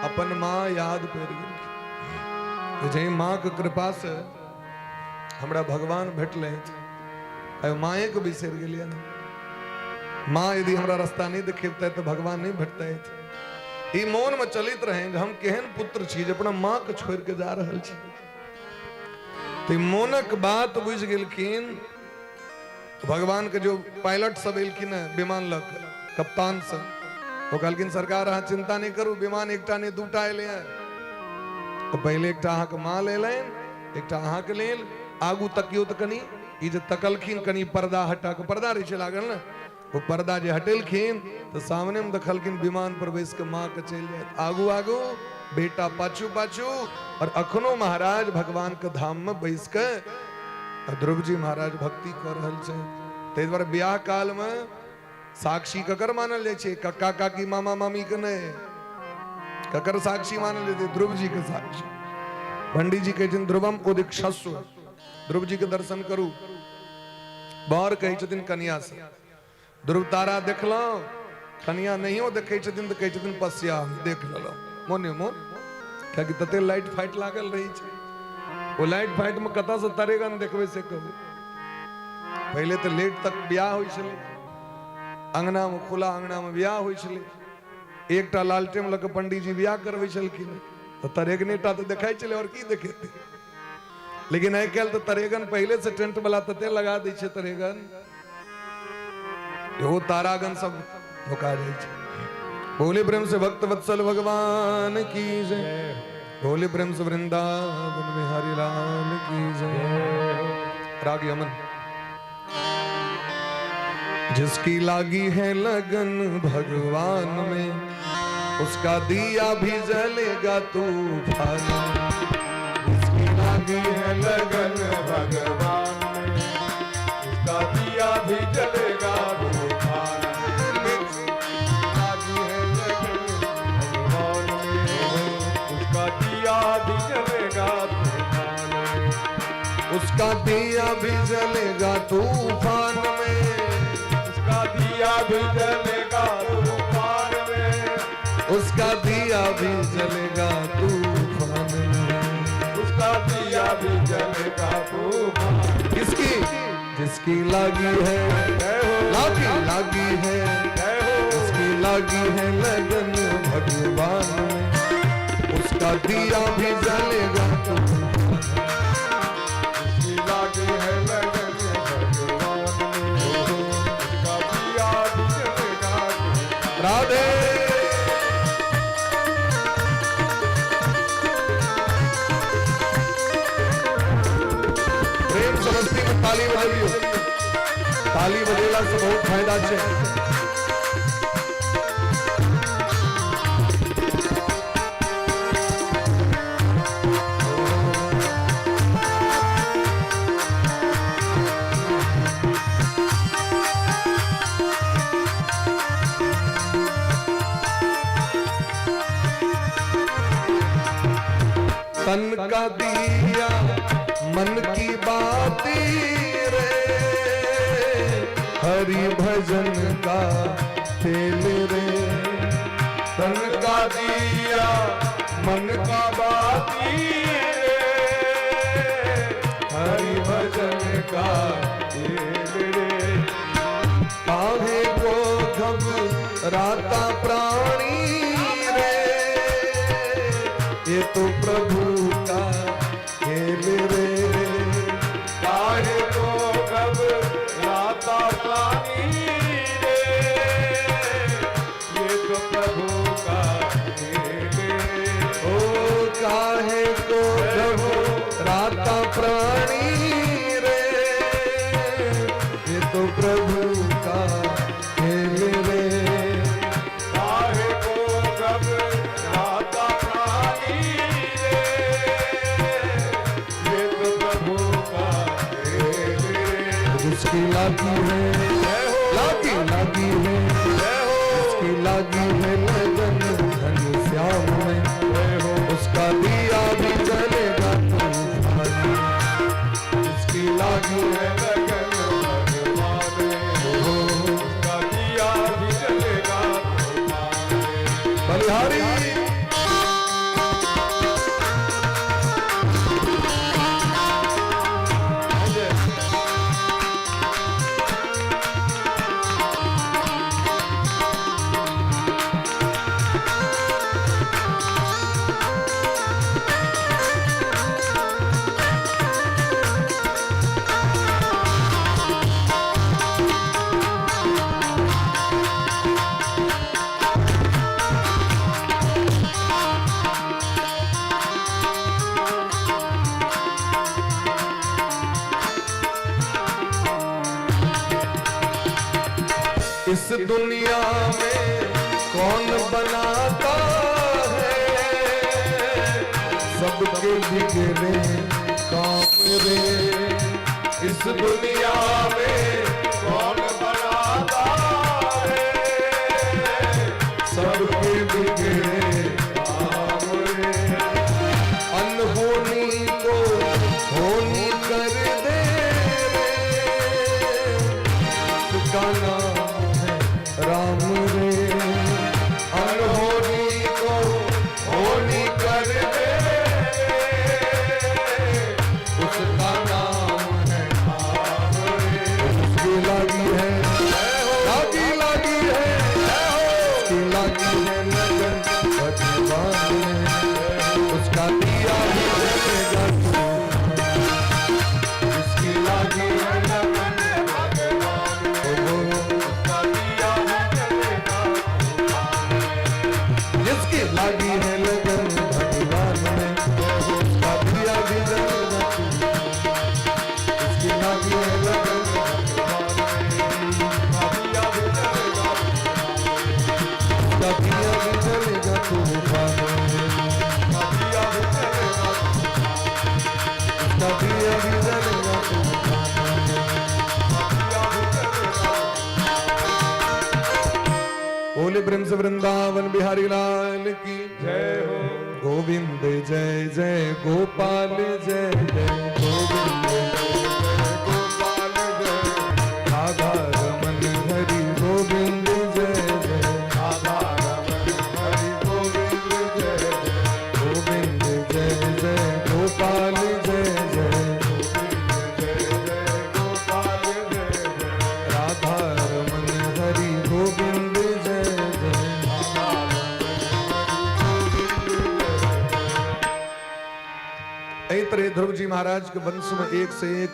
अपन माँ याद पड़ि गेलखिन। जाहि माँ के कृपा से हमरा भगवान भेटलै, आइ माए के बिसरि गेलियै ने। माँ यदि हमरा रास्ता नहि देखेबतै तऽ भगवान नहि भेटतै। ई मोन में चलैत रहे जे हम केहन पुत्र छी जे अपना माँ के छोड़ि के जा रहल छी। तऽ मोनक बात बुझि गेलखिन भगवान के जो पायलट सब एलखिन हँ विमान लऽ के, कप्तान सब, ओ कहलखिन सरकार अहाँ चिंता नहि करू, विमान एकटा नहि दूटा एलै हँ। तऽ पहिले एकटा अहाँके माँ लेलनि, एकटा अहाँके लेल, आगू तकियौ तऽ कनि। ई जे तकलखिन कनि पर्दा हटा कऽ, पर्दा रहै छै लागल ने, ओ पर्दा जे हटेलखिन तऽ सामने मे देखलखिन विमान पर बैस के माँ के चलि जाइत, आगू आगू बेटा पाछू पाछू। और अखनो महाराज भगवान के धाम में बैस के ध्रुव जी महाराज भक्ति कऽ रहल छै। ताहि दुआरे ब्याह काल मे साक्षी ककर मानल जाइ छै? कक्का काकी मामा मामी के नहि। ककर साक्षी मानल जेतै? ध्रुव जी के साक्षी। पंडित जी कहै छथिन ध्रुवम उदीक्षस्व, ध्रुव जी के दर्शन करू। बर कहै छथिन कनिया से, ध्रुव तारा देखलहुँ? कनिया नहियो देखै छथिन तऽ कहै छथिन पश्या, देख लेलहुँ मोने मोन, कियाकि तते लाइट फाइट लागल रहै छै। ओ लाइट फाइट में कतऽ से तरेगन देखबै से कहू। पहिले तऽ लेट तक बियाह होइ छलै, अंगना में, खुला अंगना में बियाह होइ छलै। एकटा लालटेम लऽ कऽ पंडीजी बियाह करबै छलखिन तऽ तरेगने टा तऽ देखाइ छलै, आओर की देखेतै। लेकिन आइ काल्हि तऽ तरेगन पहिले से टेंट वाला तते लगा दै छै तरेगन, ओ तारागन सब नुका जाइ छै। बोले प्रेम से भक्त वत्सल भगवान की जय, बोले प्रेम से वृंदावन बिहारी लाल की जय। राग यमन। जिसकी लागी है लगन भगवान में, उसका दिया भी जलेगा तूफान। जिसकी लागी है लगन भगवान में, उसका दिया भी जलेगा तूफान में। लागी है लगन भगवान में, उसका दिया भी जलेगा तूफान में। उसका दिया भी जलेगा तूफान में, उसका दिया भी जलेगा तूफान में, उसका दिया भी जलेगा तूफान में, उसका दिया भी जलेगा तूफान। किसकी? जिसकी लागी है, जय हो, लागी लागी है, जय हो, उसकी लागी है लगन भगवान में, उसका दिया भी जलेगा तूफान। उसकी लागी है लगन भगवान में, उसका दिया भी जलेगा तूफान। राधे। प्रेम समस्ती में ताली बजबियो, ताली बजेला से बहुत फायदा छै। तन का दिया मन की बाती रे, हरि भजन का तेल रे। तन का दिया मन का बाती रे, हरि भजन का तेल रे। काहे को घबराता प्राणी रे, ये तो प्रभु का खेल रे। काहे को घबराता प्राणी रे, प्रभु का खेल रे। ओ काहे को घबराता प्राणी रे, ये तो प्रभु का खेल रे। काहे को घबराता प्राणी रे, ये तो प्रभु का खेल रे। जिसकी लागी है जय हो, लागी लागी है, जय हो, जिसकी लागी है लगन धन श्याम में, जय हो, उसका दिया भी जलेगा तूफान में। जिसकी लागी है है लगन भगवान में, हो उसका दिया भी जलेगा तूफान में। बलिहारी। इस दुनिया में कौन बनाता है सबके बिगड़े काम रे। इस दुनिया में कौन बनाता है सबके बिगड़े काम रे। अनहोनी को होनी कर दे रे, उसका नाम है राम रे। अनहोनी को होनी कर दे रे, उसका नाम है राम रे। उसकी लागी है जय हो, लागी लागी है, जय हो, उसकी लागी है लगन भगवान में, उसका दिया भी जलेगा तूफान। जिसकी लागी है लगन भगवान में, उसका दिया भी जलेगा तूफान में। जिसकी लागी है लगन भगवान में, उसका दिया भी जलेगा तूफान। जिसकी लागी है लगन भगवान में, उसका दिया भी जलेगा उसका दिया भी जलेगा तूफान में। उसका दिया भी जलेगा उसका दिया भी जलेगा तूफान में। उसका दिया भी जलेगा। बोले प्रेम से वृंदावन बिहारी लाल की जय हो। गोविंद जय जय गोपाल जय जय गोविंद जय जय गोपाल जय, राधा रमन हरि गोविंद जय जय राधा रमन हरि गोविंद जय जय, गोविंद जय जय गोपाल जय जय गोविंद जय जय गोपाल जय जय, राधा रमन हरि गोविंद जय जय। राधा रमन हरि गोविंद जय जय। एहि तरह ध्रुव जी महाराज के वंश में एक से एक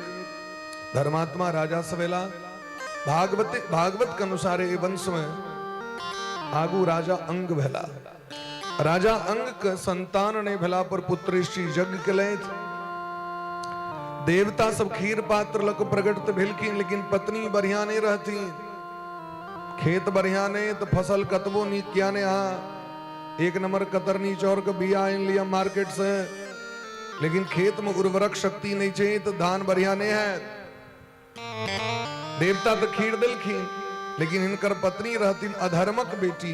धर्मात्मा राजा सवेला। भागवत भागवत के अनुसार एहि वंश में आगू राजा अंग भेला। राजा अंग के संतान नहीं भेला पर पुत्रेष्टि यज्ञ केलथि। देवता सब खीर पात्र लग प्रकट तऽ भेलखिन, लेकिन पत्नी बढ़िया नहीं रहथिन, खेत बढ़िया नहीं तो फसल कतबो नीक किया नहीं। अहाँ एक नंबर कतरनी चाउर के बिया आनि लिअ मार्केट से, लेकिन खेत में उर्वरक शक्ति नहीं छै तो धान बढ़िया नहीं है। देवता तो खीर देलखिन, लेकिन हिनकर पत्नी रहथिन अधर्मक बेटी,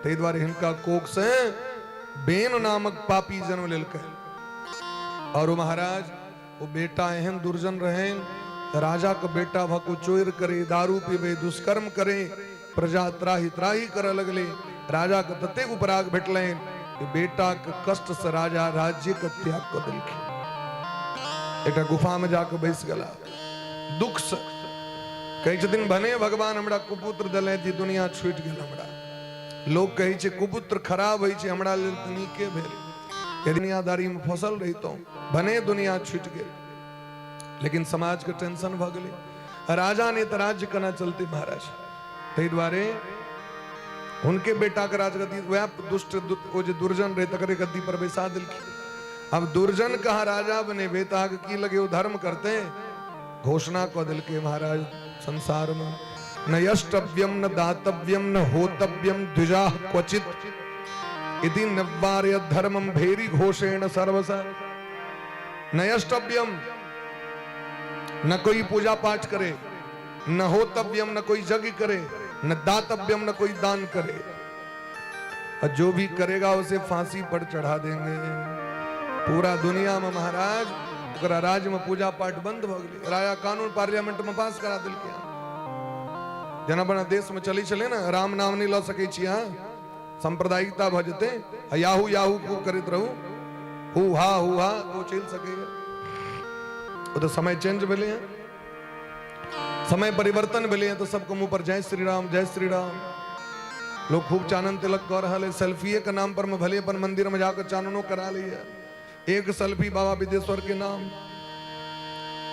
ताहि दुआरे हिनका कोख से बेन नामक पापी जन्म लेलकै। और ओ महाराज वो बेटा एहन दुर्जन रहें, राजा के बेटा भऽ कऽ चोर करे, दारू पीबे, दुष्कर्म करे, प्रजा त्राही त्राही करऽ लगले। राजा के ततेक उपराग भेटलनि कि बेटा के कष्ट से राजा राज्य के त्याग कऽ देलखिन। एकटा गुफा में जाके बैस गेला दुख से। कहै छथिन भने भगवान हमरा कुपुत्र देलथि, ई दुनिया छूटि गेल हमरा। लोक कहै छै कुपुत्र खराब होइ छै, हमरा लेल तऽ नीके भेल। यदि दुनियादारी में फसल रहितहुँ, भने दुनिया छूटि गेल, लेकिन समाज के टेंशन भऽ गेलै। राजा ने तऽ राज्य केना चलतै महाराज? ताहि दुआरे हुनके बेटाके राजगद्दी वएह दुष्ट ओ जे दुर्जन रहै तकरे गद्दी पर बैसा देलखिन। आब दुर्जन कहाँ राजा बनेबै तऽ अहाँके की लगे ओ धर्म करते? घोषणा कऽ देलकै महाराज संसार में, न यष्टव्यम न दातव्यम न होतव्यम द्विजाः क्वचित इति निवार्य धर्मम भेरी घोषेण सर्वस। न यष्टव्यम, न कोई पूजा पाठ करे, न होतव्यम न कोई यज्ञ करे, न दातव्यम न कोई दान करे, और जो भी करेगा उसे फांसी पर चढ़ा देंगे। पूरा दुनिया में महाराज ओकरा राज्य में पूजा पाठ बंद भ गेलै। राजा कानून पार्लियामेंट में पास करा देलकै। जेना अपना देश में चलै छलै ने, राम नाम नहि लऽ सकै छी अहाँ, सांप्रदायिकता भऽ जेतै, आ याहू याहू खूब करैत रहू, हू हा हू हा, ओ चलि सकैए। ओ तऽ समय चेंज भेलै हँ, समय परिवर्तन भेलै हँ, तऽ सबके मुँह पर जय श्री राम जय श्री राम। लोग खूब चानन तिलक कऽ रहल है, सेल्फीए के नाम पर में भले अपन मंदिर में जाकर चाननो करा लैए, एक सेल्फी बाबा विदेश्वर के नाम,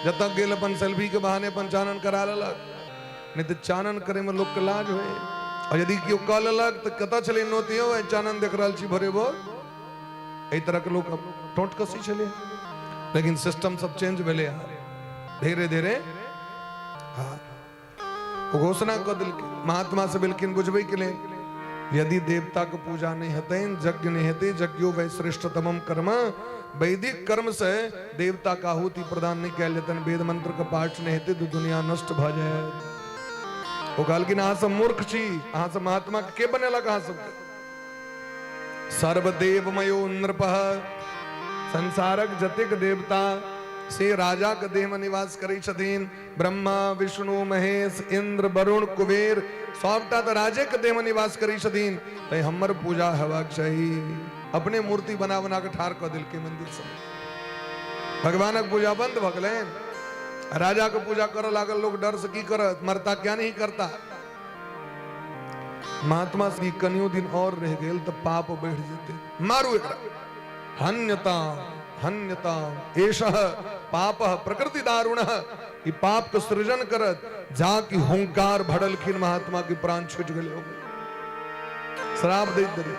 जतऽ गेल अपन सेल्फी के बहाने अपन चानन करा लेलक। नहीं तऽ चानन करे में लोग के लाज होय, और यदि केओ कऽ लेलक तऽ कतऽ छलै नोतियो, आइ चानन देख रहल छी भोरे भोर, एहि तरह के लोग टोंट कसै छलै। लेकिन सिस्टम सब चेंज भेलै हँ धीरे धीरे। हाँ, ओ घोषणा कऽ देलकै। महात्मा से भेलखिन बुझबै के लेल, यदि देवता के पूजा नहीं हेतनि, यज्ञ नहीं हेतै, यज्ञो वै श्रेष्ठतमम कर्म, वैदिक कर्म से देवता का आहुति प्रदान नहीं कयल जेतनि, वेद मंत्र के पाठ नहीं हेतै, तो दुनिया नष्ट भऽ जायत। ओ कहलखिन अहाँ सब मूर्ख छी, अहाँ सब महात्मा के बनेलक अहाँ सबके? सर्वदेवमयो नृपः, संसारक जतेक देवता से राजा के देह में निवास करै छथिन, ब्रह्मा विष्णु महेश इंद्र वरुण कुबेर सबटा तऽ राजे के देह में निवास करै छथिन, तै हमर पूजा हेबाक चाही। अपने मूर्ति बना बना के ठाढ़ कऽ देलकै मंदिर सब। भगवानक पूजा बंद भऽ गेलनि, राजा के पूजा करऽ लागल लोग, डर से की करत, मरता क्या नहीं करता। महात्मा श्री कनियो दिन और रह गेल तऽ पाप बढ़ि जेतै, मारू एकरा। हन्यता हन्यता एषः पापः प्रकृति दारुणः, ई पाप के सृजन करत। जा कि हुंकार भरलखिन महात्मा के प्राण छूटि गेलै, श्राप दैत देलै।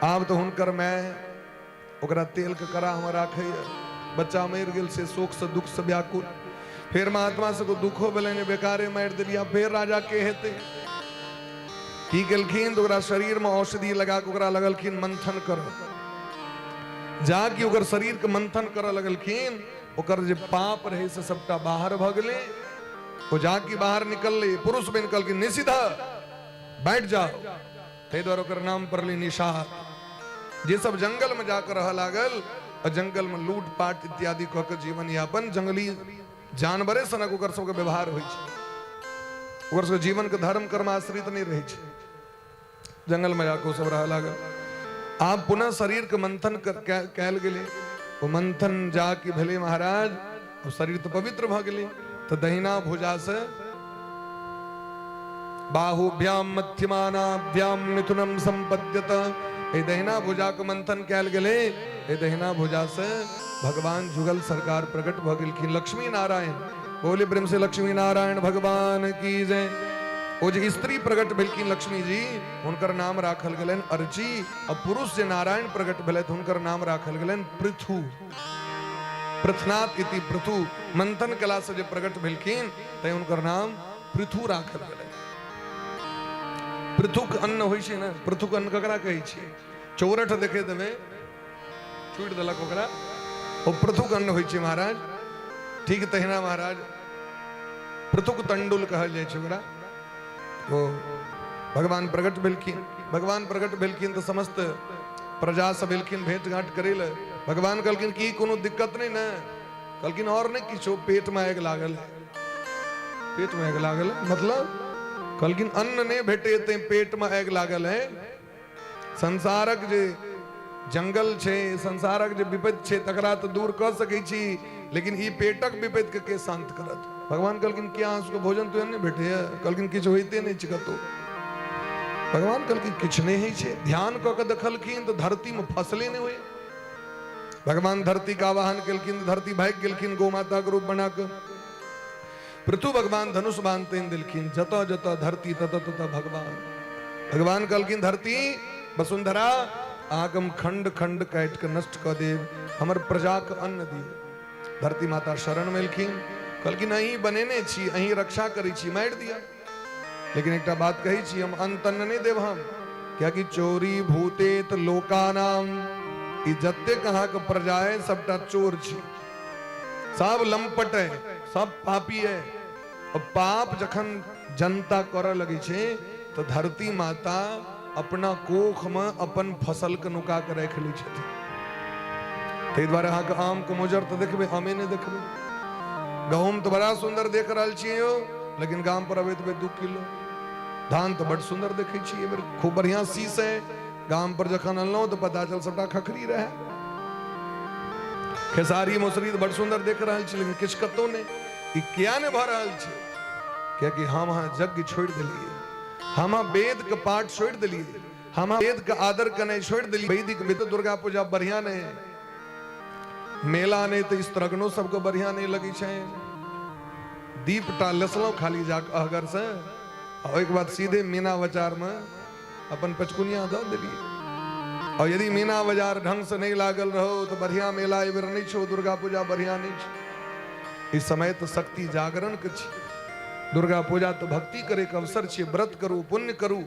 आब तऽ हुनकर माय ओकरा तेल के कड़ा में राखैए, बच्चा मरि गेल से शोक से दुख से व्याकुल। फेर महात्मा सबके दुखो भेलनि, बेकारे मारि देलियै, फेर राजा के हेतै की केलखिन तऽ ओकरा शरीर में औषधि लगा के ओकरा लगलखिन मंथन करऽ। जा कि ओकर शरीर के मंथन करऽ लगलखिन, ओकर जे पाप रहे से सबटा बाहर भऽ गेलै। ओ जा कि बाहर निकललै, पुरुष बनि कहलखिन निषिद्ध बैठ जाओ, ताहि दुआरे ओकर नाम पड़लै निषाद। जे सब जंगल में जाकर रह लागल और जंगल में लूटपाट इत्यादि कऽ के जीवन यापन, जंगली जानवरे सनक ओकर सबके व्यवहार होइ छै, ओकर सबके जीवन के धर्म कर्म आश्रित नहि रहै छै, जंगल में जाकर ओ सब रह लागल। आब पुनः शरीर के मंथन कयल गेलै, ओ मंथन जाके भेलै महाराज, अब शरीर तऽ पवित्र भऽ गेलै, तऽ दहिना भुजा से बाहुभ्याम मध्यमानाभ्याम मिथुनम संपद्यत, एहि दहिना भुजा के मंथन कयल गेलै, एहि दहिना भुजा से भगवान जुगल सरकार प्रकट भऽ गेलखिन, लक्ष्मी नारायण। बोले प्रेम से लक्ष्मी नारायण भगवान की जय। ओ जे स्त्री प्रकट भेलखिन लक्ष्मी जी, हुनकर नाम राखल गेलनि अर्ची, और पुरुष जे नारायण प्रकट भेलथि हुनकर नाम राखल गेलनि पृथु, पृथनाथ इति पृथु। मंथन कला से जे प्रकट भेलखिन तै हुनकर नाम पृथु राखल गेलै। पृथुक अन्न होइ छै ने, पृथुक अन्न ककरा कहै छै? चौरठ देखे देबै, छूटि देलक ओकरा, ओ पृथुक अन्न होइ छै महाराज। ठीक तहिना महाराज पृथुक तंडुल कहल जाइ छै ओकरा। ओ भगवान प्रकट भेलखिन, भगवान प्रकट भेलखिन तऽ समस्त प्रजा सब एलखिन भेंट घाट करै लए। भगवान कहलखिन की कोनो दिक्कत नहि ने? कहलखिन और नहि किछो, पेट में आगि लागल है। पेट में आगि लागल है मतलब? कहलखिन अन्न नहि भेटे ते पेट में आगि लागल है। संसारक जे जंगल छै, संसारक जे विपत्ति छै, तकरा तऽ दूर कऽ सकै छी, लेकिन ई पेटक विपत्ति के के शांत करत? भगवान कहलखिन कि अहाँ सबके भोजन तोजन नहि भेटैए? कहलखिन किछु होइते नहि छै कतहु। भगवान कहलखिन किछु नहि होइ छै। ध्यान कऽ के देखलखिन तऽ धरतीमे फसले नहि होइ। भगवान धरती के आवाहन केलखिन, धरती भागि गेलखिन गौ माता के रूप बना कऽ। पृथु भगवान धनुष बाण तानि देलखिन, जतऽ जतऽ धरती ततऽ ततऽ भगवान। भगवान कहलखिन धरती वसुंधरा, अहाँके हम खंड खंड काटि कऽ नष्ट कऽ देब, हमर प्रजाके अन्न दिअ। धरती माता शरण मे एलखिन, कहलखिन अहीं बनेने छी, अहीं रक्षा करै छी, मारि दिअ, लेकिन एकटा बात कहै छी, हम अन्न तन्न नहि देब हम, कियाकि चोरी भूतेत लोकानाम, ई जतेक अहाँके प्रजा है सबटा चोर छी, सब लंपट है, सब पापी है। और पाप जखन जनता करऽ लगै छै तऽ धरती माता अपना कोख में अपन फसल के नुका के राखि लै छथिन। ताहि दुआरे अहाँके आम के मोजर तऽ देखबै, आमे नहि देखबै। गहूम तऽ बड़ा सुन्दर देख रहल छियै यौ, लेकिन गाम पर अबैत अबैत 2 किलो। धान तऽ बड सुन्दर देखै छियै, एहि बेर खूब बढ़िआँ शीश है, गाम पर जखन अनलहुँ तऽ पता चल सबटा खखरी रहै। खेसारी मौसरी तऽ बड सुन्दर देख रहल छी, लेकिन किछु कतहु नहि। ई किया नहि भऽ रहल छै? कियाकि हम अहाँ यज्ञ छोड़ि देलियै, हम अहाँ वेद के पाठ छोड़ि देलियै, हम अहाँ वेद के आदर केनाइ छोड़ि देलियै। वैदिक विध दुर्गा पूजा बढ़िया नहि, मेला नहि तऽ स्त्रगनो सबके बढ़िया नहि लगै छै। दीप टा लेसलहुँ खाली जाके अहगर से, आ ओहिके बाद सीधे मीना बाजार में अपन पचकुनिया दऽ देलियै। और यदि मीना बाजार ढंग से नहीं लागल रहो तो बढ़िया मेला एहि बेर नहीं छौ, दुर्गा पूजा बढ़िया नहीं छौ। इस समय तो शक्ति जागरण के छी, दुर्गा पूजा तो भक्ति करे के अवसर छी, व्रत करू, पुण्य करू,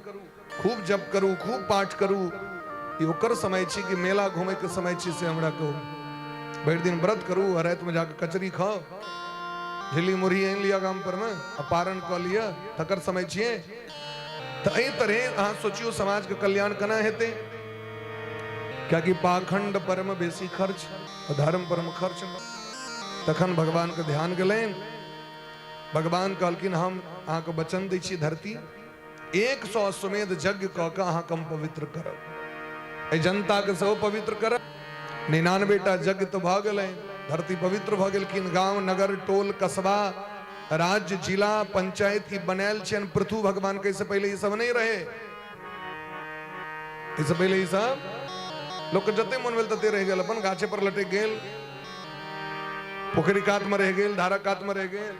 खूब जप करू, खूब पाठ करू, ई ओकर समय छी कि मेला घूमे के समय छी से हमरा कहू। भरि दिन व्रत करू आ राति में जाके कचरी खाओ, झिल्ली मुरही आनि लिअ गाम पर में आ पारण कऽ लिअ, तकर समय छियै। तऽ एहि तरहे अहाँ सोचियौ समाज के कल्याण केना हेतै, कियाकि पाखंड पर में बेसी खर्च, धर्म पर में खर्च नहि। तखन भगवान के ध्यान गेलनि, भगवान कहलखिन हम अहाँके वचन दै छी धरती, 100 अश्वमेध यज्ञ कऽ के अहाँके हम पवित्र करब, एहि जनता के सेहो पवित्र करब। 99 टा यज्ञ तऽ भऽ गेलै, धरती पवित्र भऽ गेलखिन, गांव नगर टोल कस्बा राज्य जिला पंचायत ई बनायल छनि पृथु भगवान के, इससे पहले ई सब नहीं रहे, इससे पहले ई सब लोक के जते मन भेल तते रहि गेल, अपन गाछे पर लटकि गेल, पोखरि कात में रहि गेल, धारा कात में रहि गेल,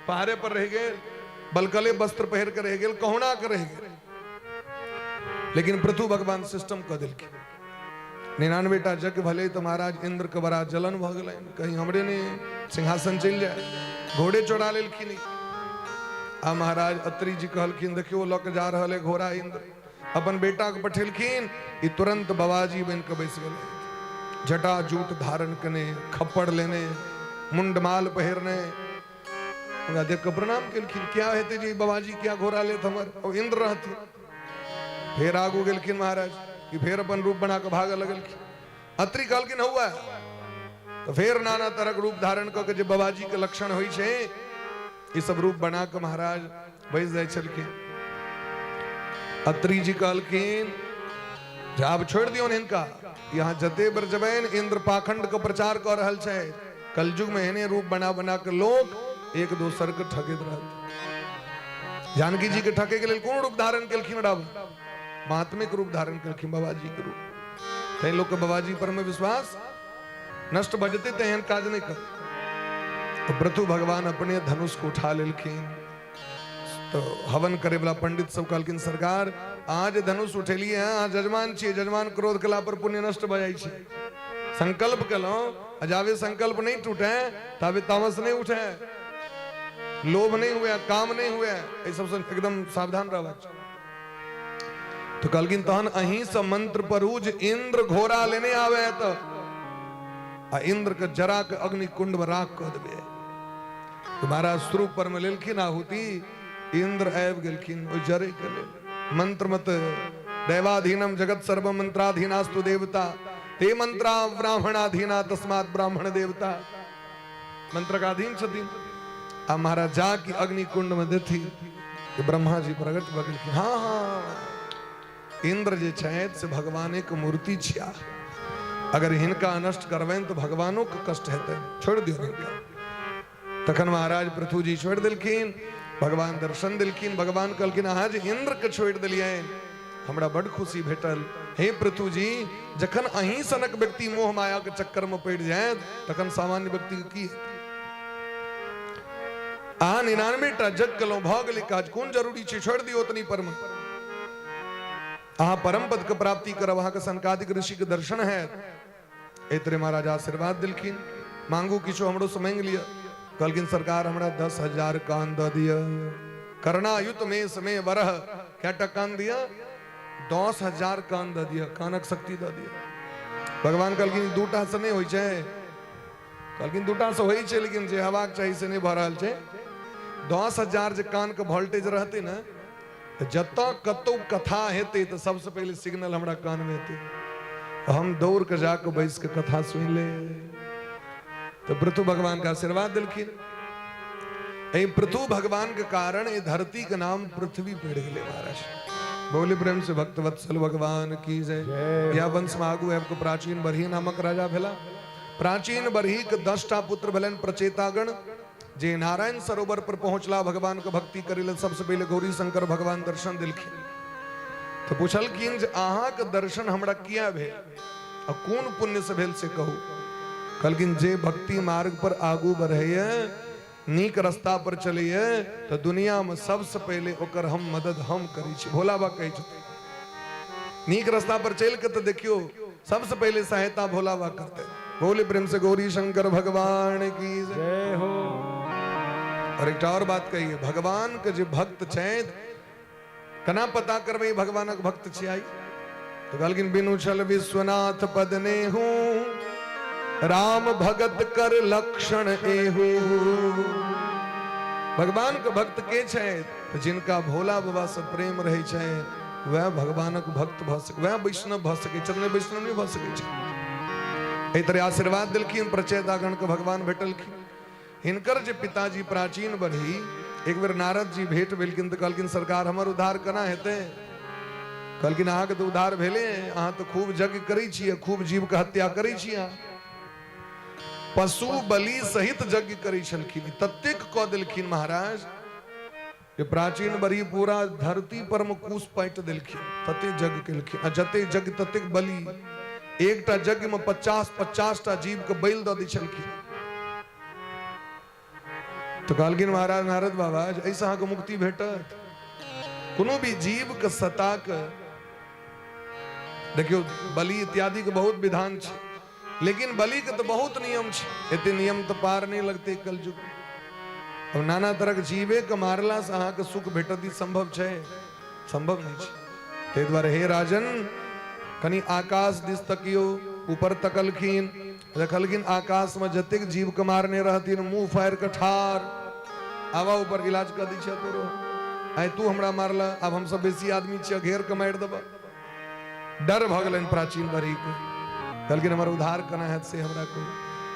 पहाड़े पर रहि गेल, बलकले वस्त्र पहिर के रहि गेल, कहुना के रहि गेल। लेकिन पृथु भगवान सिस्टम कऽ देलखिन। 99 टा यज्ञ भले तऽ महाराज इंद्र के बड़ा जलन भऽ गेलनि, कहीं हमरे नहि सिंहासन चलि जाय, घोड़े चोरा लेलखिन। आ महाराज अत्रि जी कहलखिन देखियौ लऽ के जा रहल है घोड़ा इंद्र, अपन बेटा के पठेलखिन, ई तुरंत बाबाजी बनि के बैस गेलै, जटा जूट धारण केने, खप्पड़ लेने, मुंडमाल पहिरने, हुनका देख के प्रणाम केलखिन। क्या हेतै जे बाबाजी क्या घोड़ा लेत हमर, ओ इंद्र रहथिन। फेर आगू गेलखिन महाराज कि फेर अपन रूप बना के भागऽ लगलखिन। अत्रि कहलखिन हौआ, तऽ फेर नाना तरहक रूप धारण कऽ के जे बाबाजी के लक्षण होइ छै ई सब रूप बना के महाराज बैस जाइ छलखिन। अत्रि जी कहलखिन जे आब छोड़ि दियौन हिनका, यहाँ जते बेर जेबनि इंद्र पाखंड के प्रचार कऽ रहल छै, कलयुग में एहने रूप बना बना के लोग एक दोसर के ठकैत रहत। जानकी जी के ठके के लेल कोन रूप धारण केलखिन रावण? महात्मिक रूप धारण केलखिन, बाबाजी के रूप। तैं लोक के बाबाजी पर में विश्वास नष्ट भऽ जेतै, तऽ एहन काज नहि कर। तो पृथु भगवान अपने धनुष को उठा लेलखिन। तो हवन करे वाला पंडित सब कहलखिन सरकार अहाँ जे धनुष उठेलियै हँ, अहाँ जजमान छियै, जजमान क्रोध केला पर पुण्य नष्ट भऽ जाइ छै। संकल्प केलहुँ आ जाबे संकल्प नहि टूटे ताबे तामस नहि उठे, लोभ नहि हुए, काम नहि हुए, एहि सबसँ एकदम सावधान रहबाक चाही। तो कहलखिन तहन अहीं से मंत्र पढ़ू जे इंद्र घोड़ा लेने आवे तऽ आ इंद्र के जरा के अग्नि कुंड में राख कऽ देबै। तो महाराज शुरू पर में लेलखिन आहुति, इंद्र आबि गेलखिन ओहि जरे के लेल। मंत्र मत दैवाधीनम जगत सर्व मंत्राधीनास्तु देवता ते मंत्रा ब्राह्मणाधीना तस्मात् ब्राह्मण देवता, मंत्र का अधीन छथिन। आ महाराज जा कि अग्नि कुंड में देथी कि ब्रह्मा जी प्रकट भऽ गेलखिन। हाँ हाँ इंद्र जे छथि से भगवाने के मूर्ति छिया, अगर हिनका अनष्ट करबनि तऽ भगवानो के कष्ट हेतनि, छोड़ि दियौ हिनका। तखन महाराज पृथु जी छोड़ि देलखिन, भगवान दर्शन देलखिन। भगवान कहलखिन अहाँ जे इंद्र के छोड़ि देलियनि हमरा बड खुशी भेटल। हे पृथु जी, जखन अहीं सनक व्यक्ति मोह माया के चक्कर में पड़ि जायत तखन सामान्य व्यक्ति के की हेतै? अहाँ 99 टा जग केलहुँ, भऽ गेलै काज, कोन जरूरी छै, छोड़ि दियौ ओतनी पर में। अहाँ परम पद के प्राप्ति करब, अहाँके सनकादिक ऋषि के दर्शन हैत। एहि तरह महाराज आशीर्वाद दिलखिन। मांगू किछु हमरो से मांगि लिअ। कहलखिन सरकार हमरा 10,000 कान दऽ दिअ। कर्णायुत में समय बरह, कएटा कान दिअ? 10,000 कान दऽ दिअ, कानक शक्ति दऽ दिअ। भगवान कहलखिन दूटा से नहि होइ छै। कहलखिन दूटा से होइ छै, लेकिन जे हेबाक चाही से नहि भऽ रहल छै। 10,000 जे कानके वोल्टेज रहतै ने, तऽ जतऽ कतौ कथा हेतै तऽ सबसँ पहिले सिग्नल हमरा कानमे हेतै, हम दौड़ के जाके बैस के कथा सुनि ले। तऽ पृथु भगवान के आशीर्वाद देलखिन। एहि पृथु भगवान के कारण एहि धरती के नाम पृथ्वी पड़ि गेलै। महाराज बोले प्रेम से भक्त वत्सल भगवान की जय। यह वंश में आगू आबि के प्राचीन बरही नामक राजा भेला। प्राचीन बरही के 10टा पुत्र भेलनि प्रचेतागण, जे नारायण सरोवर पर पहुंचला भगवान के भक्ति करे लेल। सबसे पहले गौरी शंकर भगवान दर्शन दिलखिन। तो पूछलखिन जे अहाँके दर्शन हमरा किया भेल आ कोन पुण्य से भेल से कहू। कहलखिन जे भक्ति मार्ग पर आगू बढ़ैए, नीक रास्ता पर चलैए, तो दुनिया में सबसे पहले ओकर हम मदद हम करै छी। भोला बाबा कहै छथिन नीक रास्ता पर चलि के तो देखियो सबसे पहले सहायता भोला बाबा करते। बोले प्रेम से गौरी शंकर भगवान की जय हो। और एक और बात कहिए, भगवान के जे भक्त छथि केना पता करबै भगवानक भक्त छियै? तो कहलखिन बिनु छल विश्वनाथ पद नेहू, राम भगत कर लक्षण एहू। भगवान के भक्त के छथि? जिनका भोला बाबा से प्रेम रहै छै वह भगवानक भक्त भऽ सकै, वह वैष्णव भऽ सकै छै, नहि वैष्णव नहि भऽ सकै छै। एहि तरह आशीर्वाद देलखिन, प्रचेतागण के भगवान भेटलखिन। हिनकर जे पिताजी प्राचीन बढ़ी, एक बेर नारद जी भेंट भेलखिन तऽ कहलखिन सरकार हमर उद्धार केना हेतै? कहलखिन अहाँके तऽ उद्धार भेले, अहाँ तऽ खूब यज्ञ करै छियै, खूब जीवके हत्या करै छी, अहाँ पशु बलि सहित यज्ञ करै छलखिन, ततेक कऽ देलखिन महाराज जे प्राचीन बरी पूरा धरती पर मे कूस पाटि देलखिन, तते यज्ञ केलखिन। आ जते यज्ञ ततेक बलि, एकटा यज्ञ में 50-50 टा जीव के बलि दऽ दै छलखिन। तो कहलखिन महाराज नारद बाबा एहिसँ अहाँके मुक्ति भेटत? कोनो भी जीव के सता के देखियौ बलि इत्यादि के बहुत विधान छै, लेकिन बलि के तो बहुत नियम छै, एते नियम तो पार नहीं लगते कलयुग। अब नाना तरह के जीवे के मारला से अहाँके सुख भेटत ई संभव छै? संभव नहीं छै। ताहि दुआरे हे राजन कनि आकाश दिस तकियो। ऊपर तकलखिन, देखलखिन आकाश में जतेक जीव के मारने रहथिन मुंह फाड़ि के ठार, आवा ऊपर इलाज कऽ दै छियै तोरो, आइ तू हमरा मारला, आब हम सब बेसी आदमी छियै, घेर के मारि देबऽ। डर भऽ गेलनि प्राचीन बरही के। कहलखिन हमर उद्धार केना हैत से हमरा कहू।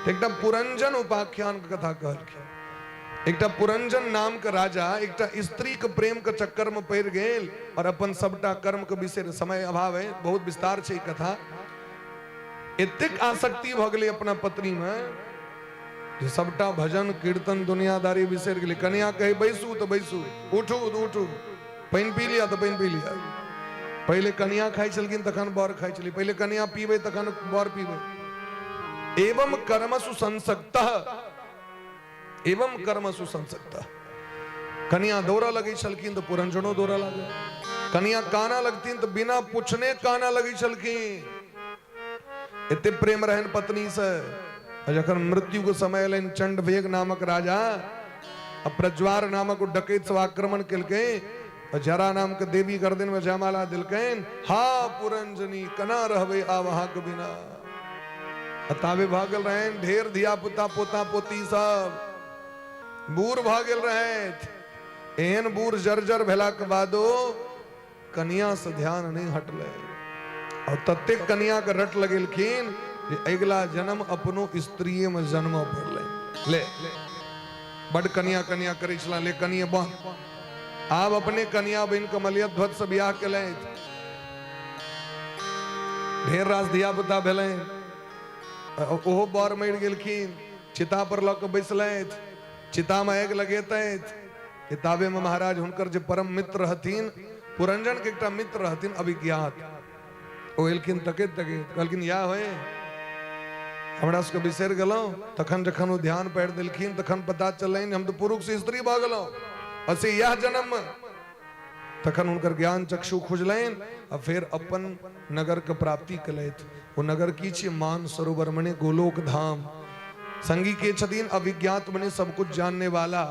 तऽ एकटा पुरंजन उपाख्यान के कथा कहलखिन। एकटा पुरंजन नाम के राजा एकटा स्त्री के प्रेम के चक्कर में पड़ि गेल और अपन सबटा कर्म के बिसरि, समय अभाव है, बहुत विस्तार छै ई कथा। एतेक आसक्ति भऽ गेलै अपना पत्नी में जे सबटा भजन कीर्तन दुनियादारी बिसरि गेलै। कनिया कहै बैसू तऽ बैसू, उठू तऽ उठू, पानि पी लिअ तऽ पानि पी लिअ। पहिले कनिया खाइ छलखिन तखन बर खाइ छलै, पहिले कनिया पीबै तखन बर पीबै। एवं कर्मसु संसक्तः, एवं कर्मसु संसक्तः। कनिया दौड़ऽ लगै छलखिन तऽ पुरंजनो दौड़ऽ लागल। कनिया काना लगथिन तऽ बिना पूछने काना लगै छलखिन। एते प्रेम रहनि पत्नी से। जखन मृत्यु के समय एलनि, चंडवेग नामक राजा आ प्रज्वार नामक डकैत सब आक्रमण केलकै, जरा नाम के देवी गर्दन में जयमाला दिलकनि। हा पुरंजनी कना रहबै आब अहाँके बिना। ताबे भऽ गेल रहनि ढेर धिया पुता पोता पोती सब, बूढ़ भऽ गेल रहथि। एहन बूढ़ जर्जर भेलाके बादो कनिया से ध्यान नहीं हटलै और ततेक कनिया के रट लगेलखिन जे अगिला जन्म अपनो स्त्रीये में जन्म पड़लै। ले बड कनिया कनिया करै छला, ले कनिया बन, आब अपने कनिया बनि कऽ मलियध्वज से बियाह केलथि। ढेर रास धिया पुता भेलनि, ओहो बर मरि गेलखिन। चिता पर लऽ कऽ बैसलथि, चिता में आगि लगेतथि। किताबे में महाराज हुनकर जे परम मित्र रहथिन, पुरंजन के एकटा मित्र रहथिन अभिज्ञात, ओ एलखिन तकैत तकैत, कहलखिन या होए हमरा सबके बिसरि गेलहुँ। तखन जखन ओ ध्यान पारि देलखिन तखन पता चललनि हम तऽ पुरुष से स्त्री भऽ गेलहुँ, आ से इएह जन्म में। तखन हुनकर ज्ञान चक्षु खुजलनि आ फेर अपन नगर के प्राप्ति केलथि। ओ नगर की छियै? मान सरोवर मने गोलोक धाम। संगी के छथिन? अभिज्ञात मने सब कुछ जानने वाला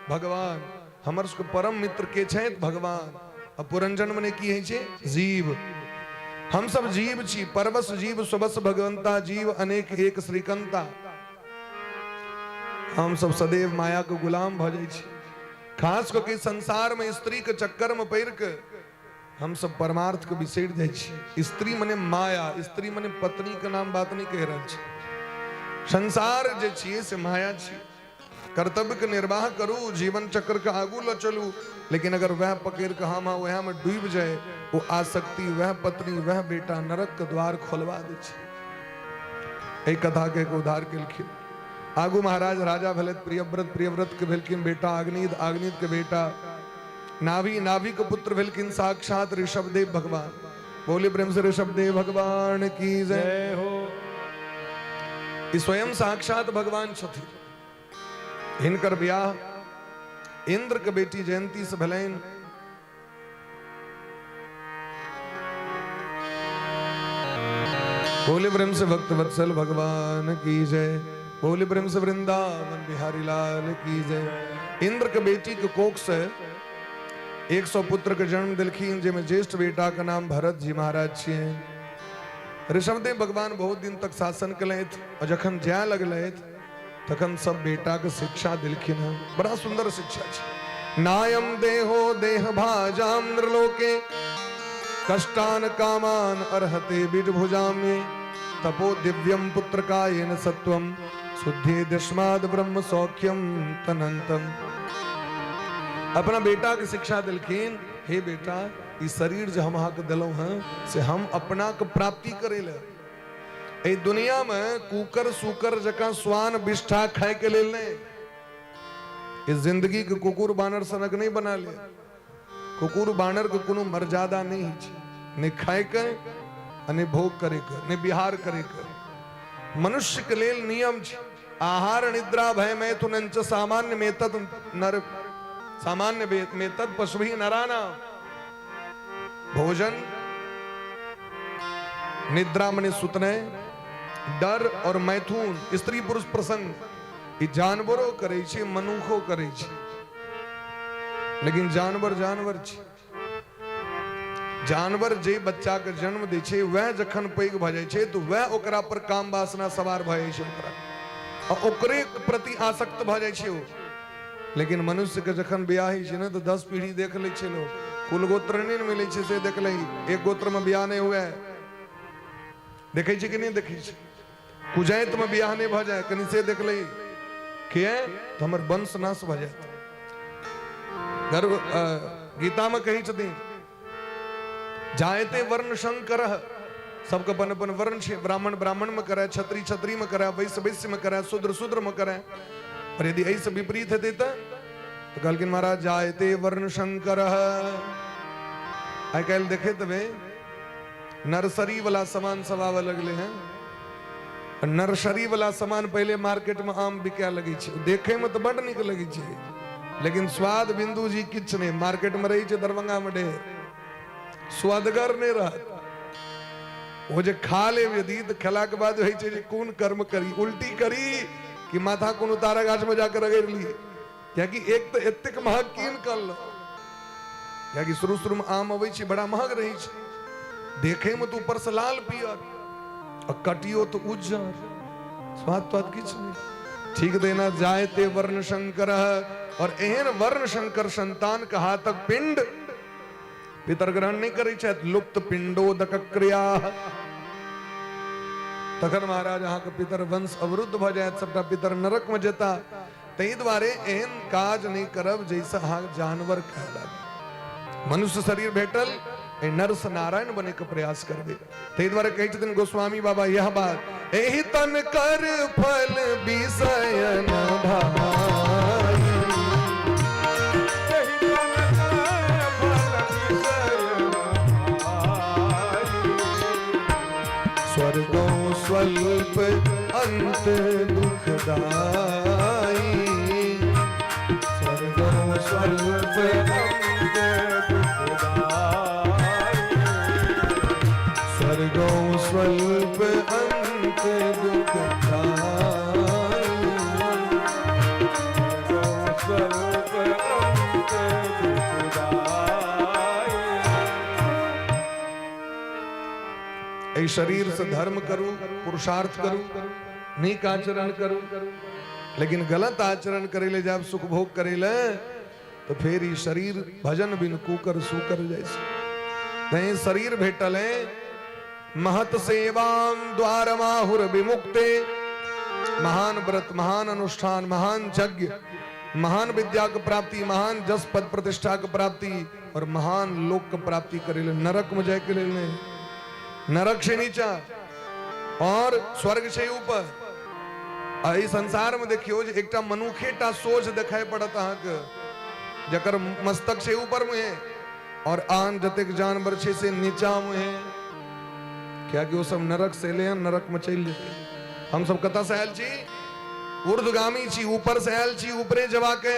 भगवान। हमर सबके परम मित्र के छथि? भगवान। आ पुरंजन मने की होइ छै? जीव। हम सब जीव छी। परवश जीव स्ववश भगवंता, जीव अनेक एक श्रीकंता। हम सब सदैव माया के गुलाम भऽ जाइ छी। खास कऽ के संसार में स्त्री के चक्कर में पड़ि के हम सब परमार्थ के बिसरि जाइ छी। स्त्री मने माया, स्त्री मने पत्नी के नाम बात नहीं कहि रहल छी। संसार जे छियै से माया छी। कर्तव्य के निर्वाह करू, जीवन चक्र के आगू ल चलू, लेकिन अगर वह पकड़ के हम वह में डूबि जाए, वो आसक्ति, वह पत्नी, वह बेटा नरक के द्वार खोलवा दै छै। एहि कथा के एक उद्धार केलखिन। आगू महाराज राजा भेलथि प्रियव्रत, प्रियव्रत के भेलखिन बेटा अग्निद, अग्निद के बेटा नाभि, नाभि के पुत्र भेलखिन साक्षात ऋषभदेव भगवान। बोले प्रेम से ऋषभदेव भगवान की जय हो। ई स्वयं साक्षात भगवान छथिन। हिनकर ब्याह इंद्र के बेटी जयंती से भेलनि। बोले प्रेम से भक्त वत्सल भगवान की जय। बोले प्रेम से वृंदावन बिहारी लाल की जय। इंद्र के बेटी के कोख से 100 पुत्र के जन्म दिलखिन, जिसमें ज्येष्ठ बेटा का नाम भरत जी महाराज छियै। ऋषभदेव भगवान बहुत दिन तक शासन कलथि और जखन जाय लगलथि तखन सब बेटा के शिक्षा दिलखिन हन। बड़ा सुंदर शिक्षा छै। नायम देहो देह भाजाम नृलोके कष्टान कामान अर्हते बीजभुजाम्ये तपो दिव्यम पुत्र कायेन सत्वम शुद्धि दस्माद ब्रह्म सौख्यम तनंतम। अपना बेटा के शिक्षा दिलखिन, हे बेटा, ई शरीर जे हम अहाँके देलहुँ हँ से हम अपना के प्राप्ति करे ले एहि दुनिया में कुकर सुकर जकाँ स्वान विष्ठा खाय के लेल नहीं, इस जिंदगी के कुकुर बानर सनक नहीं बना ले। कुकुर बानर के कोनो मर्यादा नहीं है, नहीं खाय के नहीं भोग करे के नहीं बिहार करे के। मनुष्य के लेल नियम छै, आहार निद्रा भय मैथुन च सामान्य मेतद नर सामान्य मेतद पशुभि नराना। भोजन, निद्रा मने सुतने, डर और मैथुन, स्त्री पुरुष प्रसंग, ई जानवरो करै छै, मनुखो करै छै, लेकिन जानवर जानवर छै। जानवर जे बच्चा के जन्म दै छै वह जखन पैघ भऽ जाइ छै तऽ वह ओकरा पर काम वासना सवार भऽ जाइ छै ओकरा, आ ओकरे प्रति आसक्त भऽ जाइ छै ओ। लेकिन मनुष्य के जखन बियाह होइ छै ने तऽ 10 पीढ़ी देख लै छै लोग, कुल गोत्र नहि ने मिलै छै से देख लै, एक गोत्र में बियाह नहि हुए, देखै छै कि नहि देखै छै? कुजैत में बियाह नहि भऽ जाय कनि से देख लै, किए तऽ हमर वंश नाश भऽ जायत। गर्भ गीता में कहै छथिन जायते वर्ण शंकर, सबके अपन अपन वर्ण छै, ब्राह्मण ब्राह्मण में करे, क्षत्री क्षत्री में करे, वैश्य वैश्य में करे, शूद्र शूद्र में करे। पर यदि एहिसँ विपरीत हेतै तऽ कहलखिन महाराज जायते वर्ण शंकर। आइ काल्हि देखैत हेबै नर्सरी वाला सामान सब आबऽ लगलै हँ। नर्सरी वाला सामान पहिले मार्केट में आम बिकाय लगै छै, देखे में तऽ बड नीक लगै छै, लेकिन स्वाद बिंदु जी किछु नहि। मार्केट में रहै छै दरभंगा में ढेर, स्वादगर नहि रहत। ओ जे खा लेब यदि तऽ खेला के बाद होइ छै जे कोन कर्म करी, उल्टी करी कि माथा कोनो तारा गाछ में जाके रगड़ि ली, कियाकि एक तऽ एतेक महग कीन कऽ अनलहुँ, कियाकि शुरू शुरू में आम अबै छै बड़ा महग रहै छै, देखे में तऽ ऊपर से लाल पियर आ कटियो तऽ उज्जर, स्वाद त्वाद किछु नहि। ठीक देना जायते वर्ण शंकर, और एहन वर्ण शंकर संतान के हाथक पिंड पितर ग्रहण नहीं करै छथि, लुप्त पिंडोदक क्रिया। तखन महाराज अहाँके पितर वंश अवरुद्ध भऽ जायत, सबटा पितर नरक में जेता। ताहि दुआरे एहन काज नहीं करब जैसे अहाँ जानवर खाय लागी। मनुष्य शरीर भेटल, एहि नर से नारायण बने के प्रयास करबे। ताहि दुआरे कहै छथिन गोस्वामी बाबा यह बात, एहि तन कर फल विषयन भाई, एहि तन कर फल विषयन भाई, स्वर्गो स्वल्प अंत दुखदाई, स्वर्गो स्वल्प अंत दुखदाई। हर गौ स्वल्प अंत दुख स्वरूप अंत दुखदाई। एहि शरीर से धर्म करू, पुरुषार्थ करू, नीक आचरण करू, लेकिन गलत आचरण करे ले जाब, सुख भोग करे ले तो फिर ई शरीर भजन बिन कुकर सुकर जैसे तैं शरीर भेटल है। महत सेवां द्वार माहुर विमुक्ते, महान व्रत, महान अनुष्ठान, महान यज्ञ, महान विद्या के प्राप्ति, महान जस पद प्रतिष्ठा के प्राप्ति और महान लोक के प्राप्ति करे ले नरक में जाए के लेल नहीं। नरक से नीचा और स्वर्ग से ऊपर। एहि संसार में देखियो जे एकटा मनुखे टा सोझ देखाय पड़त अहाँके, जकर मस्तक से ऊपर मुहे और आन जतेक जानवर छै से नीचा मुहे, कियाकि ओ सब नरक से एलै हन, नरक में चलि जेतै। हम सब कतऽ से आयल छी? ऊर्ध्वगामी छी, ऊपर से आयल छी, ऊपरे जबाके।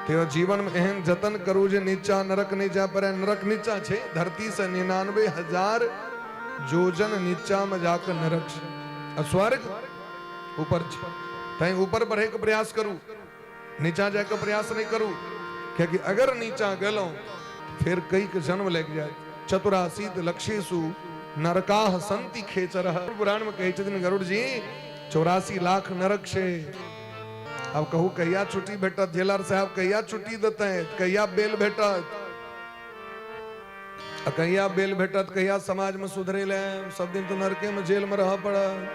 ते जीवन में एहन जतन करू जे नीचा नरक नहीं जा पड़े। नरक नीचा छै, धरती से 99,000 जोजन नीचा में जाकर नरक छै आ स्वर्ग ऊपर छै। तैं ऊपर बढ़े के प्रयास करू, नीचा जाके प्रयास नहीं करू, कियाकि अगर नीचा गेलहुं फिर कई के जन्म लागि जाए। चतुरासी लक्षेसु नरकाह संति खेचरह। पुराण में कहै छथिन गरुड़ जी 84 लाख नरक छै। आब कहू कहिया छुट्टी भेटत? जेलर साहब कहिया छुट्टी देतै? कहिया बेल भेटत? आ कहिया बेल भेटत? कहिया समाज में सुधरे ले? सब दिन तो नरके में जेल में रह पड़त।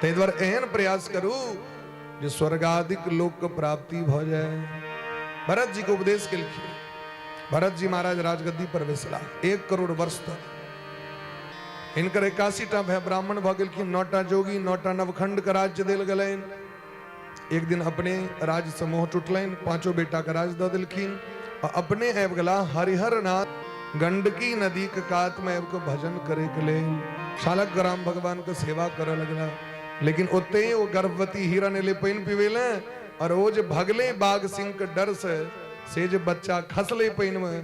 ताहि दुआरे एहन प्रयास करू जे स्वर्गादिक लोक के प्राप्ति भ जाए। भरत जी के उपदेश केलखिन। भरत जी महाराज राजगद्दी पर बैसला 1 करोड़ वर्ष तक। हिनकर 81 टा भाई ब्राह्मण भ गेलखिन, 9टा जोगी, 9टा नवखंड के राज्य देल गेलनि। एक दिन अपने राज्य से मोह टूटलनि, पांचों बेटा के राज दऽ देलखिन आ अपने आबि गेला हरिहर नाथ गंडकी नदी के कात में आबि कऽ भजन करे के लेल शालग्राम भगवान के सेवा करऽ लगला। लेकिन ओते ओ गर्भवती हिरण एलै पानि पीबै ले और ओ जे भगले बाघ सिंह के डर से जे बच्चा खसले पानि में,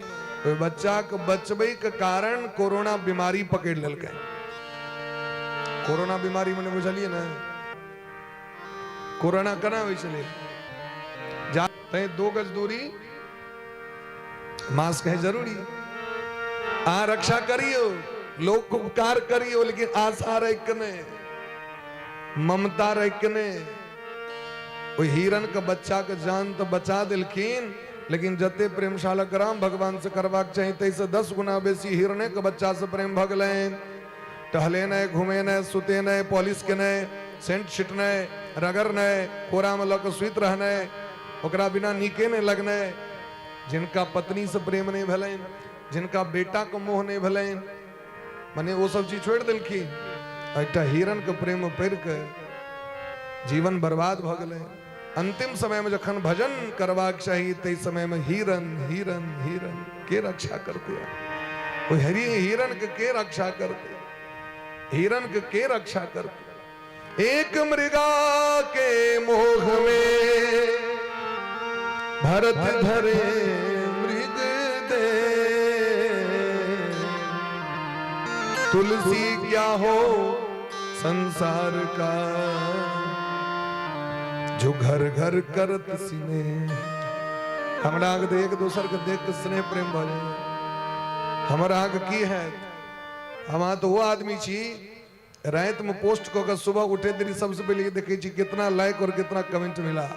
ओहि बच्चा के बचबै के कारण कोरोना बीमारी पकड़ि लेलकै। कोरोना बीमारी मने बुझलियै ने, कोरोना केना होइ छलै? जा तैं 2 गज दूरी, मास्क है जरूरी। आ रक्षा करियो, लोक उपकार करियो, लेकिन आशा राखि के नहि, ममता राखि के नहि। ओहि हिरण के बच्चा के जान तो बचा देलखिन, लेकिन जते प्रेम शालग्राम भगवान से करबाक चाही ताहिसँ 10 गुना बेसी हिरणे के बच्चा से प्रेम भऽ गेलनि। टहले नहि, घूमे नहि, सुते नहि, पॉलिश केनाइ, सेंट छिटनाइ, रगड़नाइ, कोरा में लऽ कऽ सुति रहनाइ, ओकरा बिना नीके नहि लगनाइ। जिनका पत्नी से प्रेम नहीं भेलनि, जिनका बेटा के मोह नहीं भेलनि, मने ओ सब चीज छोड़ि देलखिन। एकटा हिरण के प्रेम में पड़ि के जीवन बर्बाद भऽ गेलै। अंतिम समय में जखन भजन करबाक चाही ताहि समय में हिरण हिरण हिरण के रक्षा करते? ओ हिरण के रक्षा करते? हिरण के रक्षा करते? एक मृगा के मोह में भरत धरे मृग दे, तुलसी क्या हो संसार का जो घर घर करत सिनेह। हमरा अहाँके एक दोसर के देख के स्नेह प्रेम भऽ जाइए। हमर अहाँके की हैत? हम अहाँ तऽ ओ आदमी छी, राति में पोस्ट कऽ के सुबह उठे देरी सबसे पहले देखै छी कितना लाइक और कितना कमेंट मिला।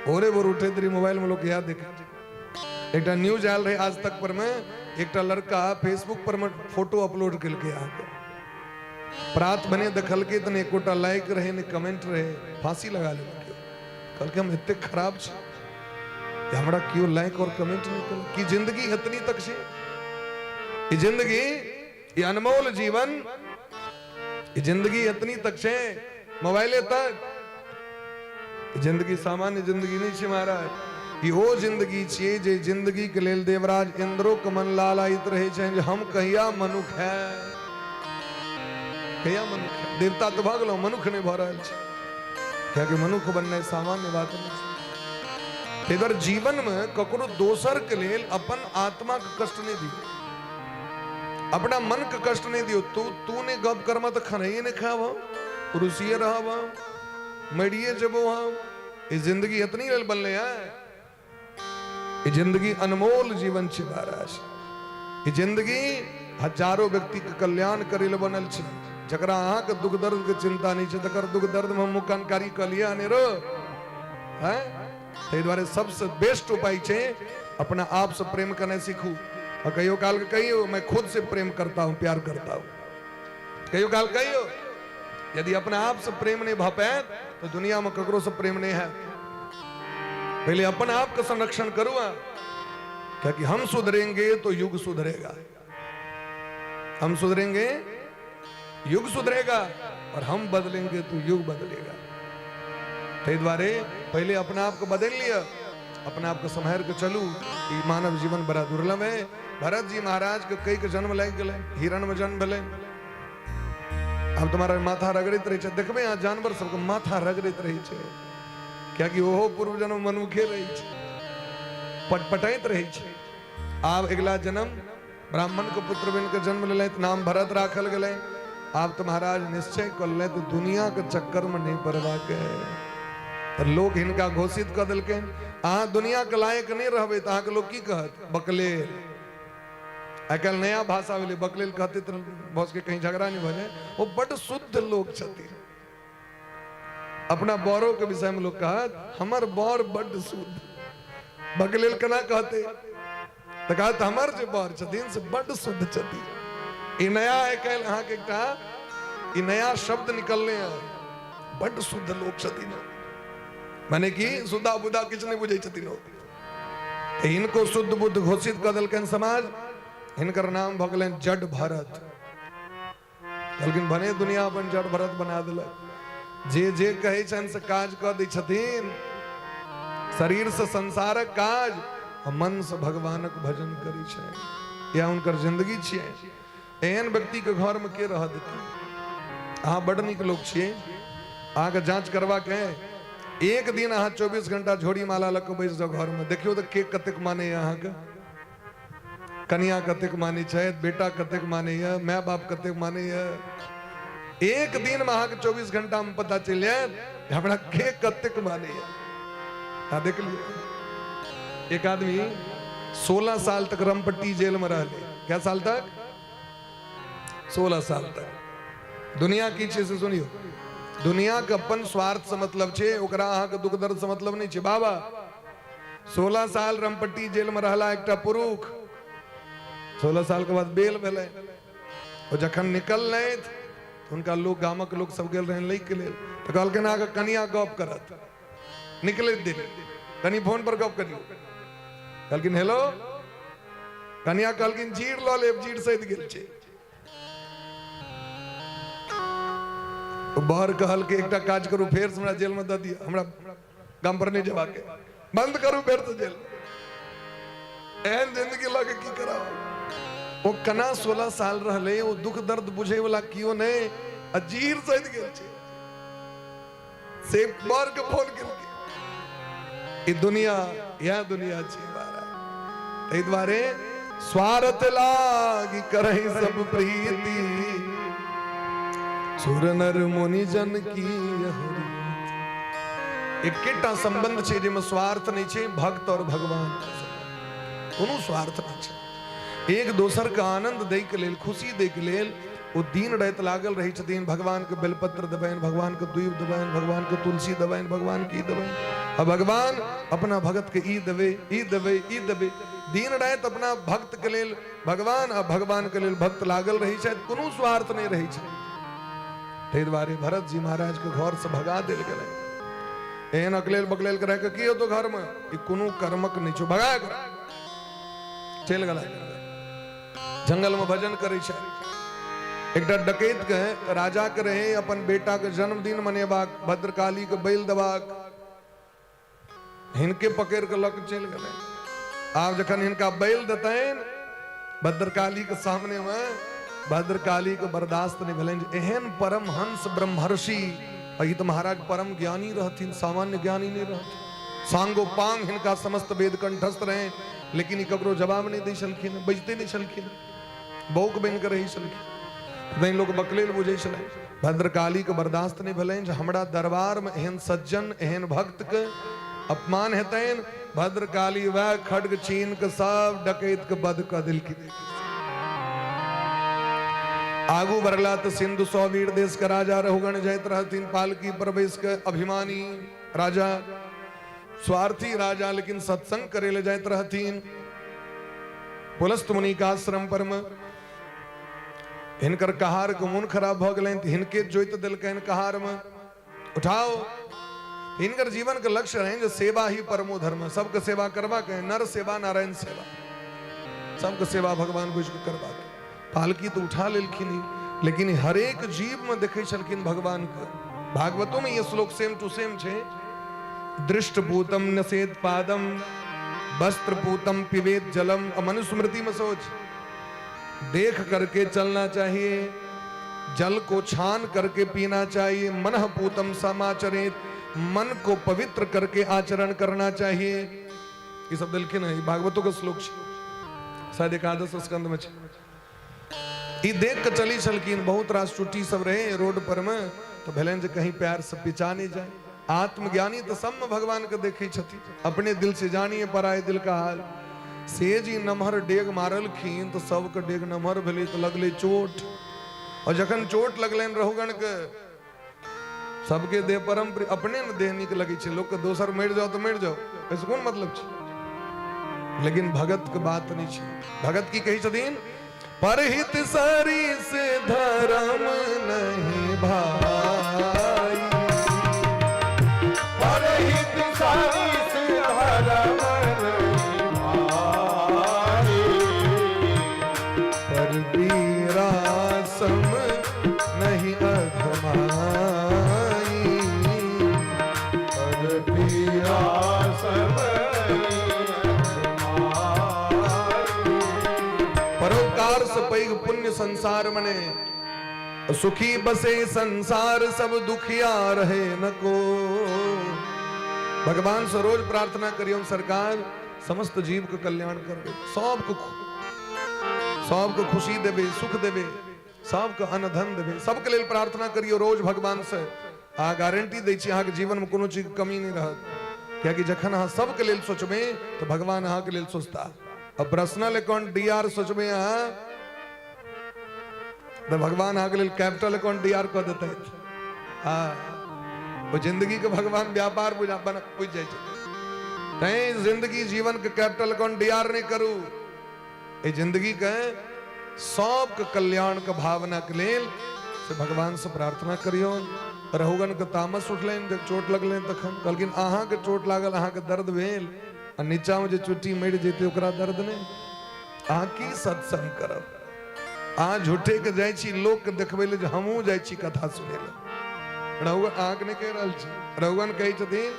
भोरे भोर उठे देरी मोबाइल में लोग याद देखे। एकटा न्यूज आयल रहे आज तक पर में, एकटा लड़का फेसबुक पर में फोटो अपलोड केलकै। अहाँके प्रात भने देखलकै तऽ ने एकोटा लाइक रहे ने कमेंट रहे। फांसी लगा लेलकै। कहलकै हम एतेक खराब छी जे हमरा केओ लाइक और कमेंट नहि केलक। की जिंदगी एतनी तक छै? ई जिंदगी, ई अनमोल जीवन, ई जिंदगी एतनी तक छै, मोबाइले तक। ई जिंदगी सामान्य जिंदगी नहीं छै महाराज। ई ओ जिंदगी छियै जे जिंदगी के लेल देवराज इंद्रो के मन लालायित रहै छनि जे हम कहिया मनुख है, कहिया मनुख है। देवता तऽ भऽ गेलहुँ, मनुख नहि भऽ रहल छै, कियाकि मनुख बननाइ सामान्य बात नहि छै। ताहि दुआरे जीवन में ककरो दोसर के लेल अपन आत्मा के कष्ट नहि दियौ। अपना मन के कष्ट नहीं दियो। तू तू नहीं गप करमा तो खाना नहीं खाब, हम रुसिए रहब, हम मरिए जबो। हम ई जिंदगी इतनी लेल बनले है, ई जिंदगी अनमोल जीवन छै महाराज। ई जिंदगी हजारों व्यक्ति के कल्याण करे ले बनल छै। जकरा अहाँके दुख दर्द के चिंता नहीं छै तकर दुख दर्द में हम मुकानकारी कऽ लिअ अनेरो हैं। ताहि दुआरे सबसे बेस्ट उपाय छै अपना आप से प्रेम करनाइ सीखू। आ कहियो काल के कहियो, मैं खुद से प्रेम करता हूँ, प्यार करता हूँ। कहियो काल कहियो, यदि अपना आप से प्रेम नहीं भऽ पायत तो दुनिया में ककरो से प्रेम नहीं है। पहले अपन आप का संरक्षण करू, क्योंकि हम सुधरेंगे तो युग सुधरेगा, हम सुधरेंगे युग सुधरेगा, और हम बदलेंगे तो युग बदलेगा। ताहि दुआरे पहले अपना आप को बदल लिया, अपना आप को सम्हार के चलू। ई मानव जीवन बड़ा दुर्लभ है। भरत जी महाराज के कई के जन्म लागि गेलै, हिरण में जन्म भेलै। आब तुम्हारा माथा रगड़ैत रहै छै, देखबै अहाँ जानवर सबके माथा रगड़ैत रहै छै, कियाकि ओहो पूर्व जन्म मनुखे रहै छै, पटपटाइत रहै छै। आब अगिला जन्म ब्राह्मण के पुत्र बनि के जन्म लेलथि, नाम भरत राखल गेलै। आब तऽ महाराज निश्चय कऽ लेलथि दुनिया के चक्कर में नहीं पड़बाक है। तऽ लोक हिनका घोषित कऽ देलकनि, अहाँ दुनिया के लायक नहीं रहबै तऽ अहाँके लोक की कहत? बकलेल। आइ काल्हि नया भाषा भेलै बकलेल, कहते तऽ भऽ सकै कहीं झगड़ा नहीं भऽ जाए। ओ बड्ड शुद्ध लोक छथिन। अपना बड़ो के विषय में लोग कहत हमर बर बड्ड शुद्ध। बकलेल केना कहते? तऽ कहत हमर जे बर छथिन से बड्ड शुद्ध छथिन। ई नया आइ काल्हि अहाँके एकटा ई नया शब्द निकलले है, बड्ड शुद्ध लोक छथिन, माने कि शुद्धा बुद्धा किछु नहि बुझै छथिन ओ। तऽ हिनको शुद्ध बुद्ध घोषित कऽ देलकनि समाज। हिनकर नाम भऽ गेलनि जड भरत। कहलखिन भने दुनिया अपन जड़ भरत बना देलक, जे जे कहै छनि से काज कऽ दै छथिन। शरीर से संसारक काज आ मन से भगवानक भजन करै छै, इएह हुनकर जिंदगी छियै। एहन व्यक्ति के घर में के रह देतै? अहाँ बड नीक लोक छियै, अहाँके जांच करबाक है। एक दिन अहाँ 24 घंटा झोरी माला लऽ कऽ बैस जाउ घर में, देखियौ तऽ के कतेक मानैया अहाँके, कनिया कतेक मानै छथि, बेटा कतेक मानैया, माय बाप कतेक मानैया। एक दिन में अहाँके 24 घंटा में पता चलि जायत जे हमरा के कतेक मानैया। आ देख लियौ, एक आदमी 16 साल तक रमपट्टी जेल में रहले। कै साल तक? 16 साल तक। दुनिया की छै से सुनियौ, दुनिया के अपन स्वार्थ से मतलब छै, ओकरा अहाँके दुख दर्द से मतलब नहि छै। बाबा 16 साल रमपट्टी जेल में रहला एकटा पुरुष, 16 साल के बाद बेल भेलै। ओ जखन निकललथि तऽ हुनका लोक गामक लोक सब गेल रहनि लै के लेल, तऽ कहलखिन अहाँके कनिया गप करत, निकलैत देरी कनि फोन पर गप करियौ। कहलखिन हेलो कनिया, कहलखिन जीर लऽ लेब, जीर सधि गेल छै। बर कहलकै एकटा काज करू, फेर से हमरा जेल में दऽ दिअ, हमरा गाम पर नहीं जेबाक, बंद करू फेर से जेल। एहन जिंदगी लऽ के की कराब? ओ कना 16 साल रहलै, ओ दुख दर्द बुझै वाला कियो नहि, आ जीर सधि गेल छै से बर के फोन केलकै। ई दुनिया इएह दुनिया छै महाराज। ताहि दुआरे स्वार्थ लागी करहि सब प्रीति, सुर नर मुनि जन की यह रीति। एकेटा संबंध छै जाहिमे स्वार्थ नहि छै, भक्त और भगवान के संबंध। कोनो स्वार्थ नहि छै। एक दोसर के आनंद दै के लेल, खुशी दै के लेल ओ दिन राति लागल रहै छथिन। भगवान के बेलपत्र देबनि, भगवान के दूब देबनि, भगवान के तुलसी देबनि, भगवान के ई देबनि, आ भगवान अपना भगत के ई देबै, ई देबै, ई देबै। दिन राति अपना भक्त के लेल भगवान आ भगवान के लेल भक्त लागल रहै छथि, कोनो स्वार्थ नहि रहै छै। ताहि दुआरे भरत जी महाराज के घर से भगा देल गेलै। एहन अकलेल बकलेल के रह के की होतो घर में, ई कोनो कर्मक नहि छौ, भगा के चलि गेला। जंगल में भजन करै छै। एकटा डकैत के राजा के रहे अपन बेटा के जन्मदिन मनेबाक, भद्रकाली के बैल देबाक, हिनके पकड़ के लऽ के चलि गेलै। आब जखन हिनका बैल देतनि भद्रकाली के सामने में, भद्रकाली के बर्दाश्त नहीं भेलनि जे एहन परमहंस ब्रह्मर्षि, ई तऽ महाराज परम ज्ञानी रहथिन, सामान्य ज्ञानी नहीं रहथिन, सांगोपांग हिनका समस्त वेद कंठस्थ रहे, लेकिन ई ककरो जवाब नहीं दै छलखिन, बजते नहीं छलखिन। बौक बनि कऽ रहै छलखिन, तैँ लोक बकलेल बुझै छलै। भद्रकालीके बर्दाश्त नहि भेलनि जे हमरा दरबारमे एहन सज्जन एहन भक्तके अपमान हेतनि। भद्रकाली वएह खड्ग छीन के सब डकैत के वध कऽ देलखिन। आगू बढ़ला तऽ सिंधु सौवीर देश के राजा रघुगण जाइत रहथिन पालकी पर बैस के। अभिमानी राजा, स्वार्थी राजा, लेकिन सत्संग करे ले जाइत रहथिन पुलस्त मुनि के आश्रम पर में। हिनकर कहार के मोन खराब भऽ गेलनि तऽ हिनके जोति देलकनि कहार में, उठाओ। हिनकर जीवन के लक्ष्य रहनि जे सेवा ही परमो धर्म, सबके सेवा करबाक है, नर सेवा नारायण सेवा, सबके सेवा भगवान बुझि कऽ करबाक। पालकी तऽ उठा लेलखिन ही, लेकिन हरेक जीव में देखै छलखिन भगवान के। भागवतो में ये श्लोक सेम टू सेम छै, दृष्टपूतम नसेत पादम वस्त्रपूतम पिबेत जलम। मनुस्मृति में सोच देख करके चलना चाहिए, जल को छान करके पीना चाहिए, मन पूतम समाचरित, मन को पवित्र करके आचरण करना चाहिए। ये सब देलखिन है। भागवतो के श्लोक छै, शायद एकादश स्कंद में छै। ई देख के चली छलखिन, बहुत रास चुट्टी सब रहे रोड पर में, तो भेलनि जे कहीं पैर से पिचा नहीं जाए। आत्मज्ञानी तो सब में भगवान के देखै छथिन, अपने दिल से जानिए पराए दिल का हाल। से जी नमहर डेग मारलखिन तो सबके डेग नमहर भेलै तो लगलै चोट, और जखन चोट लगलनि रहुगण के, सबके देह परम प्रिय, अपने ने देह नीक लगै छै लोकके, दोसर मरि जाओ तऽ मरि जाओ, एहिसँ कोन मतलब छै। लेकिन भगत के बात नहि छै। भगत की कहै छथिन, परहित सरिस धर्म नहीं भाई, परहित सरिस धर्म नहीं भाई, पर पीरा सम नहीं अधमाई, पर पीरा सम नहीं अधमाई। परोपकार से पैघ पुण्य संसार मने, सुखी बसे संसार सब दुखिया रहे न को। भगवान से रोज प्रार्थना करियो, सरकार समस्त जीव के कल्याण करबे, सबके सबके खुशी देबे, सुख देबे, सबके अन्न धन देबे, सबके लेल प्रार्थना करियो रोज भगवान से। अहाँ गारंटी दै छी अहाँके जीवन में कोनो चीज के कमी नहीं रहत, कियाकि जखन अहाँ सबके लेल सोचबे तो भगवान अहाँके लेल सोचता। अब पर्सनल अकाउंट डी आर सोचबे अहाँ तो भगवान अहाँके लेल कैपिटल अकाउंट डी आर कऽ देतै। हाँ, ओ जिंदगी के भगवान व्यापार बुझा बना बुझि जाइ छै। तैं जिंदगी जीवन के कैपिटल अकाउंट डी आर नहीं करू, एहि जिंदगी के सबके कल्याण के भावना के लेल से भगवान से प्रार्थना करियौ। रहुगन के तामस उठलनि जब चोट लगलनि तखन कहलखिन अहाँके चोट लागल, अहाँके दर्द भेल, आ नीचा में जे चुट्टी मरि जेतै ओकरा दर्द नहि, अहाँ की सत्संग करब? अहाँ झूठे के जाइ छी लोक के देखबै लए जे हमहूँ जाइ छी कथा सुनै लए। रहुगन अहाँके नहि कहि रहल छी, रहुगन कहै छथिन,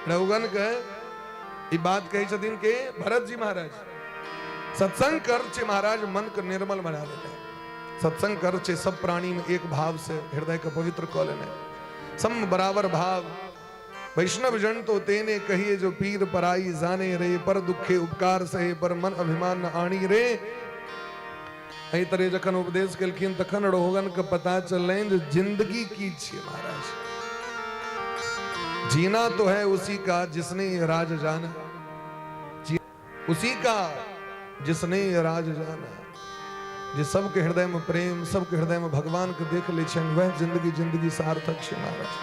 रहुगन के ई बात कहै छथिन के भरत जी महाराज, सत्संग कर छे महाराज मन के निर्मल बना लेने, सत्संग कर छे सब प्राणी में एक भाव से हृदय के पवित्र कऽ लेने, सम बराबर भाव। वैष्णव जन तो तेने कहिए जो पीर पराई जाने रे, पर दुखे उपकार सहे पर मन अभिमान न आनी रे। एहि तरह जखन उपदेश केलखिन तखन रोहगन के पता चललनि जे जिंदगी की छियै महाराज, जीना तो है उसी का जिसने ये राज जाना, उसी का जिसने ये राज जाना। जे सबके हृदय में प्रेम, सबके हृदय में भगवान के देख ले छनि, वह जिंदगी जिंदगी सार्थक छै महाराज।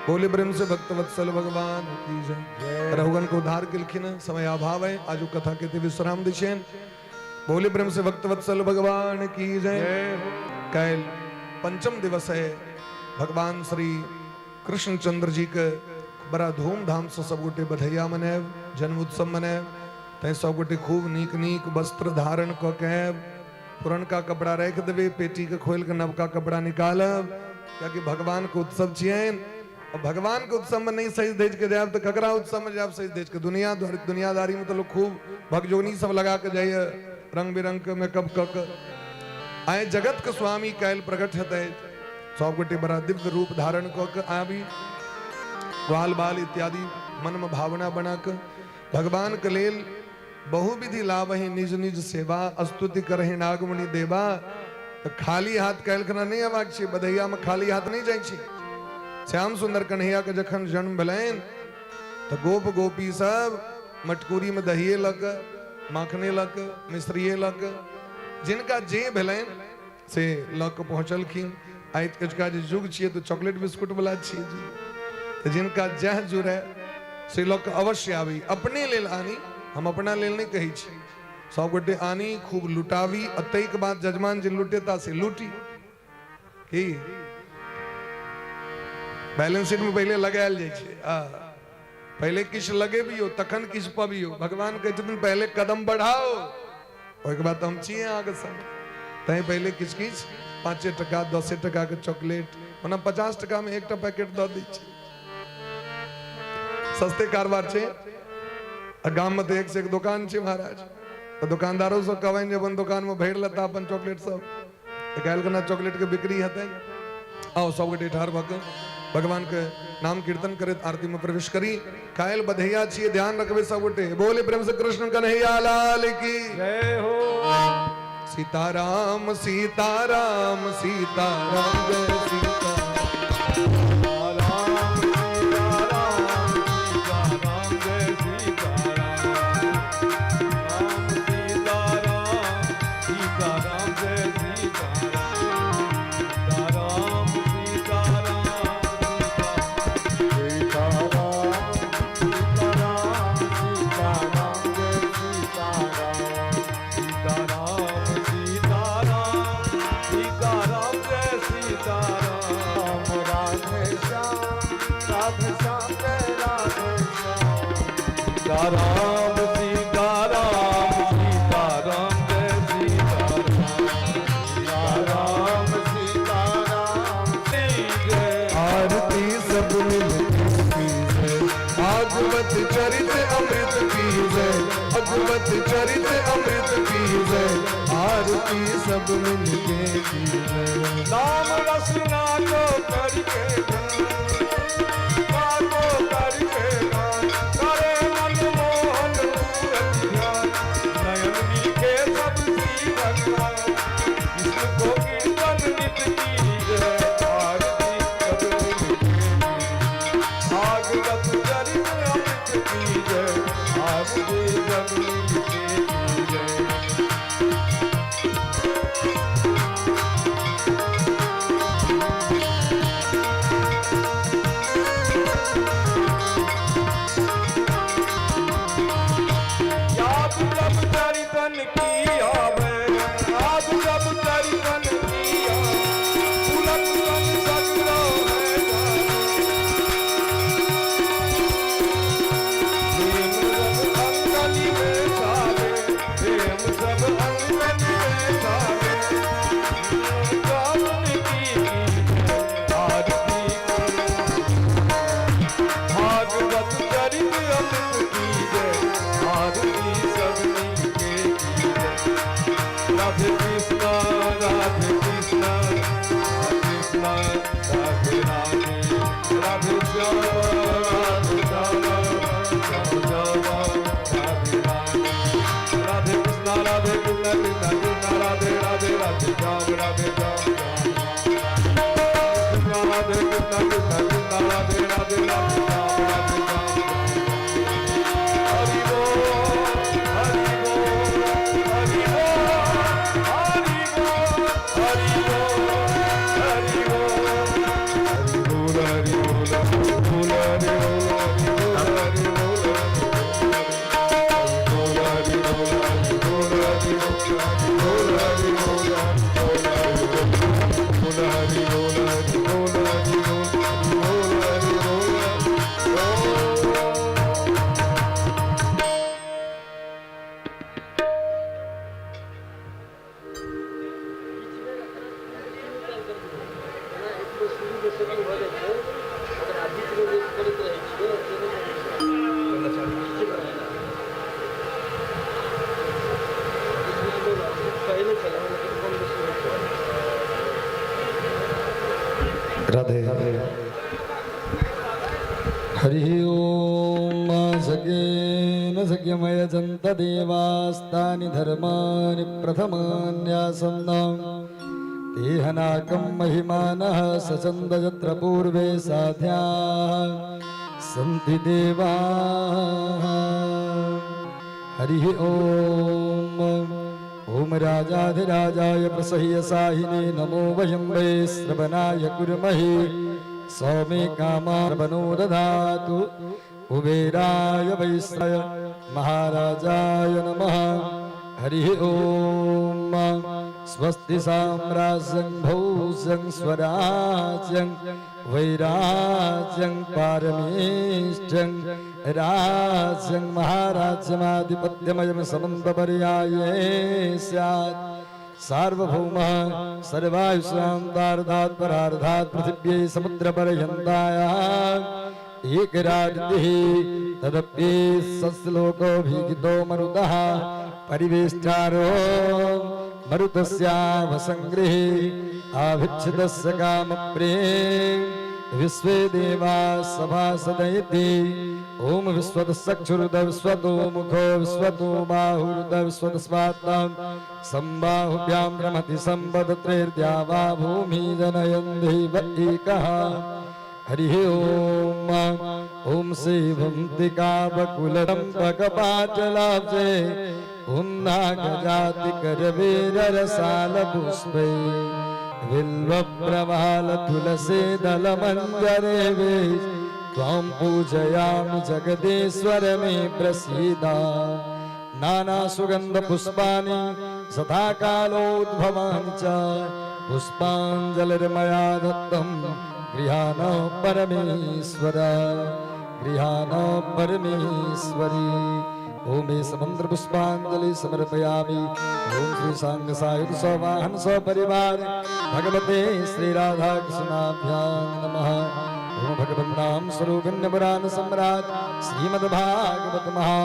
बोले प्रेम से भक्तवत्सल भगवान की जय। रघुगण को उद्धार केलखिन। समय अभाव है, आजू कथा के विश्राम दै छियनि। बोले प्रेम से भक्तवत्सल भगवान की जय। काल्हि पंचम दिवस है, भगवान श्री कृष्णचंद्र जी के बड़ा धूमधाम से सब गोटे बधैया मनायब, जन्म उत्सव मनायब। तैं सब गोटे खूब नीक नीक वस्त्र धारण कऽ के आयब। पुरनका कपड़ा राखि देबै, पेटी के खोलि के नवका कपड़ा निकालब, कियाकि भगवान के उत्सव छियनि। और भगवान के उत्सव में नहीं सज धज के जायब तो ककरा उत्सव में जायब सज धज के? दुनियादारी में तो लोग खूब भगजोगनी सब लगा के जाइए, रंग बिरंग के मेकअप कऽ के। आइ जगत के स्वामी काल्हि प्रकट हेतै, सब गोटे बड़ा दिव्य रूप धारण कऽ के आबी, ग्वाल बाल इत्यादि मन में भावना बना के भगवान के लेल बहुविधि लाभहि निज निज सेवा, स्तुति करहि नागमणि देवा। तऽ खाली हाथ काल्हि खना नहि अयबाक छै, बधैयामे खाली हाथ नहि जाइ छै। श्याम सुंदर कन्हैया के जखन जन्म भेलनि तऽ गोप गोपी सब मटकूरी में दहिए लऽ कऽ, माखने लऽ कऽ, मिश्रिए लऽ कऽ, जिनका जे भेलनि से लऽ कऽ पहुँचलखिन। आइ अजुका जे युग छियै तऽ चॉकलेट बिस्कुट वाला छियै जी, तऽ जिनका जएह जुड़य से लऽ कऽ अवश्य आबी। अपने लेल आनी, हम अपना लेल नहि कहै छी, सब गोटे आनी, खूब लुटाबी। आ ताहिके बाद जजमान जे लुटेता से लूटी। की बैलेंस शीट में पहिले लगायल जाइ छै, आ पहिले किछु लगेबियौ तखन किछु पबियौ। भगवान कहै छथिन पहिले कदम बढ़ाओ, ओहिके बाद हम छियै अहाँके संग। तैं पहिले किछु किछु 5 टका 10 टका के चॉकलेट, ओना 50 टका में एकटा पैकेट दऽ दै छै, सस्ते कारबार छै। आ गाम में तऽ एक से एक दोकान छै महाराज, तऽ दोकानदारो सब कहबनि जे अपन दोकान में भरि लेता अपन चॉकलेट सब, तऽ काल्हि केना चॉकलेट के बिक्री हेतै। आओ सब गोटे ठाढ़ भऽ कऽ भगवान के नाम कीर्तन करैत आरती में प्रवेश करी। काल्हि बधैया छियै, ध्यान रखबै सब गोटे। बोले प्रेम से कृष्ण कन्हैया लाल की जय हो। सीताराम सीताराम सीताराम जय सीता राम सीता राम सीता राम जय सीता राम, राम सीता राम सीता राम जय सीता राम, सीता राम सीता राम सीता राम सीता राम सीता राम जय सीता राम, सीता राम सीता राम सीता राम जय सीता राम, राम राधे श्याम राधे श्याम जय राधे श्याम, सीता राम सीता राम सीता राम जय सीता राम, सीता राम सीता राम जय आरती सब मिल कीजय, भागवत चरित अमृत कीजय, भगवत चरित अमृत कीजय, आरती सब मिल के कीजय। नाम रसना को करके गान, को करके गान, करे मन मोहन मूरत ध्यान, नयन नीके सब श्री भगवान, कृष्ण को कीर्तन नित कीजय, आरती सब मिल के कीजय, भागवत चरित अमृत कीजय, आरती सब मिल के कीजय। याद जब चरितन की आवे, याद जब चरितन की आवे, पुलक तन सगरो है जावे। प्रेम सब अंगनी में छावे, प्रेम सब अंगनी में छावे, गावन की कीजय, आरती भागवत चरित अमृत की जय, आरती सब मिलके की जय। राधे कृष्णा राधे कृष्णा कृष्णा राधे राधे, राधे श्याम राधे श्याम श्याम श्याम राधे राधे, राधे कृष्णा राधे कृष्णा कृष्णा कृष्णा राधे राधे, राधे श्याम राधे श्याम श्याम कृष्णा राधे कृष्णा कृष्णा कृष्णा राधे राधे, राधे श्याम राधे श्याम। हरि बोल हरि बोल हरि बोल हरि बोल हरि बोल हरि बोल हरि बोल हरि बोल बोल हरि बोल हरि बोल बोल हरि बोल हरि बोल हरि बोल हरि बोल बोल हरि बोल हरि बोल हरि बोल बोल हरि बोल बोल। राधे हरि ओम। सखे न सखे। यज्ञमयजन्त देवास्तानि धर्माणि प्रथमान्यासन्न तेहनाकं महिमानः सचन्द यत्र पूर्वे साध्याः सन्ति देवाः। हरिः ॐ। ॐ राजाधिराजाय प्रसह्य साहिने नमो वयं वै श्रवणाय कुर्महे सौमे कामार्वनो दधातु। कुबेराय वैश्रय महाराजाय नमः। हरिः ॐ। स्वस्ति साम्राज्यं भौज्यं स्वराज्यं वैराज्यं पारमेष्ठ्यं राज्यं महाराज्यमाधिपत्यमयं समन्तपर्याये स्यात्। सार्वभौमः सर्वायुष्यान्तार्धात् परार्धात् पृथिव्यै समुद्रपर्यन्ताया एकराजतिः तदप्ये सस्लोकोऽभिगितो मरुतः परिवेष्टारो मरुतस्यावसङ्गृहे आभिच्छिदस्य कामप्रिये विश्वे देवा सभासदयति। ॐ विश्वतश्चक्षुरुद विश्वतो मुखो विश्वतो बाहुरुद विश्वतस्मात्तां सम्बाहुभ्यां रमति सम्पदत्रैर्द्या वा भूमि जनयन् देव एकः। हरिः ॐ। ॐ सेवन्तिकाबकुलचम्पकपाटलाब्जे उन्नागजातिकरवीररसालपुष्पै बिल्वप्रवालतुलसीदलमञ्जरे त्वां पूजयामि जगदीश्वर मे प्रसीद। नानासुगन्धपुष्पाणि सदा कालोद्भवानि च पुष्पाञ्जलिर्मया दत्तं गृहाण परमेश्वर, गृहाण परमेश्वरी। ओम समंत्र पुष्पांजलि समर्पयामि। ओम श्री सांग सायुध सवाहन सपरिवार भगवते श्री राधा कृष्णाभ्यां नमः। ओम भगवन्नाम स्वरूपिण्य पुराण सम्राट श्रीमद्भागवत महा